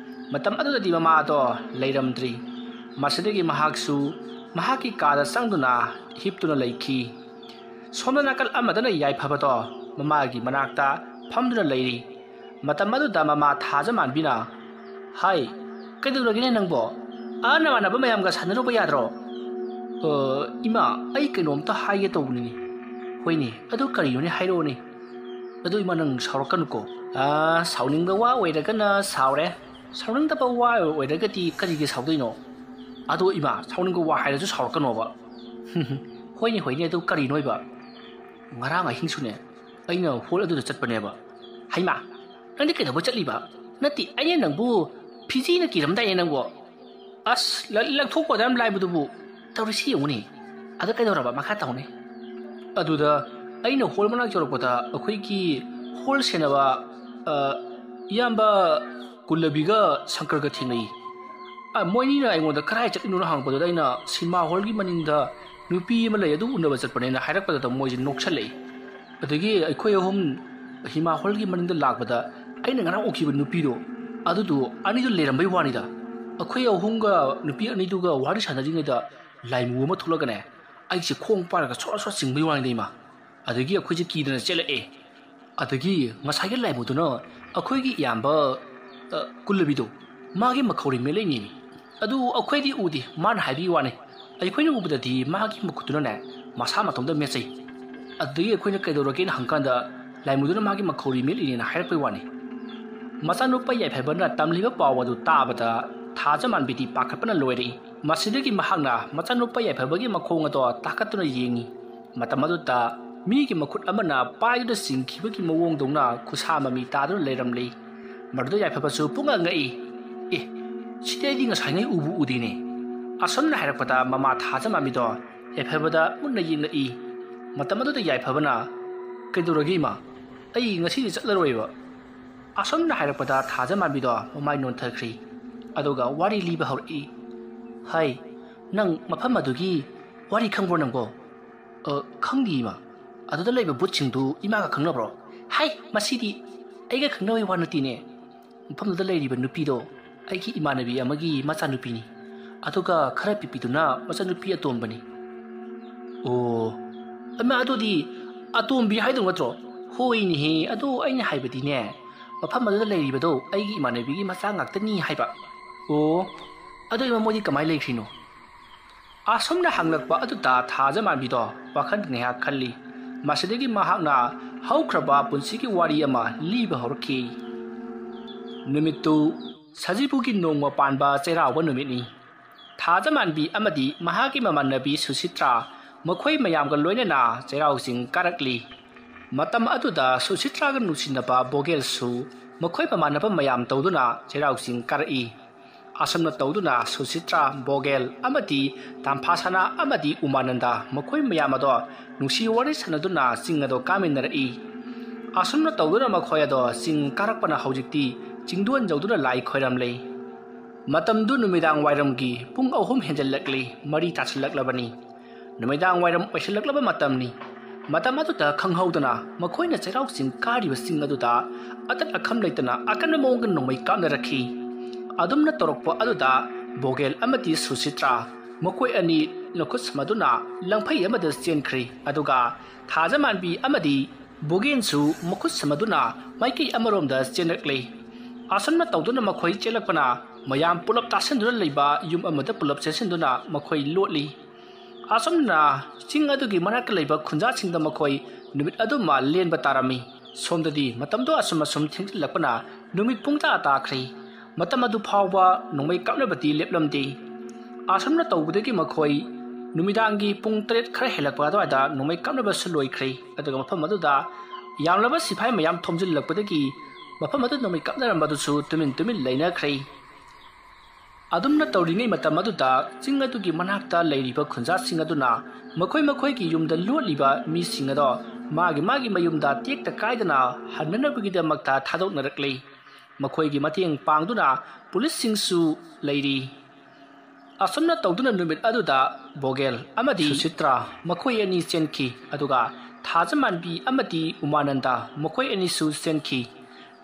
ꯃꯇꯝ ꯑꯗꯨꯗꯗꯤ ꯃꯃꯥꯗꯣ ꯂꯩꯔꯝꯗ꯭ꯔꯤ꯫ ꯃꯁꯤꯗꯒꯤ ꯃꯍꯥꯛꯁꯨ ꯃꯍꯥꯛꯀꯤ ꯀꯥꯗ ꯆꯪꯗꯨꯅ ꯍꯤꯞꯇꯨꯅ ꯂꯩꯈꯤ꯫ ꯁꯣꯝꯗ ꯅꯥꯀꯜ ꯑꯃꯗꯅ ꯌꯥꯏꯐꯕꯗꯣ ꯃꯃꯥꯒꯤ ꯃꯅꯥꯛꯇ ꯐꯝꯗꯨꯅ ꯂꯩꯔꯤ꯫ ꯃꯇꯝ ꯑꯗꯨꯗ ꯃꯃꯥ ꯊꯥꯖꯃꯥꯟꯕꯤꯅ, "ꯍꯥꯏ, ꯀꯩꯗꯧꯔꯒꯦꯅꯦ ꯅꯪꯕꯣ? ꯑꯥ, ꯅꯃꯥꯟꯅꯕ ꯃꯌꯥꯝꯒ ꯁꯥꯟꯅꯔꯨꯕ ꯌꯥꯗ꯭ꯔꯣ?" "ꯑ, ꯏꯃꯥ, ꯑꯩ ꯀꯩꯅꯣꯝꯇ ꯍꯥꯏꯒꯦ ꯇꯧꯕꯅꯤꯅꯦ꯫" "ꯍꯣꯏꯅꯦ, ꯑꯗꯨ ꯀꯔꯤꯅꯣꯅꯦ, ꯍꯥꯏꯔꯛꯑꯣꯅꯦ꯫" ꯑꯗꯨ ꯏꯃꯥ, ꯅꯪ ꯁꯥꯎꯔꯛꯀꯅꯨꯀꯣ꯫ ꯑꯥ, ꯁꯥꯎꯅꯤꯡꯕ ꯋꯥ ꯑꯣꯏꯔꯒꯅ ꯁꯥꯎꯔꯦ, ꯁꯥꯎꯅꯤꯡꯗꯕ ꯋꯥ ꯑꯣꯏꯔꯒꯗꯤ ꯀꯔꯤꯒꯤ ꯁꯥꯎꯗꯣꯏꯅꯣ? ꯑꯗꯣ ꯏꯃꯥ, ꯁꯥꯎꯅꯤꯡꯕ ꯋꯥ ꯍꯥꯏꯔꯁꯨ ꯁꯥꯎꯔꯛꯀꯅꯣꯕ꯫ ꯍꯣꯏꯅꯦ, ꯍꯣꯏꯅꯦ, ꯑꯗꯨ ꯀꯔꯤꯅꯣꯏꯕ? ꯉꯔꯥꯡ ꯑꯍꯤꯡꯁꯨꯅꯦ, ꯑꯩꯅ ꯍꯣꯜ ꯑꯗꯨꯗ ꯆꯠꯄꯅꯦꯕ꯫ ꯍꯩꯃꯥ, ꯅꯪꯗꯤ ꯀꯩꯗꯧꯕ ꯆꯠꯂꯤꯕ? ꯅꯠꯇꯦ, ꯑꯩꯅ ꯅꯪꯕꯨ ꯐꯤꯖꯤꯅ ꯀꯤꯔꯝꯗꯥꯏꯅꯦ ꯅꯪꯕꯣ꯫ ꯑꯁ, ꯂ-, ꯂꯪꯊꯣꯛꯄ ꯑꯗꯨ ꯌꯥꯝ ꯂꯥꯏꯕꯗꯨꯕꯨ꯫ ꯇꯧꯔꯤꯁꯤ ꯌꯦꯡꯉꯨꯅꯦ꯫ ꯑꯗ ꯀꯩꯗꯧꯔꯕ? ꯃꯈꯥ ꯇꯧꯅꯦ꯫ ꯑꯗꯨꯗ ꯑꯩꯅ ꯍꯣꯜ ꯃꯅꯥꯛ ꯌꯧꯔꯛꯄꯗ ꯑꯩꯈꯣꯏꯒꯤ ꯍꯣꯜ ꯁꯦꯟꯅꯕ, ꯑ, ꯏꯌꯥꯝꯕ ꯀꯨꯜꯂꯕꯤꯒ ꯁꯪꯀꯔꯒ ꯊꯦꯡꯅꯩ꯫ ꯑ, ꯃꯣꯏꯅꯤꯅ ꯑꯩꯉꯣꯟꯗ "ꯀꯔꯥꯏ ꯆꯠꯂꯤꯅꯣꯅ?" ꯍꯪꯉꯛꯄꯗꯨꯗ ꯑꯩꯅ "ꯁꯤꯅꯦꯃꯥ ꯍꯣꯜꯒꯤ ꯃꯅꯤꯡꯗ ꯅꯨꯄꯤ ꯑꯃ ꯂꯩ, ꯑꯗꯨ ꯎꯅꯕ ꯆꯠꯄꯅꯦꯅ" ꯍꯥꯏꯔꯛꯄꯗꯨꯗ ꯃꯣꯏꯁꯦ ꯅꯣꯛꯁꯜꯂꯛꯏ꯫ ꯑꯗꯒꯤ ꯑꯩꯈꯣꯏ ꯑꯍꯨꯝ ꯁꯤꯅꯦꯃꯥ ꯍꯣꯜꯒꯤ ꯃꯅꯤꯡꯗ ꯂꯥꯛꯄꯗ ꯑꯩꯅ ꯉꯔꯥꯡ ꯎꯈꯤꯕ ꯅꯨꯄꯤꯗꯣ, ꯑꯗꯨꯗꯣ ꯑꯅꯤꯗꯣ ꯂꯩꯔꯝꯕꯩ ꯋꯥꯅꯤꯗ꯫ ꯑꯩꯈꯣꯏ ꯑꯍꯨꯝꯒ ꯅꯨꯄꯤ ꯑꯅꯤꯗꯨꯒ ꯋꯥꯔꯤ ꯁꯥꯟꯅꯔꯤꯉꯩꯗ ꯂꯥꯏꯃꯨ ꯑꯃ ꯊꯣꯛꯂꯛꯀꯅꯦ, ꯑꯩꯁꯦ ꯈꯣꯡ ꯄꯥꯏꯔꯒ ꯁꯣꯔ ꯁꯣꯔ ꯆꯤꯡꯕꯩ ꯋꯥꯅꯤꯗ ꯏꯃꯥ꯫ ꯑꯗꯒꯤ ꯑꯩꯈꯣꯏꯁꯦ ꯀꯤꯗꯅ ꯆꯦꯜꯂꯛꯑꯦ꯫ ꯑꯗꯒꯤ ꯉꯁꯥꯏꯒꯤ ꯂꯥꯏꯃꯨꯗꯨꯅ ꯑꯩꯈꯣꯏꯒꯤ ꯏꯌꯥꯝꯕ, ꯑ, ꯀꯨꯜꯂꯕꯤꯗꯣ, ꯃꯥꯒꯤ ꯃꯈꯧꯔꯤ ꯃꯦꯠꯂꯛꯏꯅꯦꯃꯤ꯫ ꯑꯗꯨ ꯑꯩꯈꯣꯏꯗꯤ ꯎꯗꯦ, ꯃꯥꯅ ꯍꯥꯏꯕꯒꯤ ꯋꯥꯅꯤ꯫ ꯑꯩꯈꯣꯏꯅ ꯎꯕꯗꯗꯤ ꯃꯥꯒꯤ ꯃꯈꯨꯠꯇꯨꯅꯅꯦ, ꯃꯁꯥ ꯃꯇꯣꯝꯇ ꯃꯦꯠꯆꯩ꯫ ꯑꯗꯨꯗꯒꯤ ꯑꯩꯈꯣꯏꯅ "ꯀꯩꯗꯧꯔꯒꯦꯅ?" ꯍꯪꯀꯥꯟꯗ ꯂꯥꯏꯃꯨꯗꯨꯅ ꯃꯥꯒꯤ ꯃꯈꯧꯔꯤ ꯃꯦꯠꯂꯤꯅꯦꯅ ꯍꯥꯏꯔꯛꯄꯩ ꯋꯥꯅꯤ꯫ ꯃꯆꯥꯅꯨꯄꯥ ꯌꯥꯏꯐꯕꯅ ꯇꯝꯂꯤꯕ ꯄꯥꯎ ꯑꯗꯨ ꯇꯥꯕꯗ ꯊꯥꯖꯃꯥꯟꯕꯤꯗꯤ ꯄꯥꯈꯠꯄꯅ ꯂꯣꯏꯔꯛꯏ꯫ ꯃꯁꯤꯗꯒꯤ ꯃꯍꯥꯛꯅ ꯃꯆꯥꯅꯨꯄꯥ ꯌꯥꯏꯐꯕꯒꯤ ꯃꯈꯣꯡ ꯑꯗꯣ ꯇꯥꯈꯠꯇꯨꯅ ꯌꯦꯡꯉꯤ꯫ ꯃꯇꯝ ꯑꯗꯨꯗ ꯃꯤꯒꯤ ꯃꯈꯨꯠ ꯑꯃꯅ ꯄꯥꯏꯗꯨꯅ ꯆꯤꯡꯈꯤꯕꯒꯤ ꯃꯑꯣꯡꯗꯧꯅ ꯈꯨꯁꯥ ꯃꯃꯤ ꯇꯥꯗꯨꯅ ꯂꯩꯔꯝꯂꯤ꯫ ꯃꯗꯨꯗ ꯌꯥꯏꯐꯕꯁꯨ ꯄꯨꯡꯉꯛ ꯉꯛꯏ꯫ "ꯑꯦ, ꯁꯤꯗꯤ ꯑꯩꯗꯤ ꯉꯁꯥꯏꯉꯩ ꯎꯕꯨ ꯎꯗꯦꯅꯦ꯫" ꯑꯁꯨꯝꯅ ꯍꯥꯏꯔꯛꯄꯗ ꯃꯃꯥ ꯊꯥꯖꯃꯥꯟꯕꯤꯗꯣ ꯌꯥꯏꯐꯕꯗ ꯃꯨꯟꯅ ꯌꯦꯡꯂꯛꯏ꯫ ꯃꯇꯝ ꯑꯗꯨꯗ ꯌꯥꯏꯐꯕꯅ, "ꯀꯩꯗꯧꯔꯒꯦ ꯏꯃꯥ? ꯑꯩ ꯉꯁꯤꯗꯤ ꯆꯠꯂꯔꯣꯏꯕ꯫" ꯑꯁꯨꯝꯅ ꯍꯥꯏꯔꯛꯄꯗ ꯊꯥꯖꯃꯥꯟꯕꯤꯗꯣ ꯃꯃꯥꯏ ꯅꯣꯟꯊꯈ꯭ꯔꯤ꯫ ꯑꯗꯨꯒ ꯋꯥꯔꯤ ꯂꯤꯕ ꯍꯧꯔꯛꯏ꯫ "ꯍꯥꯏ, ꯅꯪ ꯃꯐꯝ ꯑꯗꯨꯒꯤ ꯋꯥꯔꯤ ꯈꯪꯕ꯭ꯔꯣ ꯅꯪꯕꯣ?" "ꯑ, ꯈꯪꯗꯦ ꯏꯃꯥ꯫ ꯑꯗꯨꯗ ꯂꯩꯕ ꯚꯨꯠꯁꯤꯡꯗꯨ ꯏꯃꯥꯒ ꯈꯪꯅꯕ꯭ꯔꯣ?" "ꯍꯥꯏ, ꯃꯁꯤꯗꯤ ꯑꯩꯒ ꯈꯪꯅꯕꯒꯤ ꯋꯥ ꯅꯠꯇꯦꯅꯦ꯫ ꯃꯐꯝꯗꯨꯗ ꯂꯩꯔꯤꯕ ꯅꯨꯄꯤꯗꯣ ꯑꯩꯒꯤ ꯏꯃꯥꯟꯅꯕꯤ ꯑꯃꯒꯤ ꯃꯆꯥꯅꯨꯄꯤꯅꯤ꯫ ꯑꯗꯨꯒ ꯈꯔ ꯄꯤꯛꯄꯤꯗꯨꯅ ꯃꯆꯥꯅꯨꯄꯤ ꯑꯇꯣꯝꯕꯅꯤ꯫" "ꯑꯣ, ꯏꯃꯥ, ꯑꯗꯨꯗꯤ ꯑꯇꯣꯝꯕꯤ ꯍꯥꯏꯗꯧ ꯅꯠꯇ꯭ꯔꯣ?" "ꯍꯣꯏꯅꯦꯍꯦ, ꯑꯗꯣ ꯑꯩꯅ ꯍꯥꯏꯕꯗꯤꯅꯦ, ꯃꯐꯝ ꯑꯗꯨꯗ ꯂꯩꯔꯤꯕꯗꯣ ꯑꯩꯒꯤ ꯏꯃꯥꯟꯅꯕꯤꯒꯤ ꯃꯆꯥ ꯉꯥꯛꯇꯅꯤ ꯍꯥꯏꯕ꯫" "ꯑꯣ, ꯑꯗꯣ ꯏꯃꯥ, ꯃꯣꯏꯗꯤ ꯀꯃꯥꯏꯅ ꯂꯩꯈ꯭ꯔꯤꯅꯣ?" ꯑꯁꯨꯝꯅ ꯍꯪꯂꯛꯄ ꯑꯗꯨꯗ ꯊꯥꯖꯃꯥꯟꯕꯤꯗꯣ ꯋꯥꯈꯜ ꯉꯥꯏꯍꯥꯛ ꯈꯜꯂꯤ꯫ ꯃꯁꯤꯗꯒꯤ ꯃꯍꯥꯛꯅ ꯍꯧꯈ꯭ꯔꯕ ꯄꯨꯟꯁꯤꯒꯤ ꯋꯥꯔꯤ ꯑꯃ ꯂꯤꯕ ꯍꯧꯔꯛꯈꯤ꯫ ꯅꯨꯃꯤꯠꯇꯨ ꯁꯖꯤꯕꯨꯒꯤ ꯅꯣꯡꯃ ꯄꯥꯟꯕ ꯆꯩꯔꯥꯎꯕ ꯅꯨꯃꯤꯠꯅꯤ꯫ ꯊꯥꯖꯃꯥꯟꯕꯤ ꯑꯃꯗꯤ ꯃꯍꯥꯛꯀꯤ ꯃꯃꯥꯟꯅꯕꯤ ꯁꯨꯁꯤꯇ꯭ꯔꯥ ꯃꯈꯣꯏ ꯃꯌꯥꯝꯒ ꯂꯣꯏꯅꯅ ꯆꯩꯔꯥꯎ ꯆꯤꯡ ꯀꯥꯔꯛꯂꯤ꯫ ꯃꯇꯝ ꯑꯗꯨꯗ ꯁꯨꯁꯤꯇ꯭ꯔꯥꯒ ꯅꯨꯡꯁꯤꯅꯕ ꯕꯣꯒꯦꯜꯁꯨ ꯃꯈꯣꯏ ꯃꯃꯥꯟꯅꯕ ꯃꯌꯥꯝ ꯇꯧꯗꯨꯅ ꯆꯩꯔꯥꯎ ꯆꯤꯡ ꯀꯥꯔꯛꯏ꯫ ꯑꯁꯨꯝꯅ ꯇꯧꯗꯨꯅ ꯁꯨꯁꯤꯇ꯭ꯔꯥ, ꯕꯣꯒꯦꯜ ꯑꯃꯗꯤ ꯇꯥꯝꯐꯥꯁꯅꯥ ꯑꯃꯗꯤ ꯎꯃꯥꯅꯟꯗ ꯃꯈꯣꯏ ꯃꯌꯥꯝ ꯑꯗꯣ ꯅꯨꯡꯁꯤ ꯋꯥꯔꯤ ꯁꯥꯟꯅꯗꯨꯅ ꯆꯤꯡ ꯑꯗꯣ ꯀꯥꯃꯤꯟꯅꯔꯛꯏ꯫ ꯑꯁꯨꯝꯅ ꯇꯧꯗꯨꯅ ꯃꯈꯣꯏ ꯑꯗꯣ ꯆꯤꯡ ꯀꯥꯔꯛꯄꯅ ꯍꯧꯖꯤꯛꯇꯤ ꯆꯤꯡꯗꯣꯟ ꯌꯧꯗꯨꯅ ꯂꯥꯏ ꯈꯣꯏꯔꯝꯂꯤ꯫ ꯃꯇꯝꯗꯨ ꯅꯨꯃꯤꯗꯥꯡ ꯋꯥꯏꯔꯝꯒꯤ ꯄꯨꯡ ꯑꯍꯨꯝ ꯍꯦꯟꯖꯜꯂꯛꯂꯤ, ꯃꯔꯤ ꯇꯥꯁꯤꯜꯂꯛꯂꯕꯅꯤ꯫ ꯅꯨꯃꯤꯗꯥꯡ ꯋꯥꯏꯔꯝ ꯑꯣꯏꯁꯤꯜꯂꯛꯂꯕ ꯃꯇꯝꯅꯤ꯫ ꯃꯇꯝ ꯑꯗꯨꯗ ꯈꯪꯍꯧꯗꯅ ꯃꯈꯣꯏꯅ ꯆꯩꯔꯥꯎ ꯆꯤꯡ ꯀꯥꯔꯤꯕ ꯆꯤꯡ ꯑꯗꯨꯗ ꯑꯇꯠ ꯑꯈꯝ ꯂꯩꯇꯅ ꯑꯀꯟꯕ ꯃꯑꯣꯡꯗ ꯅꯣꯡꯃꯩ ꯀꯥꯞꯅꯔꯛꯈꯤ꯫ ꯑꯗꯨꯝꯅ ꯇꯧꯔꯛꯄ ꯑꯗꯨꯗ ꯕꯣꯒꯦꯜ ꯑꯃꯗꯤ ꯁꯨꯁꯤꯇ꯭ꯔꯥ ꯃꯈꯣꯏ ꯑꯅꯤ ꯃꯈꯨꯠ ꯁꯝꯅꯗꯨꯅ ꯂꯪꯐꯩ ꯑꯃꯗ ꯆꯦꯟꯈ꯭ꯔꯤ꯫ ꯑꯗꯨꯒ ꯊꯥꯖꯃꯥꯟꯕꯤ ꯑꯃꯗꯤ ꯕꯣꯒꯦꯟꯁꯨ ꯃꯈꯨꯠ ꯁꯝꯅꯗꯨꯅ ꯃꯥꯏꯀꯩ ꯑꯃꯔꯣꯝꯗ ꯆꯦꯟꯂꯛꯂꯤ꯫ ꯑꯁꯨꯝꯅ ꯇꯧꯗꯨꯅ ꯃꯈꯣꯏ ꯆꯦꯜꯂꯛꯄꯅ ꯃꯌꯥꯝ ꯄꯨꯂꯞ ꯇꯥꯁꯤꯟꯗꯨꯅ ꯂꯩꯕ ꯌꯨꯝ ꯑꯃꯗ ꯄꯨꯂꯞ ꯆꯦꯟꯁꯤꯟꯗꯨꯅ ꯃꯈꯣꯏ ꯂꯣꯠꯂꯤ꯫ ꯑꯁꯨꯝꯅ ꯆꯤꯡ ꯑꯗꯨꯒꯤ ꯃꯅꯥꯛꯇ ꯂꯩꯕ ꯈꯨꯟꯖꯥꯁꯤꯡꯗ ꯃꯈꯣꯏ ꯅꯨꯃꯤꯠ ꯑꯗꯨꯃ ꯂꯦꯟꯕ ꯇꯥꯔꯝꯃꯤ꯫ ꯁꯣꯝꯗꯗꯤ ꯃꯇꯝꯗꯣ ꯑꯁꯨꯝ ꯑꯁꯨꯝ ꯊꯦꯡꯖꯤꯜꯂꯛꯄꯅ ꯅꯨꯃꯤꯠ ꯄꯨꯡꯇꯥ ꯇꯥꯈ꯭ꯔꯦ꯫ ꯃꯇꯝ ꯑꯗꯨ ꯐꯥꯎꯕ ꯅꯣꯡꯃꯩ ꯀꯥꯞꯅꯕꯗꯤ ꯂꯦꯞꯂꯝꯗꯦ꯫ ꯑꯁꯨꯝꯅ ꯇꯧꯕꯗꯒꯤ ꯃꯈꯣꯏ ꯅꯨꯃꯤꯗꯥꯡꯒꯤ ꯄꯨꯡ ꯇꯔꯦꯠ ꯈꯔ ꯍꯦꯜꯂꯛꯄ ꯑꯗꯨꯋꯥꯏꯗ ꯅꯣꯡꯃꯩ ꯀꯥꯞꯅꯕꯁꯨ ꯂꯣꯏꯈ꯭ꯔꯦ꯫ ꯑꯗꯨꯒ ꯃꯐꯝ ꯑꯗꯨꯗ ꯌꯥꯝꯂꯕ ꯁꯤꯐꯥꯏ ꯃꯌꯥꯝ ꯊꯣꯝꯖꯤꯜꯂꯛꯄꯗꯒꯤ ꯃꯐꯝ ꯑꯗꯨ ꯅꯣꯡꯃꯩ ꯀꯥꯞꯅꯔꯝꯕ ꯑꯗꯨꯁꯨ ꯇꯨꯃꯤꯟ ꯇꯨꯃꯤꯟ ꯂꯩꯅꯈ꯭ꯔꯦ꯫ ꯑꯗꯨꯝꯅ ꯇꯧꯔꯤꯉꯩ ꯃꯇꯝ ꯑꯗꯨꯗ ꯆꯤꯡ ꯑꯗꯨꯒꯤ ꯃꯅꯥꯛꯇ ꯂꯩꯔꯤꯕ ꯈꯨꯟꯖꯥꯁꯤꯡ ꯑꯗꯨꯅ ꯃꯈꯣꯏ ꯃꯈꯣꯏꯒꯤ ꯌꯨꯝꯗ ꯂꯣꯠꯂꯤꯕ ꯃꯤꯁꯤꯡ ꯑꯗꯣ ꯃꯥꯒꯤ ꯃꯥꯒꯤ ꯃꯌꯨꯝꯗ ꯇꯦꯛꯇ ꯀꯥꯏꯗꯅ ꯍꯟꯅꯅꯕꯒꯤꯗꯃꯛꯇ ꯊꯥꯗꯣꯛꯅꯔꯛꯂꯤ꯫ ꯃꯈꯣꯏꯒꯤ ꯃꯇꯦꯡ ꯄꯥꯡꯗꯨꯅ ꯄꯨꯂꯤꯁꯁꯤꯡꯁꯨ ꯂꯩꯔꯤ꯫ ꯑꯁꯨꯝꯅ ꯇꯧꯗꯨꯅ ꯅꯨꯃꯤꯠ ꯑꯗꯨꯗ ꯕꯣꯒꯦꯜ ꯑꯃꯗꯤ ꯁꯨꯁꯤꯇ꯭ꯔꯥ ꯃꯈꯣꯏ ꯑꯅꯤ ꯆꯦꯟꯈꯤ, ꯑꯗꯨꯒ ꯊꯥꯖꯃꯥꯟꯕꯤ ꯑꯃꯗꯤ ꯎꯃꯥꯅꯟꯗ ꯃꯈꯣꯏ ꯑꯅꯤꯁꯨ ꯆꯦꯟꯈꯤ꯫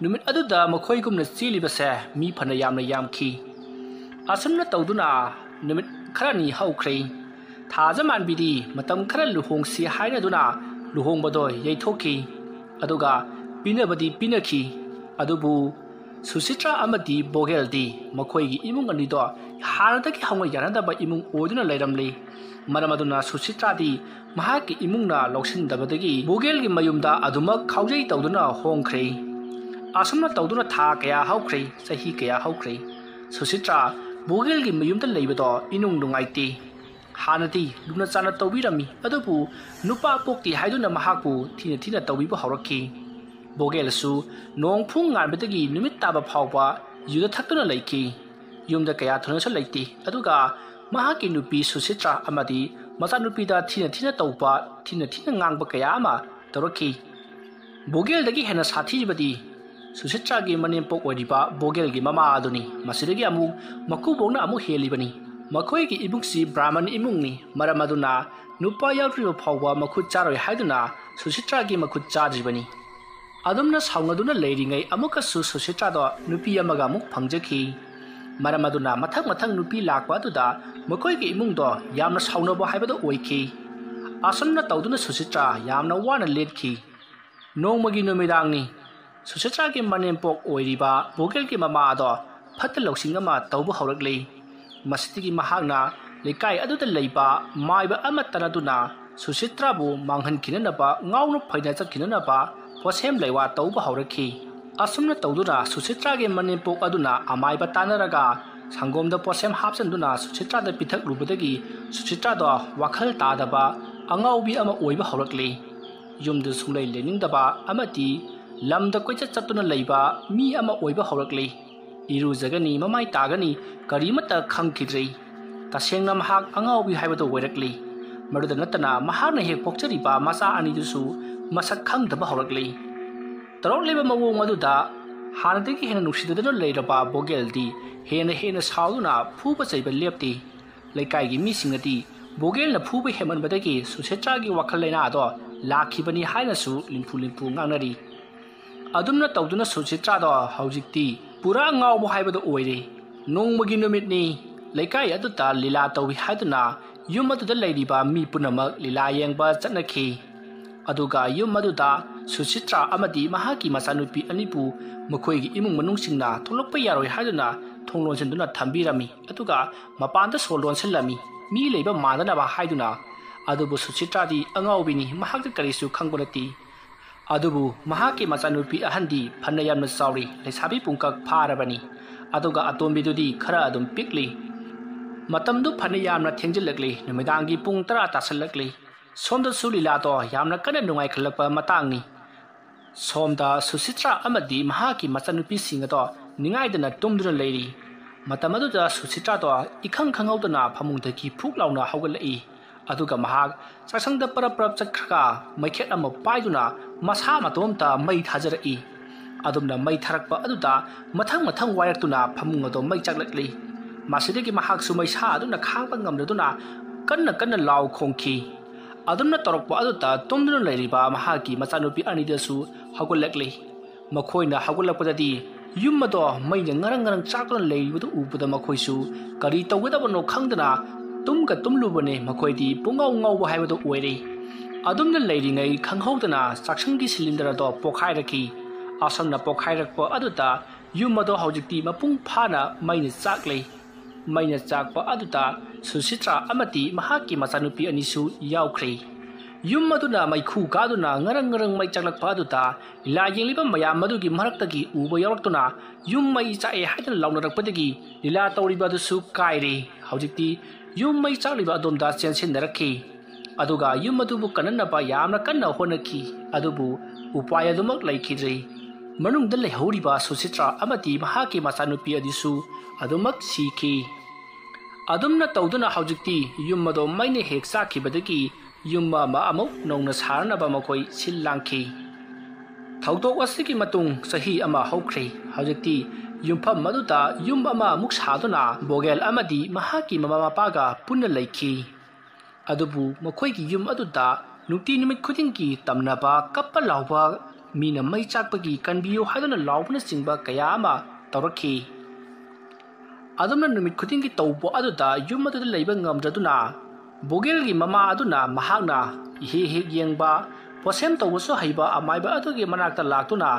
ꯅꯨꯃꯤꯠ ꯑꯗꯨꯗ ꯃꯈꯣꯏꯒꯨꯝꯅ ꯆꯦꯜꯂꯤꯕꯁꯦ ꯃꯤ ꯐꯅ ꯌꯥꯝꯅ ꯌꯥꯝꯈꯤ꯫ ꯑꯁꯨꯝꯅ ꯇꯧꯗꯨꯅ ꯅꯨꯃꯤꯠ ꯈꯔꯅꯤ ꯍꯧꯈ꯭ꯔꯦ꯫ ꯊꯥꯖꯃꯥꯟꯕꯤꯗꯤ ꯃꯇꯝ ꯈꯔ ꯂꯨꯍꯣꯡꯁꯤ ꯍꯥꯏꯅꯗꯨꯅ ꯂꯨꯍꯣꯡꯕꯗꯣ ꯌꯩꯊꯣꯛꯈꯤ, ꯑꯗꯨꯒ ꯄꯤꯅꯕꯗꯤ ꯄꯤꯅꯈꯤ꯫ ꯑꯗꯨꯕꯨ ꯁꯨꯁꯤꯇ꯭ꯔꯥ ꯑꯃꯗꯤ ꯕꯣꯒꯦꯜꯗꯤ ꯃꯈꯣꯏꯒꯤ ꯏꯃꯨꯡ ꯑꯅꯤꯗꯣ ꯍꯥꯟꯅꯗꯒꯤ ꯍꯧꯅ ꯌꯥꯅꯗꯕ ꯏꯃꯨꯡ ꯑꯣꯏꯗꯨꯅ ꯂꯩꯔꯝꯂꯤ꯫ ꯃꯔꯝ ꯑꯗꯨꯅ ꯁꯨꯁꯤꯇ꯭ꯔꯥꯗꯤ ꯃꯍꯥꯛꯀꯤ ꯏꯃꯨꯡꯅ ꯂꯧꯁꯤꯟꯗꯕꯗꯒꯤ ꯕꯣꯒꯦꯜꯒꯤ ꯃꯌꯨꯝꯗ ꯑꯗꯨꯃꯛ ꯈꯥꯎꯖꯩ ꯇꯧꯗꯨꯅ ꯍꯣꯡꯈ꯭ꯔꯦ꯫ ꯑꯁꯨꯝꯅ ꯇꯧꯗꯨꯅ ꯊꯥ ꯀꯌꯥ ꯍꯧꯈ꯭ꯔꯦ, ꯆꯍꯤ ꯀꯌꯥ ꯍꯧꯈ꯭ꯔꯦ꯫ ꯁꯨꯁꯤꯇ꯭ꯔꯥ ꯕꯣꯒꯦꯜꯒꯤ ꯃꯌꯨꯝꯗ ꯂꯩꯕꯗꯣ ꯏꯅꯨꯡ ꯅꯨꯡꯉꯥꯏꯇꯦ꯫ ꯍꯥꯟꯅꯗꯤ ꯂꯨꯅ ꯆꯥꯟꯅ ꯇꯧꯕꯤꯔꯝꯃꯤ, ꯑꯗꯨꯕꯨ ꯅꯨꯄꯥ ꯄꯣꯛꯇꯦ ꯍꯥꯏꯗꯨꯅ ꯃꯍꯥꯛꯄꯨ ꯊꯤꯅ ꯊꯤꯅ ꯇꯧꯕꯤꯕ ꯍꯧꯔꯛꯈꯤ꯫ ꯕꯣꯒꯦꯜꯁꯨ ꯅꯣꯡ ꯐꯨꯡ ꯉꯥꯟꯕꯗꯒꯤ ꯅꯨꯃꯤꯠ ꯇꯥꯕ ꯐꯥꯎꯕ ꯌꯨꯗ ꯊꯛꯇꯨꯅ ꯂꯩꯈꯤ꯫ ꯌꯨꯝꯗ ꯀꯌꯥ ꯊꯣꯏꯅꯁꯨ ꯂꯩꯇꯦ, ꯑꯗꯨꯒ ꯃꯍꯥꯛꯀꯤ ꯅꯨꯄꯤ ꯁꯨꯁꯤꯇ꯭ꯔꯥ ꯑꯃꯗꯤ ꯃꯆꯥꯅꯨꯄꯤꯗ ꯊꯤꯅ ꯊꯤꯅ ꯇꯧꯕ, ꯊꯤꯅ ꯊꯤꯅ ꯉꯥꯡꯕ ꯀꯌꯥ ꯑꯃ ꯇꯧꯔꯛꯈꯤ꯫ ꯕꯣꯒꯦꯜꯗꯒꯤ ꯍꯦꯟꯅ ꯁꯥꯊꯤꯔꯤꯕꯗꯤ ꯁꯨꯁꯤꯇ꯭ꯔꯥꯒꯤ ꯃꯅꯦꯝꯄꯣꯛ ꯑꯣꯏꯔꯤꯕ ꯕꯣꯒꯦꯜꯒꯤ ꯃꯃꯥ ꯑꯗꯨꯅꯤ꯫ ꯃꯁꯤꯗꯒꯤ ꯑꯃꯨꯛ ꯃꯀꯨꯕꯣꯛꯅ ꯑꯃꯨꯛ ꯍꯦꯜꯂꯤꯕꯅꯤ꯫ ꯃꯈꯣꯏꯒꯤ ꯏꯃꯨꯡꯁꯤ ꯕ꯭ꯔꯥꯍꯃꯟ ꯏꯃꯨꯡꯅꯤ꯫ ꯃꯔꯝ ꯑꯗꯨꯅ ꯅꯨꯄꯥ ꯌꯥꯎꯗ꯭ꯔꯤꯕ ꯐꯥꯎꯕ ꯃꯈꯨꯠ ꯆꯥꯔꯣꯏ ꯍꯥꯏꯗꯨꯅ ꯁꯨꯁꯤꯇ꯭ꯔꯥꯒꯤ ꯃꯈꯨꯠ ꯆꯥꯗ꯭ꯔꯤꯕꯅꯤ꯫ ꯑꯗꯨꯝꯅ ꯁꯥꯎꯅꯗꯨꯅ ꯂꯩꯔꯤꯉꯩ ꯑꯃꯨꯛꯀꯁꯨ ꯁꯨꯁꯤꯇ꯭ꯔꯥꯗꯣ ꯅꯨꯄꯤ ꯑꯃꯒ ꯑꯃꯨꯛ ꯐꯪꯖꯈꯤ꯫ ꯃꯔꯝ ꯑꯗꯨꯅ ꯃꯊꯪ ꯃꯊꯪ ꯅꯨꯄꯤ ꯂꯥꯛꯄ ꯑꯗꯨꯗ ꯃꯈꯣꯏꯒꯤ ꯏꯃꯨꯡꯗꯣ ꯌꯥꯝꯅ ꯁꯥꯎꯅꯕ ꯍꯥꯏꯕꯗꯣ ꯑꯣꯏꯈꯤ꯫ ꯑꯁꯨꯝꯅ ꯇꯧꯗꯨꯅ ꯁꯨꯁꯤꯇ꯭ꯔꯥ ꯌꯥꯝꯅ ꯋꯥꯅ ꯂꯦꯟꯈꯤ꯫ ꯅꯣꯡꯃꯒꯤ ꯅꯨꯃꯤꯗꯥꯡꯅꯤ꯫ ꯁꯨꯁꯤꯇ꯭ꯔꯥꯒꯤ ꯃꯅꯦꯝꯄꯣꯛ ꯑꯣꯏꯔꯤꯕ ꯕꯣꯒꯦꯜꯒꯤ ꯃꯃꯥ ꯑꯗꯣ ꯐꯠꯇ ꯂꯧꯁꯤꯡ ꯑꯃ ꯇꯧꯕ ꯍꯧꯔꯛꯂꯤ꯫ ꯃꯁꯤꯗꯒꯤ ꯃꯍꯥꯛꯅ ꯂꯩꯀꯥꯏ ꯑꯗꯨꯗ ꯂꯩꯕ ꯃꯥꯏꯕ ꯑꯃꯠꯇ ꯅꯠꯇꯅ ꯁꯨꯁꯤꯇ꯭ꯔꯥꯕꯨ ꯃꯥꯡꯍꯟꯈꯤꯅꯅꯕ, ꯉꯥꯎꯅ ꯐꯩꯅ ꯆꯠꯈꯤꯅꯅꯕ ꯄꯣꯠꯁꯦꯝ ꯂꯩꯋꯥ ꯇꯧꯕ ꯍꯧꯔꯛꯈꯤ꯫ ꯑꯁꯨꯝꯅ ꯇꯧꯗꯨꯅ ꯁꯨꯁꯤꯇ꯭ꯔꯥꯒꯤ ꯃꯅꯦꯝꯄꯣꯛ ꯑꯗꯨꯅ ꯑꯃꯥꯏꯕ ꯇꯥꯟꯅꯔꯒ ꯁꯪꯒꯣꯝꯗ ꯄꯣꯠꯁꯦꯝ ꯍꯥꯞꯆꯤꯟꯗꯨꯅ ꯁꯨꯁꯤꯇ꯭ꯔꯥꯗ ꯄꯤꯊꯛꯂꯨꯕꯗꯒꯤ ꯁꯨꯁꯤꯇ꯭ꯔꯥꯗꯣ ꯋꯥꯈꯜ ꯇꯥꯗꯕ ꯑꯉꯥꯎꯕꯤ ꯑꯃ ꯑꯣꯏꯕ ꯍꯧꯔꯛꯂꯤ꯫ ꯌꯨꯝꯗ ꯁꯨꯡꯂꯩ ꯂꯩꯅꯤꯡꯗꯕ ꯑꯃꯗꯤ ꯂꯝꯗ ꯀꯣꯏꯆꯠ ꯆꯠꯇꯨꯅ ꯂꯩꯕ ꯃꯤ ꯑꯃ ꯑꯣꯏꯕ ꯍꯧꯔꯛꯂꯤ꯫ ꯏꯔꯨꯖꯒꯅꯤ, ꯃꯃꯥꯏ ꯇꯥꯒꯅꯤ, ꯀꯔꯤꯃꯠꯇ ꯈꯪꯈꯤꯗ꯭ꯔꯦ꯫ ꯇꯁꯦꯡꯅ ꯃꯍꯥꯛ ꯑꯉꯥꯎꯕꯤ ꯍꯥꯏꯕꯗꯨ ꯑꯣꯏꯔꯛꯂꯤ꯫ ꯃꯗꯨꯗ ꯅꯠꯇꯅ ꯃꯍꯥꯛꯅ ꯍꯦꯛ ꯄꯣꯛꯆꯔꯤꯕ ꯃꯆꯥ ꯑꯅꯤꯗꯨꯁꯨ ꯃꯁꯛ ꯈꯪꯗꯕ ꯍꯧꯔꯛꯂꯤ꯫ ꯇꯧꯔꯛꯂꯤꯕ ꯃꯑꯣꯡ ꯑꯗꯨꯗ ꯍꯥꯟꯅꯗꯒꯤ ꯍꯦꯟꯅ ꯅꯨꯡꯁꯤꯅꯗꯨꯅ ꯂꯩꯔꯕ ꯕꯣꯒꯦꯜꯗꯤ ꯍꯦꯟꯅ ꯍꯦꯟꯅ ꯁꯥꯎꯗꯨꯅ ꯐꯨꯕ ꯆꯩꯕ ꯂꯦꯞꯇꯦ꯫ ꯂꯩꯀꯥꯏꯒꯤ ꯃꯤꯁꯤꯡꯅꯗꯤ ꯕꯣꯒꯦꯜꯅ ꯐꯨꯕ ꯍꯦꯟꯃꯟꯕꯗꯒꯤ ꯁꯨꯁꯤꯇ꯭ꯔꯥꯒꯤ ꯋꯥꯈꯜ ꯂꯩꯅꯥꯗꯣ ꯂꯥꯛꯈꯤꯕꯅꯤ ꯍꯥꯏꯅꯁꯨ ꯂꯤꯝꯐꯨ ꯂꯤꯝꯐꯨ ꯉꯥꯡꯅꯔꯤ꯫ ꯑꯗꯨꯝꯅ ꯇꯧꯗꯨꯅ ꯁꯨꯁꯤꯇ꯭ꯔꯥꯗꯣ ꯍꯧꯖꯤꯛꯇꯤ ꯄꯨꯔꯥ ꯉꯥꯎꯕ ꯍꯥꯏꯕꯗꯨ ꯑꯣꯏꯔꯦ꯫ ꯅꯣꯡꯃꯒꯤ ꯅꯨꯃꯤꯠꯅꯤ꯫ ꯂꯩꯀꯥꯏ ꯑꯗꯨꯗ ꯂꯤꯂꯥ ꯇꯧꯏ ꯍꯥꯏꯗꯨꯅ ꯌꯨꯝ ꯑꯗꯨꯗ ꯂꯩꯔꯤꯕ ꯃꯤ ꯄꯨꯝꯅꯃꯛ ꯂꯤꯂꯥ ꯌꯦꯡꯕ ꯆꯠꯅꯈꯤ꯫ ꯑꯗꯨꯒ ꯌꯨꯝ ꯑꯗꯨꯗ ꯁꯨꯆꯤꯇ꯭ꯔꯥ ꯑꯃꯗꯤ ꯃꯍꯥꯛꯀꯤ ꯃꯆꯥꯅꯨꯄꯤ ꯑꯅꯤꯕꯨ ꯃꯈꯣꯏꯒꯤ ꯏꯃꯨꯡ ꯃꯅꯨꯡꯁꯤꯡꯅ ꯊꯣꯛꯂꯛꯄ ꯌꯥꯔꯣꯏ ꯍꯥꯏꯗꯨꯅ ꯊꯣꯡ ꯂꯣꯟꯁꯤꯟꯗꯨꯅ ꯊꯝꯕꯤꯔꯝꯃꯤ꯫ ꯑꯗꯨꯒ ꯃꯄꯥꯟꯗ ꯁꯣ ꯂꯣꯟꯁꯤꯜꯂꯝꯃꯤ꯫ ꯃꯤ ꯂꯩꯕ ꯃꯥꯟꯗꯅꯕ ꯍꯥꯏꯗꯨꯅ꯫ ꯑꯗꯨꯕꯨ ꯁꯨꯆꯤꯇ꯭ꯔꯥꯗꯤ ꯑꯉꯥꯎꯕꯤꯅꯤ, ꯃꯍꯥꯛꯇꯤ ꯀꯔꯤꯁꯨ ꯈꯪꯕ ꯅꯠꯇꯦ꯫ ꯑꯗꯨꯕꯨ ꯃꯍꯥꯛꯀꯤ ꯃꯆꯥꯅꯨꯄꯤ ꯑꯍꯟꯗꯤ ꯐꯅ ꯌꯥꯝꯅ ꯆꯥꯎꯔꯤ, ꯂꯩꯁꯥꯕꯤ ꯄꯨꯡꯀꯛ ꯐꯥꯔꯕꯅꯤ꯫ ꯑꯗꯨꯒ ꯑꯇꯣꯝꯕꯤꯗꯨꯗꯤ ꯈꯔ ꯑꯗꯨꯝ ꯄꯤꯛꯂꯤ꯫ ꯃꯇꯝꯗꯨ ꯐꯅ ꯌꯥꯝꯅ ꯊꯦꯡꯖꯤꯜꯂꯛꯂꯤ, ꯅꯨꯃꯤꯗꯥꯡꯒꯤ ꯄꯨꯡ ꯇꯔꯥ ꯇꯥꯁꯤꯜꯂꯛꯂꯤ꯫ ꯁꯣꯝꯗꯁꯨ ꯂꯤꯂꯥꯗꯣ ꯌꯥꯝꯅ ꯀꯟꯅ ꯅꯨꯡꯉꯥꯏꯈꯠꯂꯛꯄ ꯃꯇꯥꯡꯅꯤ꯫ ꯁꯣꯝꯗ ꯁꯨꯁꯤꯇ꯭ꯔꯥ ꯑꯃꯗꯤ ꯃꯍꯥꯛꯀꯤ ꯃꯆꯥꯅꯨꯄꯤꯁꯤꯡ ꯑꯗꯣ ꯅꯤꯡꯉꯥꯏꯗꯅ ꯇꯨꯝꯗꯨꯅ ꯂꯩꯔꯤ꯫ ꯃꯇꯝ ꯑꯗꯨꯗ ꯁꯨꯁꯤꯇ꯭ꯔꯥꯗꯣ ꯏꯈꯪ ꯈꯪꯍꯧꯗꯅ ꯐꯃꯨꯡꯗꯒꯤ ꯐꯨꯛ ꯂꯥꯎꯅ ꯍꯧꯒꯠꯂꯛꯏ꯫ ꯑꯗꯨꯒ ꯃꯍꯥꯛ ꯆꯥꯛꯁꯪꯗ ꯄꯔꯞ ꯄꯔꯞ ꯆꯠꯈ꯭ꯔꯒ ꯃꯩꯈꯦꯠ ꯑꯃ ꯄꯥꯏꯗꯨꯅ ꯃꯁꯥ ꯃꯇꯣꯝꯇ ꯃꯩ ꯊꯥꯖꯔꯛꯏ꯫ ꯑꯗꯨꯝꯅ ꯃꯩ ꯊꯥꯔꯛꯄ ꯑꯗꯨꯗ ꯃꯊꯪ ꯃꯊꯪ ꯋꯥꯏꯔꯛꯇꯨꯅ ꯐꯃꯨꯡ ꯑꯗꯣ ꯃꯩ ꯆꯥꯛꯂꯛꯂꯤ꯫ ꯃꯁꯤꯗꯒꯤ ꯃꯍꯥꯛꯁꯨ ꯃꯩꯁꯥ ꯑꯗꯨꯅ ꯈꯥꯡꯕ ꯉꯝꯂꯗꯨꯅ ꯀꯟꯅ ꯀꯟꯅ ꯂꯥꯎ ꯈꯣꯡꯈꯤ꯫ ꯑꯗꯨꯝꯅ ꯇꯧꯔꯛꯄ ꯑꯗꯨꯗ ꯇꯨꯝꯗꯨꯅ ꯂꯩꯔꯤꯕ ꯃꯍꯥꯛꯀꯤ ꯃꯆꯥꯅꯨꯄꯤ ꯑꯅꯤꯗꯁꯨ ꯍꯧꯒꯠꯂꯛꯂꯤ꯫ ꯃꯈꯣꯏꯅ ꯍꯧꯒꯠꯂꯛꯄꯗꯗꯤ ꯌꯨꯝ ꯑꯗꯣ ꯃꯩꯅ ꯉꯔꯪ ꯉꯔꯪ ꯆꯥꯛꯇꯨꯅ ꯂꯩꯔꯤꯕꯗꯨ ꯎꯕꯗ ꯃꯈꯣꯏꯁꯨ ꯀꯔꯤ ꯇꯧꯒꯗꯕꯅꯣ ꯈꯪꯗꯅ ꯇꯨꯝꯒ ꯇꯨꯝꯂꯨꯕꯅꯤ꯫ ꯃꯈꯣꯏꯗꯤ ꯄꯨꯡꯉꯥꯎ ꯉꯥꯎꯕ ꯍꯥꯏꯕꯗꯨ ꯑꯣꯏꯔꯦ꯫ ꯑꯗꯨꯝꯅ ꯂꯩꯔꯤꯉꯩ ꯈꯪꯍꯧꯗꯅ ꯆꯥꯛꯁꯪꯒꯤ ꯁꯤꯂꯤꯟꯗꯔ ꯑꯗꯣ ꯄꯣꯈꯥꯏꯔꯛꯈꯤ꯫ ꯑꯁꯨꯝꯅ ꯄꯣꯈꯥꯏꯔꯛꯄ ꯑꯗꯨꯗ ꯌꯨꯝ ꯑꯗꯣ ꯍꯧꯖꯤꯛꯇꯤ ꯃꯄꯨꯡ ꯐꯥꯅ ꯃꯩꯅ ꯆꯥꯛꯂꯦ꯫ ꯃꯩꯅ ꯆꯥꯛꯄ ꯑꯗꯨꯗ ꯁꯨꯁꯤꯇ꯭ꯔꯥ ꯑꯃꯗꯤ ꯃꯍꯥꯛꯀꯤ ꯃꯆꯥꯅꯨꯄꯤ ꯑꯅꯤꯁꯨ ꯌꯥꯎꯈ꯭ꯔꯦ꯫ ꯌꯨꯝ ꯑꯗꯨꯅ ꯃꯩꯈꯨ ꯀꯥꯗꯨꯅ ꯉꯔꯪ ꯉꯔꯪ ꯃꯩ ꯆꯥꯛꯂꯛꯄ ꯑꯗꯨꯗ ꯂꯤꯂꯥ ꯌꯦꯡꯂꯤꯕ ꯃꯌꯥꯝ ꯑꯗꯨꯒꯤ ꯃꯔꯛꯇꯒꯤ ꯎꯕ ꯌꯥꯎꯔꯛꯇꯨꯅ ꯌꯨꯝ ꯃꯩ ꯆꯥꯛꯑꯦ ꯍꯥꯏꯗꯨꯅ ꯂꯥꯎꯅꯔꯛꯄꯗꯒꯤ ꯂꯤꯂꯥ ꯇꯧꯔꯤꯕ ꯑꯗꯨꯁꯨ ꯀꯥꯏꯔꯦ꯫ ꯍꯧꯖꯤꯛꯇꯤ ꯌꯨꯝ ꯃꯩ ꯆꯥꯛꯂꯤꯕ ꯑꯗꯣꯝꯗ ꯆꯦꯟꯁꯤꯟꯅꯔꯛꯈꯤ꯫ ꯑꯗꯨꯒ ꯌꯨꯝ ꯑꯗꯨꯕꯨ ꯀꯟꯅꯅꯕ ꯌꯥꯝꯅ ꯀꯟꯅ ꯍꯣꯠꯅꯈꯤ꯫ ꯑꯗꯨꯕꯨ ꯎꯄꯥꯏ ꯑꯗꯨꯃꯛ ꯂꯩꯈꯤꯗ꯭ꯔꯦ꯫ ꯃꯅꯨꯡꯗ ꯂꯩꯍꯧꯔꯤꯕ ꯁꯨꯁꯤꯇ꯭ꯔꯥ ꯑꯃꯗꯤ ꯃꯍꯥꯛꯀꯤ ꯃꯆꯥꯅꯨꯄꯤ ꯑꯗꯨꯁꯨ ꯑꯗꯨꯃꯛ ꯁꯤꯈꯤ꯫ ꯑꯗꯨꯝꯅ ꯇꯧꯗꯨꯅ ꯍꯧꯖꯤꯛꯇꯤ ꯌꯨꯝ ꯑꯗꯣ ꯃꯩꯅ ꯍꯦꯛ ꯆꯥꯛꯈꯤꯕꯗꯒꯤ ꯌꯨꯝ ꯑꯃ ꯑꯃꯨꯛ ꯅꯧꯅ ꯁꯥꯅꯅꯕ ꯃꯈꯣꯏ ꯁꯤꯜ ꯂꯥꯡꯈꯤ꯫ ꯊꯧꯗꯣꯛ ꯑꯁꯤꯒꯤ ꯃꯇꯨꯡ ꯆꯍꯤ ꯑꯃ ꯍꯧꯈ꯭ꯔꯦ꯫ ꯍꯧꯖꯤꯛꯇꯤ ꯌꯨꯝꯐꯝ ꯑꯗꯨꯗ ꯌꯨꯝ ꯑꯃ ꯑꯃꯨꯛ ꯁꯥꯗꯨꯅ ꯕꯣꯒꯦꯜ ꯑꯃꯗꯤ ꯃꯍꯥꯛꯀꯤ ꯃꯃꯥ ꯃꯄꯥꯒ ꯄꯨꯟꯅ ꯂꯩꯈꯤ꯫ ꯑꯗꯨꯕꯨ ꯃꯈꯣꯏꯒꯤ ꯌꯨꯝ ꯑꯗꯨꯗ ꯅꯨꯡꯇꯤ ꯅꯨꯃꯤꯠ ꯈꯨꯗꯤꯡꯒꯤ ꯇꯝꯅꯕ, ꯀꯞꯄ ꯂꯥꯎꯕ, ꯃꯤꯅ ꯃꯩ ꯆꯥꯛꯄꯒꯤ ꯀꯟꯕꯤꯌꯨ ꯍꯥꯏꯗꯨꯅ ꯂꯥꯎꯕꯅꯆꯤꯡꯕ ꯀꯌꯥ ꯑꯃ ꯇꯧꯔꯛꯈꯤ꯫ ꯑꯗꯨꯝꯅ ꯅꯨꯃꯤꯠ ꯈꯨꯗꯤꯡꯒꯤ ꯇꯧꯕ ꯑꯗꯨꯗ ꯌꯨꯝ ꯑꯗꯨꯗ ꯂꯩꯕ ꯉꯝꯗ꯭ꯔꯗꯨꯅ ꯕꯣꯒꯦꯜꯒꯤ ꯃꯃꯥ ꯑꯗꯨꯅ ꯃꯍꯥꯛꯅ ꯍꯦꯛ ꯍꯦꯛ ꯌꯦꯡꯕ, ꯄꯣꯠꯁꯦꯝ ꯇꯧꯕꯁꯨ ꯍꯩꯕ ꯑꯃꯥꯏꯕ ꯑꯗꯨꯒꯤ ꯃꯅꯥꯛꯇ ꯂꯥꯛꯇꯨꯅ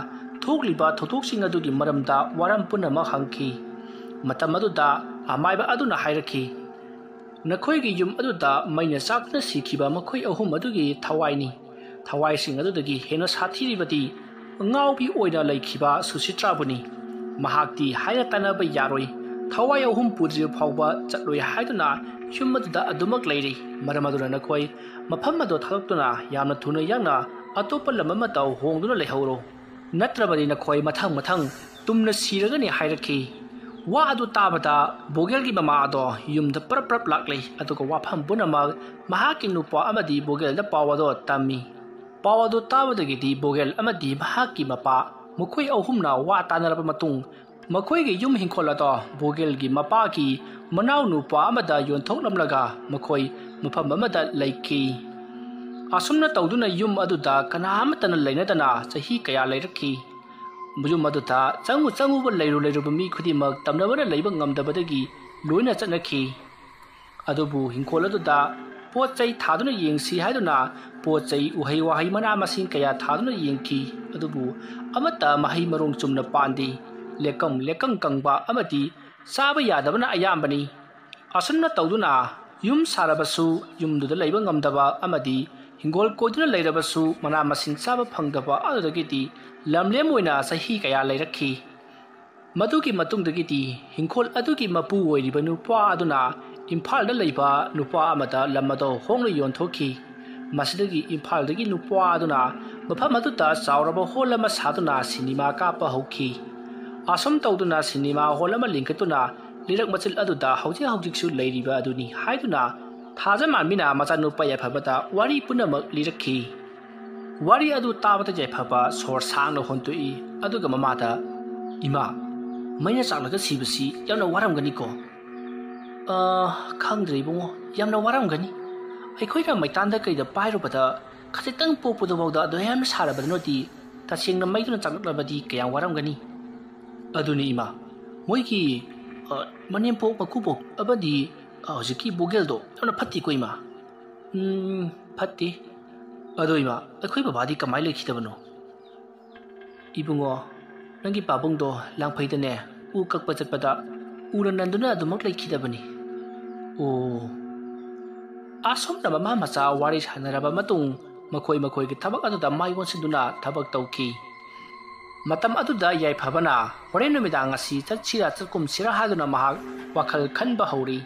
ꯊꯣꯛꯂꯤꯕ ꯊꯧꯗꯣꯛꯁꯤꯡ ꯑꯗꯨꯒꯤ ꯃꯔꯝꯗ ꯋꯥꯔꯝ ꯄꯨꯝꯅꯃꯛ ꯍꯪꯈꯤ꯫ ꯃꯇꯝ ꯑꯗꯨꯗ ꯑꯃꯥꯏꯕ ꯑꯗꯨꯅ ꯍꯥꯏꯔꯛꯈꯤ, "ꯅꯈꯣꯏꯒꯤ ꯌꯨꯝ ꯑꯗꯨꯗ ꯃꯩꯅ ꯆꯥꯛꯇꯨꯅ ꯁꯤꯈꯤꯕ ꯃꯈꯣꯏ ꯑꯍꯨꯝ ꯑꯗꯨꯒꯤ ꯊꯋꯥꯏꯅꯤ꯫ ꯊꯋꯥꯏꯁꯤꯡ ꯑꯗꯨꯗꯒꯤ ꯍꯦꯟꯅ ꯁꯥꯊꯤꯔꯤꯕꯗꯤ ꯉꯥꯎꯕꯤ ꯑꯣꯏꯅ ꯂꯩꯈꯤꯕ ꯁꯨꯁꯤꯇ꯭ꯔꯥꯕꯨꯅꯤ꯫ ꯃꯍꯥꯛꯇꯤ ꯍꯥꯏꯅ ꯇꯥꯟꯅꯕ ꯌꯥꯔꯣꯏ꯫ ꯊꯋꯥꯏ ꯑꯍꯨꯝ ꯄꯨꯗ꯭ꯔꯤꯕ ꯐꯥꯎꯕ ꯆꯠꯂꯣꯏ ꯍꯥꯏꯗꯨꯅ ꯌꯨꯝ ꯑꯗꯨꯗ ꯑꯗꯨꯃꯛ ꯂꯩꯔꯤ꯫ ꯃꯔꯝ ꯑꯗꯨꯅ ꯅꯈꯣꯏ ꯃꯐꯝ ꯑꯗꯨ ꯊꯥꯗꯣꯛꯇꯨꯅ ꯌꯥꯝꯅ ꯊꯨꯅ ꯌꯥꯡꯅ ꯑꯇꯣꯞꯄ ꯂꯝ ꯑꯃꯗ ꯍꯣꯡꯗꯨꯅ ꯂꯩꯍꯧꯔꯣ꯫ ꯅꯠꯇ꯭ꯔꯕꯗꯤ ꯅꯈꯣꯏ ꯃꯊꯪ ꯃꯊꯪ ꯇꯨꯝꯅ ꯁꯤꯔꯒꯅꯤ" ꯍꯥꯏꯔꯛꯈꯤ꯫ ꯋꯥ ꯑꯗꯨ ꯇꯥꯕꯗ ꯕꯣꯒꯦꯜꯒꯤ ꯃꯃꯥ ꯑꯗꯣ ꯌꯨꯝꯗ ꯄꯔꯞ ꯄꯔꯞ ꯂꯥꯛꯂꯤ, ꯑꯗꯨꯒ ꯋꯥꯐꯝ ꯄꯨꯝꯅꯃꯛ ꯃꯍꯥꯛꯀꯤ ꯅꯨꯄꯥ ꯑꯃꯗꯤ ꯕꯣꯒꯦꯜꯗ ꯄꯥꯎ ꯑꯗꯣ ꯇꯝꯃꯤ꯫ ꯄꯥꯎ ꯑꯗꯨ ꯇꯥꯕꯗꯒꯤꯗꯤ ꯕꯣꯒꯦꯜ ꯑꯃꯗꯤ ꯃꯍꯥꯛꯀꯤ ꯃꯄꯥ, ꯃꯈꯣꯏ ꯑꯍꯨꯝꯅ ꯋꯥ ꯇꯥꯅꯔꯕ ꯃꯇꯨꯡ, ꯃꯈꯣꯏꯒꯤ ꯌꯨꯝ ꯍꯤꯡꯈꯣꯜ ꯑꯗꯣ ꯕꯣꯒꯦꯜꯒꯤ ꯃꯄꯥꯒꯤ ꯃꯅꯥꯎ ꯅꯨꯄꯥ ꯑꯃꯗ ꯌꯣꯟꯊꯣꯛꯂꯝꯂꯒ ꯃꯈꯣꯏ ꯃꯐꯝ ꯑꯃꯗ ꯂꯩꯈꯤ꯫ ꯑꯁꯨꯝꯅ ꯇꯧꯗꯨꯅ ꯌꯨꯝ ꯑꯗꯨꯗ ꯀꯅꯥ ꯑꯃꯠꯇꯅ ꯂꯩꯅꯗꯅ ꯆꯍꯤ ꯀꯌꯥ ꯂꯩꯔꯛꯈꯤ꯫ ꯌꯨꯝ ꯑꯗꯨꯗ ꯆꯪꯉꯨ ꯆꯪꯉꯨꯕ, ꯂꯩꯔꯨ ꯂꯩꯔꯨꯕ ꯃꯤ ꯈꯨꯗꯤꯡꯃꯛ ꯇꯝꯅꯕꯅ ꯂꯩꯕ ꯉꯝꯗꯕꯗꯒꯤ ꯂꯣꯏꯅ ꯆꯠꯅꯈꯤ꯫ ꯑꯗꯨꯕꯨ ꯍꯤꯡꯈꯣꯜ ꯑꯗꯨꯗ ꯄꯣꯠ ꯆꯩ ꯊꯥꯗꯨꯅ ꯌꯦꯡꯁꯤ ꯍꯥꯏꯗꯨꯅ ꯄꯣꯠ ꯆꯩ, ꯎꯍꯩ ꯋꯥꯍꯩ, ꯃꯅꯥ ꯃꯁꯤꯡ ꯀꯌꯥ ꯊꯥꯗꯨꯅ ꯌꯦꯡꯈꯤ꯫ ꯑꯗꯨꯕꯨ ꯑꯃꯠꯇ ꯃꯍꯩ ꯃꯔꯣꯡ ꯆꯨꯝꯅ ꯄꯥꯟꯗꯦ꯫ ꯂꯦꯛꯀꯝ ꯂꯦꯛꯀꯪ ꯀꯪꯕ ꯑꯃꯗꯤ ꯆꯥꯕ ꯌꯥꯗꯕꯅ ꯑꯌꯥꯝꯕꯅꯤ꯫ ꯑꯁꯨꯝꯅ ꯇꯧꯗꯨꯅ ꯌꯨꯝ ꯁꯥꯔꯕꯁꯨ ꯌꯨꯝꯗꯨꯗ ꯂꯩꯕ ꯉꯝꯗꯕ ꯑꯃꯗꯤ ꯍꯤꯡꯒꯣꯜ ꯀꯣꯏꯗꯨꯅ ꯂꯩꯔꯕꯁꯨ ꯃꯅꯥ ꯃꯁꯤꯡ ꯆꯥꯕ ꯐꯪꯗꯕ ꯑꯗꯨꯗꯒꯤꯗꯤ ꯂꯝꯂꯦꯝ ꯑꯣꯏꯅ ꯆꯍꯤ ꯀꯌꯥ ꯂꯩꯔꯛꯈꯤ꯫ ꯃꯗꯨꯒꯤ ꯃꯇꯨꯡꯗꯒꯤꯗꯤ ꯍꯤꯡꯈꯣꯜ ꯑꯗꯨꯒꯤ ꯃꯄꯨ ꯑꯣꯏꯔꯤꯕ ꯅꯨꯄꯥ ꯑꯗꯨꯅ ꯏꯝꯐꯥꯜꯗ ꯂꯩꯕ ꯅꯨꯄꯥ ꯑꯃꯗ ꯂꯝ ꯑꯗꯨ ꯍꯣꯡꯅ ꯌꯣꯟꯊꯣꯛꯈꯤ꯫ ꯃꯁꯤꯗꯒꯤ ꯏꯝꯐꯥꯜꯗꯒꯤ ꯅꯨꯄꯥ ꯑꯗꯨꯅ ꯃꯐꯝ ꯑꯗꯨꯗ ꯆꯥꯎꯔꯕ ꯍꯣꯜ ꯑꯃ ꯁꯥꯗꯨꯅ ꯁꯤꯅꯦꯃꯥ ꯀꯥꯞꯄ ꯍꯧꯈꯤ꯫ ꯑꯁꯨꯝ ꯇꯧꯗꯨꯅ ꯁꯤꯅꯦꯃꯥ ꯍꯣꯜ ꯑꯃ ꯂꯤꯡꯈꯠꯇꯨꯅ ꯂꯩꯔꯛ ꯃꯆꯤꯜ ꯑꯗꯨꯗ ꯍꯧꯖꯤꯛ ꯍꯧꯖꯤꯛꯁꯨ ꯂꯩꯔꯤꯕ ꯑꯗꯨꯅꯤ ꯍꯥꯏꯗꯨꯅ ꯊꯥꯖ ꯃꯥꯟꯕꯤꯅ ꯃꯆꯥꯅꯨꯄꯥ ꯌꯥꯏꯐꯕꯗ ꯋꯥꯔꯤ ꯄꯨꯝꯅꯃꯛ ꯂꯤꯔꯛꯈꯤ꯫ ꯋꯥꯔꯤ ꯑꯗꯨ ꯇꯥꯕꯗ ꯌꯥꯏꯐꯕ ꯁꯣꯔ ꯁꯥꯡꯅ ꯍꯣꯟꯇꯣꯛꯏ, ꯑꯗꯨꯒ ꯃꯃꯥꯗ, "ꯏꯃꯥ, ꯃꯩꯅ ꯆꯥꯛꯂꯒ ꯁꯤꯕꯁꯤ ꯌꯥꯝꯅ ꯋꯥꯔꯝꯒꯅꯤꯀꯣ?" "ꯑ, ꯈꯪꯗ꯭ꯔꯦ ꯏꯕꯨꯡꯉꯣ, ꯌꯥꯝꯅ ꯋꯥꯔꯝꯒꯅꯤ꯫ ꯑꯩꯈꯣꯏꯅ ꯃꯩꯇꯥꯟꯗ ꯀꯩꯗ ꯄꯥꯏꯔꯨꯕꯗ ꯈꯖꯤꯛꯇꯪ ꯄꯣꯛꯄꯗꯨꯐꯥꯎꯗ ꯑꯗꯨ ꯌꯥꯝꯅ ꯁꯥꯔꯕꯗꯨꯅꯗꯤ ꯇꯁꯦꯡꯅ ꯃꯩꯗꯨꯅ ꯆꯥꯛꯂꯛꯂꯕꯗꯤ ꯀꯌꯥꯝ ꯋꯥꯔꯝꯒꯅꯤ?" "ꯑꯗꯨꯅꯤ ꯏꯃꯥ, ꯃꯣꯏꯒꯤ, ꯑ, ꯃꯅꯦꯝꯄꯣꯛ ꯃꯀꯨꯕꯣꯛ ꯑꯃꯗꯤ, ꯑ, ꯍꯧꯖꯤꯛꯀꯤ ꯕꯣꯒꯦꯜꯗꯣ ꯌꯥꯝꯅ ꯐꯠꯇꯦꯀꯣ ꯏꯃꯥ?" "ꯎꯝ, ꯐꯠꯇꯦ꯫ ꯑꯗꯣ ꯏꯃꯥ, ꯑꯩꯈꯣꯏ ꯕꯕꯥꯗꯤ ꯀꯃꯥꯏ ꯂꯩꯈꯤꯗꯕꯅꯣ? ꯏꯕꯨꯡꯉꯣ, ꯅꯪꯒꯤ ꯄꯥꯕꯨꯡꯗꯣ ꯂꯥꯡꯐꯩꯗꯅꯦ, ꯎ ꯀꯛꯄ ꯆꯠꯄꯗ ꯎꯅ ꯅꯟꯗꯨꯅ ꯑꯗꯨꯃꯛ ꯂꯩꯈꯤꯗꯕꯅꯤ꯫ ꯑꯣ꯫ ꯑꯁꯨꯝꯅ ꯃꯃꯥ ꯃꯆꯥ ꯋꯥꯔꯤ ꯁꯥꯟꯅꯔꯕ ꯃꯇꯨꯡ, ꯃꯈꯣꯏ ꯃꯈꯣꯏꯒꯤ ꯊꯕꯛ ꯑꯗꯨꯗ ꯃꯥꯏ ꯑꯣꯟꯁꯤꯟꯗꯨꯅ ꯊꯕꯛ ꯇꯧꯈꯤ꯫ ꯃꯇꯝ ꯑꯗꯨꯗ ꯌꯥꯏꯐꯕꯅ ꯍꯣꯔꯦꯟ ꯅꯨꯃꯤꯗꯥꯡ ꯑꯁꯤ ꯆꯠꯁꯤꯔꯥ ꯆꯠꯀꯨꯝꯁꯤꯔꯥ ꯍꯥꯏꯗꯨꯅ ꯃꯍꯥꯛ ꯋꯥꯈꯜ ꯈꯟꯕ ꯍꯧꯔꯤ꯫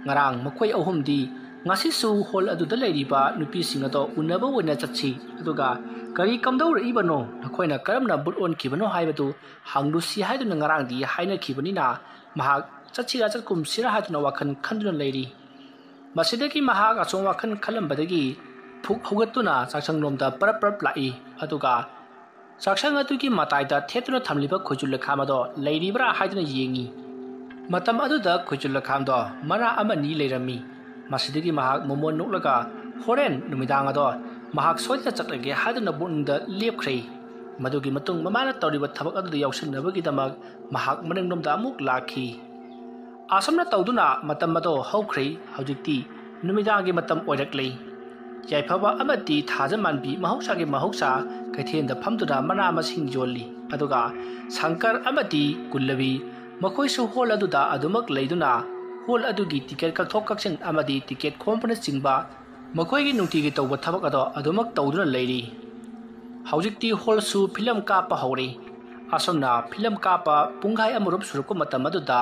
ꯉꯔꯥꯡ ꯃꯈꯣꯏ ꯑꯍꯨꯝꯗꯤ ꯉꯁꯤꯁꯨ ꯍꯣꯜ ꯑꯗꯨꯗ ꯂꯩꯔꯤꯕ ꯅꯨꯄꯤꯁꯤꯡ ꯑꯗꯣ ꯎꯅꯕ ꯑꯣꯏꯅ ꯆꯠꯁꯤ, ꯑꯗꯨꯒ ꯀꯔꯤ ꯀꯝꯗꯧꯔꯛꯏꯕꯅꯣ, ꯅꯈꯣꯏꯅ ꯀꯔꯝꯅ ꯕꯨꯠ ꯑꯣꯟꯈꯤꯕꯅꯣ ꯍꯥꯏꯕꯗꯨ ꯍꯪꯂꯨꯁꯤ ꯍꯥꯏꯗꯨꯅ ꯉꯔꯥꯡꯗꯤ ꯍꯥꯏꯅꯈꯤꯕꯅꯤꯅ, ꯃꯍꯥꯛ ꯆꯠꯁꯤꯔꯥ ꯆꯠꯀꯨꯝꯁꯤꯔꯥ ꯍꯥꯏꯗꯨꯅ ꯋꯥꯈꯜ ꯈꯟꯗꯨꯅ ꯂꯩꯔꯤ꯫ ꯃꯁꯤꯗꯒꯤ ꯃꯍꯥꯛ ꯑꯁꯨꯝ ꯋꯥꯈꯜ ꯈꯜꯂꯝꯕꯗꯒꯤ ꯐꯨꯛ ꯍꯧꯒꯠꯇꯨꯅ ꯆꯥꯛꯁꯪꯂꯣꯝꯗ ꯄꯔꯞ ꯄꯔꯞ ꯂꯥꯛꯏ, ꯑꯗꯨꯒ ꯆꯥꯛꯁꯪ ꯑꯗꯨꯒꯤ ꯃꯇꯥꯏꯗ ꯊꯦꯠꯇꯨꯅ ꯊꯝꯂꯤꯕ ꯈꯣꯏꯆꯨ ꯂꯩꯈꯥꯝ ꯑꯗꯣ ꯂꯩꯔꯤꯕ꯭ꯔꯥ ꯍꯥꯏꯗꯨꯅ ꯌꯦꯡꯉꯤ꯫ ꯃꯇꯝ ꯑꯗꯨꯗ ꯈꯣꯏꯆꯨ ꯂꯩꯈꯥꯝꯗꯣ ꯃꯅꯥ ꯑꯃꯅꯤ ꯂꯩꯔꯝꯃꯤ꯫ ꯃꯁꯤꯗꯒꯤ ꯃꯍꯥꯛ ꯃꯃꯣꯟ ꯅꯣꯛꯂꯒ ꯍꯣꯔꯦꯟ ꯅꯨꯃꯤꯗꯥꯡ ꯑꯗꯣ ꯃꯍꯥꯛ ꯁꯣꯏꯗꯅ ꯆꯠꯂꯒꯦ ꯍꯥꯏꯗꯨꯅ ꯄꯨꯛꯅꯤꯡꯗ ꯂꯦꯞꯈ꯭ꯔꯦ꯫ ꯃꯗꯨꯒꯤ ꯃꯇꯨꯡ ꯃꯃꯥꯅ ꯇꯧꯔꯤꯕ ꯊꯕꯛ ꯑꯗꯨꯗ ꯌꯥꯎꯁꯤꯟꯅꯕꯒꯤꯗꯃꯛ ꯃꯍꯥꯛ ꯃꯅꯤꯡꯂꯣꯝꯗ ꯑꯃꯨꯛ ꯂꯥꯛꯈꯤ꯫ ꯑꯁꯨꯝꯅ ꯇꯧꯗꯨꯅ ꯃꯇꯝ ꯑꯗꯣ ꯍꯧꯈ꯭ꯔꯦ꯫ ꯍꯧꯖꯤꯛꯇꯤ ꯅꯨꯃꯤꯗꯥꯡꯒꯤ ꯃꯇꯝ ꯑꯣꯏꯔꯛꯂꯦ꯫ ꯌꯥꯏꯐꯕ ꯑꯃꯗꯤ ꯊꯥꯖꯃꯥꯟꯕꯤ ꯃꯍꯧꯁꯥꯒꯤ ꯃꯍꯧꯁꯥ ꯀꯩꯊꯦꯜꯗ ꯐꯝꯗꯨꯅ ꯃꯅꯥ ꯃꯁꯤꯡ ꯌꯣꯜꯂꯤ, ꯑꯗꯨꯒ ꯁꯪꯀꯔ ꯑꯃꯗꯤ ꯀꯨꯜꯂꯕꯤ ꯃꯈꯣꯏꯁꯨ ꯍꯣꯜ ꯑꯗꯨꯗ ꯑꯗꯨꯃꯛ ꯂꯩꯗꯨꯅ ꯍꯣꯜ ꯑꯗꯨꯒꯤ ꯇꯤꯀꯦꯠ ꯀꯛꯊꯣꯛ ꯀꯛꯁꯤꯟ ꯑꯃꯗꯤ ꯇꯤꯀꯦꯠ ꯈꯣꯝꯕꯅꯆꯤꯡꯕ ꯃꯈꯣꯏꯒꯤ ꯅꯨꯡꯇꯤꯒꯤ ꯇꯧꯕ ꯊꯕꯛ ꯑꯗꯣ ꯑꯗꯨꯃꯛ ꯇꯧꯗꯨꯅ ꯂꯩꯔꯤ꯫ ꯍꯧꯖꯤꯛꯇꯤ ꯍꯣꯜꯁꯨ ꯐꯤꯂꯝ ꯀꯥꯞꯄ ꯍꯧꯔꯦ꯫ ꯑꯁꯨꯝꯅ ꯐꯤꯂꯝ ꯀꯥꯞꯄ ꯄꯨꯡꯈꯥꯏ ꯑꯃꯔꯣꯝ ꯁꯨꯔꯛꯄ ꯃꯇꯝ ꯑꯗꯨꯗ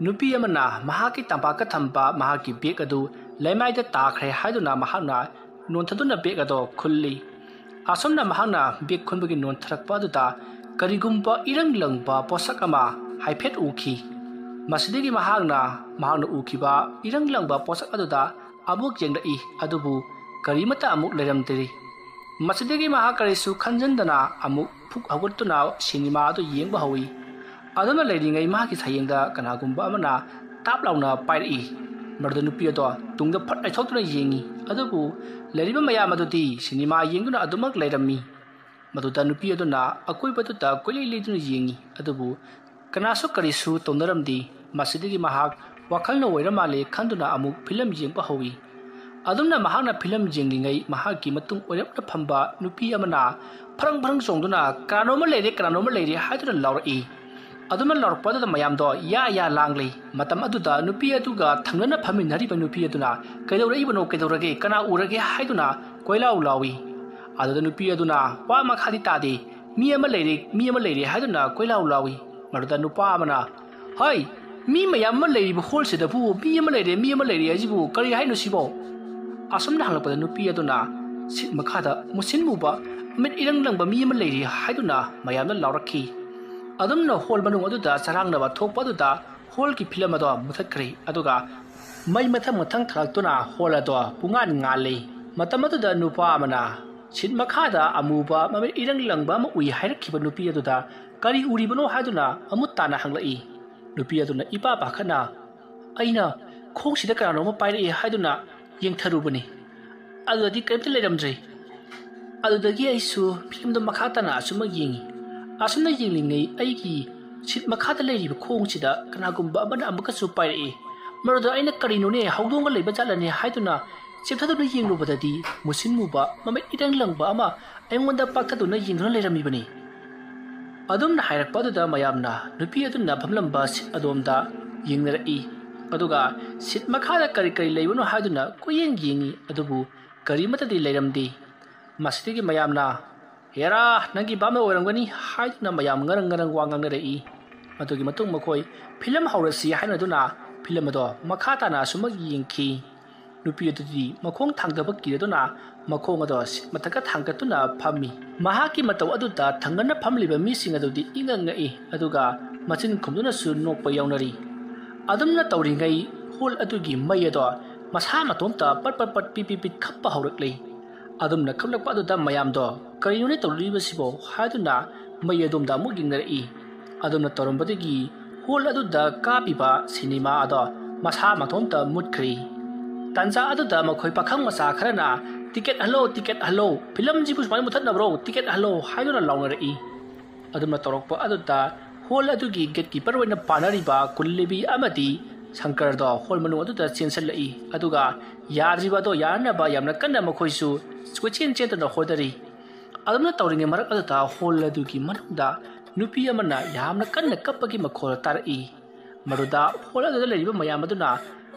ꯅꯨꯄꯤ ꯑꯃꯅ ꯃꯍꯥꯛꯀꯤ ꯇꯝꯄꯥꯛꯇ ꯊꯝꯕ ꯃꯍꯥꯛꯀꯤ ꯕꯦꯒ ꯑꯗꯨ ꯂꯩꯃꯥꯏꯗ ꯇꯥꯈ꯭ꯔꯦ ꯍꯥꯏꯗꯨꯅ ꯃꯍꯥꯛꯅ ꯅꯣꯟꯊꯗꯨꯅ ꯕꯦꯒ ꯑꯗꯣ ꯈꯨꯜꯂꯤ꯫ ꯑꯁꯨꯝꯅ ꯃꯍꯥꯛꯅ ꯕꯦꯒ ꯈꯨꯟꯕꯒꯤ ꯅꯣꯟꯊꯔꯛꯄ ꯑꯗꯨꯗ ꯀꯔꯤꯒꯨꯝꯕ ꯏꯔꯪ ꯂꯪꯕ ꯄꯣꯠꯁꯛ ꯑꯃ ꯍꯥꯏꯐꯦꯠ ꯎꯈꯤ꯫ ꯃꯁꯤꯗꯒꯤ ꯃꯍꯥꯛꯅ ꯃꯍꯥꯛꯅ ꯎꯈꯤꯕ ꯏꯔꯪ ꯂꯪꯕ ꯄꯣꯠꯁꯛ ꯑꯗꯨꯗ ꯑꯃꯨꯛ ꯌꯦꯡꯂꯛꯏ, ꯑꯗꯨꯕꯨ ꯀꯔꯤꯃꯠꯇ ꯑꯃꯨꯛ ꯂꯩꯔꯝꯗ꯭ꯔꯤ꯫ ꯃꯁꯤꯗꯒꯤ ꯃꯍꯥꯛ ꯀꯔꯤꯁꯨ ꯈꯟꯖꯟꯗꯅ ꯑꯃꯨꯛ ꯐꯨꯛ ꯍꯧꯒꯠꯇꯨꯅ ꯁꯤꯅꯦꯃꯥ ꯑꯗꯨ ꯌꯦꯡꯕ ꯍꯧꯏ꯫ ꯑꯗꯨꯅ ꯂꯩꯔꯤꯉꯩ ꯃꯍꯥꯛꯀꯤ ꯁꯌꯦꯡꯗ ꯀꯅꯥꯒꯨꯝꯕ ꯑꯃꯅ ꯇꯥꯞ ꯂꯥꯎꯅ ꯄꯥꯏꯔꯛꯏ꯫ ꯃꯗꯨꯗ ꯅꯨꯄꯤ ꯑꯗꯣ ꯇꯨꯡꯗ ꯐꯠ ꯂꯩꯊꯣꯛꯇꯨꯅ ꯌꯦꯡꯉꯤ, ꯑꯗꯨꯕꯨ ꯂꯩꯔꯤꯕ ꯃꯌꯥꯝ ꯑꯗꯨꯗꯤ ꯁꯤꯅꯦꯃꯥ ꯌꯦꯡꯗꯨꯅ ꯑꯗꯨꯃꯛ ꯂꯩꯔꯝꯃꯤ꯫ ꯃꯗꯨꯗ ꯅꯨꯄꯤ ꯑꯗꯨꯅ ꯑꯀꯣꯏꯕꯗꯨꯗ ꯀꯣꯏꯂꯩ ꯂꯩꯗꯨꯅ ꯌꯦꯡꯉꯤ, ꯑꯗꯨꯕꯨ ꯀꯅꯥꯁꯨ ꯀꯔꯤꯁꯨ ꯇꯧꯅꯔꯝꯗꯦ꯫ ꯃꯁꯤꯗꯒꯤ ꯃꯍꯥꯛ ꯋꯥꯈꯜꯅ ꯑꯣꯏꯔ ꯃꯥꯜꯂꯦ ꯈꯟꯗꯨꯅ ꯑꯃꯨꯛ ꯐꯤꯂꯝ ꯌꯦꯡꯕ ꯍꯧꯏ꯫ ꯑꯗꯨꯝꯅ ꯃꯍꯥꯛꯅ ꯐꯤꯂꯝ ꯌꯦꯡꯂꯤꯉꯩ ꯃꯍꯥꯛꯀꯤ ꯃꯇꯨꯡ ꯑꯣꯏꯔꯞꯅ ꯐꯝꯕ ꯅꯨꯄꯤ ꯑꯃꯅ ꯐ꯭ꯔꯪ ꯐ꯭ꯔꯪ ꯆꯣꯡꯗꯨꯅ "ꯀꯅꯥꯅꯣꯝꯃ ꯂꯩꯔꯦ, ꯀꯅꯥꯅꯣꯝꯃ ꯂꯩꯔꯦ" ꯍꯥꯏꯗꯨꯅ ꯂꯥꯎꯔꯛꯏ꯫ ꯑꯗꯨꯃꯥꯏꯅ ꯂꯥꯎꯔꯛꯄ ꯑꯗꯨꯗ ꯃꯌꯥꯝꯗꯣ ꯌꯥ ꯌꯥ ꯂꯥꯡꯂꯤ꯫ ꯃꯇꯝ ꯑꯗꯨꯗ ꯅꯨꯄꯤ ꯑꯗꯨꯒ ꯊꯪꯅꯅ ꯐꯝꯃꯤꯟꯅꯔꯤꯕ ꯅꯨꯄꯤ ꯑꯗꯨꯅ "ꯀꯩꯗꯧꯔꯛꯏꯕꯅꯣ, ꯀꯩꯗꯧꯔꯒꯦ, ꯀꯅꯥ ꯎꯔꯒꯦ?" ꯍꯥꯏꯗꯨꯅ ꯀꯣꯏꯂꯥꯎ ꯂꯥꯎꯏ꯫ ꯑꯗꯨꯗ ꯅꯨꯄꯤ ꯑꯗꯨꯅ ꯋꯥ ꯃꯈꯥꯗꯤ ꯇꯥꯗꯦ, "ꯃꯤ ꯑꯃ ꯂꯩꯔꯦ, ꯃꯤ ꯑꯃ ꯂꯩꯔꯦ" ꯍꯥꯏꯗꯨꯅ ꯀꯣꯏꯂꯥꯎ ꯂꯥꯎꯏ꯫ ꯃꯗꯨꯗ ꯅꯨꯄꯥ ꯑꯃꯅ, "ꯍꯩ, ꯃꯤ ꯃꯌꯥꯝ ꯑꯃ ꯂꯩꯔꯤꯕ ꯍꯣꯜꯁꯤꯗꯕꯨ ꯃꯤ ꯑꯃ ꯂꯩꯔꯦ, ꯃꯤ ꯑꯃ ꯂꯩꯔꯦ ꯍꯥꯏꯁꯤꯕꯨ ꯀꯔꯤ ꯍꯥꯏꯅꯣ ꯁꯤꯕꯣ?" ꯑꯁꯨꯝꯅ ꯍꯪꯂꯛꯄꯗ ꯅꯨꯄꯤ ꯑꯗꯨꯅ ꯁꯤꯠ ꯃꯈꯥꯗ ꯃꯨꯁꯤꯟ ꯃꯨꯕ, ꯃꯤꯠ ꯏꯔꯪ ꯂꯪꯕ ꯃꯤ ꯑꯃ ꯂꯩꯔꯤ ꯍꯥꯏꯗꯨꯅ ꯃꯌꯥꯝꯅ ꯂꯥꯎꯔꯛꯈꯤ꯫ ꯑꯗꯨꯝꯅ ꯍꯣꯜ ꯃꯅꯨꯡ ꯑꯗꯨꯗ ꯆꯔꯥꯡꯅꯕ ꯊꯣꯛꯄ ꯑꯗꯨꯗ ꯍꯣꯜꯒꯤ ꯐꯤꯂꯝ ꯑꯗꯣ ꯃꯨꯊꯠꯈ꯭ꯔꯦ꯫ ꯑꯗꯨꯒ ꯃꯩ ꯃꯊꯪ ꯃꯊꯪ ꯊꯥꯔꯛꯇꯨꯅ ꯍꯣꯜ ꯑꯗꯣ ꯄꯨꯡꯉꯥꯟ ꯉꯥꯜꯂꯤ꯫ ꯃꯇꯝ ꯑꯗꯨꯗ ꯅꯨꯄꯥ ꯑꯃꯅ ꯁꯤꯠ ꯃꯈꯥꯗ ꯑꯃꯨꯕ, ꯃꯃꯤꯠ ꯏꯔꯪ ꯂꯪꯕ ꯑꯃ ꯎꯏ ꯍꯥꯏꯔꯛꯈꯤꯕ ꯅꯨꯄꯤ ꯑꯗꯨꯗ "ꯀꯔꯤ ꯎꯔꯤꯕꯅꯣ?" ꯍꯥꯏꯗꯨꯅ ꯃꯃꯨꯠ ꯇꯥꯅ ꯍꯪꯂꯛꯏ꯫ ꯅꯨꯄꯤ ꯑꯗꯨꯅ ꯏꯄꯥ ꯄꯥꯈꯠꯅ, "ꯑꯩꯅ ꯈꯣꯡꯁꯤꯗ ꯀꯅꯥꯅꯣꯝꯃ ꯄꯥꯏꯔꯛꯏ" ꯍꯥꯏꯗꯨꯅ ꯌꯦꯡꯊꯔꯨꯕꯅꯤ꯫ ꯑꯗꯨꯗꯗꯤ ꯀꯔꯤꯝꯇ ꯂꯩꯔꯝꯗ꯭ꯔꯦ꯫ ꯑꯗꯨꯗꯒꯤ ꯑꯩꯁꯨ ꯐꯤꯂꯝꯗꯣ ꯃꯈꯥ ꯇꯥꯅ ꯑꯁꯨꯝꯃꯛ ꯌꯦꯡꯉꯤ꯫ ꯑꯁꯨꯝꯅ ꯌꯦꯡꯂꯤꯉꯩ ꯑꯩꯒꯤ ꯁꯤꯠ ꯃꯈꯥꯗ ꯂꯩꯔꯤꯕ ꯈꯣꯡꯁꯤꯗ ꯀꯅꯥꯒꯨꯝꯕ ꯑꯃꯅ ꯑꯃꯨꯛꯀꯁꯨ ꯄꯥꯏꯔꯛꯏ꯫ ꯃꯗꯨꯗ ꯑꯩꯅ "ꯀꯔꯤꯅꯣꯅꯦ, ꯍꯧꯗꯣꯡꯒ ꯂꯩꯕ ꯖꯥꯠꯂꯅꯦ?" ꯍꯥꯏꯗꯨꯅ ꯆꯦꯞꯊꯗꯨꯅ ꯌꯦꯡꯂꯨꯕꯗꯗꯤ ꯃꯨꯁꯤꯟ ꯃꯨꯕ, ꯃꯃꯤꯠ ꯏꯔꯪ ꯂꯪꯕ ꯑꯃ ꯑꯩꯉꯣꯟꯗ ꯄꯥꯛꯊꯗꯨꯅ ꯌꯦꯡꯗꯨꯅ ꯂꯩꯔꯝꯃꯤꯕꯅꯤ꯫ ꯑꯗꯨꯝꯅ ꯍꯥꯏꯔꯛꯄ ꯑꯗꯨꯗ ꯃꯌꯥꯝꯅ ꯅꯨꯄꯤ ꯑꯗꯨꯅ ꯐꯝꯂꯝꯕ ꯁꯤꯠ ꯑꯗꯣꯝꯗ ꯌꯦꯡꯅꯔꯛꯏ꯫ ꯑꯗꯨꯒ ꯁꯤꯠ ꯃꯈꯥꯗ ꯀꯔꯤ ꯀꯔꯤ ꯂꯩꯕꯅꯣ ꯍꯥꯏꯗꯨꯅ ꯀꯣꯏꯌꯦꯡ ꯌꯦꯡꯉꯤ, ꯑꯗꯨꯕꯨ ꯀꯔꯤꯃꯠꯇꯗꯤ ꯂꯩꯔꯝꯗꯦ꯫ ꯃꯁꯤꯗꯒꯤ ꯃꯌꯥꯝꯅ, "ꯍꯦꯔꯥ, ꯅꯪꯒꯤ ꯚꯥꯞꯅ ꯑꯣꯏꯔꯝꯒꯅꯤ" ꯍꯥꯏꯗꯨꯅ ꯃꯌꯥꯝ ꯉꯔꯪ ꯉꯔꯪ ꯋꯥ ꯉꯥꯡꯅꯔꯛꯏ꯫ ꯃꯗꯨꯒꯤ ꯃꯇꯨꯡ ꯃꯈꯣꯏ ꯐꯤꯂꯝ ꯍꯧꯔꯁꯤ ꯍꯥꯏꯅꯗꯨꯅ ꯐꯤꯂꯝ ꯑꯗꯣ ꯃꯈꯥ ꯇꯥꯅ ꯑꯁꯨꯃꯛ ꯌꯦꯡꯈꯤ꯫ ꯅꯨꯄꯤ ꯑꯗꯨꯗꯤ ꯃꯈꯣꯡ ꯊꯥꯡꯗꯕ ꯀꯤꯔꯗꯨꯅ ꯃꯈꯣꯡ ꯑꯗꯣ ꯁꯤꯠ ꯃꯊꯛꯇ ꯊꯥꯡꯒꯠꯇꯨꯅ ꯐꯝꯃꯤ꯫ ꯃꯍꯥꯛꯀꯤ ꯃꯇꯧ ꯑꯗꯨꯗ ꯊꯪꯅꯅ ꯐꯝꯂꯤꯕ ꯃꯤꯁꯤꯡ ꯑꯗꯨꯗꯤ ꯏꯉꯛ ꯉꯛꯏ, ꯑꯗꯨꯒ ꯃꯆꯤꯟ ꯈꯨꯝꯗꯨꯅꯁꯨ ꯅꯣꯛꯄ ꯌꯥꯎꯅꯔꯤ꯫ ꯑꯗꯨꯝꯅ ꯇꯧꯔꯤꯉꯩ ꯍꯣꯜ ꯑꯗꯨꯒꯤ ꯃꯩ ꯑꯗꯣ ꯃꯁꯥ ꯃꯇꯣꯝꯇ ꯄꯠ ꯄꯠ ꯄꯠ ꯄꯤꯠ ꯄꯤꯠ ꯄꯤꯠ ꯈꯞꯄ ꯍꯧꯔꯛꯂꯤ꯫ ꯑꯗꯨꯝꯅ ꯈꯞꯂꯛꯄ ꯑꯗꯨꯗ ꯃꯌꯥꯝꯗꯣ "ꯀꯔꯤꯅꯣꯅꯦ ꯇꯧꯔꯛꯂꯤꯕꯁꯤꯕꯣ?" ꯍꯥꯏꯗꯨꯅ ꯃꯩ ꯑꯗꯣꯝꯗ ꯑꯃꯨꯛ ꯌꯦꯡꯅꯔꯛꯏ꯫ ꯑꯗꯨꯝꯅ ꯇꯧꯔꯝꯕꯗꯒꯤ ꯍꯣꯜ ꯑꯗꯨꯗ ꯀꯥꯞꯄꯤꯕ ꯁꯤꯅꯦꯃꯥ ꯑꯗꯣ ꯃꯁꯥ ꯃꯇꯣꯝꯇ ꯃꯨꯠꯈ꯭ꯔꯤ꯫ ꯇꯥꯟꯖꯥ ꯑꯗꯨꯗ ꯃꯈꯣꯏ ꯄꯥꯈꯪ ꯃꯆꯥ ꯈꯔꯅ, "ꯇꯤꯀꯦꯠ ꯍꯜꯂꯣ, ꯇꯤꯀꯦꯠ ꯍꯜꯂꯣ, ꯐꯤꯂꯝꯁꯤꯕꯨ ꯁꯨꯃꯥꯏꯅ ꯃꯨꯊꯠꯅꯕ꯭ꯔꯣ? ꯇꯤꯀꯦꯠ ꯍꯜꯂꯣ" ꯍꯥꯏꯗꯨꯅ ꯂꯥꯎꯅꯔꯛꯏ꯫ ꯑꯗꯨꯝꯅ ꯇꯧꯔꯛꯄ ꯑꯗꯨꯗ ꯍꯣꯜ ꯑꯗꯨꯒꯤ ꯒꯦꯠꯀꯤꯄꯔ ꯑꯣꯏꯅ ꯄꯥꯅꯔꯤꯕ ꯀꯨꯂꯤꯕꯤ ꯑꯃꯗꯤ ꯁꯪꯀꯔꯗꯣ ꯍꯣꯜ ꯃꯅꯨꯡ ꯑꯗꯨꯗ ꯆꯦꯟꯁꯤꯜꯂꯛꯏ꯫ ꯑꯗꯨꯒ ꯌꯥꯗ꯭ꯔꯤꯕ ꯑꯗꯣ ꯌꯥꯅꯅꯕ ꯌꯥꯝꯅ ꯀꯟꯅ ꯃꯈꯣꯏꯁꯨ ꯀꯣꯏꯆꯦꯟ ꯆꯦꯟꯗꯨꯅ ꯍꯣꯠꯅꯔꯤ꯫ ꯑꯗꯨꯝꯅ ꯇꯧꯔꯤꯉꯩ ꯃꯔꯛ ꯑꯗꯨꯗ ꯍꯣꯜ ꯑꯗꯨꯒꯤ ꯃꯅꯨꯡꯗ ꯅꯨꯄꯤ ꯑꯃꯅ ꯌꯥꯝꯅ ꯀꯟꯅ ꯀꯞꯄꯒꯤ ꯃꯈꯣꯜ ꯇꯥꯔꯛꯏ꯫ ꯃꯗꯨꯗ ꯍꯣꯜ ꯑꯗꯨꯗ ꯂꯩꯔꯤꯕ ꯃꯌꯥꯝ ꯑꯗꯨꯅ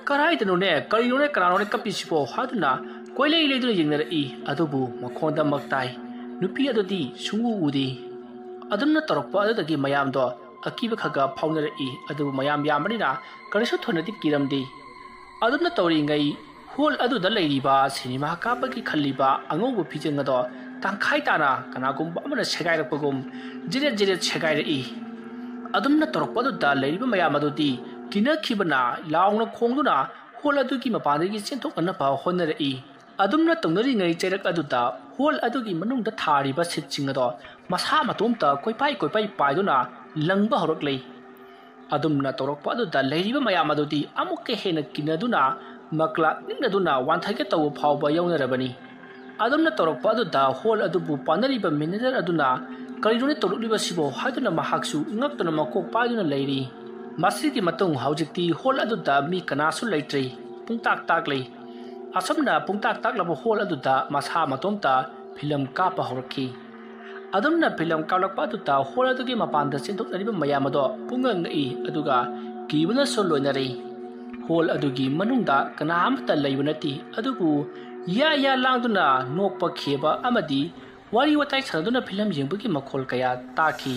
"ꯀꯔꯥꯏꯗꯅꯣꯅꯦ, ꯀꯔꯤꯅꯣꯅꯦ, ꯀꯅꯥꯅꯣꯅꯦ ꯀꯞꯄꯤꯁꯤꯕꯣ?" ꯍꯥꯏꯗꯨꯅ ꯀꯣꯏꯂꯩ ꯂꯩꯗꯨꯅ ꯌꯦꯡꯅꯔꯛꯏ꯫ ꯑꯗꯨꯕꯨ ꯃꯈꯣꯟꯗꯃꯛ ꯇꯥꯏ, ꯅꯨꯄꯤ ꯑꯗꯨꯗꯤ ꯁꯨꯡꯎ ꯎꯗꯦ꯫ ꯑꯗꯨꯝꯅ ꯇꯧꯔꯛꯄ ꯑꯗꯨꯗꯒꯤ ꯃꯌꯥꯝꯗꯣ ꯑꯀꯤꯕ ꯈꯔ ꯈꯔ ꯐꯥꯎꯅꯔꯛꯏ꯫ ꯑꯗꯨꯕꯨ ꯃꯌꯥꯝ ꯌꯥꯝꯕꯅꯤꯅ ꯀꯔꯤꯁꯨ ꯊꯣꯏꯅꯗꯤ ꯀꯤꯔꯝꯗꯦ꯫ ꯑꯗꯨꯝꯅ ꯇꯧꯔꯤꯉꯩ ꯍꯣꯜ ꯑꯗꯨꯗ ꯂꯩꯔꯤꯕ ꯁꯤꯅꯦꯃꯥ ꯀꯥꯞꯄꯒꯤ ꯈꯜꯂꯤꯕ ꯑꯉꯧꯕ ꯐꯤꯖꯦꯡ ꯑꯗꯣ ꯇꯪꯈꯥꯏ ꯇꯥꯅ ꯀꯅꯥꯒꯨꯝꯕ ꯑꯃꯅ ꯁꯦꯒꯥꯏꯔꯛꯄꯒꯨꯝ ꯖꯤꯔꯦꯠ ꯖꯤꯔꯦꯠ ꯁꯦꯒꯥꯏꯔꯛꯏ꯫ ꯑꯗꯨꯝꯅ ꯇꯧꯔꯛꯄ ꯑꯗꯨꯗ ꯂꯩꯔꯤꯕ ꯃꯌꯥꯝ ꯑꯗꯨꯗꯤ ꯀꯤꯅꯈꯤꯕꯅ ꯂꯥꯎꯅ ꯈꯣꯡꯗꯨꯅ ꯍꯣꯜ ꯑꯗꯨꯒꯤ ꯃꯄꯥꯟꯗꯒꯤ ꯆꯦꯟꯊꯣꯛꯅꯅꯕ ꯍꯣꯠꯅꯔꯛꯏ꯫ ꯑꯗꯨꯝꯅ ꯇꯧꯅꯔꯤꯉꯩ ꯆꯩꯔꯛ ꯑꯗꯨꯗ ꯍꯣꯜ ꯑꯗꯨꯒꯤ ꯃꯅꯨꯡꯗ ꯊꯥꯔꯤꯕ ꯁꯤꯠꯁꯤꯡ ꯑꯗꯣ ꯃꯁꯥ ꯃꯇꯣꯝꯇ ꯀꯣꯏꯄꯥꯏ ꯀꯣꯏꯄꯥꯏ ꯄꯥꯏꯗꯨꯅ ꯂꯪꯕ ꯍꯧꯔꯛꯂꯦ꯫ ꯑꯗꯨꯝꯅ ꯇꯧꯔꯛꯄ ꯑꯗꯨꯗ ꯂꯩꯔꯤꯕ ꯃꯌꯥꯝ ꯑꯗꯨꯗꯤ ꯑꯃꯨꯛꯀ ꯍꯦꯟꯅ ꯀꯤꯅꯗꯨꯅ ꯃꯀ꯭ꯂꯥꯛ ꯅꯤꯛꯅꯗꯨꯅ ꯋꯥꯟꯊꯒꯦ ꯇꯧꯕ ꯐꯥꯎꯕ ꯌꯥꯎꯅꯔꯕꯅꯤ꯫ ꯑꯗꯨꯝꯅ ꯇꯧꯔꯛꯄ ꯑꯗꯨꯗ ꯍꯣꯜ ꯑꯗꯨꯕꯨ ꯄꯥꯟꯅꯔꯤꯕ ꯃꯦꯅꯦꯖꯔ ꯑꯗꯨꯅ "ꯀꯔꯤꯅꯣꯅꯦ ꯇꯧꯔꯛꯂꯤꯕꯁꯤꯕꯣ?" ꯍꯥꯏꯗꯨꯅ ꯃꯍꯥꯛꯁꯨ ꯉꯛꯇꯨꯅ ꯃꯀꯣꯛ ꯄꯥꯏꯗꯨꯅ ꯂꯩꯔꯤ꯫ ꯃꯁꯤꯒꯤ ꯃꯇꯨꯡ ꯍꯧꯖꯤꯛꯇꯤ ꯍꯣꯜ ꯑꯗꯨꯗ ꯃꯤ ꯀꯅꯥꯁꯨ ꯂꯩꯇ꯭ꯔꯦ꯫ ꯄꯨꯡꯇꯥꯛ ꯇꯥꯛꯂꯤ꯫ ꯑꯁꯨꯝꯅ ꯄꯨꯡꯇꯥꯛ ꯇꯥꯛꯂꯕ ꯍꯣꯜ ꯑꯗꯨꯗ ꯃꯁꯥ ꯃꯇꯣꯝꯇ ꯐꯤꯂꯝ ꯀꯥꯞꯄ ꯍꯧꯔꯛꯈꯤ꯫ ꯑꯗꯨꯝꯅ ꯐꯤꯂꯝ ꯀꯥꯞꯂꯛꯄ ꯑꯗꯨꯗ ꯍꯣꯜ ꯑꯗꯨꯒꯤ ꯃꯄꯥꯟꯗ ꯆꯦꯟꯊꯣꯛꯅꯔꯤꯕ ꯃꯌꯥꯝ ꯑꯗꯣ ꯄꯨꯡꯉꯛ ꯉꯛꯏ, ꯑꯗꯨꯒ ꯀꯤꯕꯅꯁꯨ ꯂꯣꯏꯅꯔꯦ꯫ ꯍꯣꯜ ꯑꯗꯨꯒꯤ ꯃꯅꯨꯡꯗ ꯀꯅꯥ ꯑꯃꯠꯇ ꯂꯩꯕ ꯅꯠꯇꯦ, ꯑꯗꯨꯕꯨ ꯌꯥ ꯌꯥ ꯂꯥꯡꯗꯨꯅ ꯅꯣꯛꯄ ꯈꯦꯕ ꯑꯃꯗꯤ ꯋꯥꯔꯤ ꯋꯥꯇꯥꯏ ꯁꯥꯟꯅꯗꯨꯅ ꯐꯤꯂꯝ ꯌꯦꯡꯕꯒꯤ ꯃꯈꯣꯜ ꯀꯌꯥ ꯇꯥꯈꯤ꯫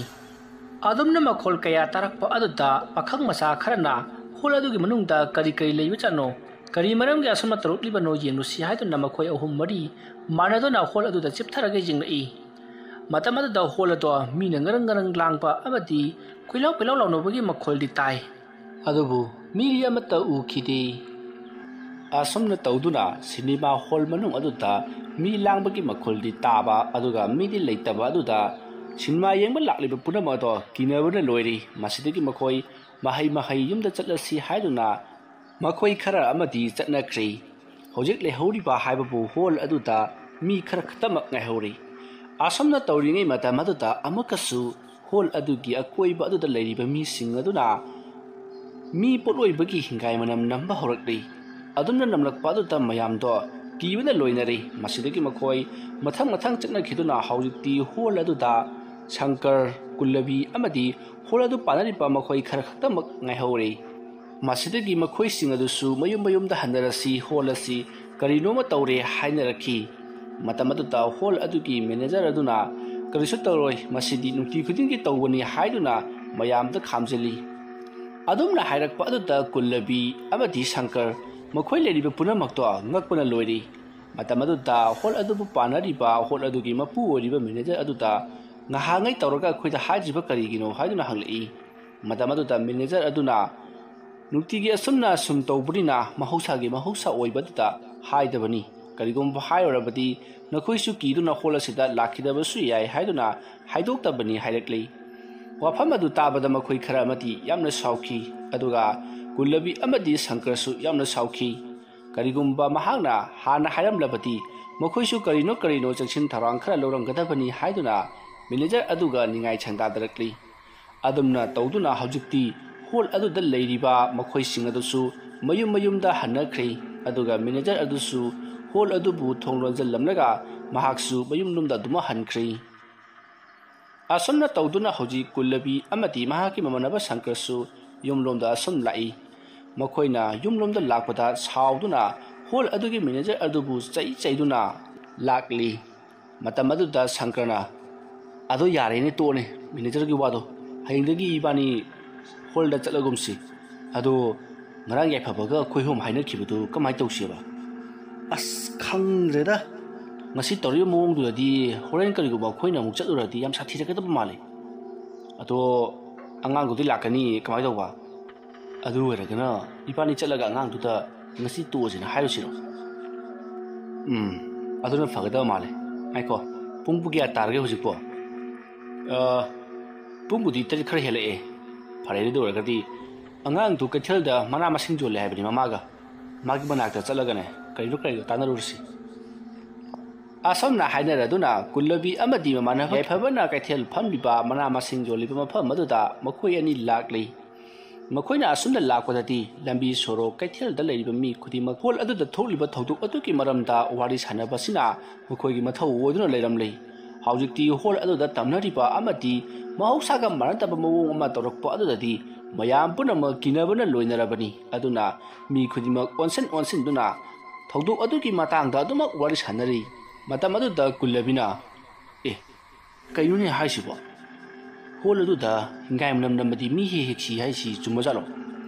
ꯑꯗꯨꯝꯅ ꯃꯈꯣꯜ ꯀꯌꯥ ꯇꯥꯔꯛꯄ ꯑꯗꯨꯗ ꯄꯥꯈꯪ ꯃꯆꯥ ꯈꯔꯅ ꯍꯣꯜ ꯑꯗꯨꯒꯤ ꯃꯅꯨꯡꯗ ꯀꯔꯤ ꯀꯔꯤ ꯂꯩꯕꯖꯥꯠꯅꯣ, ꯀꯔꯤ ꯃꯔꯝꯒꯤ ꯑꯁꯨꯝꯅ ꯇꯧꯔꯛꯂꯤꯕꯅꯣ ꯌꯦꯡꯂꯨꯁꯤ ꯍꯥꯏꯗꯨꯅ ꯃꯈꯣꯏ ꯑꯍꯨꯝ ꯃꯔꯤ ꯃꯥꯟꯅꯗꯨꯅ ꯍꯣꯜ ꯑꯗꯨꯗ ꯆꯤꯞꯊꯔꯒ ꯌꯦꯡꯂꯛꯏ꯫ ꯃꯇꯝ ꯑꯗꯨꯗ ꯍꯣꯜ ꯑꯗꯣ ꯃꯤꯅ ꯉꯔꯪ ꯉꯔꯪ ꯂꯥꯡꯕ ꯑꯃꯗꯤ ꯀꯣꯏꯂꯥꯎ ꯀꯣꯏꯂꯥꯎ ꯂꯥꯎꯅꯕꯒꯤ ꯃꯈꯣꯜꯗꯤ ꯇꯥꯏ꯫ ꯑꯗꯨꯕꯨ ꯃꯤꯗꯤ ꯑꯃꯠꯇ ꯎꯈꯤꯗꯦ꯫ ꯑꯁꯨꯝꯅ ꯇꯧꯗꯨꯅ ꯁꯤꯅꯦꯃꯥ ꯍꯣꯜ ꯃꯅꯨꯡ ꯑꯗꯨꯗ ꯃꯤ ꯂꯥꯡꯕꯒꯤ ꯃꯈꯣꯜꯗꯤ ꯇꯥꯕ, ꯑꯗꯨꯒ ꯃꯤꯗꯤ ꯂꯩꯇꯕ ꯑꯗꯨꯗ ꯁꯤꯅꯦꯃꯥ ꯌꯦꯡꯕ ꯂꯥꯛꯂꯤꯕ ꯄꯨꯝꯅꯃꯛ ꯑꯗꯣ ꯀꯤꯅꯕꯅ ꯂꯣꯏꯔꯤ꯫ ꯃꯁꯤꯗꯒꯤ ꯃꯈꯣꯏ ꯃꯍꯩ ꯃꯍꯩ ꯌꯨꯝꯗ ꯆꯠꯂꯁꯤ ꯍꯥꯏꯗꯨꯅ ꯃꯈꯣꯏ ꯈꯔ ꯑꯃꯗꯤ ꯆꯠꯅꯈ꯭ꯔꯦ꯫ ꯍꯧꯖꯤꯛ ꯂꯩꯍꯧꯔꯤꯕ ꯍꯥꯏꯕꯕꯨ ꯍꯣꯜ ꯑꯗꯨꯗ ꯃꯤ ꯈꯔ ꯈꯛꯇꯃꯛ ꯉꯥꯏꯍꯧꯔꯤ꯫ ꯑꯁꯨꯝꯅ ꯇꯧꯔꯤꯉꯩ ꯃꯇꯝ ꯑꯗꯨꯗ ꯑꯃꯨꯛꯀꯁꯨ ꯍꯣꯜ ꯑꯗꯨꯒꯤ ꯑꯀꯣꯏꯕ ꯑꯗꯨꯗ ꯂꯩꯔꯤꯕ ꯃꯤꯁꯤꯡ ꯑꯗꯨꯅ ꯃꯤ ꯄꯣꯠꯂꯣꯏꯕꯒꯤ ꯍꯤꯡꯒꯥꯏ ꯃꯅꯝ ꯅꯝꯕ ꯍꯧꯔꯛꯂꯤ꯫ ꯑꯗꯨꯝꯅ ꯅꯝꯂꯛꯄ ꯑꯗꯨꯗ ꯃꯌꯥꯝꯗꯣ ꯀꯤꯕꯅ ꯂꯣꯏꯅꯔꯦ꯫ ꯃꯁꯤꯗꯒꯤ ꯃꯈꯣꯏ ꯃꯊꯪ ꯃꯊꯪ ꯆꯠꯅꯈꯤꯗꯨꯅ ꯍꯧꯖꯤꯛꯇꯤ ꯍꯣꯜ ꯑꯗꯨꯗ ꯁꯪꯀꯔ, ꯀꯨꯜꯂꯕꯤ ꯑꯃꯗꯤ ꯍꯣꯜ ꯑꯗꯨ ꯄꯥꯟꯅꯔꯤꯕ ꯃꯈꯣꯏ ꯈꯔ ꯈꯛꯇꯃꯛ ꯉꯥꯏꯍꯧꯔꯦ꯫ ꯃꯁꯤꯗꯒꯤ ꯃꯈꯣꯏꯁꯤꯡ ꯑꯗꯨꯁꯨ ꯃꯌꯨꯝ ꯃꯌꯨꯝꯗ ꯍꯟꯅꯔꯁꯤ, ꯍꯣꯜ ꯑꯁꯤ ꯀꯔꯤꯅꯣꯃ ꯇꯧꯔꯦ ꯍꯥꯏꯅꯔꯛꯈꯤ꯫ ꯃꯇꯝ ꯑꯗꯨꯗ ꯍꯣꯜ ꯑꯗꯨꯒꯤ ꯃꯦꯅꯦꯖꯔ ꯑꯗꯨꯅ "ꯀꯔꯤꯁꯨ ꯇꯧꯔꯣꯏ, ꯃꯁꯤꯗꯤ ꯅꯨꯡꯇꯤ ꯈꯨꯗꯤꯡꯒꯤ ꯇꯧꯕꯅꯤ" ꯍꯥꯏꯗꯨꯅ ꯃꯌꯥꯝꯗ ꯈꯥꯝꯖꯤꯜꯂꯤ꯫ ꯑꯗꯨꯝꯅ ꯍꯥꯏꯔꯛꯄ ꯑꯗꯨꯗ ꯀꯨꯜꯂꯕꯤ ꯑꯃꯗꯤ ꯁꯪꯀꯔ ꯃꯈꯣꯏ ꯂꯩꯔꯤꯕ ꯄꯨꯝꯅꯃꯛꯇꯣ ꯉꯛꯄꯅ ꯂꯣꯏꯔꯤ꯫ ꯃꯇꯝ ꯑꯗꯨꯗ ꯍꯣꯜ ꯑꯗꯨꯕꯨ ꯄꯥꯟꯅꯔꯤꯕ ꯍꯣꯜ ꯑꯗꯨꯒꯤ ꯃꯄꯨ ꯑꯣꯏꯔꯤꯕ ꯃꯦꯅꯦꯖꯔ ꯑꯗꯨꯗ "ꯉꯍꯥꯉꯩ ꯇꯧꯔꯒ ꯑꯩꯈꯣꯏꯗ ꯍꯥꯏꯗ꯭ꯔꯤꯕ ꯀꯔꯤꯒꯤꯅꯣ?" ꯍꯥꯏꯗꯨꯅ ꯍꯪꯂꯛꯏ꯫ ꯃꯇꯝ ꯑꯗꯨꯗ ꯃꯦꯅꯦꯖꯔ ꯑꯗꯨꯅ "ꯅꯨꯡꯇꯤꯒꯤ ꯑꯁꯨꯝꯅ ꯁꯨꯝ ꯇꯧꯕꯅꯤꯅ ꯃꯍꯧꯁꯥꯒꯤ ꯃꯍꯧꯁꯥ ꯑꯣꯏꯕꯗꯨꯗ ꯍꯥꯏꯗꯕꯅꯤ꯫ ꯀꯔꯤꯒꯨꯝꯕ ꯍꯥꯏꯔꯨꯔꯕꯗꯤ ꯅꯈꯣꯏꯁꯨ ꯀꯤꯗꯨꯅ ꯍꯣꯜ ꯑꯁꯤꯗ ꯂꯥꯛꯈꯤꯗꯕꯁꯨ ꯌꯥꯏ" ꯍꯥꯏꯗꯨꯅ ꯍꯥꯏꯗꯣꯛꯇꯕꯅꯤ ꯍꯥꯏꯔꯛꯂꯤ꯫ ꯋꯥꯐꯝ ꯑꯗꯨ ꯇꯥꯕꯗ ꯃꯈꯣꯏ ꯈꯔ ꯑꯃꯗꯤ ꯌꯥꯝꯅ ꯁꯥꯎꯈꯤ꯫ ꯑꯗꯨꯒ ꯀꯨꯜꯂꯕꯤ ꯑꯃꯗꯤ ꯁꯪꯀꯔꯁꯨ ꯌꯥꯝꯅ ꯁꯥꯎꯈꯤ꯫ ꯀꯔꯤꯒꯨꯝꯕ ꯃꯍꯥꯛꯅ ꯍꯥꯟꯅ ꯍꯥꯏꯔꯝꯂꯕꯗꯤ ꯃꯈꯣꯏꯁꯨ ꯀꯔꯤꯅꯣ ꯀꯔꯤꯅꯣ ꯆꯦꯛꯁꯤꯟ ꯊꯧꯔꯥꯡ ꯈꯔ ꯂꯧꯔꯝꯒꯗꯕꯅꯤ ꯍꯥꯏꯗꯨꯅ ꯃꯦꯅꯦꯖꯔ ꯑꯗꯨꯒ ꯅꯤꯡꯉꯥꯏ ꯁꯪꯗꯥꯗꯔꯛꯂꯤ꯫ ꯑꯗꯨꯝꯅ ꯇꯧꯗꯨꯅ ꯍꯧꯖꯤꯛꯇꯤ ꯍꯣꯜ ꯑꯗꯨꯗ ꯂꯩꯔꯤꯕ ꯃꯈꯣꯏꯁꯤꯡ ꯑꯗꯨꯁꯨ ꯃꯌꯨꯝ ꯃꯌꯨꯝꯗ ꯍꯟꯅꯈ꯭ꯔꯦ꯫ ꯑꯗꯨꯒ ꯃꯦꯅꯦꯖꯔ ꯑꯗꯨꯁꯨ ꯍꯣꯜ ꯑꯗꯨꯕꯨ ꯊꯣꯡ ꯂꯣꯟꯁꯤꯜꯂꯝꯂꯒ ꯃꯍꯥꯛꯁꯨ ꯃꯌꯨꯝꯂꯣꯝꯗ ꯑꯗꯨꯃꯛ ꯍꯟꯈ꯭ꯔꯦ꯫ ꯑꯁꯨꯝꯅ ꯇꯧꯗꯨꯅ ꯍꯧꯖꯤꯛ ꯀꯨꯜꯂꯕꯤ ꯑꯃꯗꯤ ꯃꯍꯥꯛꯀꯤ ꯃꯃꯥꯟꯅꯕ ꯁꯪꯀꯔꯁꯨ ꯌꯨꯝꯂꯣꯝꯗ ꯑꯁꯨꯝ ꯂꯥꯛꯏ꯫ ꯃꯈꯣꯏꯅ ꯌꯨꯝꯂꯣꯝꯗ ꯂꯥꯛꯄꯗ ꯁꯥꯎꯗꯨꯅ ꯍꯣꯜ ꯑꯗꯨꯒꯤ ꯃꯦꯅꯦꯖꯔ ꯑꯗꯨꯕꯨ ꯆꯩ ꯆꯩꯗꯨꯅ ꯂꯥꯛꯂꯤ꯫ ꯃꯇꯝ ꯑꯗꯨꯗ ꯁꯪꯀꯔꯅ, "ꯑꯗꯣ ꯌꯥꯔꯦꯅꯦ, ꯇꯣꯛꯑꯣꯅꯦ ꯃꯦꯅꯦꯖꯔꯒꯤ ꯋꯥꯗꯣ꯫ ꯍꯌꯦꯡꯗꯒꯤ ꯏꯕꯥꯅꯤ ꯍꯣꯜꯗ ꯆꯠꯂꯒꯨꯝꯁꯤ꯫ ꯑꯗꯣ ꯉꯔꯥꯡ ꯌꯥꯏꯐꯕꯒ ꯑꯩꯈꯣꯏ ꯑꯍꯨꯝ ꯍꯥꯏꯅꯈꯤꯕꯗꯨ ꯀꯃꯥꯏꯅ ꯇꯧꯁꯦꯕ?" "ꯑꯁ, ꯈꯪꯗ꯭ꯔꯦꯗ꯫ ꯉꯁꯤ ꯇꯧꯔꯤꯕ ꯃꯑꯣꯡꯗꯨꯗꯗꯤ ꯍꯣꯔꯦꯟ ꯀꯔꯤꯒꯨꯝꯕ ꯑꯩꯈꯣꯏꯅ ꯑꯃꯨꯛ ꯆꯠꯂꯨꯔꯗꯤ ꯌꯥꯝ ꯁꯥꯊꯤꯔꯛꯀꯗꯕ ꯃꯥꯜꯂꯤ꯫ ꯑꯗꯣ ꯑꯉꯥꯡꯗꯨꯗꯤ ꯂꯥꯛꯀꯅꯤ, ꯀꯃꯥꯏꯅ ꯇꯧꯕ?" "ꯑꯗꯨ ꯑꯣꯏꯔꯒꯅ ꯏꯕꯥꯅꯤ ꯆꯠꯂꯒ ꯑꯉꯥꯡꯗꯨꯗ ꯉꯁꯤ ꯇꯣꯛꯑꯁꯤꯅ ꯍꯥꯏꯔꯨꯁꯤꯔꯣ?" "ꯎꯝ, ꯑꯗꯨꯅ ꯐꯒꯗꯕ ꯃꯥꯜꯂꯦ꯫ ꯉꯥꯏꯈꯣ, ꯄꯨꯡꯕꯨ ꯀꯌꯥ ꯇꯥꯔꯒꯦ ꯍꯧꯖꯤꯛꯄꯣ?" "ꯑ, ꯄꯨꯡꯕꯨꯗꯤ ꯇꯔꯦꯠ ꯈꯔ ꯍꯦꯜꯂꯛꯑꯦ꯫ ꯐꯔꯦ, ꯑꯗꯨ ꯑꯣꯏꯔꯒꯗꯤ ꯑꯉꯥꯡꯗꯨ ꯀꯩꯊꯦꯜꯗ ꯃꯅꯥ ꯃꯁꯤꯡ ꯌꯣꯜꯂꯦ ꯍꯥꯏꯕꯅꯤ ꯃꯃꯥꯒ꯫ ꯃꯥꯒꯤ ꯃꯅꯥꯛꯇ ꯆꯠꯂꯒꯅꯦ ꯀꯔꯤꯅꯣ ꯀꯔꯤꯅꯣ ꯇꯥꯟꯅꯔꯨꯔꯁꯤ꯫" ꯑꯁꯨꯝꯅ ꯍꯥꯏꯅꯔꯗꯨꯅ ꯀꯨꯜꯂꯕꯤ ꯑꯃꯗꯤ ꯃꯃꯥꯟꯅꯕ ꯌꯥꯏꯐꯕꯅ ꯀꯩꯊꯦꯜ ꯐꯝꯂꯤꯕ ꯃꯅꯥ ꯃꯁꯤꯡ ꯌꯣꯜꯂꯤꯕ ꯃꯐꯝ ꯑꯗꯨꯗ ꯃꯈꯣꯏ ꯑꯅꯤ ꯂꯥꯛꯂꯤ꯫ ꯃꯈꯣꯏꯅ ꯑꯁꯨꯝꯅ ꯂꯥꯛꯄꯗꯗꯤ ꯂꯝꯕꯤ ꯁꯣꯔꯣꯛ ꯀꯩꯊꯦꯜꯗ ꯂꯩꯔꯤꯕ ꯃꯤ ꯈꯨꯗꯤꯡꯃꯛ ꯍꯣꯜ ꯑꯗꯨꯗ ꯊꯣꯛꯂꯤꯕ ꯊꯧꯗꯣꯛ ꯑꯗꯨꯒꯤ ꯃꯔꯝꯗ ꯋꯥꯔꯤ ꯁꯥꯟꯅꯕꯁꯤꯅ ꯃꯈꯣꯏꯒꯤ ꯃꯊꯧ ꯑꯣꯏꯗꯨꯅ ꯂꯩꯔꯝꯂꯤ꯫ ꯍꯧꯖꯤꯛꯇꯤ ꯍꯣꯜ ꯑꯗꯨꯗ ꯇꯝꯅꯔꯤꯕ ꯑꯃꯗꯤ ꯃꯍꯧꯁꯥꯒ ꯃꯥꯟꯅꯗꯕ ꯃꯑꯣꯡ ꯑꯃ ꯇꯧꯔꯛꯄ ꯑꯗꯨꯗꯗꯤ ꯃꯌꯥꯝ ꯄꯨꯝꯅꯃꯛ ꯀꯤꯅꯕꯅ ꯂꯣꯏꯅꯔꯕꯅꯤ꯫ ꯑꯗꯨꯅ ꯃꯤ ꯈꯨꯗꯤꯡꯃꯛ ꯑꯣꯟꯁꯤꯟ ꯑꯣꯟꯁꯤꯟꯗꯨꯅ ꯊꯧꯗꯣꯛ ꯑꯗꯨꯒꯤ ꯃꯇꯥꯡꯗ ꯑꯗꯨꯃꯛ ꯋꯥꯔꯤ ꯁꯥꯟꯅꯔꯤ꯫ ꯃꯇꯝ ꯑꯗꯨꯗ ꯀꯨꯜꯂꯕꯤꯅ, "ꯑꯦ, ꯀꯩꯅꯣꯅꯦ ꯍꯥꯏꯁꯤꯕꯣ? ꯍꯣꯜ ꯑꯗꯨꯗ ꯍꯤꯡꯒꯥꯏ ꯃꯅꯝ ꯅꯝꯕꯗꯤ ꯃꯤ ꯍꯦꯛ ꯍꯦꯛ ꯁꯤ ꯍꯥꯏꯁꯤ ꯆꯨꯝꯕꯖꯥꯠꯂꯣ?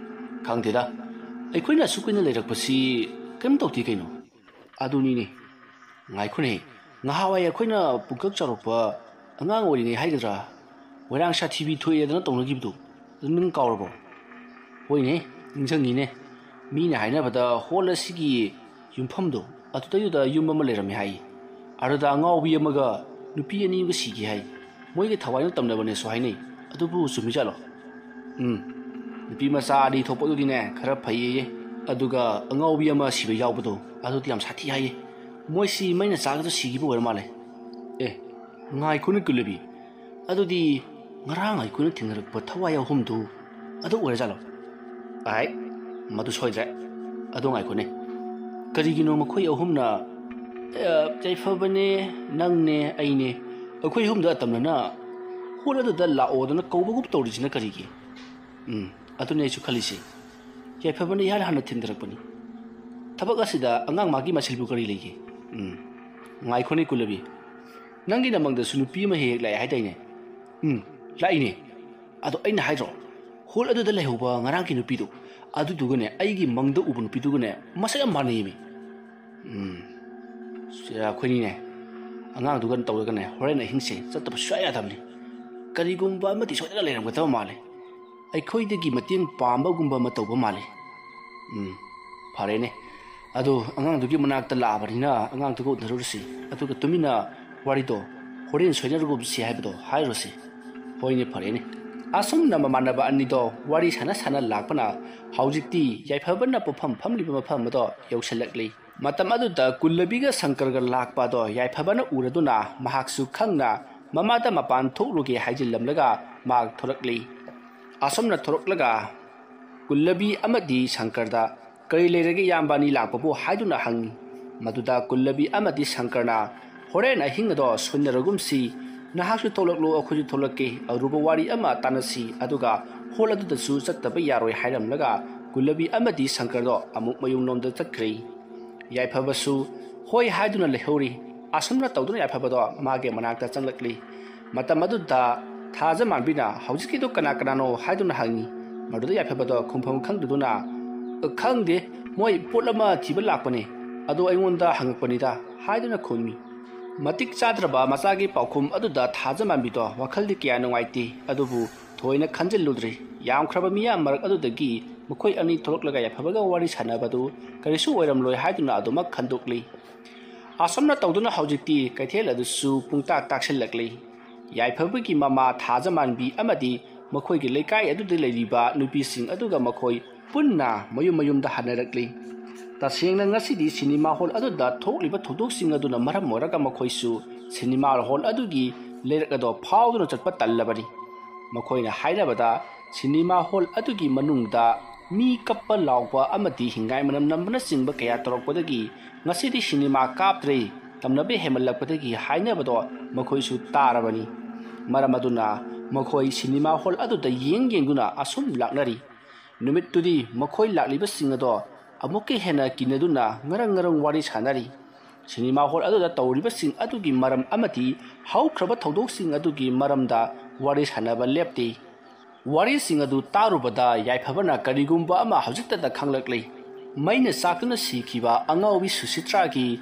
ꯈꯪꯗꯦꯗ, ꯑꯩꯈꯣꯏꯅ ꯑꯁꯨꯛ ꯀꯨꯏꯅ ꯂꯩꯔꯛꯄꯁꯤ ꯀꯔꯤꯝ ꯇꯧꯗꯦ ꯀꯩꯅꯣ?" "ꯑꯗꯨꯅꯤꯅꯦ, ꯉꯥꯏꯈꯣꯅꯦ, ꯉꯍꯥꯋꯥꯏ ꯑꯩꯈꯣꯏꯅ ꯄꯨꯡꯀꯛ ꯆꯥꯎꯔꯛꯄ ꯑꯉꯥꯡ ꯑꯣꯏꯔꯤꯉꯩ ꯍꯥꯏꯒꯗ꯭ꯔꯥ, ꯃꯣꯏꯔꯥꯡ ꯁꯥꯊꯤꯕꯤ ꯊꯣꯛꯑꯦꯗꯅ ꯇꯧꯅꯈꯤꯕꯗꯨ, ꯑꯗꯨ ꯅꯪ ꯀꯥꯎꯔꯕꯣ?" "ꯍꯣꯏꯅꯦ, ꯅꯤꯡꯁꯤꯡꯉꯤꯅꯦ꯫ ꯃꯤꯅ ꯍꯥꯏꯅꯕꯗ ꯍꯣꯜ ꯑꯁꯤꯒꯤ ꯌꯨꯝꯐꯝꯗꯣ ꯑꯗꯨꯗꯩꯗꯨꯗ ꯌꯨꯝ ꯑꯃ ꯂꯩꯔꯝꯃꯦ ꯍꯥꯏ꯫ ꯑꯗꯨꯗ ꯑꯉꯥꯎꯕꯤ ꯑꯃꯒ ꯅꯨꯄꯤ ꯑꯅꯤ ꯑꯃꯒ ꯁꯤꯈꯤ ꯍꯥꯏ꯫ ꯃꯣꯏꯒꯤ ꯊꯋꯥꯏꯅ ꯇꯝꯅꯕꯅꯦꯁꯨ ꯍꯥꯏꯅꯩ꯫ ꯑꯗꯨꯕꯨ ꯆꯨꯝꯃꯤꯖꯥꯠꯂꯣ?" "ꯎꯝ, ꯅꯨꯄꯤ ꯃꯆꯥ ꯑꯅꯤ ꯊꯣꯛꯄꯗꯨꯗꯤꯅꯦ ꯈꯔ ꯐꯩꯌꯦꯌꯦ꯫ ꯑꯗꯨꯒ ꯑꯉꯥꯎꯕꯤ ꯑꯃ ꯁꯤꯕ ꯌꯥꯎꯕꯗꯣ ꯑꯗꯨꯗꯤ ꯌꯥꯝ ꯁꯥꯊꯤ ꯍꯥꯏꯌꯦ꯫ ꯃꯣꯏꯁꯤ ꯃꯩꯅ ꯆꯥꯛꯑꯒ ꯁꯤꯈꯤꯕ ꯑꯣꯏꯔ ꯃꯥꯜꯂꯦ꯫ ꯑꯦ, ꯉꯥꯏꯈꯣꯅꯦ ꯀꯨꯂꯕꯤ, ꯑꯗꯨꯗꯤ ꯉꯔꯥꯡ ꯑꯩꯈꯣꯏꯅ ꯊꯦꯡꯅꯔꯛꯄ ꯊꯋꯥꯏ ꯑꯍꯨꯝꯗꯨ ꯑꯗꯨ ꯑꯣꯏꯔꯖꯥꯠꯂꯣ?" "ꯑꯥꯏ, ꯃꯗꯨ ꯁꯣꯏꯗ꯭ꯔꯦ꯫ ꯑꯗꯣ ꯉꯥꯏꯈꯣꯅꯦ, ꯀꯔꯤꯒꯤꯅꯣ ꯃꯈꯣꯏ ꯑꯍꯨꯝꯅ, ꯑ, ꯌꯥꯏꯐꯕꯅꯦ, ꯅꯪꯅꯦ, ꯑꯩꯅꯦ, ꯑꯩꯈꯣꯏ ꯑꯍꯨꯝꯗ ꯑꯇꯝꯅꯅ ꯍꯣꯜ ꯑꯗꯨꯗ ꯂꯥꯛꯑꯣꯗꯅ ꯀꯧꯕꯒꯨꯝ ꯇꯧꯔꯤꯁꯤꯅ ꯀꯔꯤꯒꯤ?" "ꯎꯝ, ꯑꯗꯨꯅꯦ ꯑꯩꯁꯨ ꯈꯜꯂꯤꯁꯦ꯫ ꯌꯥꯏꯐꯕꯅ ꯏꯍꯥꯟ ꯍꯥꯟꯅ ꯊꯤꯟꯊꯔꯛꯄꯅꯤ꯫ ꯊꯕꯛ ꯑꯁꯤꯗ ꯑꯉꯥꯡ ꯃꯥꯒꯤ ꯃꯁꯦꯜꯕꯨ ꯀꯔꯤ ꯂꯩꯒꯦ? ꯎꯝ, ꯉꯥꯏꯈꯣꯅꯦ ꯀꯨꯂꯕꯤ, ꯅꯪꯒꯤ ꯅꯃꯪꯗꯁꯨ ꯅꯨꯄꯤ ꯑꯃ ꯍꯦꯛ ꯍꯦꯛ ꯂꯥꯛꯑꯦ ꯍꯥꯏꯗꯥꯏꯅꯦ?" "ꯎꯝ, ꯂꯥꯛꯏꯅꯦ꯫ ꯑꯗꯣ ꯑꯩꯅ ꯍꯥꯏꯗ꯭ꯔꯣ, ꯍꯣꯜ ꯑꯗꯨꯗ ꯂꯩꯍꯧꯕ ꯉꯔꯥꯡꯒꯤ ꯅꯨꯄꯤꯗꯣ, ꯑꯗꯨꯗꯨꯒꯅꯦ ꯑꯩꯒꯤ ꯃꯪꯗ ꯎꯕ ꯅꯨꯄꯤꯗꯨꯒꯅꯦ ꯃꯁꯛ ꯌꯥꯝ ꯃꯥꯟꯅꯩꯌꯦꯃꯤ꯫ ꯎꯝ, ꯁꯤ ꯑꯩꯈꯣꯏꯅꯤꯅꯦ ꯑꯉꯥꯡꯗꯨꯒ ꯇꯧꯔꯒꯅꯦ ꯍꯣꯔꯦꯟ ꯑꯍꯤꯡꯁꯦ ꯆꯠꯇꯕ ꯁꯨꯡꯌꯥ ꯌꯥꯗꯕꯅꯤ꯫ ꯀꯔꯤꯒꯨꯝꯕ ꯑꯃꯗꯤ ꯁꯣꯏꯗꯅ ꯂꯩꯔꯝꯒꯗꯕ ꯃꯥꯜꯂꯦ꯫ ꯑꯩꯈꯣꯏꯗꯒꯤ ꯃꯇꯦꯡ ꯄꯥꯝꯕꯒꯨꯝꯕ ꯑꯃ ꯇꯧꯕ ꯃꯥꯜꯂꯤ꯫ ꯎꯝ, ꯐꯔꯦꯅꯦ꯫ ꯑꯗꯣ ꯑꯉꯥꯡꯗꯨꯒꯤ ꯃꯅꯥꯛꯇ ꯂꯥꯛꯑꯕꯅꯤꯅ ꯑꯉꯥꯡꯗꯨꯒ ꯎꯅꯔꯨꯔꯁꯤ꯫ ꯑꯗꯨꯒ ꯇꯨꯃꯤꯟꯅ ꯋꯥꯔꯤꯗꯣ ꯍꯣꯔꯦꯟ ꯁꯣꯏꯅꯔꯒꯨꯝꯁꯤ ꯍꯥꯏꯕꯗꯣ ꯍꯥꯏꯔꯨꯔꯁꯤ꯫" "ꯍꯣꯏꯅꯦ, ꯐꯔꯦꯅꯦ꯫" ꯑꯁꯨꯝꯅ ꯃꯃꯥꯟꯅꯕ ꯑꯅꯤꯗꯣ ꯋꯥꯔꯤ ꯁꯥꯟꯅ ꯁꯥꯟꯅ ꯂꯥꯛꯄꯅ ꯍꯧꯖꯤꯛꯇꯤ ꯌꯥꯏꯐꯕꯅ ꯄꯣꯠꯐꯝ ꯐꯝꯂꯤꯕ ꯃꯐꯝ ꯑꯗꯣ ꯌꯧꯁꯤꯜꯂꯛꯂꯤ꯫ ꯃꯇꯝ ꯑꯗꯨꯗ ꯀꯨꯜꯂꯕꯤꯒ ꯁꯪꯀꯔꯒ ꯂꯥꯛꯄ ꯑꯗꯣ ꯌꯥꯏꯐꯕꯅ ꯎꯔꯗꯨꯅ ꯃꯍꯥꯛꯁꯨ ꯈꯪꯅ ꯃꯃꯥꯗ ꯃꯄꯥꯟ ꯊꯣꯛꯂꯨꯒꯦ ꯍꯥꯏꯖꯤꯜꯂꯝꯂꯒ ꯃꯍꯥꯛ ꯊꯣꯔꯛꯂꯤ꯫ ꯑꯁꯨꯝꯅ ꯊꯣꯔꯛꯂꯒ ꯀꯨꯜꯂꯕꯤ ꯑꯃꯗꯤ ꯁꯪꯀꯔꯗ "ꯀꯔꯤ ꯂꯩꯔꯒꯦ ꯏꯌꯥꯝꯕ ꯑꯅꯤ ꯂꯥꯛꯄꯕꯨ?" ꯍꯥꯏꯗꯨꯅ ꯍꯪꯉꯤ꯫ ꯃꯗꯨꯗ ꯀꯨꯜꯂꯕꯤ ꯑꯃꯗꯤ ꯁꯪꯀꯔꯅ "ꯍꯣꯔꯦꯟ ꯑꯍꯤꯡ ꯑꯗꯣ ꯁꯣꯏꯅꯔꯒꯨꯝꯁꯤ, ꯅꯍꯥꯛꯁꯨ ꯊꯣꯛꯂꯛꯂꯣ ꯑꯩꯈꯣꯏꯁꯨ ꯊꯣꯛꯂꯛꯀꯦ, ꯑꯔꯨꯕ ꯋꯥꯔꯤ ꯑꯃ ꯇꯥꯟꯅꯁꯤ, ꯑꯗꯨꯒ ꯍꯣꯜ ꯑꯗꯨꯗꯁꯨ ꯆꯠꯇꯕ ꯌꯥꯔꯣꯏ" ꯍꯥꯏꯔꯝꯂꯒ ꯀꯨꯜꯂꯕꯤ ꯑꯃꯗꯤ ꯁꯪꯀꯔꯗꯣ ꯑꯃꯨꯛ ꯃꯌꯨꯝꯂꯣꯝꯗ ꯆꯠꯈ꯭ꯔꯦ꯫ ꯌꯥꯏꯐꯕꯁꯨ "ꯍꯣꯏ" ꯍꯥꯏꯗꯨꯅ ꯂꯩꯍꯧꯔꯤ꯫ ꯑꯁꯨꯝꯅ ꯇꯧꯗꯨꯅ ꯌꯥꯏꯐꯕꯗꯣ ꯃꯥꯒꯤ ꯃꯅꯥꯛꯇ ꯆꯪꯂꯛꯂꯤ꯫ ꯃꯇꯝ ꯑꯗꯨꯗ ꯊꯥꯖꯃꯥꯟꯕꯤꯅ "ꯍꯧꯖꯤꯛꯀꯤꯗꯣ ꯀꯅꯥ ꯀꯅꯥꯅꯣ?" ꯍꯥꯏꯗꯨꯅ ꯍꯪꯉꯤ꯫ ꯃꯗꯨꯗ ꯌꯥꯏꯐꯕꯗꯣ ꯈꯨꯝꯐꯝ ꯈꯪꯗꯗꯨꯅ "ꯈꯪꯗꯦ, ꯃꯣꯏ ꯄꯣꯠ ꯑꯃ ꯊꯤꯕ ꯂꯥꯛꯄꯅꯦ, ꯑꯗꯣ ꯑꯩꯉꯣꯟꯗ ꯍꯪꯉꯛꯄꯅꯤꯗ" ꯍꯥꯏꯗꯨꯅ ꯈꯨꯝꯃꯤ꯫ ꯃꯇꯤꯛ ꯆꯥꯗ꯭ꯔꯕ ꯃꯆꯥꯒꯤ ꯄꯥꯎꯈꯨꯝ ꯑꯗꯨꯗ ꯊꯥꯖꯃꯥꯟꯕꯤꯗꯣ ꯋꯥꯈꯜꯗꯤ ꯀꯌꯥ ꯅꯨꯡꯉꯥꯏꯇꯦ, ꯑꯗꯨꯕꯨ ꯊꯣꯏꯅ ꯈꯟꯖꯤꯜꯂꯨꯗ꯭ꯔꯦ꯫ ꯌꯥꯝꯈ꯭ꯔꯕ ꯃꯤꯌꯥꯝ ꯃꯔꯛ ꯑꯗꯨꯗꯒꯤ ꯃꯈꯣꯏ ꯑꯅꯤ ꯊꯣꯛꯂꯛꯂꯒ ꯌꯥꯏꯐꯕꯒ ꯋꯥꯔꯤ ꯁꯥꯟꯅꯕꯗꯨ ꯀꯔꯤꯁꯨ ꯑꯣꯏꯔꯝꯂꯣꯏ ꯍꯥꯏꯗꯨꯅ ꯑꯗꯨꯃꯛ ꯈꯟꯗꯣꯛꯂꯤ꯫ ꯑꯁꯨꯝꯅ ꯇꯧꯗꯨꯅ ꯍꯧꯖꯤꯛꯇꯤ ꯀꯩꯊꯦꯜ ꯑꯗꯨꯁꯨ ꯄꯨꯡꯇꯥꯛ ꯇꯥꯛꯁꯤꯜꯂꯛꯂꯤ꯫ ꯌꯥꯏꯐꯕꯒꯤ ꯃꯃꯥ ꯊꯥꯖꯃꯥꯟꯕꯤ ꯑꯃꯗꯤ ꯃꯈꯣꯏꯒꯤ ꯂꯩꯀꯥꯏ ꯑꯗꯨꯗ ꯂꯩꯔꯤꯕ ꯅꯨꯄꯤꯁꯤꯡ ꯑꯗꯨꯒ ꯃꯈꯣꯏ ꯄꯨꯟꯅ ꯃꯌꯨꯝ ꯃꯌꯨꯝꯗ ꯍꯟꯅꯔꯛꯂꯤ꯫ ꯇꯁꯦꯡꯅ ꯉꯁꯤꯗꯤ ꯁꯤꯅꯦꯃꯥ ꯍꯣꯜ ꯑꯗꯨꯗ ꯊꯣꯛꯂꯤꯕ ꯊꯧꯗꯣꯛꯁꯤꯡ ꯑꯗꯨꯅ ꯃꯔꯝ ꯑꯣꯏꯔꯒ ꯃꯈꯣꯏꯁꯨ ꯁꯤꯅꯦꯃꯥ ꯍꯣꯜ ꯑꯗꯨꯒꯤ ꯂꯩꯔꯛ ꯑꯗꯣ ꯐꯥꯎꯗꯨꯅ ꯆꯠꯄ ꯇꯜꯂꯕꯅꯤ꯫ ꯃꯈꯣꯏꯅ ꯍꯥꯏꯅꯕꯗ, ꯁꯤꯅꯦꯃꯥ ꯍꯣꯜ ꯑꯗꯨꯒꯤ ꯃꯅꯨꯡꯗ ꯃꯤ ꯀꯞꯄ ꯂꯥꯎꯕ ꯑꯃꯗꯤ ꯍꯤꯡꯒꯥꯏ ꯃꯅꯝ ꯅꯝꯕꯅꯆꯤꯡꯕ ꯀꯌꯥ ꯇꯧꯔꯛꯄꯗꯒꯤ ꯉꯁꯤꯗꯤ ꯁꯤꯅꯦꯃꯥ ꯀꯥꯞꯇ꯭ꯔꯦ, ꯇꯝꯅꯕ ꯍꯦꯟꯃꯜꯂꯛꯄꯗꯒꯤ ꯍꯥꯏꯅꯕꯗꯣ ꯃꯈꯣꯏꯁꯨ ꯇꯥꯔꯕꯅꯤ꯫ ꯃꯔꯝ ꯑꯗꯨꯅ ꯃꯈꯣꯏ ꯁꯤꯅꯦꯃꯥ ꯍꯣꯜ ꯑꯗꯨꯗ ꯌꯦꯡ ꯌꯦꯡꯗꯨꯅ ꯑꯁꯨꯝ ꯂꯥꯛꯅꯔꯤ꯫ ꯅꯨꯃꯤꯠꯇꯨꯗꯤ ꯃꯈꯣꯏ ꯂꯥꯛꯂꯤꯕꯁꯤꯡ ꯑꯗꯣ ꯑꯃꯨꯛꯀ ꯍꯦꯟꯅ ꯀꯤꯅꯗꯨꯅ ꯉꯔꯪ ꯉꯔꯪ ꯋꯥꯔꯤ ꯁꯥꯅꯔꯤ꯫ ꯁꯤꯅꯦꯃꯥ ꯍꯣꯜ ꯑꯗꯨꯗ ꯇꯧꯔꯤꯕꯁꯤꯡ ꯑꯗꯨꯒꯤ ꯃꯔꯝ ꯑꯃꯗꯤ ꯍꯧꯈ꯭ꯔꯕ ꯊꯧꯗꯣꯛꯁꯤꯡ ꯑꯗꯨꯒꯤ ꯃꯔꯝꯗ ꯋꯥꯔꯤ ꯁꯥꯅꯕ ꯂꯦꯞꯇꯦ꯫ ꯋꯥꯔꯤꯁꯤꯡ ꯑꯗꯨ ꯇꯥꯔꯨꯕꯗ ꯌꯥꯏꯐꯕꯅ ꯀꯔꯤꯒꯨꯝꯕ ꯑꯃ ꯍꯧꯖꯤꯛꯇꯗ ꯈꯪꯂꯛꯂꯦ꯫ ꯃꯩꯅ ꯆꯥꯛꯇꯨꯅ ꯁꯤꯈꯤꯕ ꯑꯉꯥꯎꯕꯤ ꯁꯨꯁꯤꯇ꯭ꯔꯥꯒꯤ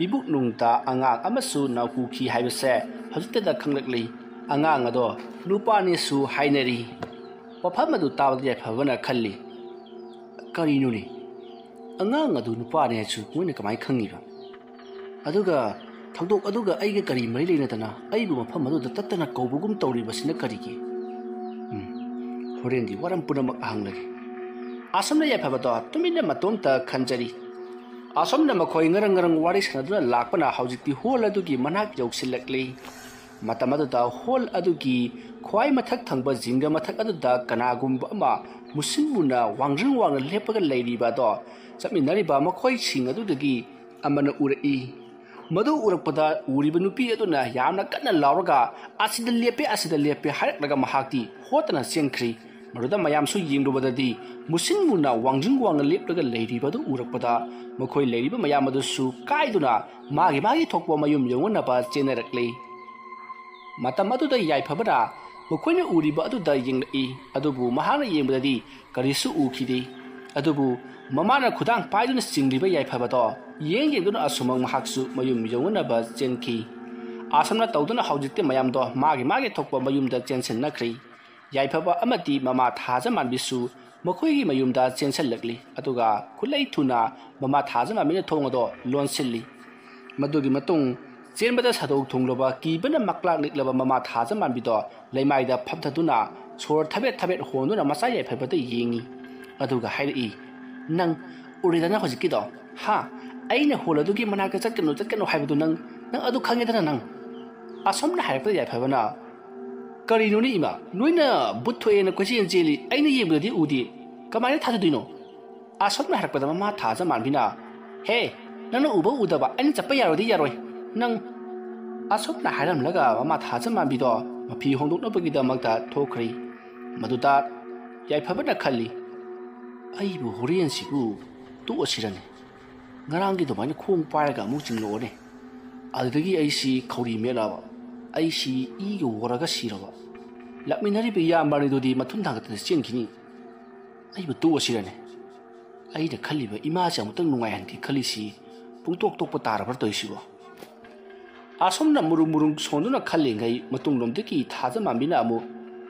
ꯏꯕꯨꯛꯅꯨꯡꯗ ꯑꯉꯥꯡ ꯑꯃꯁꯨ ꯅꯥꯎꯀꯨꯈꯤ ꯍꯥꯏꯕꯁꯦ ꯍꯧꯖꯤꯛꯇꯗ ꯈꯪꯂꯛꯂꯤ꯫ ꯑꯉꯥꯡ ꯑꯗꯣ ꯅꯨꯄꯥꯅꯦꯁꯨ ꯍꯥꯏꯅꯔꯤ꯫ ꯋꯥꯐꯝ ꯑꯗꯨ ꯇꯥꯕꯗ ꯌꯥꯏꯐꯕꯅ ꯈꯜꯂꯤ, "ꯀꯔꯤꯅꯣꯅꯦ? ꯑꯉꯥꯡ ꯑꯗꯨ ꯅꯨꯄꯥꯅꯦ ꯍꯥꯏꯁꯨ ꯃꯣꯏꯅ ꯀꯃꯥꯏꯅ ꯈꯪꯉꯤꯕ? ꯑꯗꯨꯒ ꯊꯧꯗꯣꯛ ꯑꯗꯨꯒ ꯑꯩꯒ ꯀꯔꯤ ꯃꯔꯤ ꯂꯩꯅꯗꯅ ꯑꯩꯕꯨ ꯃꯐꯝ ꯑꯗꯨꯗ ꯇꯠꯇꯅ ꯀꯧꯕꯒꯨꯝ ꯇꯧꯔꯤꯕꯁꯤꯅ ꯀꯔꯤꯒꯤ? ꯎꯝ, ꯍꯣꯔꯦꯟꯗꯤ ꯋꯥꯔꯝ ꯄꯨꯝꯅꯃꯛ ꯍꯪꯂꯒꯦ꯫" ꯑꯁꯨꯝꯅ ꯌꯥꯏꯐꯕꯗꯣ ꯇꯨꯃꯤꯟꯅ ꯃꯇꯣꯝꯇ ꯈꯟꯖꯔꯤ꯫ ꯑꯁꯨꯝꯅ ꯃꯈꯣꯏ ꯉꯔꯪ ꯉꯔꯪ ꯋꯥꯔꯤ ꯁꯥꯟꯅꯗꯨꯅ ꯂꯥꯛꯄꯅ ꯍꯧꯖꯤꯛꯇꯤ ꯍꯣꯜ ꯑꯗꯨꯒꯤ ꯃꯅꯥꯛ ꯌꯧꯁꯤꯜꯂꯛꯂꯤ꯫ ꯃꯇꯝ ꯑꯗꯨꯗ ꯍꯣꯜ ꯑꯗꯨꯒꯤ ꯈ꯭ꯋꯥꯏ ꯃꯊꯛ ꯊꯪꯕ ꯖꯤꯡꯒ ꯃꯊꯛ ꯑꯗꯨꯗ ꯀꯅꯥꯒꯨꯝꯕ ꯑꯃ ꯃꯨꯁꯤꯟ ꯃꯨꯅ ꯋꯥꯡꯖꯤꯡ ꯋꯥꯡꯅ ꯂꯦꯞꯄꯒ ꯂꯩꯔꯤꯕ ꯑꯗꯣ ꯆꯠꯃꯤꯟꯅꯔꯤꯕ ꯃꯈꯣꯏꯁꯤꯡ ꯑꯗꯨꯗꯒꯤ ꯑꯃꯅ ꯎꯔꯛꯏ꯫ ꯃꯗꯨ ꯎꯔꯛꯄꯗ ꯎꯔꯤꯕ ꯅꯨꯄꯤ ꯑꯗꯨꯅ ꯌꯥꯝꯅ ꯀꯟꯅ ꯂꯥꯎꯔꯒ, "ꯑꯁꯤꯗ ꯂꯦꯞꯄꯦ, ꯑꯁꯤꯗ ꯂꯦꯞꯄꯦ" ꯍꯥꯏꯔꯛꯂꯒ ꯃꯍꯥꯛꯇꯤ ꯍꯣꯠꯇꯅ ꯆꯦꯟꯈ꯭ꯔꯤ꯫ ꯃꯗꯨꯗ ꯃꯌꯥꯝꯁꯨ ꯌꯦꯡꯂꯨꯕꯗꯗꯤ ꯃꯨꯁꯤꯟ ꯃꯨꯅ ꯋꯥꯡꯖꯤꯡ ꯋꯥꯡꯅ ꯂꯦꯞꯂꯒ ꯂꯩꯔꯤꯕ ꯑꯗꯨ ꯎꯔꯛꯄꯗ ꯃꯈꯣꯏ ꯂꯩꯔꯤꯕ ꯃꯌꯥꯝ ꯑꯗꯨꯁꯨ ꯀꯥꯏꯗꯨꯅ ꯃꯥꯒꯤ ꯃꯥꯒꯤ ꯊꯣꯛꯄ ꯃꯌꯨꯝ ꯌꯧꯅꯅꯕ ꯆꯦꯟꯅꯔꯛꯂꯤ꯫ ꯃꯇꯝ ꯑꯗꯨꯗ ꯌꯥꯏꯐꯕꯅ ꯃꯈꯣꯏꯅ ꯎꯔꯤꯕ ꯑꯗꯨꯗ ꯌꯦꯡꯂꯛꯏ, ꯑꯗꯨꯕꯨ ꯃꯍꯥꯛꯅ ꯌꯦꯡꯕꯗꯗꯤ ꯀꯔꯤꯁꯨ ꯎꯈꯤꯗꯦ꯫ ꯑꯗꯨꯕꯨ ꯃꯃꯥꯅ ꯈꯨꯗꯥꯡ ꯄꯥꯏꯗꯨꯅ ꯆꯤꯡꯂꯤꯕ ꯌꯥꯏꯐꯕꯗꯣ ꯌꯦꯡ ꯌꯦꯡꯗꯨꯅ ꯑꯁꯨꯃꯛ ꯃꯍꯥꯛꯁꯨ ꯃꯌꯨꯝ ꯌꯧꯅꯅꯕ ꯆꯦꯟꯈꯤ꯫ ꯑꯁꯨꯝꯅ ꯇꯧꯗꯨꯅ ꯍꯧꯖꯤꯛꯇꯤ ꯃꯌꯥꯝꯗꯣ ꯃꯥꯒꯤ ꯃꯥꯒꯤ ꯊꯣꯛꯄ ꯃꯌꯨꯝꯗ ꯆꯦꯟꯁꯤꯟꯅꯈ꯭ꯔꯤ꯫ ꯌꯥꯏꯐꯕ ꯑꯃꯗꯤ ꯃꯃꯥ ꯊꯥꯖꯃꯥꯟꯕꯤꯁꯨ ꯃꯈꯣꯏꯒꯤ ꯃꯌꯨꯝꯗ ꯆꯦꯟꯁꯤꯜꯂꯛꯂꯤ, ꯑꯗꯨꯒ ꯈꯨꯠꯂꯩ ꯊꯨꯅ ꯃꯃꯥ ꯊꯥꯖꯃꯥꯟꯕꯤꯅ ꯊꯣꯡ ꯑꯗꯣ ꯂꯣꯟꯁꯤꯜꯂꯤ꯫ ꯃꯗꯨꯒꯤ ꯃꯇꯨꯡ ꯆꯦꯟꯕꯗ ꯁꯥꯗꯣꯛ ꯊꯨꯡꯂꯕ ꯀꯤꯕꯅ ꯃꯛꯂꯥꯛ ꯅꯤꯛꯂꯕ ꯃꯃꯥ ꯊꯥꯖꯃꯥꯟꯕꯤꯗꯣ ꯂꯩꯃꯥꯏꯗ ꯐꯝꯊꯗꯨꯅ ꯁꯣꯔ ꯊꯕꯦꯠ ꯊꯕꯦꯠ ꯍꯣꯟꯗꯨꯅ ꯃꯆꯥ ꯌꯥꯏꯐꯕꯗ ꯌꯦꯡꯉꯤ, ꯑꯗꯨꯒ ꯍꯥꯏꯔꯛꯏ, "ꯅꯪ ꯎꯔꯦꯗꯅ ꯍꯧꯖꯤꯛꯀꯤꯗꯣ? ꯍꯥ? ꯑꯩꯅ ꯍꯣꯜ ꯑꯗꯨꯒꯤ ꯃꯅꯥꯛꯇ ꯆꯠꯀꯅꯨ, ꯆꯠꯀꯅꯨ ꯍꯥꯏꯕꯗꯨ ꯅꯪ, ꯅꯪ ꯑꯗꯨ ꯈꯪꯉꯦꯗꯅ ꯅꯪ?" ꯑꯁꯣꯝꯅ ꯍꯥꯏꯔꯛꯄꯗ ꯌꯥꯏꯐꯕꯅ, "ꯀꯔꯤꯅꯣꯅꯦ ꯏꯃꯥ, ꯅꯣꯏꯅ ꯚꯨꯠ ꯊꯣꯛꯑꯦꯅ ꯀꯣꯏꯆꯦꯟ ꯆꯦꯜꯂꯤ, ꯑꯩꯅ ꯌꯦꯡꯕꯗꯗꯤ ꯎꯗꯦ, ꯀꯃꯥꯏꯅ ꯊꯥꯖꯗꯣꯏꯅꯣ?" ꯑꯁꯣꯝꯅ ꯍꯥꯏꯔꯛꯄꯗ ꯃꯃꯥ ꯊꯥꯖꯃꯥꯟꯕꯤꯅ, "ꯍꯦ, ꯅꯪꯅ ꯎꯕ ꯎꯗꯕ ꯑꯩꯅ ꯆꯠꯄ ꯌꯥꯔꯣꯏꯗꯤ ꯌꯥꯔꯣꯏ ꯅꯪ!" ꯑꯁꯣꯝꯅ ꯍꯥꯏꯔꯝꯂꯒ ꯃꯃꯥ ꯊꯥꯖꯃꯥꯟꯕꯤꯗꯣ ꯃꯐꯤ ꯍꯣꯡꯗꯣꯛꯅꯕꯒꯤꯗꯃꯛꯇ ꯊꯣꯛꯈ꯭ꯔꯤ꯫ ꯃꯗꯨꯗ ꯌꯥꯏꯐꯕꯅ ꯈꯜꯂꯤ, "ꯑꯩꯕꯨ ꯍꯣꯔꯦꯟꯁꯤꯕꯨ ꯇꯣꯛꯑꯁꯤꯔꯅꯦ? ꯉꯔꯥꯡꯒꯤ ꯑꯗꯨꯃꯥꯏꯅ ꯈꯣꯡ ꯄꯥꯏꯔꯒ ꯑꯃꯨꯛ ꯆꯤꯡꯂꯛꯑꯣꯅꯦ꯫ ꯑꯗꯨꯗꯒꯤ ꯑꯩꯁꯤ ꯈꯧꯔꯤ ꯃꯦꯠꯂꯛꯑꯕ, ꯑꯩꯁꯤ ꯏꯒ ꯑꯣꯔꯒ ꯁꯤꯔꯕ꯫ ꯂꯥꯛꯃꯤꯟꯅꯔꯤꯕ ꯏꯌꯥꯝꯕ ꯑꯅꯤꯗꯨꯗꯤ ꯃꯊꯨꯟ ꯊꯥꯡꯒꯠꯇꯅ ꯆꯦꯟꯈꯤꯅꯤ꯫ ꯑꯩꯕꯨ ꯇꯣꯛꯑꯁꯤꯔꯅꯦ? ꯑꯩꯅ ꯈꯜꯂꯤꯕ ꯏꯃꯥꯁꯦ ꯑꯃꯨꯛꯇꯪ ꯅꯨꯡꯉꯥꯏꯍꯟꯒꯦ ꯈꯜꯂꯤꯁꯤ ꯄꯨꯡꯇꯣꯛ ꯇꯣꯛꯄ ꯇꯥꯔꯕ꯭ꯔꯥ ꯇꯧꯔꯤꯁꯤꯕꯣ?" ꯑꯁꯣꯝꯅ ꯃꯨꯔꯨꯝ ꯃꯨꯔꯨꯝ ꯁꯣꯟꯗꯨꯅ ꯈꯜꯂꯤꯉꯩ ꯃꯇꯨꯡꯂꯣꯝꯗꯒꯤ ꯊꯥꯖꯃꯥꯟꯕꯤꯅ ꯑꯃꯨꯛ,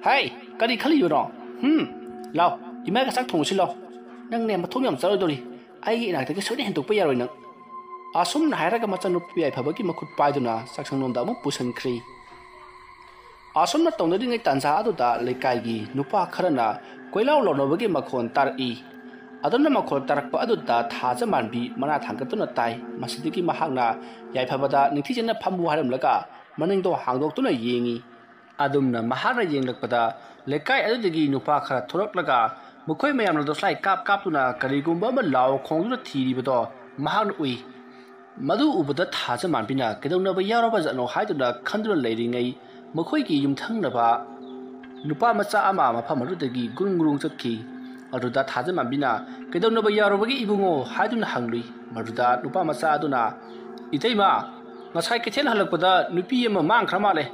"ꯍꯥꯏ, ꯀꯔꯤ ꯈꯜꯂꯤꯕꯅꯣ? ꯍꯨꯝ, ꯂꯥꯎ, ꯏꯃꯥꯒ ꯆꯥꯛ ꯊꯣꯡꯉꯨꯁꯤ ꯂꯥꯎ꯫ ꯅꯪꯅꯦ ꯃꯊꯣꯡ ꯌꯥꯝ ꯆꯥꯔꯣꯏꯗꯧꯔꯤ꯫ ꯑꯩꯒꯤ ꯏꯅꯥꯛꯇꯒꯤ ꯁꯣꯏꯗꯅ ꯍꯦꯟꯗꯣꯛꯄ ꯌꯥꯔꯣꯏ ꯅꯪ!" ꯑꯁꯨꯝꯅ ꯍꯥꯏꯔꯒ ꯃꯆꯥꯅꯨꯄꯤ ꯌꯥꯏꯐꯕꯒꯤ ꯃꯈꯨꯠ ꯄꯥꯏꯗꯨꯅ ꯆꯥꯛꯁꯪꯂꯣꯝꯗ ꯑꯃꯨꯛ ꯄꯨꯁꯤꯟꯈ꯭ꯔꯤ꯫ ꯑꯁꯨꯝꯅ ꯇꯧꯅꯔꯤꯉꯩ ꯇꯥꯟꯖꯥ ꯑꯗꯨꯗ ꯂꯩꯀꯥꯏꯒꯤ ꯅꯨꯄꯥ ꯈꯔꯅ ꯀꯣꯏꯂꯥꯎ ꯂꯥꯎꯅꯕꯒꯤ ꯃꯈꯣꯟ ꯇꯥꯔꯛꯏ꯫ ꯑꯗꯨꯝꯅ ꯃꯈꯣꯟ ꯇꯥꯔꯛꯄ ꯑꯗꯨꯗ ꯊꯥꯖꯃꯥꯟꯕꯤ ꯃꯅꯥ ꯊꯥꯡꯒꯠꯇꯨꯅ ꯇꯥꯏ꯫ ꯃꯁꯤꯗꯒꯤ ꯃꯍꯥꯛꯅ ꯌꯥꯏꯐꯕꯗ ꯅꯤꯡꯊꯤꯖꯅ ꯐꯝꯃꯨ ꯍꯥꯏꯔꯝꯂꯒ ꯃꯅꯤꯡꯗꯣ ꯍꯥꯡꯗꯣꯛꯇꯨꯅ ꯌꯦꯡꯏ꯫ ꯑꯗꯨꯝꯅ ꯃꯍꯥꯛꯅ ꯌꯦꯡꯂꯛꯄꯗ ꯂꯩꯀꯥꯏ ꯑꯗꯨꯗꯒꯤ ꯅꯨꯄꯥ ꯈꯔ ꯊꯣꯔꯛꯂꯒ ꯃꯈꯣꯏ ꯃꯌꯥꯝꯅ ꯇꯣꯁꯂꯥꯏ ꯀꯥꯞ ꯀꯥꯞꯇꯨꯅ ꯀꯔꯤꯒꯨꯝꯕ ꯑꯃ ꯂꯥꯎ ꯈꯣꯡꯗꯨꯅ ꯊꯤꯔꯤꯕꯗꯣ ꯃꯍꯥꯛꯅ ꯎꯏ꯫ ꯃꯗꯨ ꯎꯕꯗ ꯊꯥꯖꯃꯥꯟꯕꯤꯅ ꯀꯩꯗꯧꯅꯕ ꯌꯥꯎꯔꯕꯖꯥꯠꯅꯣ ꯍꯥꯏꯗꯨꯅ ꯈꯟꯗꯨꯅ ꯂꯩꯔꯤꯉꯩ, ꯃꯈꯣꯏꯒꯤ ꯌꯨꯝꯊꯪꯅꯕ ꯅꯨꯄꯥ ꯃꯆꯥ ꯑꯃ ꯃꯐꯝ ꯑꯗꯨꯗꯒꯤ ꯒꯨꯔꯨꯡ ꯒꯨꯔꯨꯡ ꯆꯠꯈꯤ꯫ ꯑꯗꯨꯗ ꯊꯥꯖꯃꯥꯟꯕꯤꯅ "ꯀꯩꯗꯧꯅꯕ ꯌꯥꯎꯔꯕꯒꯦ ꯏꯕꯨꯡꯉꯣ?" ꯍꯥꯏꯗꯨꯅ ꯍꯪꯂꯨꯏ꯫ ꯃꯗꯨꯗ ꯅꯨꯄꯥ ꯃꯆꯥ ꯑꯗꯨꯅ, "ꯏꯇꯩꯃ, ꯉꯁꯥꯏ ꯀꯩꯊꯦꯜ ꯍꯜꯂꯛꯄꯗ ꯅꯨꯄꯤ ꯑꯃ ꯃꯥꯡꯈ꯭ꯔ ꯃꯥꯜꯂꯦ,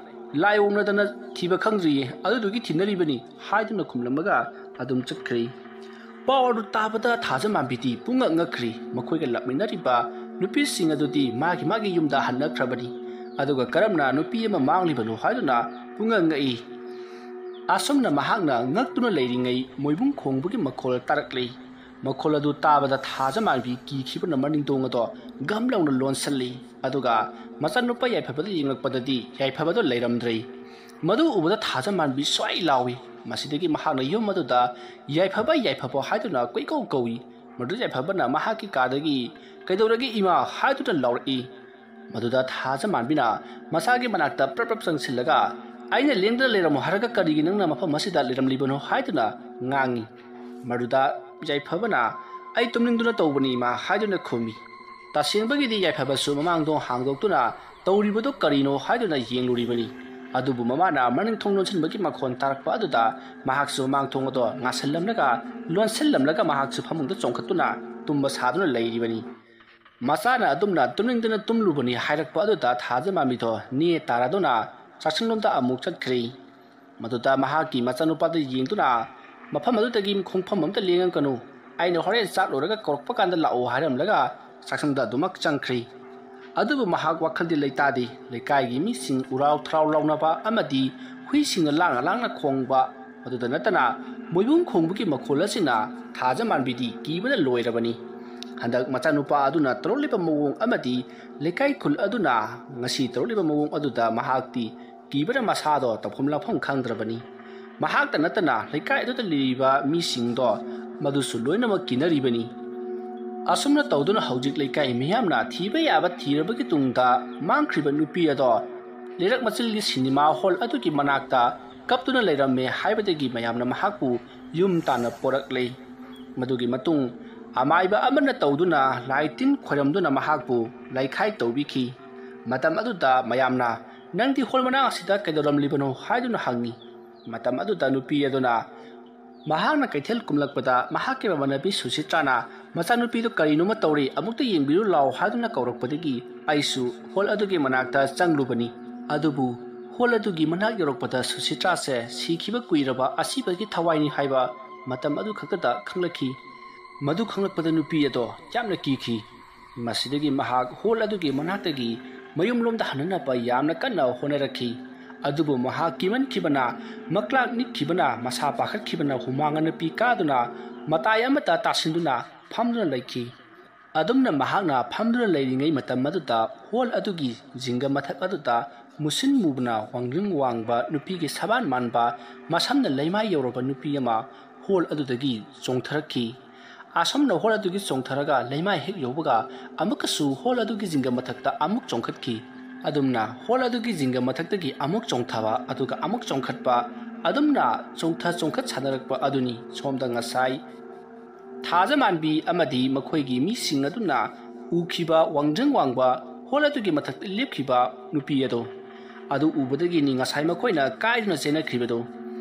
ꯂꯥꯏ ꯑꯣꯛꯅꯗꯅ ꯊꯤꯕ ꯈꯪꯗ꯭ꯔꯤꯌꯦ, ꯑꯗꯨꯗꯨꯒꯤ ꯊꯤꯅꯔꯤꯕꯅꯤ" ꯍꯥꯏꯗꯨꯅ ꯈꯨꯝꯂꯝꯃꯒ ꯑꯗꯨꯝ ꯆꯠꯈ꯭ꯔꯦ꯫ ꯄꯥꯎ ꯑꯗꯨ ꯇꯥꯕꯗ ꯊꯥꯖꯃꯥꯟꯕꯤꯗꯤ ꯄꯨꯡꯉꯛ ꯉꯛꯈ꯭ꯔꯦ꯫ ꯃꯈꯣꯏꯒ ꯂꯥꯛꯃꯤꯟꯅꯔꯤꯕ ꯅꯨꯄꯤꯁꯤꯡ ꯑꯗꯨꯗꯤ ꯃꯥꯒꯤ ꯃꯥꯒꯤ ꯌꯨꯝꯗ ꯍꯟꯅꯈ꯭ꯔꯕꯅꯤ꯫ ꯑꯗꯨꯒ ꯀꯔꯝꯅ ꯅꯨꯄꯤ ꯑꯃ ꯃꯥꯡꯂꯤꯕꯅꯣ ꯍꯥꯏꯗꯨꯅ ꯄꯨꯡꯉꯛ ꯉꯛꯏ꯫ ꯑꯁꯨꯝꯅ ꯃꯍꯥꯛꯅ ꯉꯛꯇꯨꯅ ꯂꯩꯔꯤꯉꯩ ꯃꯣꯏꯕꯨꯡ ꯈꯣꯡꯕꯒꯤ ꯃꯈꯣꯜ ꯇꯥꯔꯛꯂꯤ꯫ ꯃꯈꯣꯜ ꯑꯗꯨ ꯇꯥꯕꯗ ꯊꯥꯖꯃꯥꯟꯕꯤ ꯀꯤꯈꯤꯕꯅ ꯃꯅꯤꯡꯗꯣꯡ ꯑꯗꯣ ꯒꯝ ꯂꯥꯎꯅ ꯂꯣꯟꯁꯤꯜꯂꯤ꯫ ꯑꯗꯨꯒ ꯃꯆꯥꯅꯨꯄꯥ ꯌꯥꯏꯐꯕꯗ ꯌꯦꯡꯂꯛꯄꯗꯗꯤ ꯌꯥꯏꯐꯕꯗꯣ ꯂꯩꯔꯝꯗ꯭ꯔꯦ꯫ ꯃꯗꯨ ꯎꯕꯗ ꯊꯥꯖꯃꯥꯟꯕꯤ ꯁ꯭ꯋꯥꯏ ꯂꯥꯎꯏ꯫ ꯃꯁꯤꯗꯒꯤ ꯃꯍꯥꯛꯅ ꯌꯨꯝ ꯑꯗꯨꯗ "ꯌꯥꯏꯐꯕ, ꯌꯥꯏꯐꯕ" ꯍꯥꯏꯗꯨꯅ ꯀꯣꯏꯀꯧ ꯀꯧꯏ꯫ ꯃꯗꯨ ꯌꯥꯏꯐꯕꯅ ꯃꯍꯥꯛꯀꯤ ꯀꯥꯗꯒꯤ "ꯀꯩꯗꯧꯔꯒꯦ ꯏꯃꯥ?" ꯍꯥꯏꯗꯨꯅ ꯂꯥꯎꯔꯛꯏ꯫ ꯃꯗꯨꯗ ꯊꯥꯖꯃꯥꯟꯕꯤꯅ ꯃꯆꯥꯒꯤ ꯃꯅꯥꯛꯇ ꯄ꯭ꯔꯞ ꯄ꯭ꯔꯞ ꯆꯪꯁꯤꯜꯂꯒ "ꯑꯩꯅ ꯂꯦꯡꯗꯅ ꯂꯩꯔꯝꯃꯣ ꯍꯥꯏꯔꯒ ꯀꯔꯤꯒꯤ ꯅꯪꯅ ꯃꯐꯝ ꯑꯁꯤꯗ ꯂꯩꯔꯝꯂꯤꯕꯅꯣ?" ꯍꯥꯏꯗꯨꯅ ꯉꯥꯡꯉꯤ꯫ ꯃꯗꯨꯗ ꯌꯥꯏꯐꯕꯅ "ꯑꯩ ꯇꯨꯝꯅꯤꯡꯗꯨꯅ ꯇꯧꯕꯅꯤ ꯏꯃꯥ" ꯍꯥꯏꯗꯨꯅ ꯈꯨꯝꯃꯤ꯫ ꯇꯁꯦꯡꯕꯒꯤꯗꯤ ꯌꯥꯏꯐꯕꯁꯨ ꯃꯃꯥꯡꯗꯣ ꯍꯥꯡꯗꯣꯛꯇꯨꯅ "ꯇꯧꯔꯤꯕꯗꯨ ꯀꯔꯤꯅꯣ?" ꯍꯥꯏꯗꯨꯅ ꯌꯦꯡꯂꯨꯔꯤꯕꯅꯤ꯫ ꯑꯗꯨꯕꯨ ꯃꯃꯥꯅ ꯃꯅꯤꯡ ꯊꯣꯡ ꯂꯣꯟꯁꯤꯟꯕꯒꯤ ꯃꯈꯣꯟ ꯇꯥꯔꯛꯄ ꯑꯗꯨꯗ ꯃꯍꯥꯛꯁꯨ ꯃꯃꯥꯡ ꯊꯣꯡ ꯑꯗꯣ ꯉꯥꯁꯤꯜꯂꯝꯂꯒ, ꯂꯣꯟꯁꯤꯜꯂꯝꯂꯒ ꯃꯍꯥꯛꯁꯨ ꯐꯃꯨꯡꯗ ꯆꯣꯡꯈꯠꯇꯨꯅ ꯇꯨꯝꯕ ꯁꯥꯗꯨꯅ ꯂꯩꯔꯤꯕꯅꯤ꯫ ꯃꯆꯥꯅ ꯑꯗꯨꯝꯅ ꯇꯨꯝꯅꯤꯡꯗꯅ ꯇꯨꯝꯂꯨꯕꯅꯤ ꯍꯥꯏꯔꯛꯄ ꯑꯗꯨꯗ ꯊꯥꯖꯃꯥꯟꯕꯤꯗꯣ ꯅꯦ ꯇꯥꯔꯗꯨꯅ ꯆꯥꯛꯁꯪꯂꯣꯝꯗ ꯑꯃꯨꯛ ꯆꯠꯈ꯭ꯔꯦ꯫ ꯃꯗꯨꯗ ꯃꯍꯥꯛꯀꯤ ꯃꯆꯥꯅꯨꯄꯥꯗ ꯌꯦꯡꯗꯨꯅ, "ꯃꯐꯝ ꯑꯗꯨꯗꯒꯤ ꯈꯣꯡꯐꯝ ꯑꯝꯇ ꯂꯦꯡꯉꯛꯀꯅꯨ, ꯑꯩꯅ ꯍꯣꯔꯦꯟ ꯆꯥꯛ ꯂꯣꯏꯔꯒ ꯀꯧꯔꯛꯄ ꯀꯥꯟꯗ ꯂꯥꯛꯑꯣ" ꯍꯥꯏꯔꯝꯂꯒ ꯆꯥꯛꯁꯪꯗ ꯑꯗꯨꯃꯛ ꯆꯪꯈ꯭ꯔꯦ꯫ ꯑꯗꯨꯕꯨ ꯃꯍꯥꯛ ꯋꯥꯈꯜꯗꯤ ꯂꯩꯇꯥꯗꯦ꯫ ꯂꯩꯀꯥꯏꯒꯤ ꯃꯤꯁꯤꯡ ꯎꯔꯥꯎ ꯊꯔꯥꯎ ꯂꯥꯎꯅꯕ ꯑꯃꯗꯤ ꯍꯨꯏꯁꯤꯡꯅ ꯂꯥꯡꯅ ꯂꯥꯡꯅ ꯈꯣꯡꯕ, ꯃꯗꯨꯗ ꯅꯠꯇꯅ ꯃꯣꯏꯕꯨꯡ ꯈꯣꯡꯕꯒꯤ ꯃꯈꯣꯜ ꯑꯁꯤꯅ ꯊꯥꯖꯃꯥꯟꯕꯤꯗꯤ ꯀꯤꯕꯅ ꯂꯣꯏꯔꯕꯅꯤ꯫ ꯍꯟꯗꯛ ꯃꯆꯥꯅꯨꯄꯥ ꯑꯗꯨꯅ ꯇꯧꯔꯛꯂꯤꯕ ꯃꯑꯣꯡ ꯑꯃꯗꯤ ꯂꯩꯀꯥꯏ ꯈꯨꯜ ꯑꯗꯨꯅ ꯉꯁꯤ ꯇꯧꯔꯛꯂꯤꯕ ꯃꯑꯣꯡ ꯑꯗꯨꯗ ꯃꯍꯥꯛꯇꯤ ꯀꯤꯕꯅ ꯃꯁꯥꯗꯣ ꯇꯧꯐꯝ ꯂꯥꯛꯐꯝ ꯈꯪꯗ꯭ꯔꯕꯅꯤ꯫ ꯃꯍꯥꯛꯇ ꯅꯠꯇꯅ ꯂꯩꯀꯥꯏ ꯑꯗꯨꯗ ꯂꯩꯔꯤꯕ ꯃꯤꯁꯤꯡꯗꯣ ꯃꯗꯨꯁꯨ ꯂꯣꯏꯅꯃꯛ ꯀꯤꯅꯔꯤꯕꯅꯤ꯫ ꯑꯁꯨꯝꯅ ꯇꯧꯗꯨꯅ ꯍꯧꯖꯤꯛ ꯂꯩꯀꯥꯏ ꯃꯤꯌꯥꯝꯅ ꯊꯤꯕ ꯌꯥꯕ ꯊꯤꯔꯕꯒꯤ ꯇꯨꯡꯗ ꯃꯥꯡꯈ꯭ꯔꯤꯕ ꯅꯨꯄꯤ ꯑꯗꯣ ꯂꯩꯔꯛ ꯃꯆꯤꯜꯒꯤ ꯁꯤꯅꯦꯃꯥ ꯍꯣꯜ ꯑꯗꯨꯒꯤ ꯃꯅꯥꯛꯇ ꯀꯞꯇꯨꯅ ꯂꯩꯔꯝꯃꯦ ꯍꯥꯏꯕꯗꯒꯤ ꯃꯌꯥꯝꯅ ꯃꯍꯥꯛꯄꯨ ꯌꯨꯝ ꯇꯥꯟꯅ ꯄꯣꯔꯛꯂꯦ꯫ ꯃꯗꯨꯒꯤ ꯃꯇꯨꯡ ꯑꯃꯥꯏꯕ ꯑꯃꯅ ꯇꯧꯗꯨꯅ ꯂꯥꯏ ꯇꯤꯟ ꯈꯣꯏꯔꯝꯗꯨꯅ ꯃꯍꯥꯛꯄꯨ ꯂꯩꯈꯥꯏ ꯇꯧꯕꯤꯈꯤ꯫ ꯃꯇꯝ ꯑꯗꯨꯗ ꯃꯌꯥꯝꯅ, "ꯅꯪꯗꯤ ꯍꯣꯜ ꯃꯅꯥꯛ ꯑꯁꯤꯗ ꯀꯩꯗꯧꯔꯝꯂꯤꯕꯅꯣ?" ꯍꯥꯏꯗꯨꯅ ꯍꯪꯉꯤ꯫ ꯃꯇꯝ ꯑꯗꯨꯗ ꯅꯨꯄꯤ ꯑꯗꯨꯅ ꯃꯍꯥꯛꯅ ꯀꯩꯊꯦꯜ ꯀꯨꯝꯂꯛꯄꯗ ꯃꯍꯥꯛꯀꯤ ꯃꯃꯥꯟꯅꯕꯤ ꯁꯨꯁꯤꯇ꯭ꯔꯥꯅ, "ꯃꯆꯥꯅꯨꯄꯤꯗꯨ ꯀꯔꯤꯅꯣꯃ ꯇꯧꯔꯤ, ꯑꯃꯨꯛꯇ ꯌꯦꯡꯕꯤꯔꯨ ꯂꯥꯎ" ꯍꯥꯏꯗꯨꯅ ꯀꯧꯔꯛꯄꯗꯒꯤ ꯑꯩꯁꯨ ꯍꯣꯜ ꯑꯗꯨꯒꯤ ꯃꯅꯥꯛꯇ ꯆꯪꯂꯨꯕꯅꯤ꯫ ꯑꯗꯨꯕꯨ ꯍꯣꯜ ꯑꯗꯨꯒꯤ ꯃꯅꯥꯛ ꯌꯧꯔꯛꯄꯗ ꯁꯨꯁꯤꯇ꯭ꯔꯥꯁꯦ ꯁꯤꯈꯤꯕ ꯀꯨꯏꯔꯕ ꯑꯁꯤꯕꯒꯤ ꯊꯋꯥꯏꯅꯤ ꯍꯥꯏꯕ ꯃꯇꯝ ꯑꯗꯨ ꯈꯛꯇꯗ ꯈꯪꯂꯛꯈꯤ꯫ ꯃꯗꯨ ꯈꯪꯂꯛꯄꯗ ꯅꯨꯄꯤ ꯑꯗꯣ ꯌꯥꯝꯅ ꯀꯤꯈꯤ꯫ ꯃꯁꯤꯗꯒꯤ ꯃꯍꯥꯛ ꯍꯣꯜ ꯑꯗꯨꯒꯤ ꯃꯅꯥꯛꯇꯒꯤ ꯃꯌꯨꯝꯂꯣꯝꯗ ꯍꯟꯅꯅꯕ ꯌꯥꯝꯅ ꯀꯟꯅ ꯍꯣꯠꯅꯔꯛꯈꯤ꯫ ꯑꯗꯨꯕꯨ ꯃꯍꯥꯛ ꯀꯤꯃꯟꯈꯤꯕꯅ, ꯃꯀ꯭ꯂꯥꯛ ꯅꯤꯛꯈꯤꯕꯅ, ꯃꯁꯥ ꯄꯥꯈꯠꯈꯤꯕꯅ ꯍꯨꯃꯥꯡ ꯑꯅꯞꯄꯤ ꯀꯥꯗꯨꯅ ꯃꯇꯥꯏ ꯑꯃꯗ ꯇꯥꯁꯤꯟꯗꯨꯅ ꯐꯝꯗꯨꯅ ꯂꯩꯈꯤ꯫ ꯑꯗꯨꯝꯅ ꯃꯍꯥꯛꯅ ꯐꯝꯗꯨꯅ ꯂꯩꯔꯤꯉꯩ ꯃꯇꯝ ꯑꯗꯨꯗ ꯍꯣꯜ ꯑꯗꯨꯒꯤ ꯖꯤꯡꯒ ꯃꯊꯛ ꯑꯗꯨꯗ ꯃꯨꯁꯤꯟ ꯃꯨꯕꯅ ꯋꯥꯡꯖꯤꯡ ꯋꯥꯡꯕ ꯅꯨꯄꯤꯒꯤ ꯁꯕꯥꯟ ꯃꯥꯟꯕ ꯃꯁꯝꯅ ꯂꯩꯃꯥꯏ ꯌꯧꯔꯕ ꯅꯨꯄꯤ ꯑꯃ ꯍꯣꯜ ꯑꯗꯨꯗꯒꯤ ꯆꯣꯡꯊꯔꯛꯈꯤ꯫ ꯑꯁꯨꯝꯅ ꯍꯣꯜ ꯑꯗꯨꯒꯤ ꯆꯣꯡꯊꯔꯒ ꯂꯩꯃꯥꯏ ꯍꯦꯛ ꯌꯧꯕꯒ ꯑꯃꯨꯛꯀꯁꯨ ꯍꯣꯜ ꯑꯗꯨꯒꯤ ꯖꯤꯡꯒ ꯃꯊꯛꯇ ꯑꯃꯨꯛ ꯆꯣꯡꯈꯠꯈꯤ꯫ ꯑꯗꯨꯝꯅ ꯍꯣꯜ ꯑꯗꯨꯒꯤ ꯖꯤꯡꯒ ꯃꯊꯛꯇꯒꯤ ꯑꯃꯨꯛ ꯆꯣꯡꯊꯕ ꯑꯗꯨꯒ ꯑꯃꯨꯛ ꯆꯣꯡꯈꯠꯄ, ꯑꯗꯨꯝꯅ ꯆꯣꯡꯊ ꯆꯣꯡꯈꯠ ꯁꯥꯟꯅꯔꯛꯄ ꯑꯗꯨꯅꯤ꯫ ꯁꯣꯝꯗ ꯉꯁꯥꯏ ꯊꯥꯖꯃꯥꯟꯕꯤ ꯑꯃꯗꯤ ꯃꯈꯣꯏꯒꯤ ꯃꯤꯁꯤꯡ ꯑꯗꯨꯅ ꯎꯈꯤꯕ ꯋꯥꯡꯖꯤꯡ ꯋꯥꯡꯕ ꯍꯣꯜ ꯑꯗꯨꯒꯤ ꯃꯊꯛꯇ ꯂꯦꯞꯈꯤꯕ ꯅꯨꯄꯤ ꯑꯗꯣ, ꯑꯗꯨ ꯎꯕꯗꯒꯤꯅꯤ ꯉꯁꯥꯏ ꯃꯈꯣꯏꯅ ꯀꯥꯏꯗꯨꯅ ꯆꯦꯟꯅꯈ꯭ꯔꯤꯕꯗꯣ꯫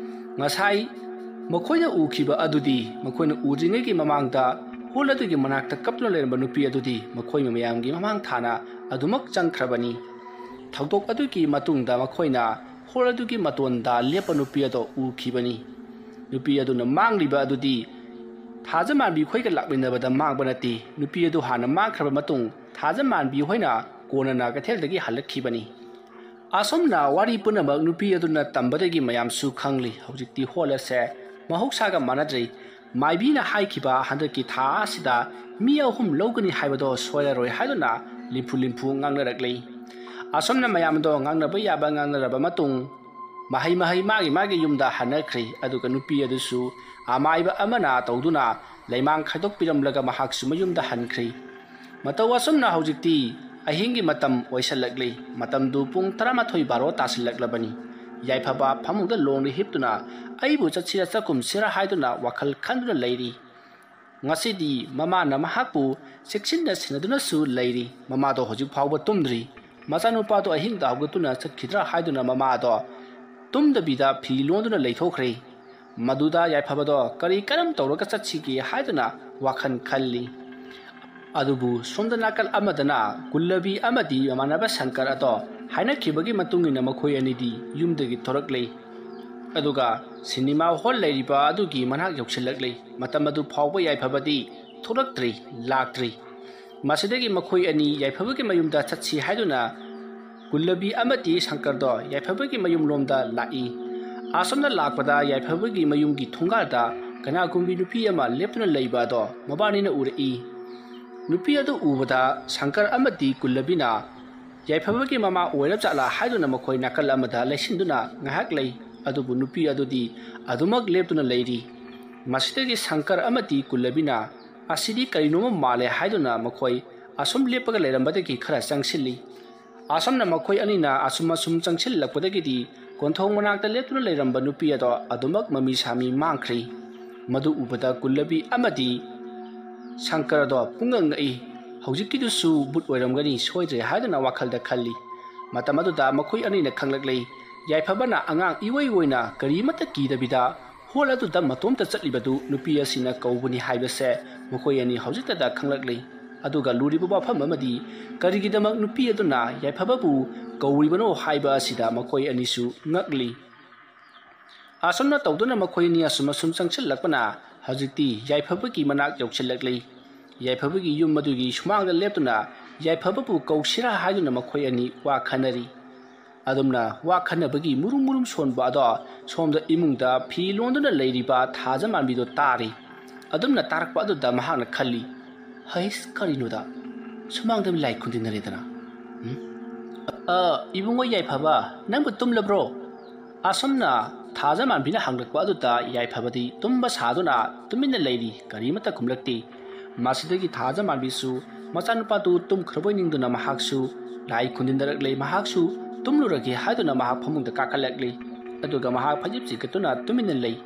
ꯉꯁꯥꯏ ꯃꯈꯣꯏꯅ ꯎꯈꯤꯕ ꯑꯗꯨꯗꯤ ꯃꯈꯣꯏꯅ ꯎꯗ꯭ꯔꯤꯉꯩꯒꯤ ꯃꯃꯥꯡꯗ ꯍꯣꯜ ꯑꯗꯨꯒꯤ ꯃꯅꯥꯛꯇ ꯀꯞꯇꯨꯅ ꯂꯩꯔꯝꯕ ꯅꯨꯄꯤ ꯑꯗꯨꯗꯤ ꯃꯈꯣꯏ ꯃꯌꯥꯝꯒꯤ ꯃꯃꯥꯡ ꯊꯥꯅ ꯑꯗꯨꯃꯛ ꯆꯪꯈ꯭ꯔꯕꯅꯤ꯫ ꯊꯧꯗꯣꯛ ꯑꯗꯨꯒꯤ ꯃꯇꯨꯡꯗ ꯃꯈꯣꯏꯅ ꯍꯣꯜ ꯑꯗꯨꯒꯤ ꯃꯇꯣꯟꯗ ꯂꯦꯞꯄ ꯅꯨꯄꯤ ꯑꯗꯣ ꯎꯈꯤꯕꯅꯤ꯫ ꯅꯨꯄꯤ ꯑꯗꯨꯅ ꯃꯥꯡꯂꯤꯕ ꯑꯗꯨꯗꯤ ꯊꯥꯖꯃꯥꯟꯕꯤ ꯈꯣꯏꯒ ꯂꯥꯛꯃꯤꯟꯅꯕꯗ ꯃꯥꯡꯕ ꯅꯠꯇꯦ꯫ ꯅꯨꯄꯤ ꯑꯗꯨ ꯍꯥꯟꯅ ꯃꯥꯡꯈ꯭ꯔꯕ ꯃꯇꯨꯡ ꯊꯥꯖꯃꯥꯟꯕꯤ ꯍꯣꯏꯅ ꯀꯣꯟꯅꯅ ꯀꯩꯊꯦꯜꯗꯒꯤ ꯍꯜꯂꯛꯈꯤꯕꯅꯤ꯫ ꯑꯁꯨꯝꯅ ꯋꯥꯔꯤ ꯄꯨꯝꯅꯃꯛ ꯅꯨꯄꯤ ꯑꯗꯨꯅ ꯇꯝꯕꯗꯒꯤ ꯃꯌꯥꯝꯁꯨ ꯈꯪꯂꯤ꯫ ꯍꯧꯖꯤꯛꯇꯤ ꯍꯣꯜ ꯑꯁꯦ ꯃꯍꯧꯁꯥꯒ ꯃꯥꯟꯅꯗ꯭ꯔꯦ꯫ ꯃꯥꯏꯕꯤꯅ ꯍꯥꯏꯈꯤꯕ ꯍꯟꯗꯛꯀꯤ ꯊꯥ ꯑꯁꯤꯗ ꯃꯤ ꯑꯍꯨꯝ ꯂꯧꯒꯅꯤ ꯍꯥꯏꯕꯗꯣ ꯁꯣꯏꯔꯔꯣꯏ ꯍꯥꯏꯗꯨꯅ ꯂꯤꯝꯐꯨ ꯂꯤꯝꯐꯨ ꯉꯥꯡꯅꯔꯛꯂꯤ꯫ ꯑꯁꯨꯝꯅ ꯃꯌꯥꯝꯗꯣ ꯉꯥꯡꯅꯕ ꯌꯥꯕ ꯉꯥꯡꯅꯔꯕ ꯃꯇꯨꯡ ꯃꯍꯩ ꯃꯍꯩ ꯃꯥꯒꯤ ꯃꯥꯒꯤ ꯌꯨꯝꯗ ꯍꯟꯅꯈ꯭ꯔꯦ꯫ ꯑꯗꯨꯒ ꯅꯨꯄꯤ ꯑꯗꯨꯁꯨ ꯑꯃꯥꯏꯕ ꯑꯃꯅ ꯇꯧꯗꯨꯅ ꯂꯩꯃꯥꯡ ꯈꯥꯏꯗꯣꯛꯄꯤꯔꯝꯂꯒ ꯃꯍꯥꯛꯁꯨ ꯃꯌꯨꯝꯗ ꯍꯟꯈ꯭ꯔꯦ꯫ ꯃꯇꯧ ꯑꯁꯨꯝꯅ ꯍꯧꯖꯤꯛꯇꯤ ꯑꯍꯤꯡꯒꯤ ꯃꯇꯝ ꯑꯣꯏꯁꯜꯂꯛꯂꯤ꯫ ꯃꯇꯝꯗꯨ ꯄꯨꯡ ꯇꯔꯥꯃꯥꯊꯣꯏ ꯕꯥꯔꯣ ꯇꯥꯁꯤꯜꯂꯛꯂꯕꯅꯤ꯫ ꯌꯥꯏꯐꯕ ꯐꯃꯨꯡꯗ ꯂꯣꯡꯅ ꯍꯤꯞꯇꯨꯅ ꯑꯩꯕꯨ ꯆꯠꯁꯤꯔ ꯆꯠꯀꯨꯝꯁꯤꯔ ꯍꯥꯏꯗꯨꯅ ꯋꯥꯈꯜ ꯈꯟꯗꯨꯅ ꯂꯩꯔꯤ꯫ ꯉꯁꯤꯗꯤ ꯃꯃꯥꯅ ꯃꯍꯥꯛꯄꯨ ꯆꯦꯛꯁꯤꯟꯅ ꯁꯦꯟꯅꯗꯨꯅꯁꯨ ꯂꯩꯔꯤ꯫ ꯃꯃꯥꯗꯣ ꯍꯧꯖꯤꯛ ꯐꯥꯎꯕ ꯇꯨꯝꯗ꯭ꯔꯤ꯫ ꯃꯆꯥꯅꯨꯄꯥꯗꯣ ꯑꯍꯤꯡꯗ ꯍꯧꯒꯠꯇꯨꯅ ꯆꯠꯈꯤꯗ꯭ꯔꯥ ꯍꯥꯏꯗꯨꯅ ꯃꯃꯥꯗꯣ ꯇꯨꯝꯗꯕꯤꯗ ꯐꯤ ꯂꯣꯟꯗꯨꯅ ꯂꯩꯊꯣꯛꯈ꯭ꯔꯦ꯫ ꯃꯗꯨꯗ ꯌꯥꯏꯐꯕꯗꯣ ꯀꯔꯤ ꯀꯔꯝ ꯇꯧꯔꯒ ꯆꯠꯁꯤꯒꯦ ꯍꯥꯏꯗꯨꯅ ꯋꯥꯈꯜ ꯈꯜꯂꯤ꯫ ꯑꯗꯨꯕꯨ ꯁꯣꯝꯗ ꯅꯥꯀꯜ ꯑꯃꯗꯅ ꯒꯨꯜꯂꯕꯤ ꯑꯃꯗꯤ ꯃꯃꯥꯟꯅꯕ ꯁꯪꯀꯔ ꯑꯗꯣ ꯍꯥꯏꯅꯈꯤꯕꯒꯤ ꯃꯇꯨꯡ ꯏꯟꯅ ꯃꯈꯣꯏ ꯑꯅꯤꯗꯤ ꯌꯨꯝꯗꯒꯤ ꯊꯣꯔꯛꯂꯦ꯫ ꯑꯗꯨꯒ ꯁꯤꯅꯦꯃꯥ ꯍꯣꯜ ꯂꯩꯔꯤꯕ ꯑꯗꯨꯒꯤ ꯃꯅꯥꯛ ꯌꯧꯁꯤꯜꯂꯛꯂꯦ꯫ ꯃꯇꯝ ꯑꯗꯨ ꯐꯥꯎꯕ ꯌꯥꯏꯐꯕꯗꯤ ꯊꯣꯔꯛꯇ꯭ꯔꯤ, ꯂꯥꯛꯇ꯭ꯔꯤ꯫ ꯃꯁꯤꯗꯒꯤ ꯃꯈꯣꯏ ꯑꯅꯤ ꯌꯥꯏꯐꯕꯒꯤ ꯃꯌꯨꯝꯗ ꯆꯠꯁꯤ ꯍꯥꯏꯗꯨꯅ ꯒꯨꯜꯂꯕꯤ ꯑꯃꯗꯤ ꯁꯪꯀꯔꯗꯣ ꯌꯥꯏꯐꯕꯒꯤ ꯃꯌꯨꯝꯂꯣꯝꯗ ꯂꯥꯛꯏ꯫ ꯑꯁꯣꯝꯗ ꯂꯥꯛꯄꯗ ꯌꯥꯏꯐꯕꯒꯤ ꯃꯌꯨꯝꯒꯤ ꯊꯣꯡꯒꯥꯜꯗ ꯀꯅꯥꯒꯨꯝꯕꯤ ꯅꯨꯄꯤ ꯑꯃ ꯂꯦꯞꯇꯨꯅ ꯂꯩꯕ ꯑꯗꯣ ꯃꯕꯥꯅꯤꯅ ꯎꯔꯛꯏ꯫ ꯅꯨꯄꯤ ꯑꯗꯨ ꯎꯕꯗ ꯁꯪꯀꯔ ꯑꯃꯗꯤ ꯒꯨꯜꯂꯕꯤꯅ ꯌꯥꯏꯐꯕꯒꯤ ꯃꯃꯥ ꯑꯣꯏꯔꯞ ꯖꯥꯠꯂꯥ ꯍꯥꯏꯗꯨꯅ ꯃꯈꯣꯏ ꯅꯥꯀꯜ ꯑꯃꯗ ꯂꯩꯁꯤꯟꯗꯨꯅ ꯉꯥꯏꯍꯥꯛ ꯂꯩ꯫ ꯑꯗꯨꯕꯨ ꯅꯨꯄꯤ ꯑꯗꯨꯗꯤ ꯑꯗꯨꯃꯛ ꯂꯦꯞꯇꯨꯅ ꯂꯩꯔꯤ꯫ ꯃꯁꯤꯗꯒꯤ ꯁꯪꯀꯔ ꯑꯃꯗꯤ ꯒꯨꯜꯂꯕꯤꯅ "ꯑꯁꯤꯗꯤ ꯀꯔꯤꯅꯣꯃ ꯃꯥꯜꯂꯦ" ꯍꯥꯏꯗꯨꯅ ꯃꯈꯣꯏ ꯑꯁꯨꯝ ꯂꯦꯞꯄꯒ ꯂꯩꯔꯝꯕꯗꯒꯤ ꯈꯔ ꯆꯪꯁꯤꯜꯂꯤ꯫ ꯑꯁꯨꯝꯅ ꯃꯈꯣꯏ ꯑꯅꯤꯅ ꯑꯁꯨꯝ ꯑꯁꯨꯝ ꯆꯪꯁꯤꯜꯂꯛꯄꯗꯒꯤꯗꯤ ꯀꯣꯟꯊꯣꯡ ꯃꯅꯥꯛꯇ ꯂꯦꯞꯇꯨꯅ ꯂꯩꯔꯝꯕ ꯅꯨꯄꯤ ꯑꯗꯣ ꯑꯗꯨꯃꯛ ꯃꯃꯤ ꯁꯥꯃꯤ ꯃꯥꯡꯈ꯭ꯔꯦ꯫ ꯃꯗꯨ ꯎꯕꯗ ꯒꯨꯜꯂꯕꯤ ꯑꯃꯗꯤ ꯁꯪꯀꯔ ꯑꯗꯣ ꯄꯨꯡꯉꯛ ꯉꯛꯏ꯫ "ꯍꯧꯖꯤꯛꯀꯤꯗꯨꯁꯨ ꯚꯨꯠ ꯑꯣꯏꯔꯝꯒꯅꯤ ꯁꯣꯏꯗ꯭ꯔꯦ" ꯍꯥꯏꯗꯨꯅ ꯋꯥꯈꯜꯗ ꯈꯜꯂꯤ꯫ ꯃꯇꯝ ꯑꯗꯨꯗ ꯃꯈꯣꯏ ꯑꯅꯤꯅ ꯈꯪꯂꯛꯂꯦ, ꯌꯥꯏꯐꯕꯅ ꯑꯉꯥꯡ ꯏꯑꯣꯏ ꯑꯣꯏꯅ ꯀꯔꯤꯃꯠꯇ ꯀꯤꯗꯕꯤꯗ ꯍꯣꯜ ꯑꯗꯨꯗ ꯃꯇꯣꯝꯇ ꯆꯠꯂꯤꯕꯗꯨ ꯅꯨꯄꯤ ꯑꯁꯤꯅ ꯀꯧꯕꯅꯤ ꯍꯥꯏꯕꯁꯦ ꯃꯈꯣꯏ ꯑꯅꯤ ꯍꯧꯖꯤꯛꯇꯗ ꯈꯪꯂꯛꯂꯤ꯫ ꯑꯗꯨꯒ ꯂꯨꯔꯤꯕ ꯋꯥꯐꯝ ꯑꯃꯗꯤ ꯀꯔꯤꯒꯤꯗꯃꯛ ꯅꯨꯄꯤ ꯑꯗꯨꯅ ꯌꯥꯏꯐꯕꯕꯨ ꯀꯧꯔꯤꯕꯅꯣ ꯍꯥꯏꯕ ꯑꯁꯤꯗ ꯃꯈꯣꯏ ꯑꯅꯤꯁꯨ ꯉꯛꯂꯤ꯫ ꯑꯁꯨꯝꯅ ꯇꯧꯗꯨꯅ ꯃꯈꯣꯏ ꯑꯅꯤ ꯑꯁꯨꯝ ꯑꯁꯨꯝ ꯆꯪꯁꯤꯜꯂꯛꯄꯅ ꯍꯧꯖꯤꯛꯇꯤ ꯌꯥꯏꯐꯕꯒꯤ ꯃꯅꯥꯛ ꯌꯧꯁꯤꯜꯂꯛꯂꯤ꯫ ꯌꯥꯏꯐꯕꯒꯤ ꯌꯨꯝ ꯑꯗꯨꯒꯤ ꯁꯨꯃꯥꯡꯗ ꯂꯦꯞꯇꯨꯅ ꯌꯥꯏꯐꯕꯕꯨ ꯀꯧꯁꯤꯔꯥ ꯍꯥꯏꯗꯨꯅ ꯃꯈꯣꯏ ꯑꯅꯤ ꯋꯥ ꯈꯟꯅꯔꯤ꯫ ꯑꯗꯨꯝꯅ ꯋꯥ ꯈꯟꯅꯕꯒꯤ ꯃꯨꯔꯨꯝ ꯃꯨꯔꯨꯝ ꯁꯣꯟꯕ ꯑꯗꯣ ꯁꯣꯝꯗ ꯏꯃꯨꯡꯗ ꯐꯤ ꯂꯣꯟꯗꯨꯅ ꯂꯩꯔꯤꯕ ꯊꯥꯖꯃꯥꯟꯕꯤꯗꯣ ꯇꯥꯔꯤ꯫ ꯑꯗꯨꯝꯅ ꯇꯥꯔꯛꯄ ꯑꯗꯨꯗ ꯃꯍꯥꯛꯅ ꯈꯜꯂꯤ, "ꯍꯩꯁ, ꯀꯔꯤꯅꯣꯗ? ꯁꯨꯃꯥꯡꯗ ꯃꯤ ꯂꯥꯏ ꯈꯨꯟꯗꯤꯟꯅꯔꯦꯗꯅ꯫ ꯎꯝ? ꯑ, ꯏꯕꯨꯡꯉꯣ ꯌꯥꯏꯐꯕ, ꯅꯪꯕꯨ ꯇꯨꯝꯂꯕ꯭ꯔꯣ?" ꯑꯁꯨꯝꯅ ꯊꯥꯖꯃꯥꯟꯕꯤꯅ ꯍꯪꯂꯛꯄ ꯑꯗꯨꯗ ꯌꯥꯏꯐꯕꯗꯤ ꯇꯨꯝꯕ ꯁꯥꯗꯨꯅ ꯇꯨꯃꯤꯟꯅ ꯂꯩꯔꯤ, ꯀꯔꯤꯃꯠꯇ ꯈꯨꯝꯂꯛꯇꯦ꯫ ꯃꯁꯤꯗꯒꯤ ꯊꯥꯖꯃꯥꯟꯕꯤꯁꯨ ꯃꯆꯥꯅꯨꯄꯥꯗꯨ ꯇꯨꯝꯈ꯭ꯔꯕꯣꯏ ꯅꯤꯡꯗꯨꯅ ꯃꯍꯥꯛꯁꯨ ꯂꯥꯏ ꯈꯨꯟꯗꯤꯟꯅꯔꯛꯂꯦ꯫ ꯃꯍꯥꯛꯁꯨ ꯇꯨꯝꯂꯨꯔꯒꯦ ꯍꯥꯏꯗꯨꯅ ꯃꯍꯥꯛ ꯐꯃꯨꯡꯗ ꯀꯥꯈꯠꯂꯛꯂꯤ꯫ ꯑꯗꯨꯒ ꯃꯍꯥꯛ ꯐꯩꯖꯨꯞ ꯆꯤꯡꯈꯠꯇꯨꯅ ꯇꯨꯃꯤꯟꯅ ꯂꯩ꯫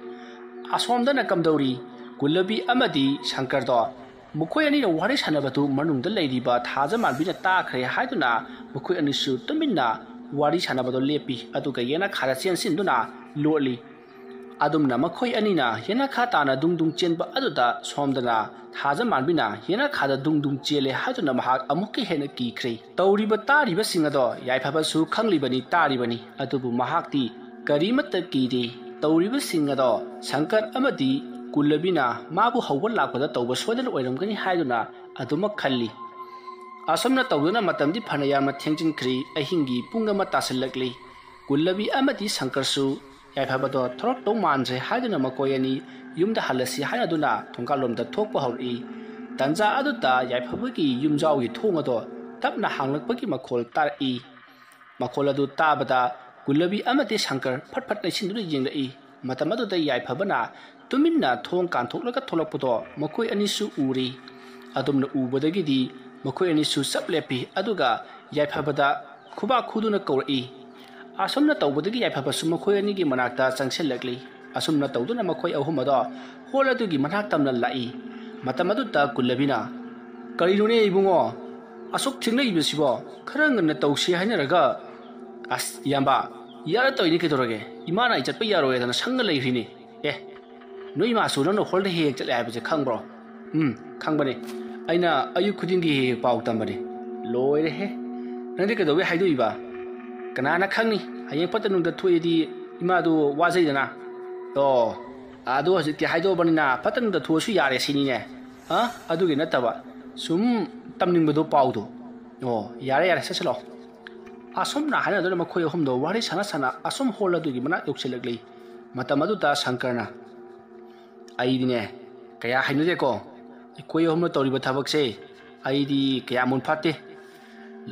ꯑꯁꯣꯝꯗꯅ ꯀꯝꯗꯧꯔꯤ? ꯒꯨꯂꯕꯤ ꯑꯃꯗꯤ ꯁꯪꯀꯔꯗꯣ ꯃꯈꯣꯏ ꯑꯅꯤꯅ ꯋꯥꯔꯤ ꯁꯥꯟꯅꯕꯗꯨ ꯃꯅꯨꯡꯗ ꯂꯩꯔꯤꯕ ꯊꯥꯖꯃꯥꯟꯕꯤꯅ ꯇꯥꯈ꯭ꯔꯦ ꯍꯥꯏꯗꯨꯅ ꯃꯈꯣꯏ ꯑꯅꯤꯁꯨ ꯇꯨꯃꯤꯟꯅ ꯋꯥꯔꯤ ꯁꯥꯟꯅꯕꯗꯣ ꯂꯦꯞꯄꯤ꯫ ꯑꯗꯨꯒ ꯌꯦꯅꯈꯥꯗ ꯆꯦꯟꯁꯤꯟꯗꯨꯅ ꯂꯣꯠꯂꯤ꯫ ꯑꯗꯨꯝꯅ ꯃꯈꯣꯏ ꯑꯅꯤꯅ ꯌꯦꯅꯈꯥ ꯇꯥꯅ ꯗꯨꯡ ꯗꯨꯡ ꯆꯦꯟꯕ ꯑꯗꯨꯗ ꯁꯣꯝꯗꯅ ꯊꯥꯖꯃꯥꯟꯕꯤꯅ ꯌꯦꯅꯈꯥꯗ ꯗꯨꯡ ꯗꯨꯡ ꯆꯦꯜꯂꯦ ꯍꯥꯏꯗꯨꯅ ꯃꯍꯥꯛ ꯑꯃꯨꯛꯀ ꯍꯦꯟꯅ ꯀꯤꯈ꯭ꯔꯦ꯫ ꯇꯧꯔꯤꯕ ꯇꯥꯔꯤꯕꯁꯤꯡ ꯑꯗꯣ ꯌꯥꯏꯐꯕꯁꯨ ꯈꯪꯂꯤꯕꯅꯤ, ꯇꯥꯔꯤꯕꯅꯤ, ꯑꯗꯨꯕꯨ ꯃꯍꯥꯛꯇꯤ ꯀꯔꯤꯃꯠꯇ ꯀꯤꯗꯦ꯫ ꯇꯧꯔꯤꯕꯁꯤꯡ ꯑꯗꯣ ꯁꯪꯀꯔ ꯑꯃꯗꯤ ꯀꯨꯜꯂꯕꯤꯅ ꯃꯥꯕꯨ ꯍꯧꯕ ꯂꯥꯛꯄꯗ ꯇꯧꯕ ꯁꯣꯏꯗꯅ ꯑꯣꯏꯔꯝꯒꯅꯤ ꯍꯥꯏꯗꯨꯅ ꯑꯗꯨꯃꯛ ꯈꯜꯂꯤ꯫ ꯑꯁꯨꯝꯅ ꯇꯧꯗꯨꯅ ꯃꯇꯝꯗꯤ ꯐꯅ ꯌꯥꯝꯅ ꯊꯦꯡꯖꯤꯟꯈ꯭ꯔꯦ꯫ ꯑꯍꯤꯡꯒꯤ ꯄꯨꯡ ꯑꯃ ꯇꯥꯁꯤꯜꯂꯛꯂꯤ꯫ ꯀꯨꯜꯂꯕꯤ ꯑꯃꯗꯤ ꯁꯪꯀꯔꯁꯨ ꯌꯥꯏꯐꯕꯗꯣ ꯊꯣꯔꯛꯇꯧ ꯃꯥꯟꯗ꯭ꯔꯦ ꯍꯥꯏꯗꯨꯅ ꯃꯈꯣꯏ ꯑꯅꯤ ꯌꯨꯝꯗ ꯍꯜꯂꯁꯤ ꯍꯥꯏꯅꯗꯨꯅ ꯊꯣꯡꯒꯥꯜꯂꯣꯝꯗ ꯊꯣꯛꯄ ꯍꯧꯔꯛꯏ꯫ ꯇꯟꯖꯥ ꯑꯗꯨꯗ ꯌꯥꯏꯐꯕꯒꯤ ꯌꯨꯝꯖꯥꯎꯒꯤ ꯊꯣꯡ ꯑꯗꯣ ꯇꯞꯅ ꯍꯥꯡꯂꯛꯄꯒꯤ ꯃꯈꯣꯜ ꯇꯥꯔꯛꯏ꯫ ꯃꯈꯣꯜ ꯑꯗꯨ ꯇꯥꯕꯗ ꯀꯨꯜꯂꯕꯤ ꯑꯃꯗꯤ ꯁꯪꯀꯔ ꯐꯠ ꯐꯠ ꯂꯩꯁꯤꯟꯗꯨꯅ ꯌꯦꯡꯂꯛꯏ꯫ ꯃꯇꯝ ꯑꯗꯨꯗ ꯌꯥꯏꯐꯕꯅ ꯇꯨꯃꯤꯟꯅ ꯊꯣꯡ ꯀꯥꯟꯊꯣꯛꯂꯒ ꯊꯣꯛꯂꯛꯄꯗꯣ ꯃꯈꯣꯏ ꯑꯅꯤꯁꯨ ꯎꯔꯤ꯫ ꯑꯗꯨꯝꯅ ꯎꯕꯗꯒꯤꯗꯤ ꯃꯈꯣꯏ ꯑꯅꯤꯁꯨ ꯆꯞ ꯂꯦꯞꯄꯤ꯫ ꯑꯗꯨꯒ ꯌꯥꯏꯐꯕꯗ ꯈꯨꯕꯥꯛ ꯈꯨꯗꯨꯅ ꯀꯧꯔꯛꯏ꯫ ꯑꯁꯨꯝꯅ ꯇꯧꯕꯗꯒꯤ ꯌꯥꯏꯐꯕꯁꯨ ꯃꯈꯣꯏ ꯑꯅꯤꯒꯤ ꯃꯅꯥꯛꯇ ꯆꯪꯁꯤꯜꯂꯛꯂꯤ꯫ ꯑꯁꯨꯝꯅ ꯇꯧꯗꯨꯅ ꯃꯈꯣꯏ ꯑꯍꯨꯝ ꯑꯗꯣ ꯍꯣꯜ ꯑꯗꯨꯒꯤ ꯃꯅꯥꯛ ꯇꯝꯅ ꯂꯥꯛꯏ꯫ ꯃꯇꯝ ꯑꯗꯨꯗ ꯀꯨꯜꯂꯕꯤꯅ, "ꯀꯔꯤꯅꯣꯅꯦ ꯏꯕꯨꯡꯉꯣ, ꯑꯁꯨꯛ ꯊꯦꯡꯅꯏꯕꯁꯤꯕꯣ? ꯈꯔ ꯉꯟꯅ ꯇꯧꯁꯤ ꯍꯥꯏꯅꯔꯒ?" "ꯑꯁ ꯏꯌꯥꯝꯕ, ꯌꯥꯔ ꯇꯧꯔꯤꯅꯤ ꯀꯩꯗꯧꯔꯒꯦ? ꯏꯃꯥꯅ ꯑꯩ ꯆꯠꯄ ꯌꯥꯔꯣꯏꯗꯅ ꯁꯪꯉ ꯂꯩꯈ꯭ꯔꯤꯅꯦ꯫ ꯑꯦ, ꯅꯣꯏ ꯏꯃꯥꯁꯨ ꯅꯪꯅ ꯍꯣꯜꯗ ꯍꯦꯛ ꯍꯦꯛ ꯆꯠꯂꯦ ꯍꯥꯏꯕꯁꯦ ꯈꯪꯕ꯭ꯔꯣ?" "ꯎꯝ, ꯈꯪꯕꯅꯦ꯫ ꯑꯩꯅ ꯑꯌꯨꯛ ꯈꯨꯗꯤꯡꯒꯤ ꯍꯦꯛ ꯍꯦꯛ ꯄꯥꯎ ꯇꯝꯕꯅꯦ꯫" "ꯂꯣꯏꯔꯦꯍꯦ꯫ ꯅꯪꯗꯤ ꯀꯩꯗꯧꯕꯩ ꯍꯥꯏꯗꯣꯛꯏꯕ?" "ꯀꯅꯥꯅ ꯈꯪꯅꯤ? ꯍꯌꯦꯡ ꯐꯠꯇ ꯅꯨꯡꯗ ꯊꯣꯛꯑꯗꯤ ꯏꯃꯥꯗꯨ ꯋꯥꯖꯩꯗꯅ꯫" "ꯑꯣ, ꯑꯗꯨ ꯍꯧꯖꯤꯛꯇꯤ ꯍꯥꯏꯗꯣꯛꯑꯕꯅꯤꯅ ꯐꯠꯇ ꯅꯨꯡꯗ ꯊꯣꯛꯑꯁꯨ ꯌꯥꯔꯦ ꯁꯤꯅꯤꯅꯦ?" "ꯑ? ꯑꯗꯨꯒꯤ ꯅꯠꯇꯕ, ꯁꯨꯝ ꯇꯝꯅꯤꯡꯕꯗꯣ ꯄꯥꯎꯗꯣ꯫" "ꯑꯣ, ꯌꯥꯔꯦ, ꯌꯥꯔꯦ, ꯆꯠꯁꯤꯜꯂꯣ꯫" ꯑꯁꯨꯝꯅ ꯍꯥꯏꯅꯗꯨꯅ ꯃꯈꯣꯏ ꯑꯍꯨꯝꯗꯣ ꯋꯥꯔꯤ ꯁꯥꯟꯅ ꯁꯥꯟꯅ ꯑꯁꯨꯝ ꯍꯣꯜ ꯑꯗꯨꯒꯤ ꯃꯅꯥꯛ ꯌꯧꯁꯤꯜꯂꯛꯂꯤ꯫ ꯃꯇꯝ ꯑꯗꯨꯗ ꯁꯪꯀꯔꯅ, "ꯑꯩꯗꯤꯅꯦ, ꯀꯌꯥ ꯍꯩꯅꯗꯦꯀꯣ꯫ ꯑꯩꯈꯣꯏ ꯑꯍꯨꯝꯅ ꯇꯧꯔꯤꯕ ꯊꯕꯛꯁꯦ ꯑꯩꯗꯤ ꯀꯌꯥ ꯃꯨꯟ ꯐꯥꯠꯇꯦ꯫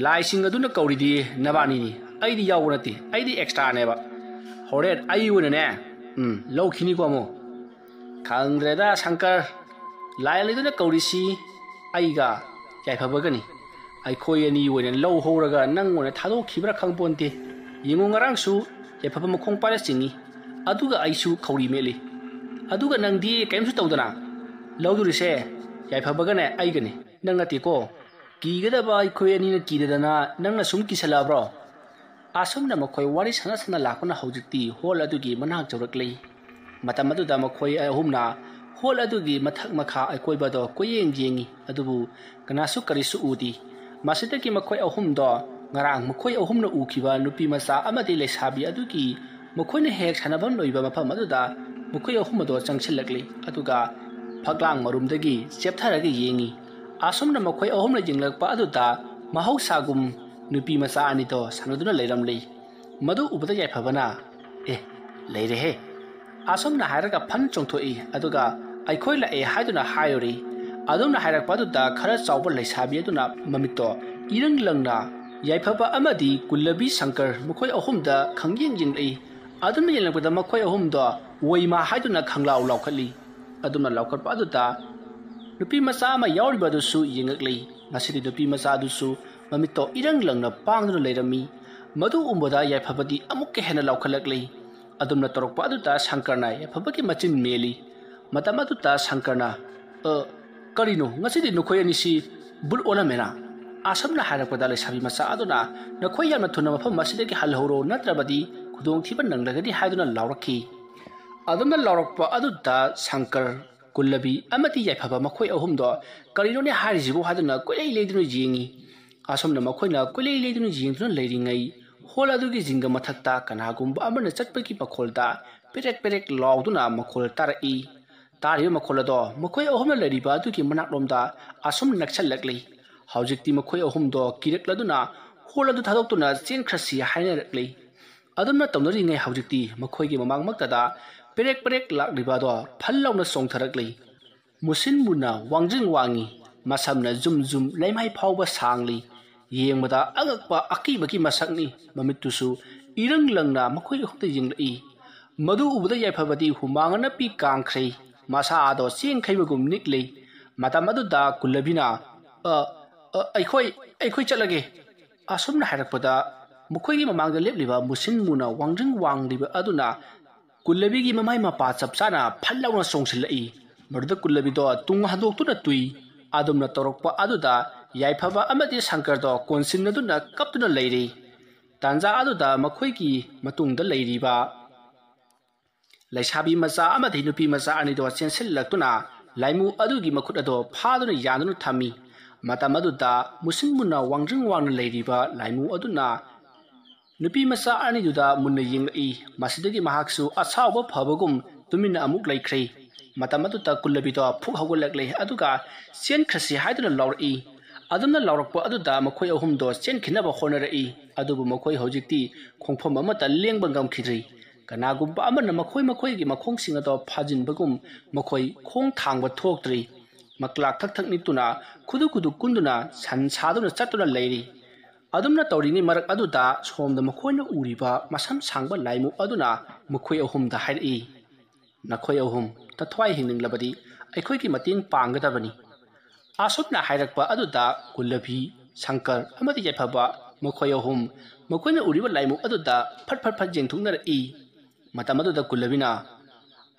ꯂꯥꯏꯁꯤꯡ ꯑꯗꯨꯅ ꯀꯧꯔꯤꯗꯤ ꯅꯕꯥꯅꯤꯅꯤ, ꯑꯩꯗꯤ ꯌꯥꯎꯕ ꯅꯠꯇꯦ, ꯑꯩꯗꯤ ꯑꯦꯛꯁꯇ꯭ꯔꯥꯅꯦꯕ꯫ ꯍꯣꯔꯦꯟ ꯑꯩ ꯑꯣꯏꯅꯅꯦ, ꯎꯝ, ꯂꯧꯈꯤꯅꯤꯀꯣ ꯑꯃꯨꯛ꯫" "ꯈꯪꯗ꯭ꯔꯦꯗ ꯁꯪꯀꯔ, ꯂꯥꯏ ꯂꯩꯗꯨꯅ ꯀꯧꯔꯤꯁꯤ ꯑꯩꯒ ꯌꯥꯏꯐꯕꯒꯅꯤ꯫ ꯑꯩꯈꯣꯏ ꯑꯅꯤ ꯑꯣꯏꯅ ꯂꯧ ꯍꯧꯔꯒ ꯅꯪ ꯑꯣꯏꯅ ꯊꯥꯗꯣꯛꯈꯤꯕ꯭ꯔꯥ ꯈꯪꯄꯣꯟꯇꯦ꯫ ꯌꯦꯡꯉꯨ, ꯉꯔꯥꯡꯁꯨ ꯌꯥꯏꯐꯕ ꯃꯈꯣꯡ ꯄꯥꯏꯔ ꯆꯤꯡꯉꯤ, ꯑꯗꯨꯒ ꯑꯩꯁꯨ ꯈꯧꯔꯤ ꯃꯦꯠꯂꯤ꯫ ꯑꯗꯨꯒ ꯅꯪꯗꯤ ꯀꯔꯤꯝꯁꯨ ꯇꯧꯗꯅ ꯂꯧꯗꯣꯔꯤꯁꯦ ꯌꯥꯏꯐꯕꯒꯅꯦ ꯑꯩꯒꯅꯤ, ꯅꯪ ꯅꯠꯇꯦꯀꯣ꯫ ꯀꯤꯒꯗꯕ ꯑꯩꯈꯣꯏ ꯑꯅꯤꯅ ꯀꯤꯗꯗꯅ ꯅꯪꯅ ꯁꯨꯝ ꯀꯤꯁꯜꯂꯛꯑꯕ꯭ꯔꯣ? ꯑꯁꯨꯝꯅ ꯃꯈꯣꯏ ꯋꯥꯔꯤ ꯁꯥꯟꯅ ꯁꯥꯟꯅ ꯂꯥꯛꯄꯅ ꯍꯧꯖꯤꯛꯇꯤ ꯍꯣꯜ ꯑꯗꯨꯒꯤ ꯃꯅꯥꯛ ꯌꯧꯔꯛꯂꯤ꯫ ꯃꯇꯝ ꯑꯗꯨꯗ ꯃꯈꯣꯏ ꯑꯍꯨꯝꯅ ꯍꯣꯜ ꯑꯗꯨꯒꯤ ꯃꯊꯛ ꯃꯈꯥ ꯑꯀꯣꯏꯕꯗꯣ ꯀꯣꯏꯌꯦꯡ ꯌꯦꯡꯉꯤ, ꯑꯗꯨꯕꯨ ꯀꯅꯥꯁꯨ ꯀꯔꯤꯁꯨ ꯎꯗꯦ꯫ ꯃꯁꯤꯗꯒꯤ ꯃꯈꯣꯏ ꯑꯍꯨꯝꯗꯣ ꯉꯔꯥꯡ ꯃꯈꯣꯏ ꯑꯍꯨꯝꯅ ꯎꯈꯤꯕ ꯅꯨꯄꯤ ꯃꯆꯥ ꯑꯃꯗꯤ ꯂꯩꯁꯥꯕꯤ ꯑꯗꯨꯒꯤ ꯃꯈꯣꯏꯅ ꯍꯦꯛ ꯍꯦꯛ ꯁꯥꯟꯅꯐꯝ ꯂꯣꯏꯕ ꯃꯐꯝ ꯑꯗꯨꯗ ꯃꯈꯣꯏ ꯑꯍꯨꯝ ꯑꯗꯣ ꯆꯪꯁꯤꯜꯂꯛꯂꯤ, ꯑꯗꯨꯒ ꯐꯛꯂꯥꯡ ꯃꯔꯨꯝꯗꯒꯤ ꯆꯦꯞꯊꯔꯒ ꯌꯦꯡꯉꯤ꯫ ꯑꯁꯨꯝꯅ ꯃꯈꯣꯏ ꯑꯍꯨꯝꯅ ꯌꯦꯡꯂꯛꯄ ꯑꯗꯨꯗ ꯃꯍꯧꯁꯥꯒꯨꯝ ꯅꯨꯄꯤ ꯃꯆꯥ ꯑꯅꯤꯗꯣ ꯁꯥꯟꯅꯗꯨꯅ ꯂꯩꯔꯝꯂꯤ꯫ ꯃꯗꯨ ꯎꯕꯗ ꯌꯥꯏꯐꯕꯅ, "ꯑꯦ, ꯂꯩꯔꯦꯍꯦ!" ꯑꯁꯨꯝꯅ ꯍꯥꯏꯔꯒ ꯐꯟ ꯆꯣꯡꯊꯣꯛꯏ, ꯑꯗꯨꯒ "ꯑꯩꯈꯣꯏ ꯂꯥꯛꯑꯦ" ꯍꯥꯏꯗꯨꯅ ꯍꯥꯏꯔꯨꯔꯤ꯫ ꯑꯗꯨꯝꯅ ꯍꯥꯏꯔꯛꯄ ꯑꯗꯨꯗ ꯈꯔ ꯆꯥꯎꯕ ꯂꯩꯁꯥꯕꯤ ꯑꯗꯨꯅ ꯃꯃꯤꯠꯇꯣ ꯏꯔꯪ ꯂꯪꯅ ꯌꯥꯏꯐꯕ ꯑꯃꯗꯤ ꯀꯨꯜꯂꯕꯤ ꯁꯪꯀꯔ ꯃꯈꯣꯏ ꯑꯍꯨꯝꯗ ꯈꯪꯌꯦꯡ ꯌꯦꯡꯂꯛꯏ꯫ ꯑꯗꯨꯝꯅ ꯌꯦꯡꯂꯛꯄꯗ ꯃꯈꯣꯏ ꯑꯍꯨꯝꯗꯣ "ꯋꯩꯃꯥ" ꯍꯥꯏꯗꯨꯅ ꯈꯪꯂꯥꯎ ꯂꯥꯎꯈꯠꯂꯤ꯫ ꯑꯗꯨꯝꯅ ꯂꯥꯎꯈꯠꯄ ꯑꯗꯨꯗ ꯅꯨꯄꯤ ꯃꯆꯥ ꯑꯃ ꯌꯥꯎꯔꯤꯕ ꯑꯗꯨꯁꯨ ꯌꯦꯡꯉꯛꯂꯤ꯫ ꯉꯁꯤꯗꯤ ꯅꯨꯄꯤ ꯃꯆꯥ ꯑꯗꯨꯁꯨ ꯃꯃꯤꯠꯇꯣ ꯏꯔꯪ ꯂꯪꯅ ꯄꯥꯡꯗꯨꯅ ꯂꯩꯔꯝꯃꯤ꯫ ꯃꯗꯨ ꯎꯕꯗ ꯌꯥꯏꯐꯕꯗꯤ ꯑꯃꯨꯛꯀ ꯍꯦꯟꯅ ꯂꯥꯎꯈꯠꯂꯛꯂꯤ꯫ ꯑꯗꯨꯝꯅ ꯇꯧꯔꯛꯄ ꯑꯗꯨꯗ ꯁꯪꯀꯔꯅ ꯌꯥꯏꯐꯕꯒꯤ ꯃꯆꯤꯟ ꯃꯦꯜꯂꯤ꯫ ꯃꯇꯝ ꯑꯗꯨꯗ ꯁꯪꯀꯔꯅ, "ꯑ, ꯀꯔꯤꯅꯣ, ꯉꯁꯤꯗꯤ ꯅꯈꯣꯏ ꯑꯅꯤꯁꯤ ꯕꯨꯠ ꯑꯣꯜꯂꯝꯃꯦꯅ?" ꯑꯁꯨꯝꯅ ꯍꯥꯏꯔꯛꯄꯗ ꯂꯩꯁꯥꯕꯤ ꯃꯆꯥ ꯑꯗꯨꯅ, "ꯅꯈꯣꯏ ꯌꯥꯝꯅ ꯊꯨꯅ ꯃꯐꯝ ꯑꯁꯤꯗꯒꯤ ꯍꯜꯍꯧꯔꯣ, ꯅꯠꯇ꯭ꯔꯕꯗꯤ ꯈꯨꯗꯣꯡꯊꯤꯕ ꯅꯪꯂꯒꯅꯤ" ꯍꯥꯏꯗꯨꯅ ꯂꯥꯎꯔꯛꯈꯤ꯫ ꯑꯗꯨꯝꯅ ꯂꯥꯎꯔꯛꯄ ꯑꯗꯨꯗ ꯁꯪꯀꯔ, ꯀꯨꯜꯂꯕꯤ ꯑꯃꯗꯤ ꯌꯥꯏꯐꯕ ꯃꯈꯣꯏ ꯑꯍꯨꯝꯗꯣ "ꯀꯔꯤꯅꯣꯅꯦ ꯍꯥꯏꯔꯤꯁꯤꯕꯨ?" ꯍꯥꯏꯗꯨꯅ ꯀꯣꯏꯂꯩ ꯂꯩꯗꯨꯅ ꯌꯦꯡꯉꯤ꯫ ꯑꯁꯨꯝꯅ ꯃꯈꯣꯏꯅ ꯀꯣꯏꯂꯩ ꯂꯩꯗꯨꯅ ꯌꯦꯡꯗꯨꯅ ꯂꯩꯔꯤꯉꯩ, ꯍꯣꯜ ꯑꯗꯨꯒꯤ ꯖꯤꯡꯒ ꯃꯊꯛꯇ ꯀꯅꯥꯒꯨꯝꯕ ꯑꯃꯅ ꯆꯠꯄꯒꯤ ꯃꯈꯣꯜꯗ ꯄꯦꯔꯦꯛ ꯄꯦꯔꯦꯛ ꯂꯥꯎꯗꯨꯅ ꯃꯈꯣꯜ ꯇꯥꯔꯛꯏ꯫ ꯇꯥꯔꯤꯕ ꯃꯈꯣꯜ ꯑꯗꯣ ꯃꯈꯣꯏ ꯑꯍꯨꯝꯅ ꯂꯩꯔꯤꯕ ꯑꯗꯨꯒꯤ ꯃꯅꯥꯛꯂꯣꯝꯗ ꯑꯁꯨꯝ ꯅꯛꯁꯜꯂꯛꯂꯤ꯫ ꯍꯧꯖꯤꯛꯇꯤ ꯃꯈꯣꯏ ꯑꯍꯨꯝꯗꯣ ꯀꯤꯔꯛꯂꯗꯨꯅ ꯍꯣꯜ ꯑꯗꯨ ꯊꯥꯗꯣꯛꯇꯨꯅ ꯆꯦꯟꯈ꯭ꯔꯁꯤ ꯍꯥꯏꯅꯔꯛꯂꯤ꯫ ꯑꯗꯨꯝꯅ ꯇꯧꯅꯔꯤꯉꯩ ꯍꯧꯖꯤꯛꯇꯤ ꯃꯈꯣꯏꯒꯤ ꯃꯃꯥꯡꯃꯛꯇꯗ ꯄꯦꯔꯦꯛ ꯄꯦꯔꯦꯛ ꯂꯥꯛꯂꯤꯕ ꯑꯗꯣ ꯐꯜ ꯂꯥꯎꯅ ꯆꯣꯡꯊꯔꯛꯂꯤ꯫ ꯃꯨꯁꯤꯟ ꯃꯨꯅ ꯋꯥꯡꯖꯤꯡ ꯋꯥꯡꯉꯤ, ꯃꯁꯝꯅ ꯖꯨꯝ ꯖꯨꯝ ꯂꯩꯃꯥꯏ ꯐꯥꯎꯕ ꯁꯥꯡꯂꯤ꯫ ꯌꯦꯡꯕꯗ ꯑꯉꯛꯄ ꯑꯀꯤꯕꯒꯤ ꯃꯁꯛꯅꯤ꯫ ꯃꯃꯤꯠꯇꯨꯁꯨ ꯏꯔꯪ ꯂꯪꯅ ꯃꯈꯣꯏ ꯑꯍꯨꯝꯗ ꯌꯦꯡꯂꯛꯏ꯫ ꯃꯗꯨ ꯎꯕꯗ ꯌꯥꯏꯐꯕꯗꯤ ꯍꯨꯃꯥꯡ ꯑꯅꯞꯄꯤ ꯀꯥꯡꯈ꯭ꯔꯩ, ꯃꯁꯥ ꯑꯗꯣ ꯆꯦꯡꯈꯩꯕꯒꯨꯝ ꯅꯤꯛꯂꯤ꯫ ꯃꯇꯝ ꯑꯗꯨꯗ ꯀꯨꯜꯂꯕꯤꯅ, "ꯑ, ꯑ, ꯑꯩꯈꯣꯏ, ꯑꯩꯈꯣꯏ ꯆꯠꯂꯒꯦ"꯫ ꯑꯁꯨꯝꯅ ꯍꯥꯏꯔꯛꯄꯗ ꯃꯈꯣꯏꯒꯤ ꯃꯃꯥꯡꯗ ꯂꯦꯞꯂꯤꯕ ꯃꯨꯁꯤꯟ ꯃꯨꯅ ꯋꯥꯡꯗ꯭ꯔꯤꯡ ꯋꯥꯡꯂꯤꯕ ꯑꯗꯨꯅ ꯀꯨꯜꯂꯕꯤꯒꯤ ꯃꯃꯥꯏ ꯃꯄꯥ ꯆꯞ ꯆꯥꯅ ꯐꯠ ꯂꯥꯎꯅ ꯆꯣꯡꯁꯤꯜꯂꯛꯏ꯫ ꯃꯗꯨꯗ ꯀꯨꯜꯂꯕꯤꯗꯣ ꯇꯨꯡ ꯍꯟꯗꯣꯛꯇꯨꯅ ꯇꯨꯏ꯫ ꯑꯗꯨꯝꯅ ꯇꯧꯔꯛꯄ ꯑꯗꯨꯗ ꯌꯥꯏꯐꯕ ꯑꯃꯗꯤ ꯁꯪꯀꯔꯗꯣ ꯀꯣꯟꯁꯤꯟꯅꯗꯨꯅ ꯀꯞꯇꯨꯅ ꯂꯩꯔꯤ꯫ ꯇꯥꯟꯖꯥ ꯑꯗꯨꯗ ꯃꯈꯣꯏꯒꯤ ꯃꯇꯨꯡꯗ ꯂꯩꯔꯤꯕ ꯂꯩꯁꯥꯕꯤ ꯃꯆꯥ ꯑꯃꯗꯤ ꯅꯨꯄꯤ ꯃꯆꯥ ꯑꯅꯤꯗꯣ ꯆꯦꯟꯁꯤꯜꯂꯛꯇꯨꯅ ꯂꯥꯏꯃꯨ ꯑꯗꯨꯒꯤ ꯃꯈꯨꯠ ꯑꯗꯣ ꯐꯥꯗꯨꯅ ꯌꯥꯟꯗꯨꯅ ꯊꯝꯃꯤ꯫ ꯃꯇꯝ ꯑꯗꯨꯗ ꯃꯨꯁꯤꯟ ꯃꯨꯟꯅ ꯋꯥꯡꯗ꯭ꯔꯤꯡ ꯋꯥꯡꯅ ꯂꯩꯔꯤꯕ ꯂꯥꯏꯃꯨ ꯑꯗꯨꯅ ꯅꯨꯄꯤ ꯃꯆꯥ ꯑꯅꯤꯗꯨꯗ ꯃꯨꯟꯅ ꯌꯦꯡꯂꯛꯏ꯫ ꯃꯁꯤꯗꯒꯤ ꯃꯍꯥꯛꯁꯨ ꯑꯁꯥꯎꯕ ꯐꯕꯒꯨꯝ ꯇꯨꯃꯤꯟꯅ ꯑꯃꯨꯛ ꯂꯩꯈ꯭ꯔꯦ꯫ ꯃꯇꯝ ꯑꯗꯨꯗ ꯀꯨꯜꯂꯕꯤꯗꯣ ꯐꯨꯛ ꯍꯧꯒꯠꯂꯛꯂꯦ, ꯑꯗꯨꯒ "ꯆꯦꯟꯈ꯭ꯔꯁꯤ" ꯍꯥꯏꯗꯨꯅ ꯂꯥꯎꯔꯛꯏ꯫ ꯑꯗꯨꯝꯅ ꯂꯥꯎꯔꯛꯄ ꯑꯗꯨꯗ ꯃꯈꯣꯏ ꯑꯍꯨꯝꯗꯣ ꯆꯦꯟꯈꯤꯅꯕ ꯍꯣꯠꯅꯔꯛꯏ꯫ ꯑꯗꯨꯕꯨ ꯃꯈꯣꯏ ꯍꯧꯖꯤꯛꯇꯤ ꯈꯣꯡꯐꯝ ꯑꯃꯠꯇ ꯂꯦꯡꯕ ꯉꯝꯈꯤꯗ꯭ꯔꯤ꯫ ꯀꯅꯥꯒꯨꯝꯕ ꯑꯃꯅ ꯃꯈꯣꯏ ꯃꯈꯣꯏꯒꯤ ꯃꯈꯣꯡꯁꯤꯡ ꯑꯗꯣ ꯐꯥꯖꯤꯟꯕꯒꯨꯝ ꯃꯈꯣꯏ ꯈꯣꯡ ꯊꯥꯡꯕ ꯊꯣꯛꯇ꯭ꯔꯤ꯫ ꯃꯀ꯭ꯂꯥꯛ ꯊꯛ ꯊꯛ ꯅꯤꯛꯇꯨꯅ ꯈꯨꯗꯨ ꯈꯨꯗꯨ ꯀꯨꯟꯗꯨꯅ ꯁꯟ ꯁꯥꯗꯨꯅ ꯆꯠꯇꯨꯅ ꯂꯩꯔꯤ꯫ ꯑꯗꯨꯝꯅ ꯇꯧꯔꯤꯉꯩ ꯃꯔꯛ ꯑꯗꯨꯗ ꯁꯣꯝꯗ ꯃꯈꯣꯏꯅ ꯎꯔꯤꯕ ꯃꯁꯝ ꯁꯥꯡꯕ ꯂꯥꯏꯃꯨ ꯑꯗꯨꯅ ꯃꯈꯣꯏ ꯑꯍꯨꯝꯗ ꯍꯥꯏꯔꯛꯏ, "ꯅꯈꯣꯏ ꯑꯍꯨꯝ ꯇꯊ꯭ꯋꯥꯏ ꯍꯤꯡꯅꯤꯡꯂꯕꯗꯤ ꯑꯩꯈꯣꯏꯒꯤ ꯃꯇꯦꯡ ꯄꯥꯡꯒꯗꯕꯅꯤ"꯫ ꯑꯁꯨꯝꯅ ꯍꯥꯏꯔꯛꯄ ꯑꯗꯨꯗ ꯀꯨꯜꯂꯕꯤ, ꯁꯪꯀꯔ ꯑꯃꯗꯤ ꯌꯥꯏꯐꯕ, ꯃꯈꯣꯏ ꯑꯍꯨꯝ ꯃꯈꯣꯏꯅ ꯎꯔꯤꯕ ꯂꯥꯏꯃꯨ ꯑꯗꯨꯗ ꯐꯠ ꯐꯠ ꯐꯠ ꯌꯦꯡꯊꯣꯛꯅꯔꯛꯏ꯫ ꯃꯇꯝ ꯑꯗꯨꯗ ꯀꯨꯜꯂꯕꯤꯅ,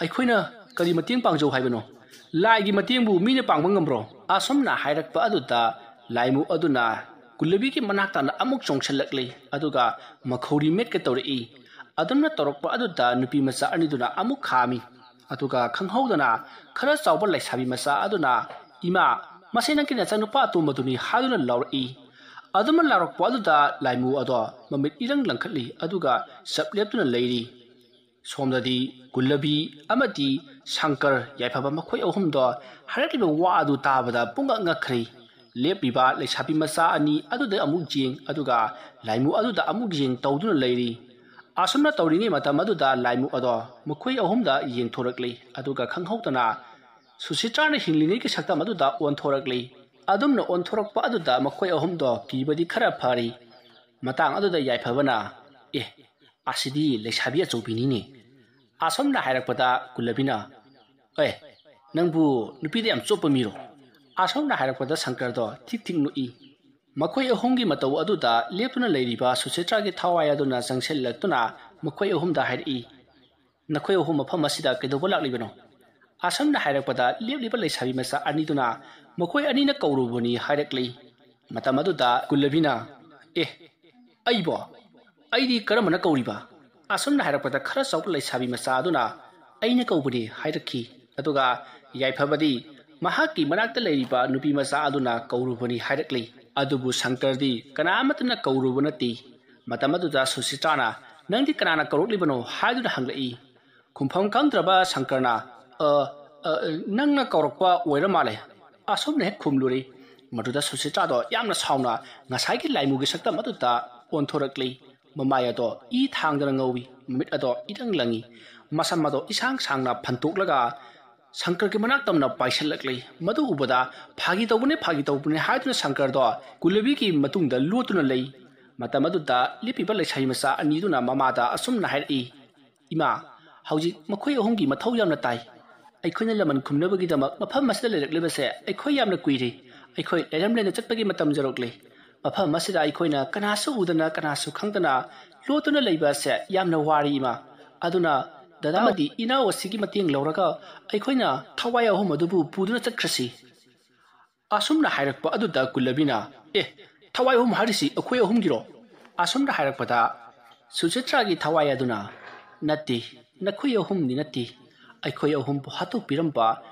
"ꯑꯩꯈꯣꯏꯅ ꯀꯔꯤ ꯃꯇꯦꯡ ꯄꯥꯡꯖꯧ ꯍꯥꯏꯕꯅꯣ? ꯂꯥꯏꯒꯤ ꯃꯇꯦꯡꯕꯨ ꯃꯤꯅ ꯄꯥꯡꯕ ꯉꯝꯕ꯭ꯔꯣ?" ꯑꯁꯨꯝꯅ ꯍꯥꯏꯔꯛꯄ ꯑꯗꯨꯗ ꯂꯥꯏꯃꯨ ꯑꯗꯨꯅ ꯀꯨꯜꯂꯕꯤꯒꯤ ꯃꯅꯥꯛ ꯇꯥꯅ ꯑꯃꯨꯛ ꯆꯣꯡꯁꯤꯜꯂꯛꯂꯤ, ꯑꯗꯨꯒ ꯃꯈꯧꯔꯤ ꯃꯦꯠꯀꯦ ꯇꯧꯔꯛꯏ꯫ ꯑꯗꯨꯝꯅ ꯇꯧꯔꯛꯄ ꯑꯗꯨꯗ ꯅꯨꯄꯤ ꯃꯆꯥ ꯑꯅꯤꯗꯨꯅ ꯑꯃꯨꯛ ꯈꯥꯝꯃꯤ, ꯑꯗꯨꯒ ꯈꯪꯍꯧꯗꯅ ꯈꯔ ꯆꯥꯎꯕ ꯂꯩꯁꯥꯕꯤ ꯃꯆꯥ ꯑꯗꯨꯅ, "ꯏꯃꯥ, ꯃꯁꯤ ꯅꯪꯒꯤ ꯅꯆꯥꯅꯨꯄꯥ ꯑꯇꯣꯝꯕꯗꯨꯅꯤ" ꯍꯥꯏꯗꯨꯅ ꯂꯥꯎꯔꯛꯏ꯫ ꯑꯗꯨꯝꯅ ꯂꯥꯎꯔꯛꯄ ꯑꯗꯨꯗ ꯂꯥꯏꯃꯨ ꯑꯗꯣ ꯃꯃꯤꯠ ꯏꯔꯪ ꯂꯪꯈꯠꯂꯤ, ꯑꯗꯨꯒ ꯆꯞ ꯂꯦꯞꯇꯨꯅ ꯂꯩꯔꯤ꯫ ꯁꯣꯝꯗꯗꯤ ꯀꯨꯜꯂꯕꯤ ꯑꯃꯗꯤ ꯁꯪꯀꯔ ꯌꯥꯏꯐꯕ ꯃꯈꯣꯏ ꯑꯍꯨꯝꯗꯣ ꯍꯥꯏꯔꯛꯂꯤꯕ ꯋꯥ ꯑꯗꯨ ꯇꯥꯕꯗ ꯄꯨꯡꯉꯛ ꯉꯛꯈ꯭ꯔꯦ꯫ ꯂꯦꯞꯂꯤꯕ ꯂꯩꯁꯥꯕꯤ ꯃꯆꯥ ꯑꯅꯤ ꯑꯗꯨꯗ ꯑꯃꯨꯛ ꯌꯦꯡ, ꯑꯗꯨꯒ ꯂꯥꯏꯃꯨ ꯑꯗꯨꯗ ꯑꯃꯨꯛ ꯌꯦꯡ ꯇꯧꯗꯨꯅ ꯂꯩꯔꯤ꯫ ꯑꯁꯨꯝꯅ ꯇꯧꯔꯤꯉꯩ ꯃꯇꯝ ꯑꯗꯨꯗ ꯂꯥꯏꯃꯨ ꯑꯗꯣ ꯃꯈꯣꯏ ꯑꯍꯨꯝꯗ ꯌꯦꯡꯊꯣꯔꯛꯂꯤ, ꯑꯗꯨꯒ ꯈꯪꯍꯧꯗꯅ ꯁꯨꯁꯤꯇ꯭ꯔꯥꯅ ꯍꯤꯡꯂꯤꯉꯩꯒꯤ ꯁꯛꯇꯝ ꯑꯗꯨꯗ ꯑꯣꯟꯊꯣꯔꯛꯂꯤ꯫ ꯑꯗꯨꯝꯅ ꯑꯣꯟꯊꯣꯔꯛꯄ ꯑꯗꯨꯗ ꯃꯈꯣꯏ ꯑꯍꯨꯝꯗꯣ ꯀꯤꯕꯗꯤ ꯈꯔ ꯐꯔꯤ꯫ ꯃꯇꯥꯡ ꯑꯗꯨꯗ ꯌꯥꯏꯐꯕꯅ, "ꯑꯦ, ꯑꯁꯤꯗꯤ ꯂꯩꯁꯥꯕꯤ ꯑꯆꯧꯕꯤꯅꯤꯅꯦ"꯫ ꯑꯁꯨꯝꯅ ꯍꯥꯏꯔꯛꯄꯗ ꯀꯨꯜꯂꯕꯤꯅ, "ꯑꯦ, ꯅꯪꯕꯨ ꯅꯨꯄꯤꯗ ꯌꯥꯝ ꯆꯣꯞꯄ ꯃꯤꯔꯣ? ꯑꯁꯨꯝꯅ ꯍꯥꯏꯔꯛꯄꯗ ꯁꯪꯀꯔꯗꯣ ꯊꯤꯛ ꯊꯤꯛ ꯅꯣꯛꯏ꯫ ꯃꯈꯣꯏ ꯑꯍꯨꯝꯒꯤ ꯃꯇꯧ ꯑꯗꯨꯗ ꯂꯦꯞꯇꯨꯅ ꯂꯩꯔꯤꯕ ꯁꯨꯆꯤꯇ꯭ꯔꯥꯒꯤ ꯊꯋꯥꯏ ꯑꯗꯨꯅ ꯆꯪꯁꯤꯜꯂꯛꯇꯨꯅ ꯃꯈꯣꯏ ꯑꯍꯨꯝꯗ ꯍꯥꯏꯔꯛꯏ, "ꯅꯈꯣꯏ ꯑꯍꯨꯝ ꯃꯐꯝ ꯑꯁꯤꯗ ꯀꯩꯗꯧꯕ ꯂꯥꯛꯂꯤꯕꯅꯣ?" ꯑꯁꯨꯝꯅ ꯍꯥꯏꯔꯛꯄꯗ ꯂꯦꯞꯂꯤꯕ ꯂꯩꯁꯥꯕꯤ ꯃꯆꯥ ꯑꯅꯤꯗꯨꯅ ꯃꯈꯣꯏ ꯑꯅꯤꯅ ꯀꯧꯔꯨꯕꯅꯤ ꯍꯥꯏꯔꯛꯂꯤ꯫ ꯃꯇꯝ ꯑꯗꯨꯗ ꯀꯨꯜꯂꯕꯤꯅ, "ꯑꯦ, ꯑꯩꯕꯣ? ꯑꯩꯗꯤ ꯀꯔꯝꯕꯅ ꯀꯧꯔꯤꯕ?" ꯑꯁꯨꯝꯅ ꯍꯥꯏꯔꯛꯄꯗ ꯈꯔ ꯆꯥꯎꯕ ꯂꯩꯁꯥꯕꯤ ꯃꯆꯥ ꯑꯗꯨꯅ, "ꯑꯩꯅ ꯀꯧꯕꯅꯤ" ꯍꯥꯏꯔꯛꯈꯤ꯫ ꯑꯗꯨꯒ ꯌꯥꯏꯐꯕꯗꯤ ꯃꯍꯥꯛꯀꯤ ꯃꯅꯥꯛꯇ ꯂꯩꯔꯤꯕ ꯅꯨꯄꯤ ꯃꯆꯥ ꯑꯗꯨꯅ ꯀꯧꯔꯨꯕꯅꯤ ꯍꯥꯏꯔꯛꯂꯤ꯫ ꯑꯗꯨꯕꯨ ꯁꯪꯀꯔꯗꯤ ꯀꯅꯥ ꯑꯃꯠꯇꯅ ꯀꯧꯔꯨꯕ ꯅꯠꯇꯦ꯫ ꯃꯇꯝ ꯑꯗꯨꯗ ꯁꯨꯁꯤꯇ꯭ꯔꯥꯅ, "ꯅꯪꯗꯤ ꯀꯅꯥꯅ ꯀꯧꯔꯛꯂꯤꯕꯅꯣ?" ꯍꯥꯏꯗꯨꯅ ꯍꯪꯂꯛꯏ꯫ ꯈꯨꯝꯐꯝ ꯈꯪꯗ꯭ꯔꯕ ꯁꯪꯀꯔꯅ, "ꯑ, ꯑ, ꯅꯪꯅ ꯀꯧꯔꯛꯄ ꯑꯣꯏꯔ ꯃꯥꯜꯂꯦ" ꯑꯁꯨꯝꯅ ꯍꯦꯛ ꯈꯨꯝꯂꯨꯔꯦ꯫ ꯃꯗꯨꯗ ꯁꯨꯁꯤꯇ꯭ꯔꯥꯗꯣ ꯌꯥꯝꯅ ꯁꯥꯎꯅ ꯉꯁꯥꯏꯒꯤ ꯂꯥꯏꯃꯨꯒꯤ ꯁꯛꯇꯝ ꯑꯗꯨꯗ ꯑꯣꯟꯊꯣꯔꯛꯂꯤ꯫ ꯃꯃꯥꯏ ꯑꯗꯣ ꯏ ꯊꯥꯡꯗꯅ ꯉꯧꯏ, ꯃꯃꯤꯠ ꯑꯗꯣ ꯏꯔꯪ ꯂꯪꯏ, ꯃꯁꯝ ꯑꯗꯣ ꯏꯁꯥꯡ ꯁꯥꯡꯅ ꯐꯟꯇꯣꯛꯂꯒ ꯁꯪꯀꯔꯒꯤ ꯃꯅꯥꯛ ꯇꯝꯅ ꯄꯥꯏꯁꯤꯜꯂꯛꯂꯤ꯫ ꯃꯗꯨ ꯎꯕꯗ ꯐꯥꯒꯤ ꯇꯧꯕꯅꯦ, ꯐꯥꯒꯤ ꯇꯧꯕꯅꯦ ꯍꯥꯏꯗꯨꯅ ꯁꯪꯀꯔꯗꯣ ꯀꯨꯂꯕꯤꯒꯤ ꯃꯇꯨꯡꯗ ꯂꯣꯠꯇꯨꯅ ꯂꯩ꯫ ꯃꯇꯝ ꯑꯗꯨꯗ ꯂꯦꯞꯄꯤꯕ ꯂꯩꯁꯥꯕꯤ ꯃꯆꯥ ꯑꯅꯤꯗꯨꯅ ꯃꯃꯥꯗ ꯑꯁꯨꯝꯅ ꯍꯥꯏꯔꯛꯏ, "ꯏꯃꯥ, ꯍꯧꯖꯤꯛ ꯃꯈꯣꯏ ꯑꯍꯨꯝꯒꯤ ꯃꯊꯧ ꯌꯥꯝꯅ ꯇꯥꯏ꯫ ꯑꯩꯈꯣꯏꯅ ꯂꯃꯟ ꯈꯨꯝꯅꯕꯒꯤꯗꯃꯛ ꯃꯐꯝ ꯑꯁꯤꯗ ꯂꯩꯔꯛꯂꯤꯕꯁꯦ ꯑꯩꯈꯣꯏ ꯌꯥꯝꯅ ꯀꯨꯏꯔꯦ꯫ ꯑꯩꯈꯣꯏ ꯂꯩꯔꯝꯂꯦꯟꯗ ꯆꯠꯄꯒꯤ ꯃꯇꯝ ꯌꯧꯔꯛꯂꯦ꯫ ꯃꯐꯝ ꯑꯁꯤꯗ ꯑꯩꯈꯣꯏꯅ ꯀꯅꯥꯁꯨ ꯎꯗꯅ ꯀꯅꯥꯁꯨ ꯈꯪꯗꯅ ꯂꯣꯠꯇꯨꯅ ꯂꯩꯕ ꯑꯁꯦ ꯌꯥꯝꯅ ꯋꯥꯔꯦ ꯏꯃꯥ꯫ ꯑꯗꯨꯅ ꯗꯗꯥ ꯑꯃꯗꯤ ꯏꯅꯥꯎ ꯑꯁꯤꯒꯤ ꯃꯇꯦꯡ ꯂꯧꯔꯒ ꯑꯩꯈꯣꯏꯅ ꯊꯋꯥꯏ ꯑꯍꯨꯝ ꯑꯗꯨꯕꯨ ꯄꯨꯗꯨꯅ ꯆꯠꯈ꯭ꯔꯁꯤ"꯫ ꯑꯁꯨꯝꯅ ꯍꯥꯏꯔꯛꯄ ꯑꯗꯨꯗ ꯀꯨꯜꯂꯕꯤꯅ, "ꯑꯦ, ꯊꯋꯥꯏ ꯑꯍꯨꯝ ꯍꯥꯏꯔꯤꯁꯤ ꯑꯩꯈꯣꯏ ꯑꯍꯨꯝꯒꯤꯔꯣ?" ꯑꯁꯨꯝꯅ ꯍꯥꯏꯔꯛꯄꯗ ꯁꯨꯆꯤꯇ꯭ꯔꯥꯒꯤ ꯊꯋꯥꯏ ꯑꯗꯨꯅ, "ꯅꯠꯇꯦ, ꯅꯈꯣꯏ ꯑꯍꯨꯝꯗꯤ ꯅꯠꯇꯦ꯫ ꯑꯩꯈꯣꯏ ꯑꯍꯨꯝꯕꯨ ꯍꯥꯠꯇꯣꯛꯄꯤꯔꯝꯕ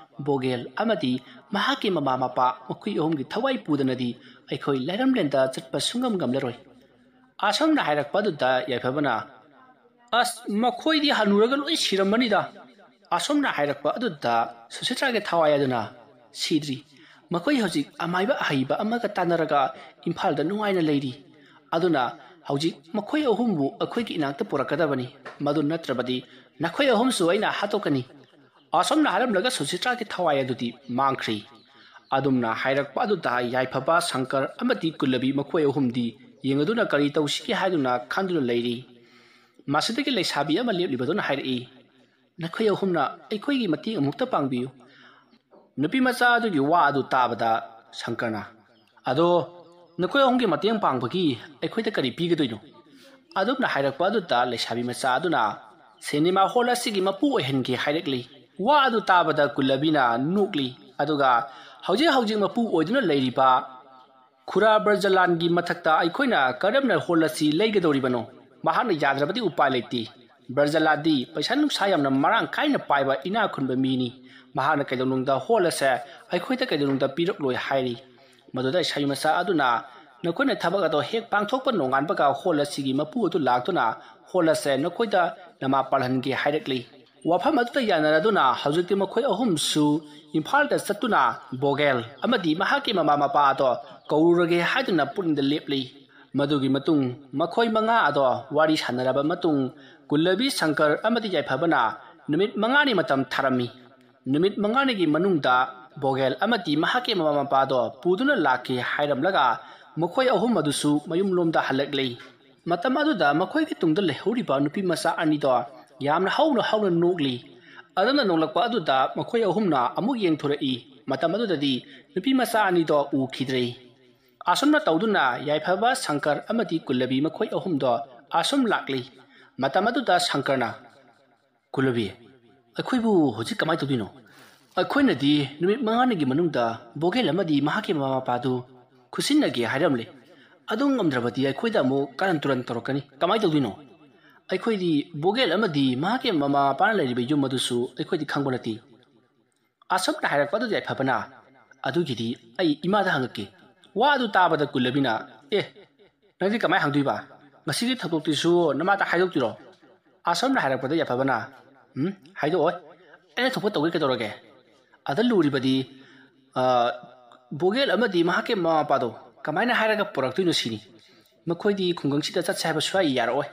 ꯕꯣꯒꯦꯜ ꯑꯃꯗꯤ ꯃꯍꯥꯛꯀꯤ ꯃꯃꯥ ꯃꯄꯥ ꯃꯈꯣꯏ ꯑꯍꯨꯝꯒꯤ ꯊꯋꯥꯏ ꯄꯨꯗꯅꯗꯤ ꯑꯩꯈꯣꯏ ꯂꯥꯏꯔꯝꯂꯦꯟꯗ ꯆꯠꯄ ꯁꯨꯡꯉꯝ ꯉꯝꯂꯔꯣꯏ"꯫ ꯑꯁꯨꯝꯅ ꯍꯥꯏꯔꯛꯄ ꯑꯗꯨꯗ ꯌꯥꯏꯐꯕꯅ, "ꯑꯁ, ꯃꯈꯣꯏꯗꯤ ꯍꯅꯨꯔꯒ ꯂꯣꯏ ꯁꯤꯔꯝꯃꯅꯤꯗ"꯫ ꯑꯁꯨꯝꯅ ꯍꯥꯏꯔꯛꯄ ꯑꯗꯨꯗ ꯁꯨꯁꯤꯇ꯭ꯔꯥꯒꯤ ꯊꯋꯥꯏ ꯑꯗꯨꯅ, "ꯁꯤꯗ꯭ꯔꯤ꯫ ꯃꯈꯣꯏ ꯍꯧꯖꯤꯛ ꯑꯃꯥꯏꯕ ꯑꯍꯩꯕ ꯑꯃꯒ ꯇꯥꯟꯅꯔꯒ ꯏꯝꯐꯥꯜꯗ ꯅꯨꯡꯉꯥꯏꯅ ꯂꯩꯔꯤ꯫ ꯑꯗꯨꯅ ꯍꯧꯖꯤꯛ ꯃꯈꯣꯏ ꯑꯍꯨꯝꯕꯨ ꯑꯩꯈꯣꯏꯒꯤ ꯏꯅꯥꯛꯇ ꯄꯨꯔꯛꯀꯗꯕꯅꯤ꯫ ꯃꯗꯨ ꯅꯠꯇ꯭ꯔꯕꯗꯤ ꯅꯈꯣꯏ ꯑꯍꯨꯝꯁꯨ ꯑꯩꯅ ꯍꯥꯠꯇꯣꯛꯀꯅꯤ"꯫ ꯑꯁꯨꯝꯅ ꯍꯥꯏꯔꯝꯂꯒ ꯁꯨꯁꯤꯇ꯭ꯔꯥꯒꯤ ꯊꯋꯥꯏ ꯑꯗꯨꯗꯤ ꯃꯥꯡꯈ꯭ꯔꯤ꯫ ꯑꯗꯨꯝꯅ ꯍꯥꯏꯔꯛꯄ ꯑꯗꯨꯗ ꯌꯥꯏꯐꯕ, ꯁꯪꯀꯔ ꯑꯃꯗꯤ ꯀꯨꯜꯂꯕꯤ ꯃꯈꯣꯏ ꯑꯍꯨꯝꯗꯤ ꯌꯦꯡꯂꯗꯨꯅ ꯀꯔꯤ ꯇꯧꯁꯤꯒꯦ ꯍꯥꯏꯗꯨꯅ ꯈꯟꯗꯨꯅ ꯂꯩꯔꯤ꯫ ꯃꯁꯤꯗꯒꯤ ꯂꯩꯁꯥꯕꯤ ꯑꯃ ꯂꯦꯞꯂꯤꯕꯗꯨꯅ ꯍꯥꯏꯔꯛꯏ, "ꯅꯈꯣꯏ ꯑꯍꯨꯝꯅ ꯑꯩꯈꯣꯏꯒꯤ ꯃꯇꯦꯡ ꯑꯃꯨꯛꯇ ꯄꯥꯡꯕꯤꯌꯨ꯫ ꯅꯨꯄꯤ ꯃꯆꯥ ꯑꯗꯨꯒꯤ ꯋꯥ ꯑꯗꯨ ꯇꯥꯕꯗ ꯁꯪꯀꯔꯅ, "ꯑꯗꯣ ꯅꯈꯣꯏ ꯑꯍꯨꯝꯒꯤ ꯃꯇꯦꯡ ꯄꯥꯡꯕꯒꯤ ꯑꯩꯈꯣꯏꯗ ꯀꯔꯤ ꯄꯤꯒꯗꯣꯏꯅꯣ?" ꯑꯗꯨꯝꯅ ꯍꯥꯏꯔꯛꯄ ꯑꯗꯨꯗ ꯂꯩꯁꯥꯕꯤ ꯃꯆꯥ ꯑꯗꯨꯅ ꯁꯤꯅꯦꯃꯥ ꯍꯣꯜ ꯑꯁꯤꯒꯤ ꯃꯄꯨ ꯑꯣꯏꯍꯟꯒꯦ ꯍꯥꯏꯔꯛꯂꯤ꯫ ꯋꯥ ꯑꯗꯨ ꯇꯥꯕꯗ ꯀꯨꯜꯂꯕꯤꯅ ꯅꯣꯛꯂꯤ꯫ ꯑꯗꯨꯒ ꯍꯧꯖꯤꯛ ꯍꯧꯖꯤꯛ ꯃꯄꯨ ꯑꯣꯏꯗꯨꯅ ꯂꯩꯔꯤꯕ ꯈꯨꯔꯥ ꯕ꯭ꯔꯖꯂꯥꯟꯒꯤ ꯃꯊꯛꯇ ꯑꯩꯈꯣꯏꯅ ꯀꯔꯝꯅ ꯍꯣꯜ ꯑꯁꯤ ꯂꯩꯒꯗꯧꯔꯤꯕꯅꯣ? ꯃꯍꯥꯛꯅ ꯌꯥꯗ꯭ꯔꯕꯗꯤ ꯎꯄꯥꯏ ꯂꯩꯇꯦ꯫ ꯕ꯭ꯔꯖꯂꯥꯟꯗꯤ ꯄꯩꯁꯥ ꯅꯨꯡꯁꯥ ꯌꯥꯝꯅ ꯃꯔꯥꯡ ꯀꯥꯏꯅ ꯄꯥꯏꯕ ꯏꯅꯥꯛ ꯈꯨꯟꯕ ꯃꯤꯅꯤ꯫ ꯃꯍꯥꯛꯅ ꯀꯩꯗꯧꯅꯨꯡꯗ ꯍꯣꯜ ꯑꯁꯦ ꯑꯩꯈꯣꯏꯗ ꯀꯩꯗꯧꯅꯨꯡꯗ ꯄꯤꯔꯛꯂꯣꯏ ꯍꯥꯏꯔꯤ꯫ ꯃꯗꯨꯗ ꯏꯁꯩ ꯃꯆꯥ ꯑꯗꯨꯅ, "ꯅꯈꯣꯏꯅ ꯊꯕꯛ ꯑꯗꯣ ꯍꯦꯛ ꯄꯥꯡꯊꯣꯛꯄ ꯅꯣꯡꯉꯥꯟꯕꯒ ꯍꯣꯜ ꯑꯁꯤꯒꯤ ꯃꯄꯨ ꯑꯗꯨ ꯂꯥꯛꯇꯨꯅ ꯍꯣꯜ ꯑꯁꯦ ꯅꯈꯣꯏꯗ ꯅꯃꯥ ꯄꯥꯜꯍꯟꯒꯦ" ꯍꯥꯏꯔꯛꯂꯤ꯫ ꯋꯥꯐꯝ ꯑꯗꯨꯗ ꯌꯥꯅꯔꯗꯨꯅ ꯍꯧꯖꯤꯛꯇꯤ ꯃꯈꯣꯏ ꯑꯍꯨꯝꯁꯨ ꯏꯝꯐꯥꯜꯗ ꯆꯠꯇꯨꯅ ꯕꯣꯒꯦꯜ ꯑꯃꯗꯤ ꯃꯍꯥꯛꯀꯤ ꯃꯃꯥ ꯃꯄꯥ ꯑꯗꯣ ꯀꯧꯔꯨꯔꯒꯦ ꯍꯥꯏꯗꯨꯅ ꯄꯨꯛꯅꯤꯡꯗ ꯂꯦꯞꯂꯤ꯫ ꯃꯗꯨꯒꯤ ꯃꯇꯨꯡ ꯃꯈꯣꯏ ꯃꯉꯥ ꯑꯗꯣ ꯋꯥꯔꯤ ꯁꯥꯟꯅꯔꯕ ꯃꯇꯨꯡ ꯀꯨꯜꯂꯕꯤ, ꯁꯪꯀꯔ ꯑꯃꯗꯤ ꯌꯥꯏꯐꯕꯅ ꯅꯨꯃꯤꯠ ꯃꯉꯥꯅꯤ ꯃꯇꯝ ꯊꯥꯔꯝꯃꯤ꯫ ꯅꯨꯃꯤꯠ ꯃꯉꯥꯅꯤꯒꯤ ꯃꯅꯨꯡꯗ ꯕꯣꯒꯦꯜ ꯑꯃꯗꯤ ꯃꯍꯥꯛꯀꯤ ꯃꯃꯥ ꯃꯄꯥꯗꯣ ꯄꯨꯗꯨꯅ ꯂꯥꯛꯀꯦ ꯍꯥꯏꯔꯝꯂꯒ ꯃꯈꯣꯏ ꯑꯍꯨꯝ ꯑꯗꯨꯁꯨ ꯃꯌꯨꯝꯂꯣꯝꯗ ꯍꯜꯂꯛꯂꯤ꯫ ꯃꯇꯝ ꯑꯗꯨꯗ ꯃꯈꯣꯏꯒꯤ ꯇꯨꯡꯗ ꯂꯩꯍꯧꯔꯤꯕ ꯅꯨꯄꯤ ꯃꯆꯥ ꯑꯅꯤꯗꯣ ꯌꯥꯝꯅ ꯍꯧꯅ ꯍꯧꯅ ꯅꯣꯛꯂꯤ꯫ ꯑꯗꯨꯝꯅ ꯅꯣꯛꯂꯛꯄ ꯑꯗꯨꯗ ꯃꯈꯣꯏ ꯑꯍꯨꯝꯅ ꯑꯃꯨꯛ ꯌꯦꯡꯊꯣꯔꯛꯏ꯫ ꯃꯇꯝ ꯑꯗꯨꯗꯗꯤ ꯅꯨꯄꯤ ꯃꯆꯥ ꯑꯅꯤꯗꯣ ꯎꯈꯤꯗ꯭ꯔꯦ꯫ ꯑꯁꯨꯝꯅ ꯇꯧꯗꯨꯅ ꯌꯥꯏꯐꯕ, ꯁꯪꯀꯔ ꯑꯃꯗꯤ ꯀꯨꯜꯂꯕꯤ ꯃꯈꯣꯏ ꯑꯍꯨꯝꯗꯣ ꯑꯁꯨꯝ ꯂꯥꯛꯂꯤ꯫ ꯃꯇꯝ ꯑꯗꯨꯗ ꯁꯪꯀꯔꯅ, "ꯀꯨꯜꯂꯕꯤ, ꯑꯩꯈꯣꯏꯕꯨ ꯍꯧꯖꯤꯛ ꯀꯃꯥꯏꯅ ꯇꯧꯗꯣꯏꯅꯣ? ꯑꯩꯈꯣꯏꯅꯗꯤ ꯅꯨꯃꯤꯠ ꯃꯉꯥꯅꯤꯒꯤ ꯃꯅꯨꯡꯗ ꯕꯣꯒꯦꯜ ꯑꯃꯗꯤ ꯃꯍꯥꯛꯀꯤ ꯃꯃꯥ ꯃꯄꯥꯗꯨ ꯈꯨꯠꯁꯤꯟꯅꯒꯦ ꯍꯥꯏꯔꯝꯂꯦ꯫ ꯑꯗꯨ ꯉꯝꯗ꯭ꯔꯕꯗꯤ ꯑꯩꯈꯣꯏꯗ ꯑꯃꯨꯛ ꯀꯥꯔꯟ ꯇꯨꯔꯟ ꯇꯧꯔꯛꯀꯅꯤ꯫ ꯀꯃꯥꯏꯅ ꯇꯧꯗꯣꯏꯅꯣ? ꯑꯩꯈꯣꯏꯗꯤ ꯕꯣꯒꯦꯜ ꯑꯃꯗꯤ ꯃꯍꯥꯛꯀꯤ ꯃꯃꯥ ꯃꯄꯥꯅ ꯂꯩꯔꯤꯕ ꯌꯨꯝ ꯑꯗꯨꯁꯨ ꯑꯩꯈꯣꯏꯗꯤ ꯈꯪꯕ ꯅꯠꯇꯦ"꯫ ꯑꯁꯨꯝꯅ ꯍꯥꯏꯔꯛꯄ ꯑꯗꯨꯗ ꯌꯥꯏꯐꯕꯅ, "ꯑꯗꯨꯒꯤꯗꯤ ꯑꯩ ꯏꯃꯥꯗ ꯍꯪꯉꯛꯀꯦ"꯫ ꯋꯥ ꯑꯗꯨ ꯇꯥꯕꯗ ꯀꯨꯜꯂꯕꯤꯅ, "ꯑꯦ, ꯅꯪꯗꯤ ꯀꯃꯥꯏꯅ ꯍꯪꯗꯣꯏꯕ? ꯉꯁꯤꯒꯤ ꯊꯧꯗꯣꯛꯇꯨꯁꯨ ꯅꯃꯥꯗ ꯍꯥꯏꯗꯣꯛꯇꯣꯏꯔꯣ?" ꯑꯁꯨꯝꯅ ꯍꯥꯏꯔꯛꯄꯗ ꯌꯥꯏꯐꯕꯅ, "ꯎꯝ, ꯍꯥꯏꯗꯣꯛꯑꯣꯏ꯫ ꯑꯩꯅ ꯊꯣꯛꯄ ꯇꯧꯒꯦ, ꯀꯩꯗꯧꯔꯒꯦ?" ꯑꯗ ꯂꯨꯔꯤꯕꯗꯤ, ꯑ, ꯕꯣꯒꯦꯜ ꯑꯃꯗꯤ ꯃꯍꯥꯛꯀꯤ ꯃꯃꯥ ꯃꯄꯥꯗꯣ ꯀꯃꯥꯏꯅ ꯍꯥꯏꯔꯒ ꯄꯨꯔꯛꯇꯣꯏꯅꯣ ꯁꯤꯅꯤ꯫ ꯃꯈꯣꯏꯗꯤ ꯈꯨꯡꯒꯪꯁꯤꯗ ꯆꯠꯁꯦ ꯍꯥꯏꯕ ꯁꯨꯌꯥ ꯌꯥꯔꯛꯑꯣꯏ꯫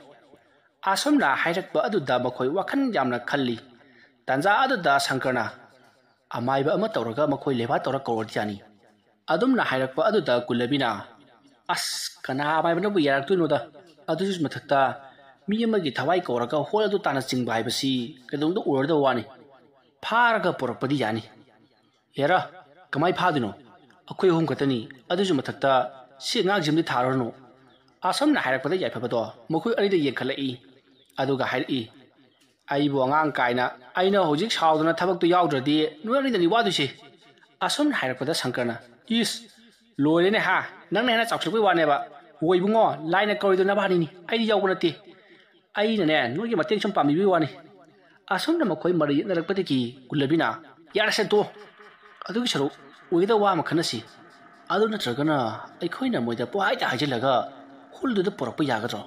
ꯑꯁꯨꯝꯅ ꯍꯥꯏꯔꯛꯄ ꯑꯗꯨꯗ ꯃꯈꯣꯏ ꯋꯥꯈꯜ ꯌꯥꯝꯅ ꯈꯜꯂꯤ꯫ ꯇꯥꯟꯖꯥ ꯑꯗꯨꯗ ꯁꯪꯀꯔꯅ, "ꯑꯃꯥꯏꯕ ꯑꯃ ꯇꯧꯔꯒ ꯃꯈꯣꯏ ꯂꯦꯕꯥ ꯇꯧꯔ ꯀꯧꯔꯗꯤ ꯌꯥꯅꯤ"꯫ ꯑꯗꯨꯝꯅ ꯍꯥꯏꯔꯛꯄ ꯑꯗꯨꯗ ꯀꯨꯜꯂꯕꯤꯅ, "ꯑꯁ, ꯀꯅꯥ ꯑꯃꯥꯏꯕꯅꯕꯨ ꯌꯥꯔꯛꯇꯣꯏꯅꯣꯗ? ꯑꯗꯨꯒꯤ ꯃꯊꯛꯇ ꯃꯤ ꯑꯃꯒꯤ ꯊꯋꯥꯏ ꯀꯧꯔꯒ ꯍꯣꯜ ꯑꯗꯨ ꯇꯥꯟꯅ ꯆꯤꯡꯕ ꯍꯥꯏꯕꯁꯤ ꯀꯩꯗꯧꯅꯨꯡꯗ ꯑꯣꯏꯔꯣꯏꯗꯕ ꯋꯥꯅꯤ꯫ ꯐꯥꯔꯒ ꯄꯨꯔꯛꯄꯗꯤ ꯌꯥꯅꯤ"꯫ "ꯍꯦꯔꯥ, ꯀꯃꯥꯏ ꯐꯥꯗꯣꯏꯅꯣ? ꯑꯩꯈꯣꯏ ꯑꯍꯨꯝ ꯈꯛꯇꯅꯤ, ꯑꯗꯨꯁꯨ ꯃꯊꯛꯇ ꯁꯤ ꯑꯉꯥꯡꯁꯤꯃꯗꯤ ꯊꯥꯔꯨꯔꯅꯨ"꯫ ꯑꯁꯝꯅ ꯍꯥꯏꯔꯛꯄꯗ ꯌꯥꯏꯐꯕꯗꯣ ꯃꯈꯣꯏ ꯑꯅꯤꯗ ꯌꯦꯡꯈꯠꯂꯛꯏ, ꯑꯗꯨꯒ ꯍꯥꯏꯔꯛꯏ, "ꯑꯩꯕꯨ ꯑꯉꯥꯡ ꯀꯥꯏꯅ, ꯑꯩꯅ ꯍꯧꯖꯤꯛ ꯁꯥꯎꯗꯅ ꯊꯕꯛꯇꯨ ꯌꯥꯎꯗ꯭ꯔꯗꯤ ꯅꯣꯏ ꯑꯅꯤꯗꯅꯤ ꯋꯥꯗꯣꯏꯁꯦ"꯫ ꯑꯁꯨꯝꯅ ꯍꯥꯏꯔꯛꯄꯗ ꯁꯪꯀꯔꯅ, "ꯏꯁ, ꯂꯣꯏꯔꯦꯅꯦ ꯍꯥ, ꯅꯪꯅ ꯍꯦꯟꯅ ꯆꯥꯎꯊꯣꯛꯄꯩ ꯋꯥꯅꯦꯕ꯫ ꯍꯣ ꯏꯕꯨꯡꯉꯣ, ꯂꯥꯏꯅ ꯀꯧꯔꯤꯗꯣ ꯅꯕꯥꯅꯤꯅꯤ, ꯑꯩꯗꯤ ꯌꯥꯎꯕ ꯅꯠꯇꯦ꯫ ꯑꯩꯅꯅꯦ, ꯅꯣꯏꯒꯤ ꯃꯇꯦꯡ ꯁꯨꯝ ꯄꯥꯡꯕꯤꯕꯒꯤ ꯋꯥꯅꯤ"꯫ ꯑꯁꯨꯝꯅ ꯃꯈꯣꯏ ꯃꯔꯩ ꯌꯦꯠꯅꯔꯛꯄꯗꯒꯤ ꯒꯨꯂꯕꯤꯅ, "ꯌꯥꯔꯦꯁꯦ, ꯇꯣꯛꯑꯣ꯫ ꯑꯗꯨꯒꯤ ꯁꯔꯨꯛ ꯑꯣꯏꯒꯗꯕ ꯋꯥ ꯑꯃ ꯈꯟꯅꯁꯤ꯫ ꯑꯗꯨ ꯅꯠꯇ꯭ꯔꯒꯅ ꯑꯩꯈꯣꯏꯅ ꯃꯣꯏꯗ ꯄꯣꯍꯥꯏꯗ ꯍꯥꯏꯖꯤꯜꯂꯒ ꯍꯣꯜꯗꯨꯗ ꯄꯨꯔꯛꯄ ꯌꯥꯒꯗ꯭ꯔꯣ?"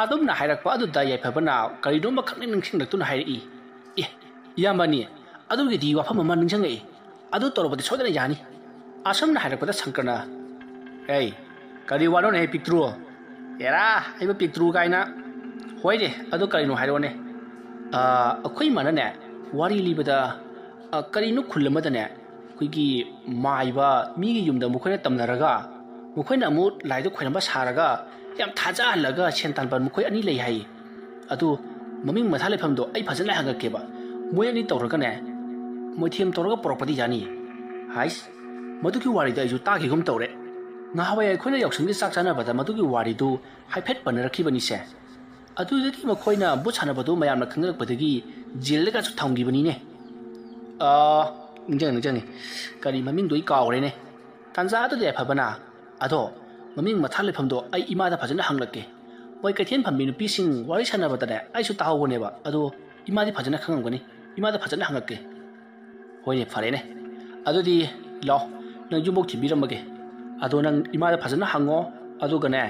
ꯑꯗꯨꯝꯅ ꯍꯥꯏꯔꯛꯄ ꯑꯗꯨꯗ ꯌꯥꯏꯐꯕꯅ ꯀꯔꯤꯅꯣꯝꯃ ꯈꯪꯅꯤꯡ ꯅꯤꯡꯁꯤꯡꯂꯛꯇꯨꯅ ꯍꯥꯏꯔꯛꯏ, "ꯑꯦ, ꯏꯌꯥꯝꯕꯅꯤ, ꯑꯗꯨꯒꯤꯗꯤ ꯋꯥꯐꯝ ꯑꯃ ꯅꯤꯡꯁꯤꯡꯉꯛꯏ꯫ ꯑꯗꯨ ꯇꯧꯔꯕꯗꯤ ꯁꯣꯏꯗꯅ ꯌꯥꯅꯤ"꯫ ꯑꯁꯨꯝꯅ ꯍꯥꯏꯔꯛꯄꯗ ꯁꯪꯀꯔꯅ, "ꯑꯦ, ꯀꯔꯤ ꯋꯥꯅꯣꯅꯦ ꯄꯤꯛꯇ꯭ꯔꯨ? ꯑꯦꯔꯥ, ꯑꯩꯕꯨ ꯄꯤꯛꯇ꯭ꯔꯨ ꯀꯥꯏꯅ꯫ ꯍꯣꯏꯅꯦ, ꯑꯗꯨ ꯀꯔꯤꯅꯣ ꯍꯥꯏꯔꯛꯑꯣꯅꯦ"꯫ "ꯑ, ꯑꯩꯈꯣꯏ ꯏꯃꯥꯅꯅꯦ, ꯋꯥꯔꯤ ꯂꯤꯕꯗ, ꯑ, ꯀꯔꯤꯅꯣ ꯈꯨꯜ ꯑꯃꯗꯅꯦ, ꯑꯩꯈꯣꯏꯒꯤ ꯃꯥꯏꯕ ꯃꯤꯒꯤ ꯌꯨꯝꯗ ꯃꯈꯣꯏꯅ ꯇꯝꯅꯔꯒ, ꯃꯈꯣꯏꯅ ꯑꯃꯨꯛ ꯂꯥꯏꯗ ꯈꯣꯏꯔꯝꯕ ꯁꯥꯔꯒ, ꯌꯥꯝ ꯊꯥꯖꯍꯜꯂꯒ ꯁꯦꯟ ꯇꯥꯟꯕ ꯃꯈꯣꯏ ꯑꯅꯤ ꯂꯩ ꯍꯥꯏꯌꯦ꯫ ꯑꯗꯨ ꯃꯃꯤꯡ ꯃꯊꯥ ꯂꯩꯐꯝꯗꯣ ꯑꯩ ꯐꯖꯅ ꯍꯪꯉꯛꯀꯦꯕ꯫ ꯃꯣꯏ ꯑꯅꯤ ꯇꯧꯔꯒꯅꯦ, ꯃꯣꯏꯊꯦꯝ ꯇꯧꯔꯒ ꯄꯨꯔꯛꯄꯗꯤ ꯌꯥꯅꯤ"꯫ ꯍꯥꯏꯁ, ꯃꯗꯨꯒꯤ ꯋꯥꯔꯤꯗꯣ ꯑꯩꯁꯨ ꯇꯥꯈꯤꯒꯨꯝ ꯇꯧꯔꯦ꯫ ꯉꯍꯥꯟꯋꯥꯏ ꯑꯩꯈꯣꯏꯅ ꯌꯥꯎꯁꯪꯒꯤ ꯆꯥꯛ ꯆꯥꯅꯕꯗ ꯃꯗꯨꯒꯤ ꯋꯥꯔꯤꯗꯨ ꯍꯥꯏꯐꯦꯠ ꯄꯟꯅꯔꯛꯈꯤꯕꯅꯤꯁꯦ꯫ ꯑꯗꯨꯗꯒꯤ ꯃꯈꯣꯏꯅ ꯚꯨꯠ ꯁꯥꯟꯅꯕꯗꯨ ꯃꯌꯥꯝꯅ ꯈꯪꯅꯔꯛꯄꯗꯒꯤ ꯖꯦꯜꯗꯒꯁꯨ ꯊꯝꯈꯤꯕꯅꯤꯅꯦ꯫ ꯑꯥ, ꯅꯤꯡꯁꯤꯡꯉꯦ, ꯅꯤꯡꯁꯤꯡꯉꯦ꯫ ꯀꯔꯤ ꯃꯃꯤꯡꯗꯣ ꯑꯩ ꯀꯥꯎꯔꯦꯅꯦ꯫ ꯇꯥꯟꯖꯥ ꯑꯗꯨꯗ ꯌꯥꯏꯐꯕꯅ, "ꯑꯗꯣ ꯃꯃꯤꯡ ꯃꯊꯥ ꯂꯩꯐꯝꯗꯣ ꯑꯩ ꯏꯃꯥꯗ ꯐꯖꯅ ꯍꯪꯂꯛꯀꯦ꯫ ꯃꯣꯏ ꯀꯩꯊꯦꯜ ꯐꯝꯕꯤ ꯅꯨꯄꯤꯁꯤꯡ ꯋꯥꯔꯤ ꯁꯥꯟꯅꯕꯗꯅꯦ ꯑꯩꯁꯨ ꯇꯥꯍꯧꯕꯅꯦꯕ꯫ ꯑꯗꯣ ꯏꯃꯥꯗꯤ ꯐꯖꯅ ꯈꯪꯉꯝꯒꯅꯤ꯫ ꯏꯃꯥꯗ ꯐꯖꯅ ꯍꯪꯉꯛꯀꯦ"꯫ "ꯍꯣꯏꯅꯦ, ꯐꯔꯦꯅꯦ꯫ ꯑꯗꯨꯗꯤ ꯂꯥꯎ, ꯅꯪ ꯌꯨꯝꯐꯧ ꯊꯤꯟꯕꯤꯔꯝꯃꯒꯦ꯫ ꯑꯗꯣ ꯅꯪ ꯏꯃꯥꯗ ꯐꯖꯅ ꯍꯪꯉꯣ, ꯑꯗꯨꯒꯅꯦ,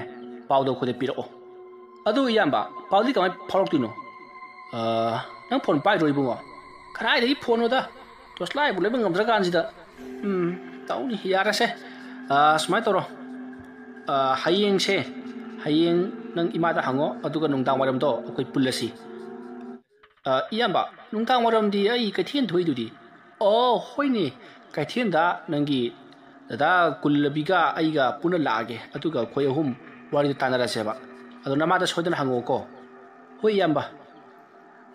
ꯄꯥꯎꯗꯣ ꯑꯩꯈꯣꯏꯗ ꯄꯤꯔꯛꯑꯣ꯫ ꯑꯗꯨ ꯏꯌꯥꯝꯕ, ꯄꯥꯎꯗꯤ ꯀꯃꯥꯏ ꯐꯥꯎꯔꯛꯇꯣꯏꯅꯣ?" "ꯑ, ꯅꯪ ꯐꯣꯟ ꯄꯥꯏꯗ꯭ꯔꯣ ꯏꯕꯨꯡꯉꯣ?" "ꯀꯗꯥꯏꯗꯒꯤ ꯐꯣꯟꯅꯣꯗ? ꯇꯣꯔꯁ ꯂꯥꯏꯠꯄꯨ ꯂꯩꯕ ꯉꯝꯗ꯭ꯔꯀꯥꯟꯁꯤꯗ"꯫ "ꯎꯝ, ꯇꯧꯅꯤ, ꯌꯥꯔꯁꯦ꯫ ꯑ, ꯁꯨꯃꯥꯏꯅ ꯇꯧꯔꯣ꯫ ꯑ, ꯍꯌꯦꯡꯁꯦ, ꯍꯌꯦꯡ ꯅꯪ ꯏꯃꯥꯗ ꯍꯪꯉꯣ, ꯑꯗꯨꯒ ꯅꯨꯡꯗꯥꯡ ꯋꯥꯏꯔꯝꯗꯣ ꯑꯩꯈꯣꯏ ꯄꯨꯜꯂꯁꯤ"꯫ "ꯑ, ꯏꯌꯥꯝꯕ, ꯅꯨꯡꯗꯥꯡ ꯋꯥꯏꯔꯝꯗꯤ ꯑꯩ ꯀꯩꯊꯦꯜ ꯊꯣꯛꯏꯗꯨꯗꯤ"꯫ "ꯑꯣ, ꯍꯣꯏꯅꯦ, ꯀꯩꯊꯦꯜꯗ ꯅꯪꯒꯤ ꯗꯗꯥ ꯀꯨꯜꯂꯕꯤꯒ ꯑꯩꯒ ꯄꯨꯟꯅ ꯂꯥꯛꯑꯒꯦ, ꯑꯗꯨꯒ ꯑꯩꯈꯣꯏ ꯑꯍꯨꯝ ꯋꯥꯔꯤꯗꯨ ꯇꯥꯟꯅꯔꯁꯦꯕ꯫ ꯑꯗꯣ ꯅꯃꯥꯗ ꯁꯣꯏꯗꯅ ꯍꯪꯉꯛꯑꯣꯀꯣ"꯫ "ꯍꯣꯏ, ꯏꯌꯥꯝꯕ"꯫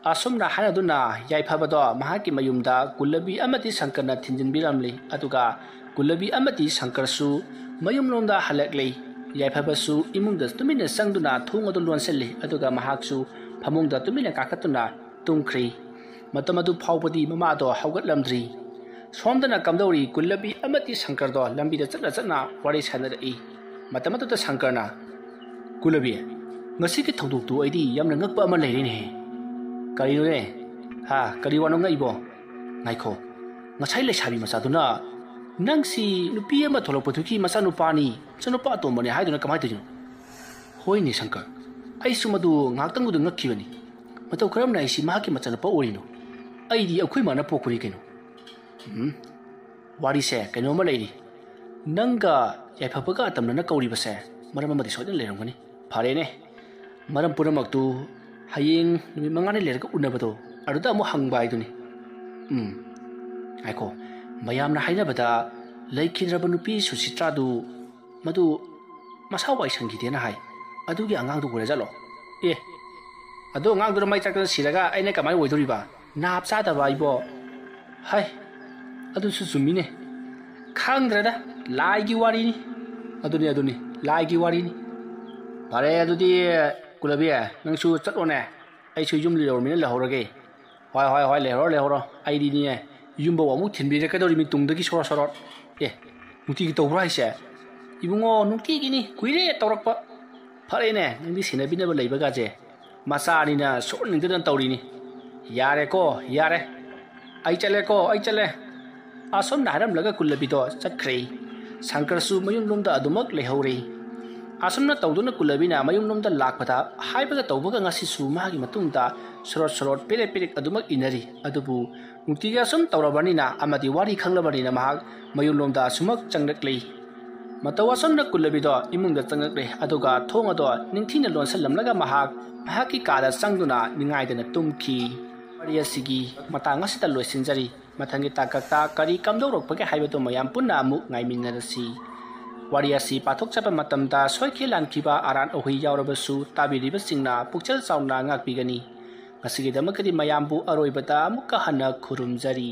ꯑꯁꯨꯝꯅ ꯍꯥꯏꯅꯗꯨꯅ ꯌꯥꯏꯐꯕꯗꯣ ꯃꯍꯥꯛꯀꯤ ꯃꯌꯨꯝꯗ ꯀꯨꯜꯂꯕꯤ ꯑꯃꯗꯤ ꯁꯪꯀꯔꯅ ꯊꯤꯟꯖꯤꯟꯕꯤꯔꯝꯂꯤ꯫ ꯑꯗꯨꯒ ꯀꯨꯜꯂꯕꯤ ꯑꯃꯗꯤ ꯁꯪꯀꯔꯁꯨ ꯃꯌꯨꯝꯂꯣꯝꯗ ꯍꯜꯂꯛꯂꯤ꯫ ꯌꯥꯏꯐꯕꯁꯨ ꯏꯃꯨꯡꯗ ꯇꯨꯃꯤꯟꯅ ꯆꯪꯗꯨꯅ ꯊꯣꯡ ꯑꯗꯨ ꯂꯣꯟꯁꯤꯜꯂꯤ꯫ ꯑꯗꯨꯒ ꯃꯍꯥꯛꯁꯨ ꯐꯃꯨꯡꯗ ꯇꯨꯃꯤꯟꯅ ꯀꯥꯈꯠꯇꯨꯅ ꯇꯨꯝꯈ꯭ꯔꯤ꯫ ꯃꯇꯝ ꯑꯗꯨ ꯐꯥꯎꯕꯗꯤ ꯃꯃꯥꯗꯣ ꯍꯧꯒꯠꯂꯝꯗ꯭ꯔꯤ꯫ ꯁꯣꯝꯗꯅ ꯀꯝꯗꯧꯔꯤ? ꯀꯨꯜꯂꯕꯤ ꯑꯃꯗꯤ ꯁꯪꯀꯔꯗꯣ ꯂꯝꯕꯤꯗ ꯆꯠꯅ ꯆꯠꯅ ꯋꯥꯔꯤ ꯁꯥꯟꯅꯔꯛꯏ꯫ ꯃꯇꯝ ꯑꯗꯨꯗ ꯁꯪꯀꯔꯅ, "ꯀꯨꯜꯂꯕꯤ, ꯉꯁꯤꯒꯤ ꯊꯧꯗꯣꯛꯇꯨ ꯑꯩꯗꯤ ꯌꯥꯝꯅ ꯉꯛꯄ ꯑꯃ ꯂꯩꯔꯦꯅꯦꯍꯦ꯫ ꯀꯔꯤꯅꯣꯅꯦ? ꯍꯥ, ꯀꯔꯤ ꯋꯥꯅꯣ ꯉꯛꯏꯕꯣ? ꯉꯥꯏꯈꯣ, ꯉꯁꯥꯏ ꯂꯩꯁꯥꯕꯤ ꯃꯆꯥꯗꯨꯅ ꯅꯪꯁꯤ ꯅꯨꯄꯤ ꯑꯃ ꯊꯣꯛꯂꯛꯄꯗꯨꯒꯤ ꯃꯆꯥꯅꯨꯄꯥꯅꯤ, ꯃꯆꯥꯅꯨꯄꯥ ꯑꯇꯣꯝꯕꯅꯤ ꯍꯥꯏꯗꯨꯅ ꯀꯃꯥꯏꯅ ꯇꯧꯔꯤꯅꯣ?" "ꯍꯣꯏꯅꯦ ꯁꯪꯀꯔ, ꯑꯩꯁꯨ ꯃꯗꯨ ꯉꯥꯏꯍꯥꯛꯇꯪꯗꯨꯗ ꯉꯛꯈꯤꯕꯅꯤ꯫ ꯃꯇꯧ ꯀꯔꯝꯅ ꯑꯩꯁꯤ ꯃꯍꯥꯛꯀꯤ ꯃꯆꯥꯅꯨꯄꯥ ꯑꯣꯏꯔꯤꯅꯣ? ꯑꯩꯗꯤ ꯑꯩꯈꯣꯏ ꯃꯥꯅ ꯄꯣꯛꯄꯅꯤ ꯀꯩꯅꯣ꯫" "ꯎꯝ, ꯋꯥꯔꯤꯁꯦ ꯀꯩꯅꯣꯝꯃ ꯂꯩꯔꯤ꯫ ꯅꯪꯒ ꯌꯥꯏꯐꯕꯒ ꯑꯇꯝꯅꯅ ꯀꯧꯔꯤꯕꯁꯦ ꯃꯔꯝ ꯑꯃꯗꯤ ꯁꯣꯏꯗꯅ ꯂꯩꯔꯝꯒꯅꯤ꯫ ꯐꯔꯦꯅꯦ, ꯃꯔꯝ ꯄꯨꯝꯅꯃꯛꯇꯨ ꯍꯌꯦꯡ ꯅꯨꯃꯤꯠ ꯃꯉꯥꯅꯤ ꯂꯩꯔꯒ ꯎꯅꯕꯗꯣ, ꯑꯗꯨꯗ ꯑꯃꯨꯛ ꯍꯪꯕ ꯍꯥꯏꯗꯨꯅꯤ꯫ ꯎꯝ, ꯉꯥꯏꯈꯣ, ꯃꯌꯥꯝꯅ ꯍꯥꯏꯅꯕꯗ ꯂꯩꯈꯤꯗ꯭ꯔꯕ ꯅꯨꯄꯤ ꯁꯨꯁꯤꯇ꯭ꯔꯥꯗꯨ ꯃꯗꯨ ꯃꯁꯥ ꯋꯥꯏ ꯁꯪꯈꯤꯗꯦꯅ ꯍꯥꯏ꯫ ꯑꯗꯨꯒꯤ ꯑꯉꯥꯡꯗꯨ ꯑꯣꯏꯔꯖꯥꯠꯂꯣ?" "ꯑꯦ, ꯑꯗꯨ ꯑꯉꯥꯡꯗꯨꯅ ꯃꯩ ꯆꯥꯛꯇꯅ ꯁꯤꯔꯒ ꯑꯩꯅ ꯀꯃꯥꯏꯅ ꯑꯣꯏꯗꯣꯔꯤꯕ? ꯅꯥꯞ ꯆꯥꯗꯕ ꯑꯩꯕꯣ!" "ꯍꯥꯏ, ꯑꯗꯨꯁꯨ ꯆꯨꯝꯃꯤꯅꯦ꯫ ꯈꯪꯗ꯭ꯔꯦꯗ, ꯂꯥꯏꯒꯤ ꯋꯥꯔꯤꯅꯤ꯫" "ꯑꯗꯨꯅꯤ, ꯑꯗꯨꯅꯤ, ꯂꯥꯏꯒꯤ ꯋꯥꯔꯤꯅꯤ꯫ ꯐꯔꯦ, ꯑꯗꯨꯗꯤ ꯀꯨꯂꯕꯤ, ꯅꯪꯁꯨ ꯆꯠꯂꯣꯅꯦ꯫ ꯑꯩꯁꯨ ꯌꯨꯝ ꯌꯧꯔꯃꯤꯅ ꯂꯩꯍꯧꯔꯒꯦ꯫" "ꯍꯣꯏ, ꯍꯣꯏ, ꯍꯣꯏ, ꯂꯩꯍꯧꯔꯣ, ꯂꯩꯍꯧꯔꯣ꯫ ꯑꯩꯗꯤꯅꯦ, ꯌꯨꯝꯐꯧ ꯑꯃꯨꯛ ꯊꯤꯟꯕꯤꯔꯛꯀꯗꯧꯔꯤꯃꯤ ꯇꯨꯡꯗꯒꯤ ꯁꯣꯔꯣ ꯁꯣꯔꯣ꯫" "ꯑꯦ, ꯅꯨꯡꯇꯤꯒꯤ ꯇꯧꯕ꯭ꯔꯥ ꯍꯥꯏꯁꯦ?" "ꯏꯕꯨꯡꯉꯣ, ꯅꯨꯡꯇꯤꯒꯤꯅꯤ, ꯀꯨꯏꯔꯦ ꯇꯧꯔꯛꯄ꯫" "ꯐꯔꯦꯅꯦ, ꯅꯪꯗꯤ ꯁꯦꯟꯅꯕꯤꯅꯕ ꯂꯩꯕꯒꯥꯁꯦ꯫ ꯃꯆꯥꯅꯤꯅ ꯁꯣꯛꯍꯟꯅꯤꯡꯗꯗꯅ ꯇꯧꯔꯤꯅꯤ꯫ ꯌꯥꯔꯦꯀꯣ, ꯌꯥꯔꯦ꯫ ꯑꯩ ꯆꯠꯂꯦꯀꯣ, ꯑꯩ ꯆꯠꯂꯦ꯫" ꯑꯁꯨꯝꯅ ꯍꯥꯏꯔꯝꯂꯒ ꯀꯨꯜꯂꯕꯤꯗꯣ ꯆꯠꯈ꯭ꯔꯦ꯫ ꯁꯪꯀꯔꯁꯨ ꯃꯌꯨꯝꯂꯣꯝꯗ ꯑꯗꯨꯃꯛ ꯂꯩꯍꯧꯔꯦ꯫ ꯑꯁꯨꯝꯅ ꯇꯧꯗꯨꯅ ꯀꯨꯜꯂꯕꯤꯅ ꯃꯌꯨꯝꯂꯣꯝꯗ ꯂꯥꯛꯄꯗ, ꯍꯥꯏꯕꯒ ꯇꯧꯕꯒ ꯉꯁꯤꯁꯨ ꯃꯥꯒꯤ ꯃꯇꯨꯡꯗ ꯁꯣꯔꯣꯠ ꯁꯣꯔꯣꯠ, ꯄꯦꯔꯦꯛ ꯄꯦꯔꯦꯛ ꯑꯗꯨꯃꯛ ꯏꯟꯅꯔꯤ꯫ ꯑꯗꯨꯕꯨ ꯅꯨꯡꯇꯤꯒꯤ ꯑꯁꯨꯝ ꯇꯧꯔꯕꯅꯤꯅ ꯑꯃꯗꯤ ꯋꯥꯔꯤ ꯈꯪꯂꯕꯅꯤꯅ ꯃꯍꯥꯛ ꯃꯌꯨꯝꯂꯣꯝꯗ ꯑꯁꯨꯃꯛ ꯆꯪꯂꯛꯂꯤ꯫ ꯃꯇꯧ ꯑꯁꯨꯝꯅ ꯀꯨꯜꯂꯕꯤꯗꯣ ꯏꯃꯨꯡꯗ ꯆꯪꯂꯛꯂꯦ꯫ ꯑꯗꯨꯒ ꯊꯣꯡ ꯑꯗꯣ ꯅꯤꯡꯊꯤꯅ ꯂꯣꯟꯁꯤꯜꯂꯝꯂꯒ ꯃꯍꯥꯛ ꯃꯍꯥꯛꯀꯤ ꯀꯥꯗ ꯆꯪꯗꯨꯅ ꯅꯤꯡꯉꯥꯏꯗꯅ ꯇꯨꯝꯈꯤ꯫ ꯋꯥꯔꯤ ꯑꯁꯤꯒꯤ ꯃꯇꯥꯡ ꯑꯁꯤꯗ ꯂꯣꯏꯁꯤꯟꯖꯔꯤ꯫ ꯃꯊꯪꯒꯤ ꯇꯥꯡꯀꯛꯇ ꯀꯔꯤ ꯀꯝꯗꯧꯔꯛꯄꯒꯦ ꯍꯥꯏꯕꯗꯨ ꯃꯌꯥꯝ ꯄꯨꯟꯅ ꯑꯃꯨꯛ ꯉꯥꯏꯃꯤꯟꯅꯔꯁꯤ꯫ ꯋꯥꯔꯤ ꯑꯁꯤ ꯄꯥꯊꯣꯛꯆꯕ ꯃꯇꯝꯗ ꯁꯣꯏꯈꯤ ꯂꯥꯟꯈꯤꯕ ꯑꯔꯥꯟ ꯑꯍꯨꯏ ꯌꯥꯎꯔꯕꯁꯨ ꯇꯥꯕꯤꯔꯤꯕꯁꯤꯡꯅ ꯄꯨꯛꯆꯦꯜ ꯆꯥꯎꯅ ꯉꯥꯛꯄꯤꯒꯅꯤ꯫ ꯃꯁꯤꯒꯤꯗꯃꯛꯇꯗꯤ ꯃꯌꯥꯝꯕꯨ ꯑꯔꯣꯏꯕꯗ ꯑꯃꯨꯛꯀ ꯍꯟꯅ ꯈꯨꯔꯨꯝꯖꯔꯤ꯫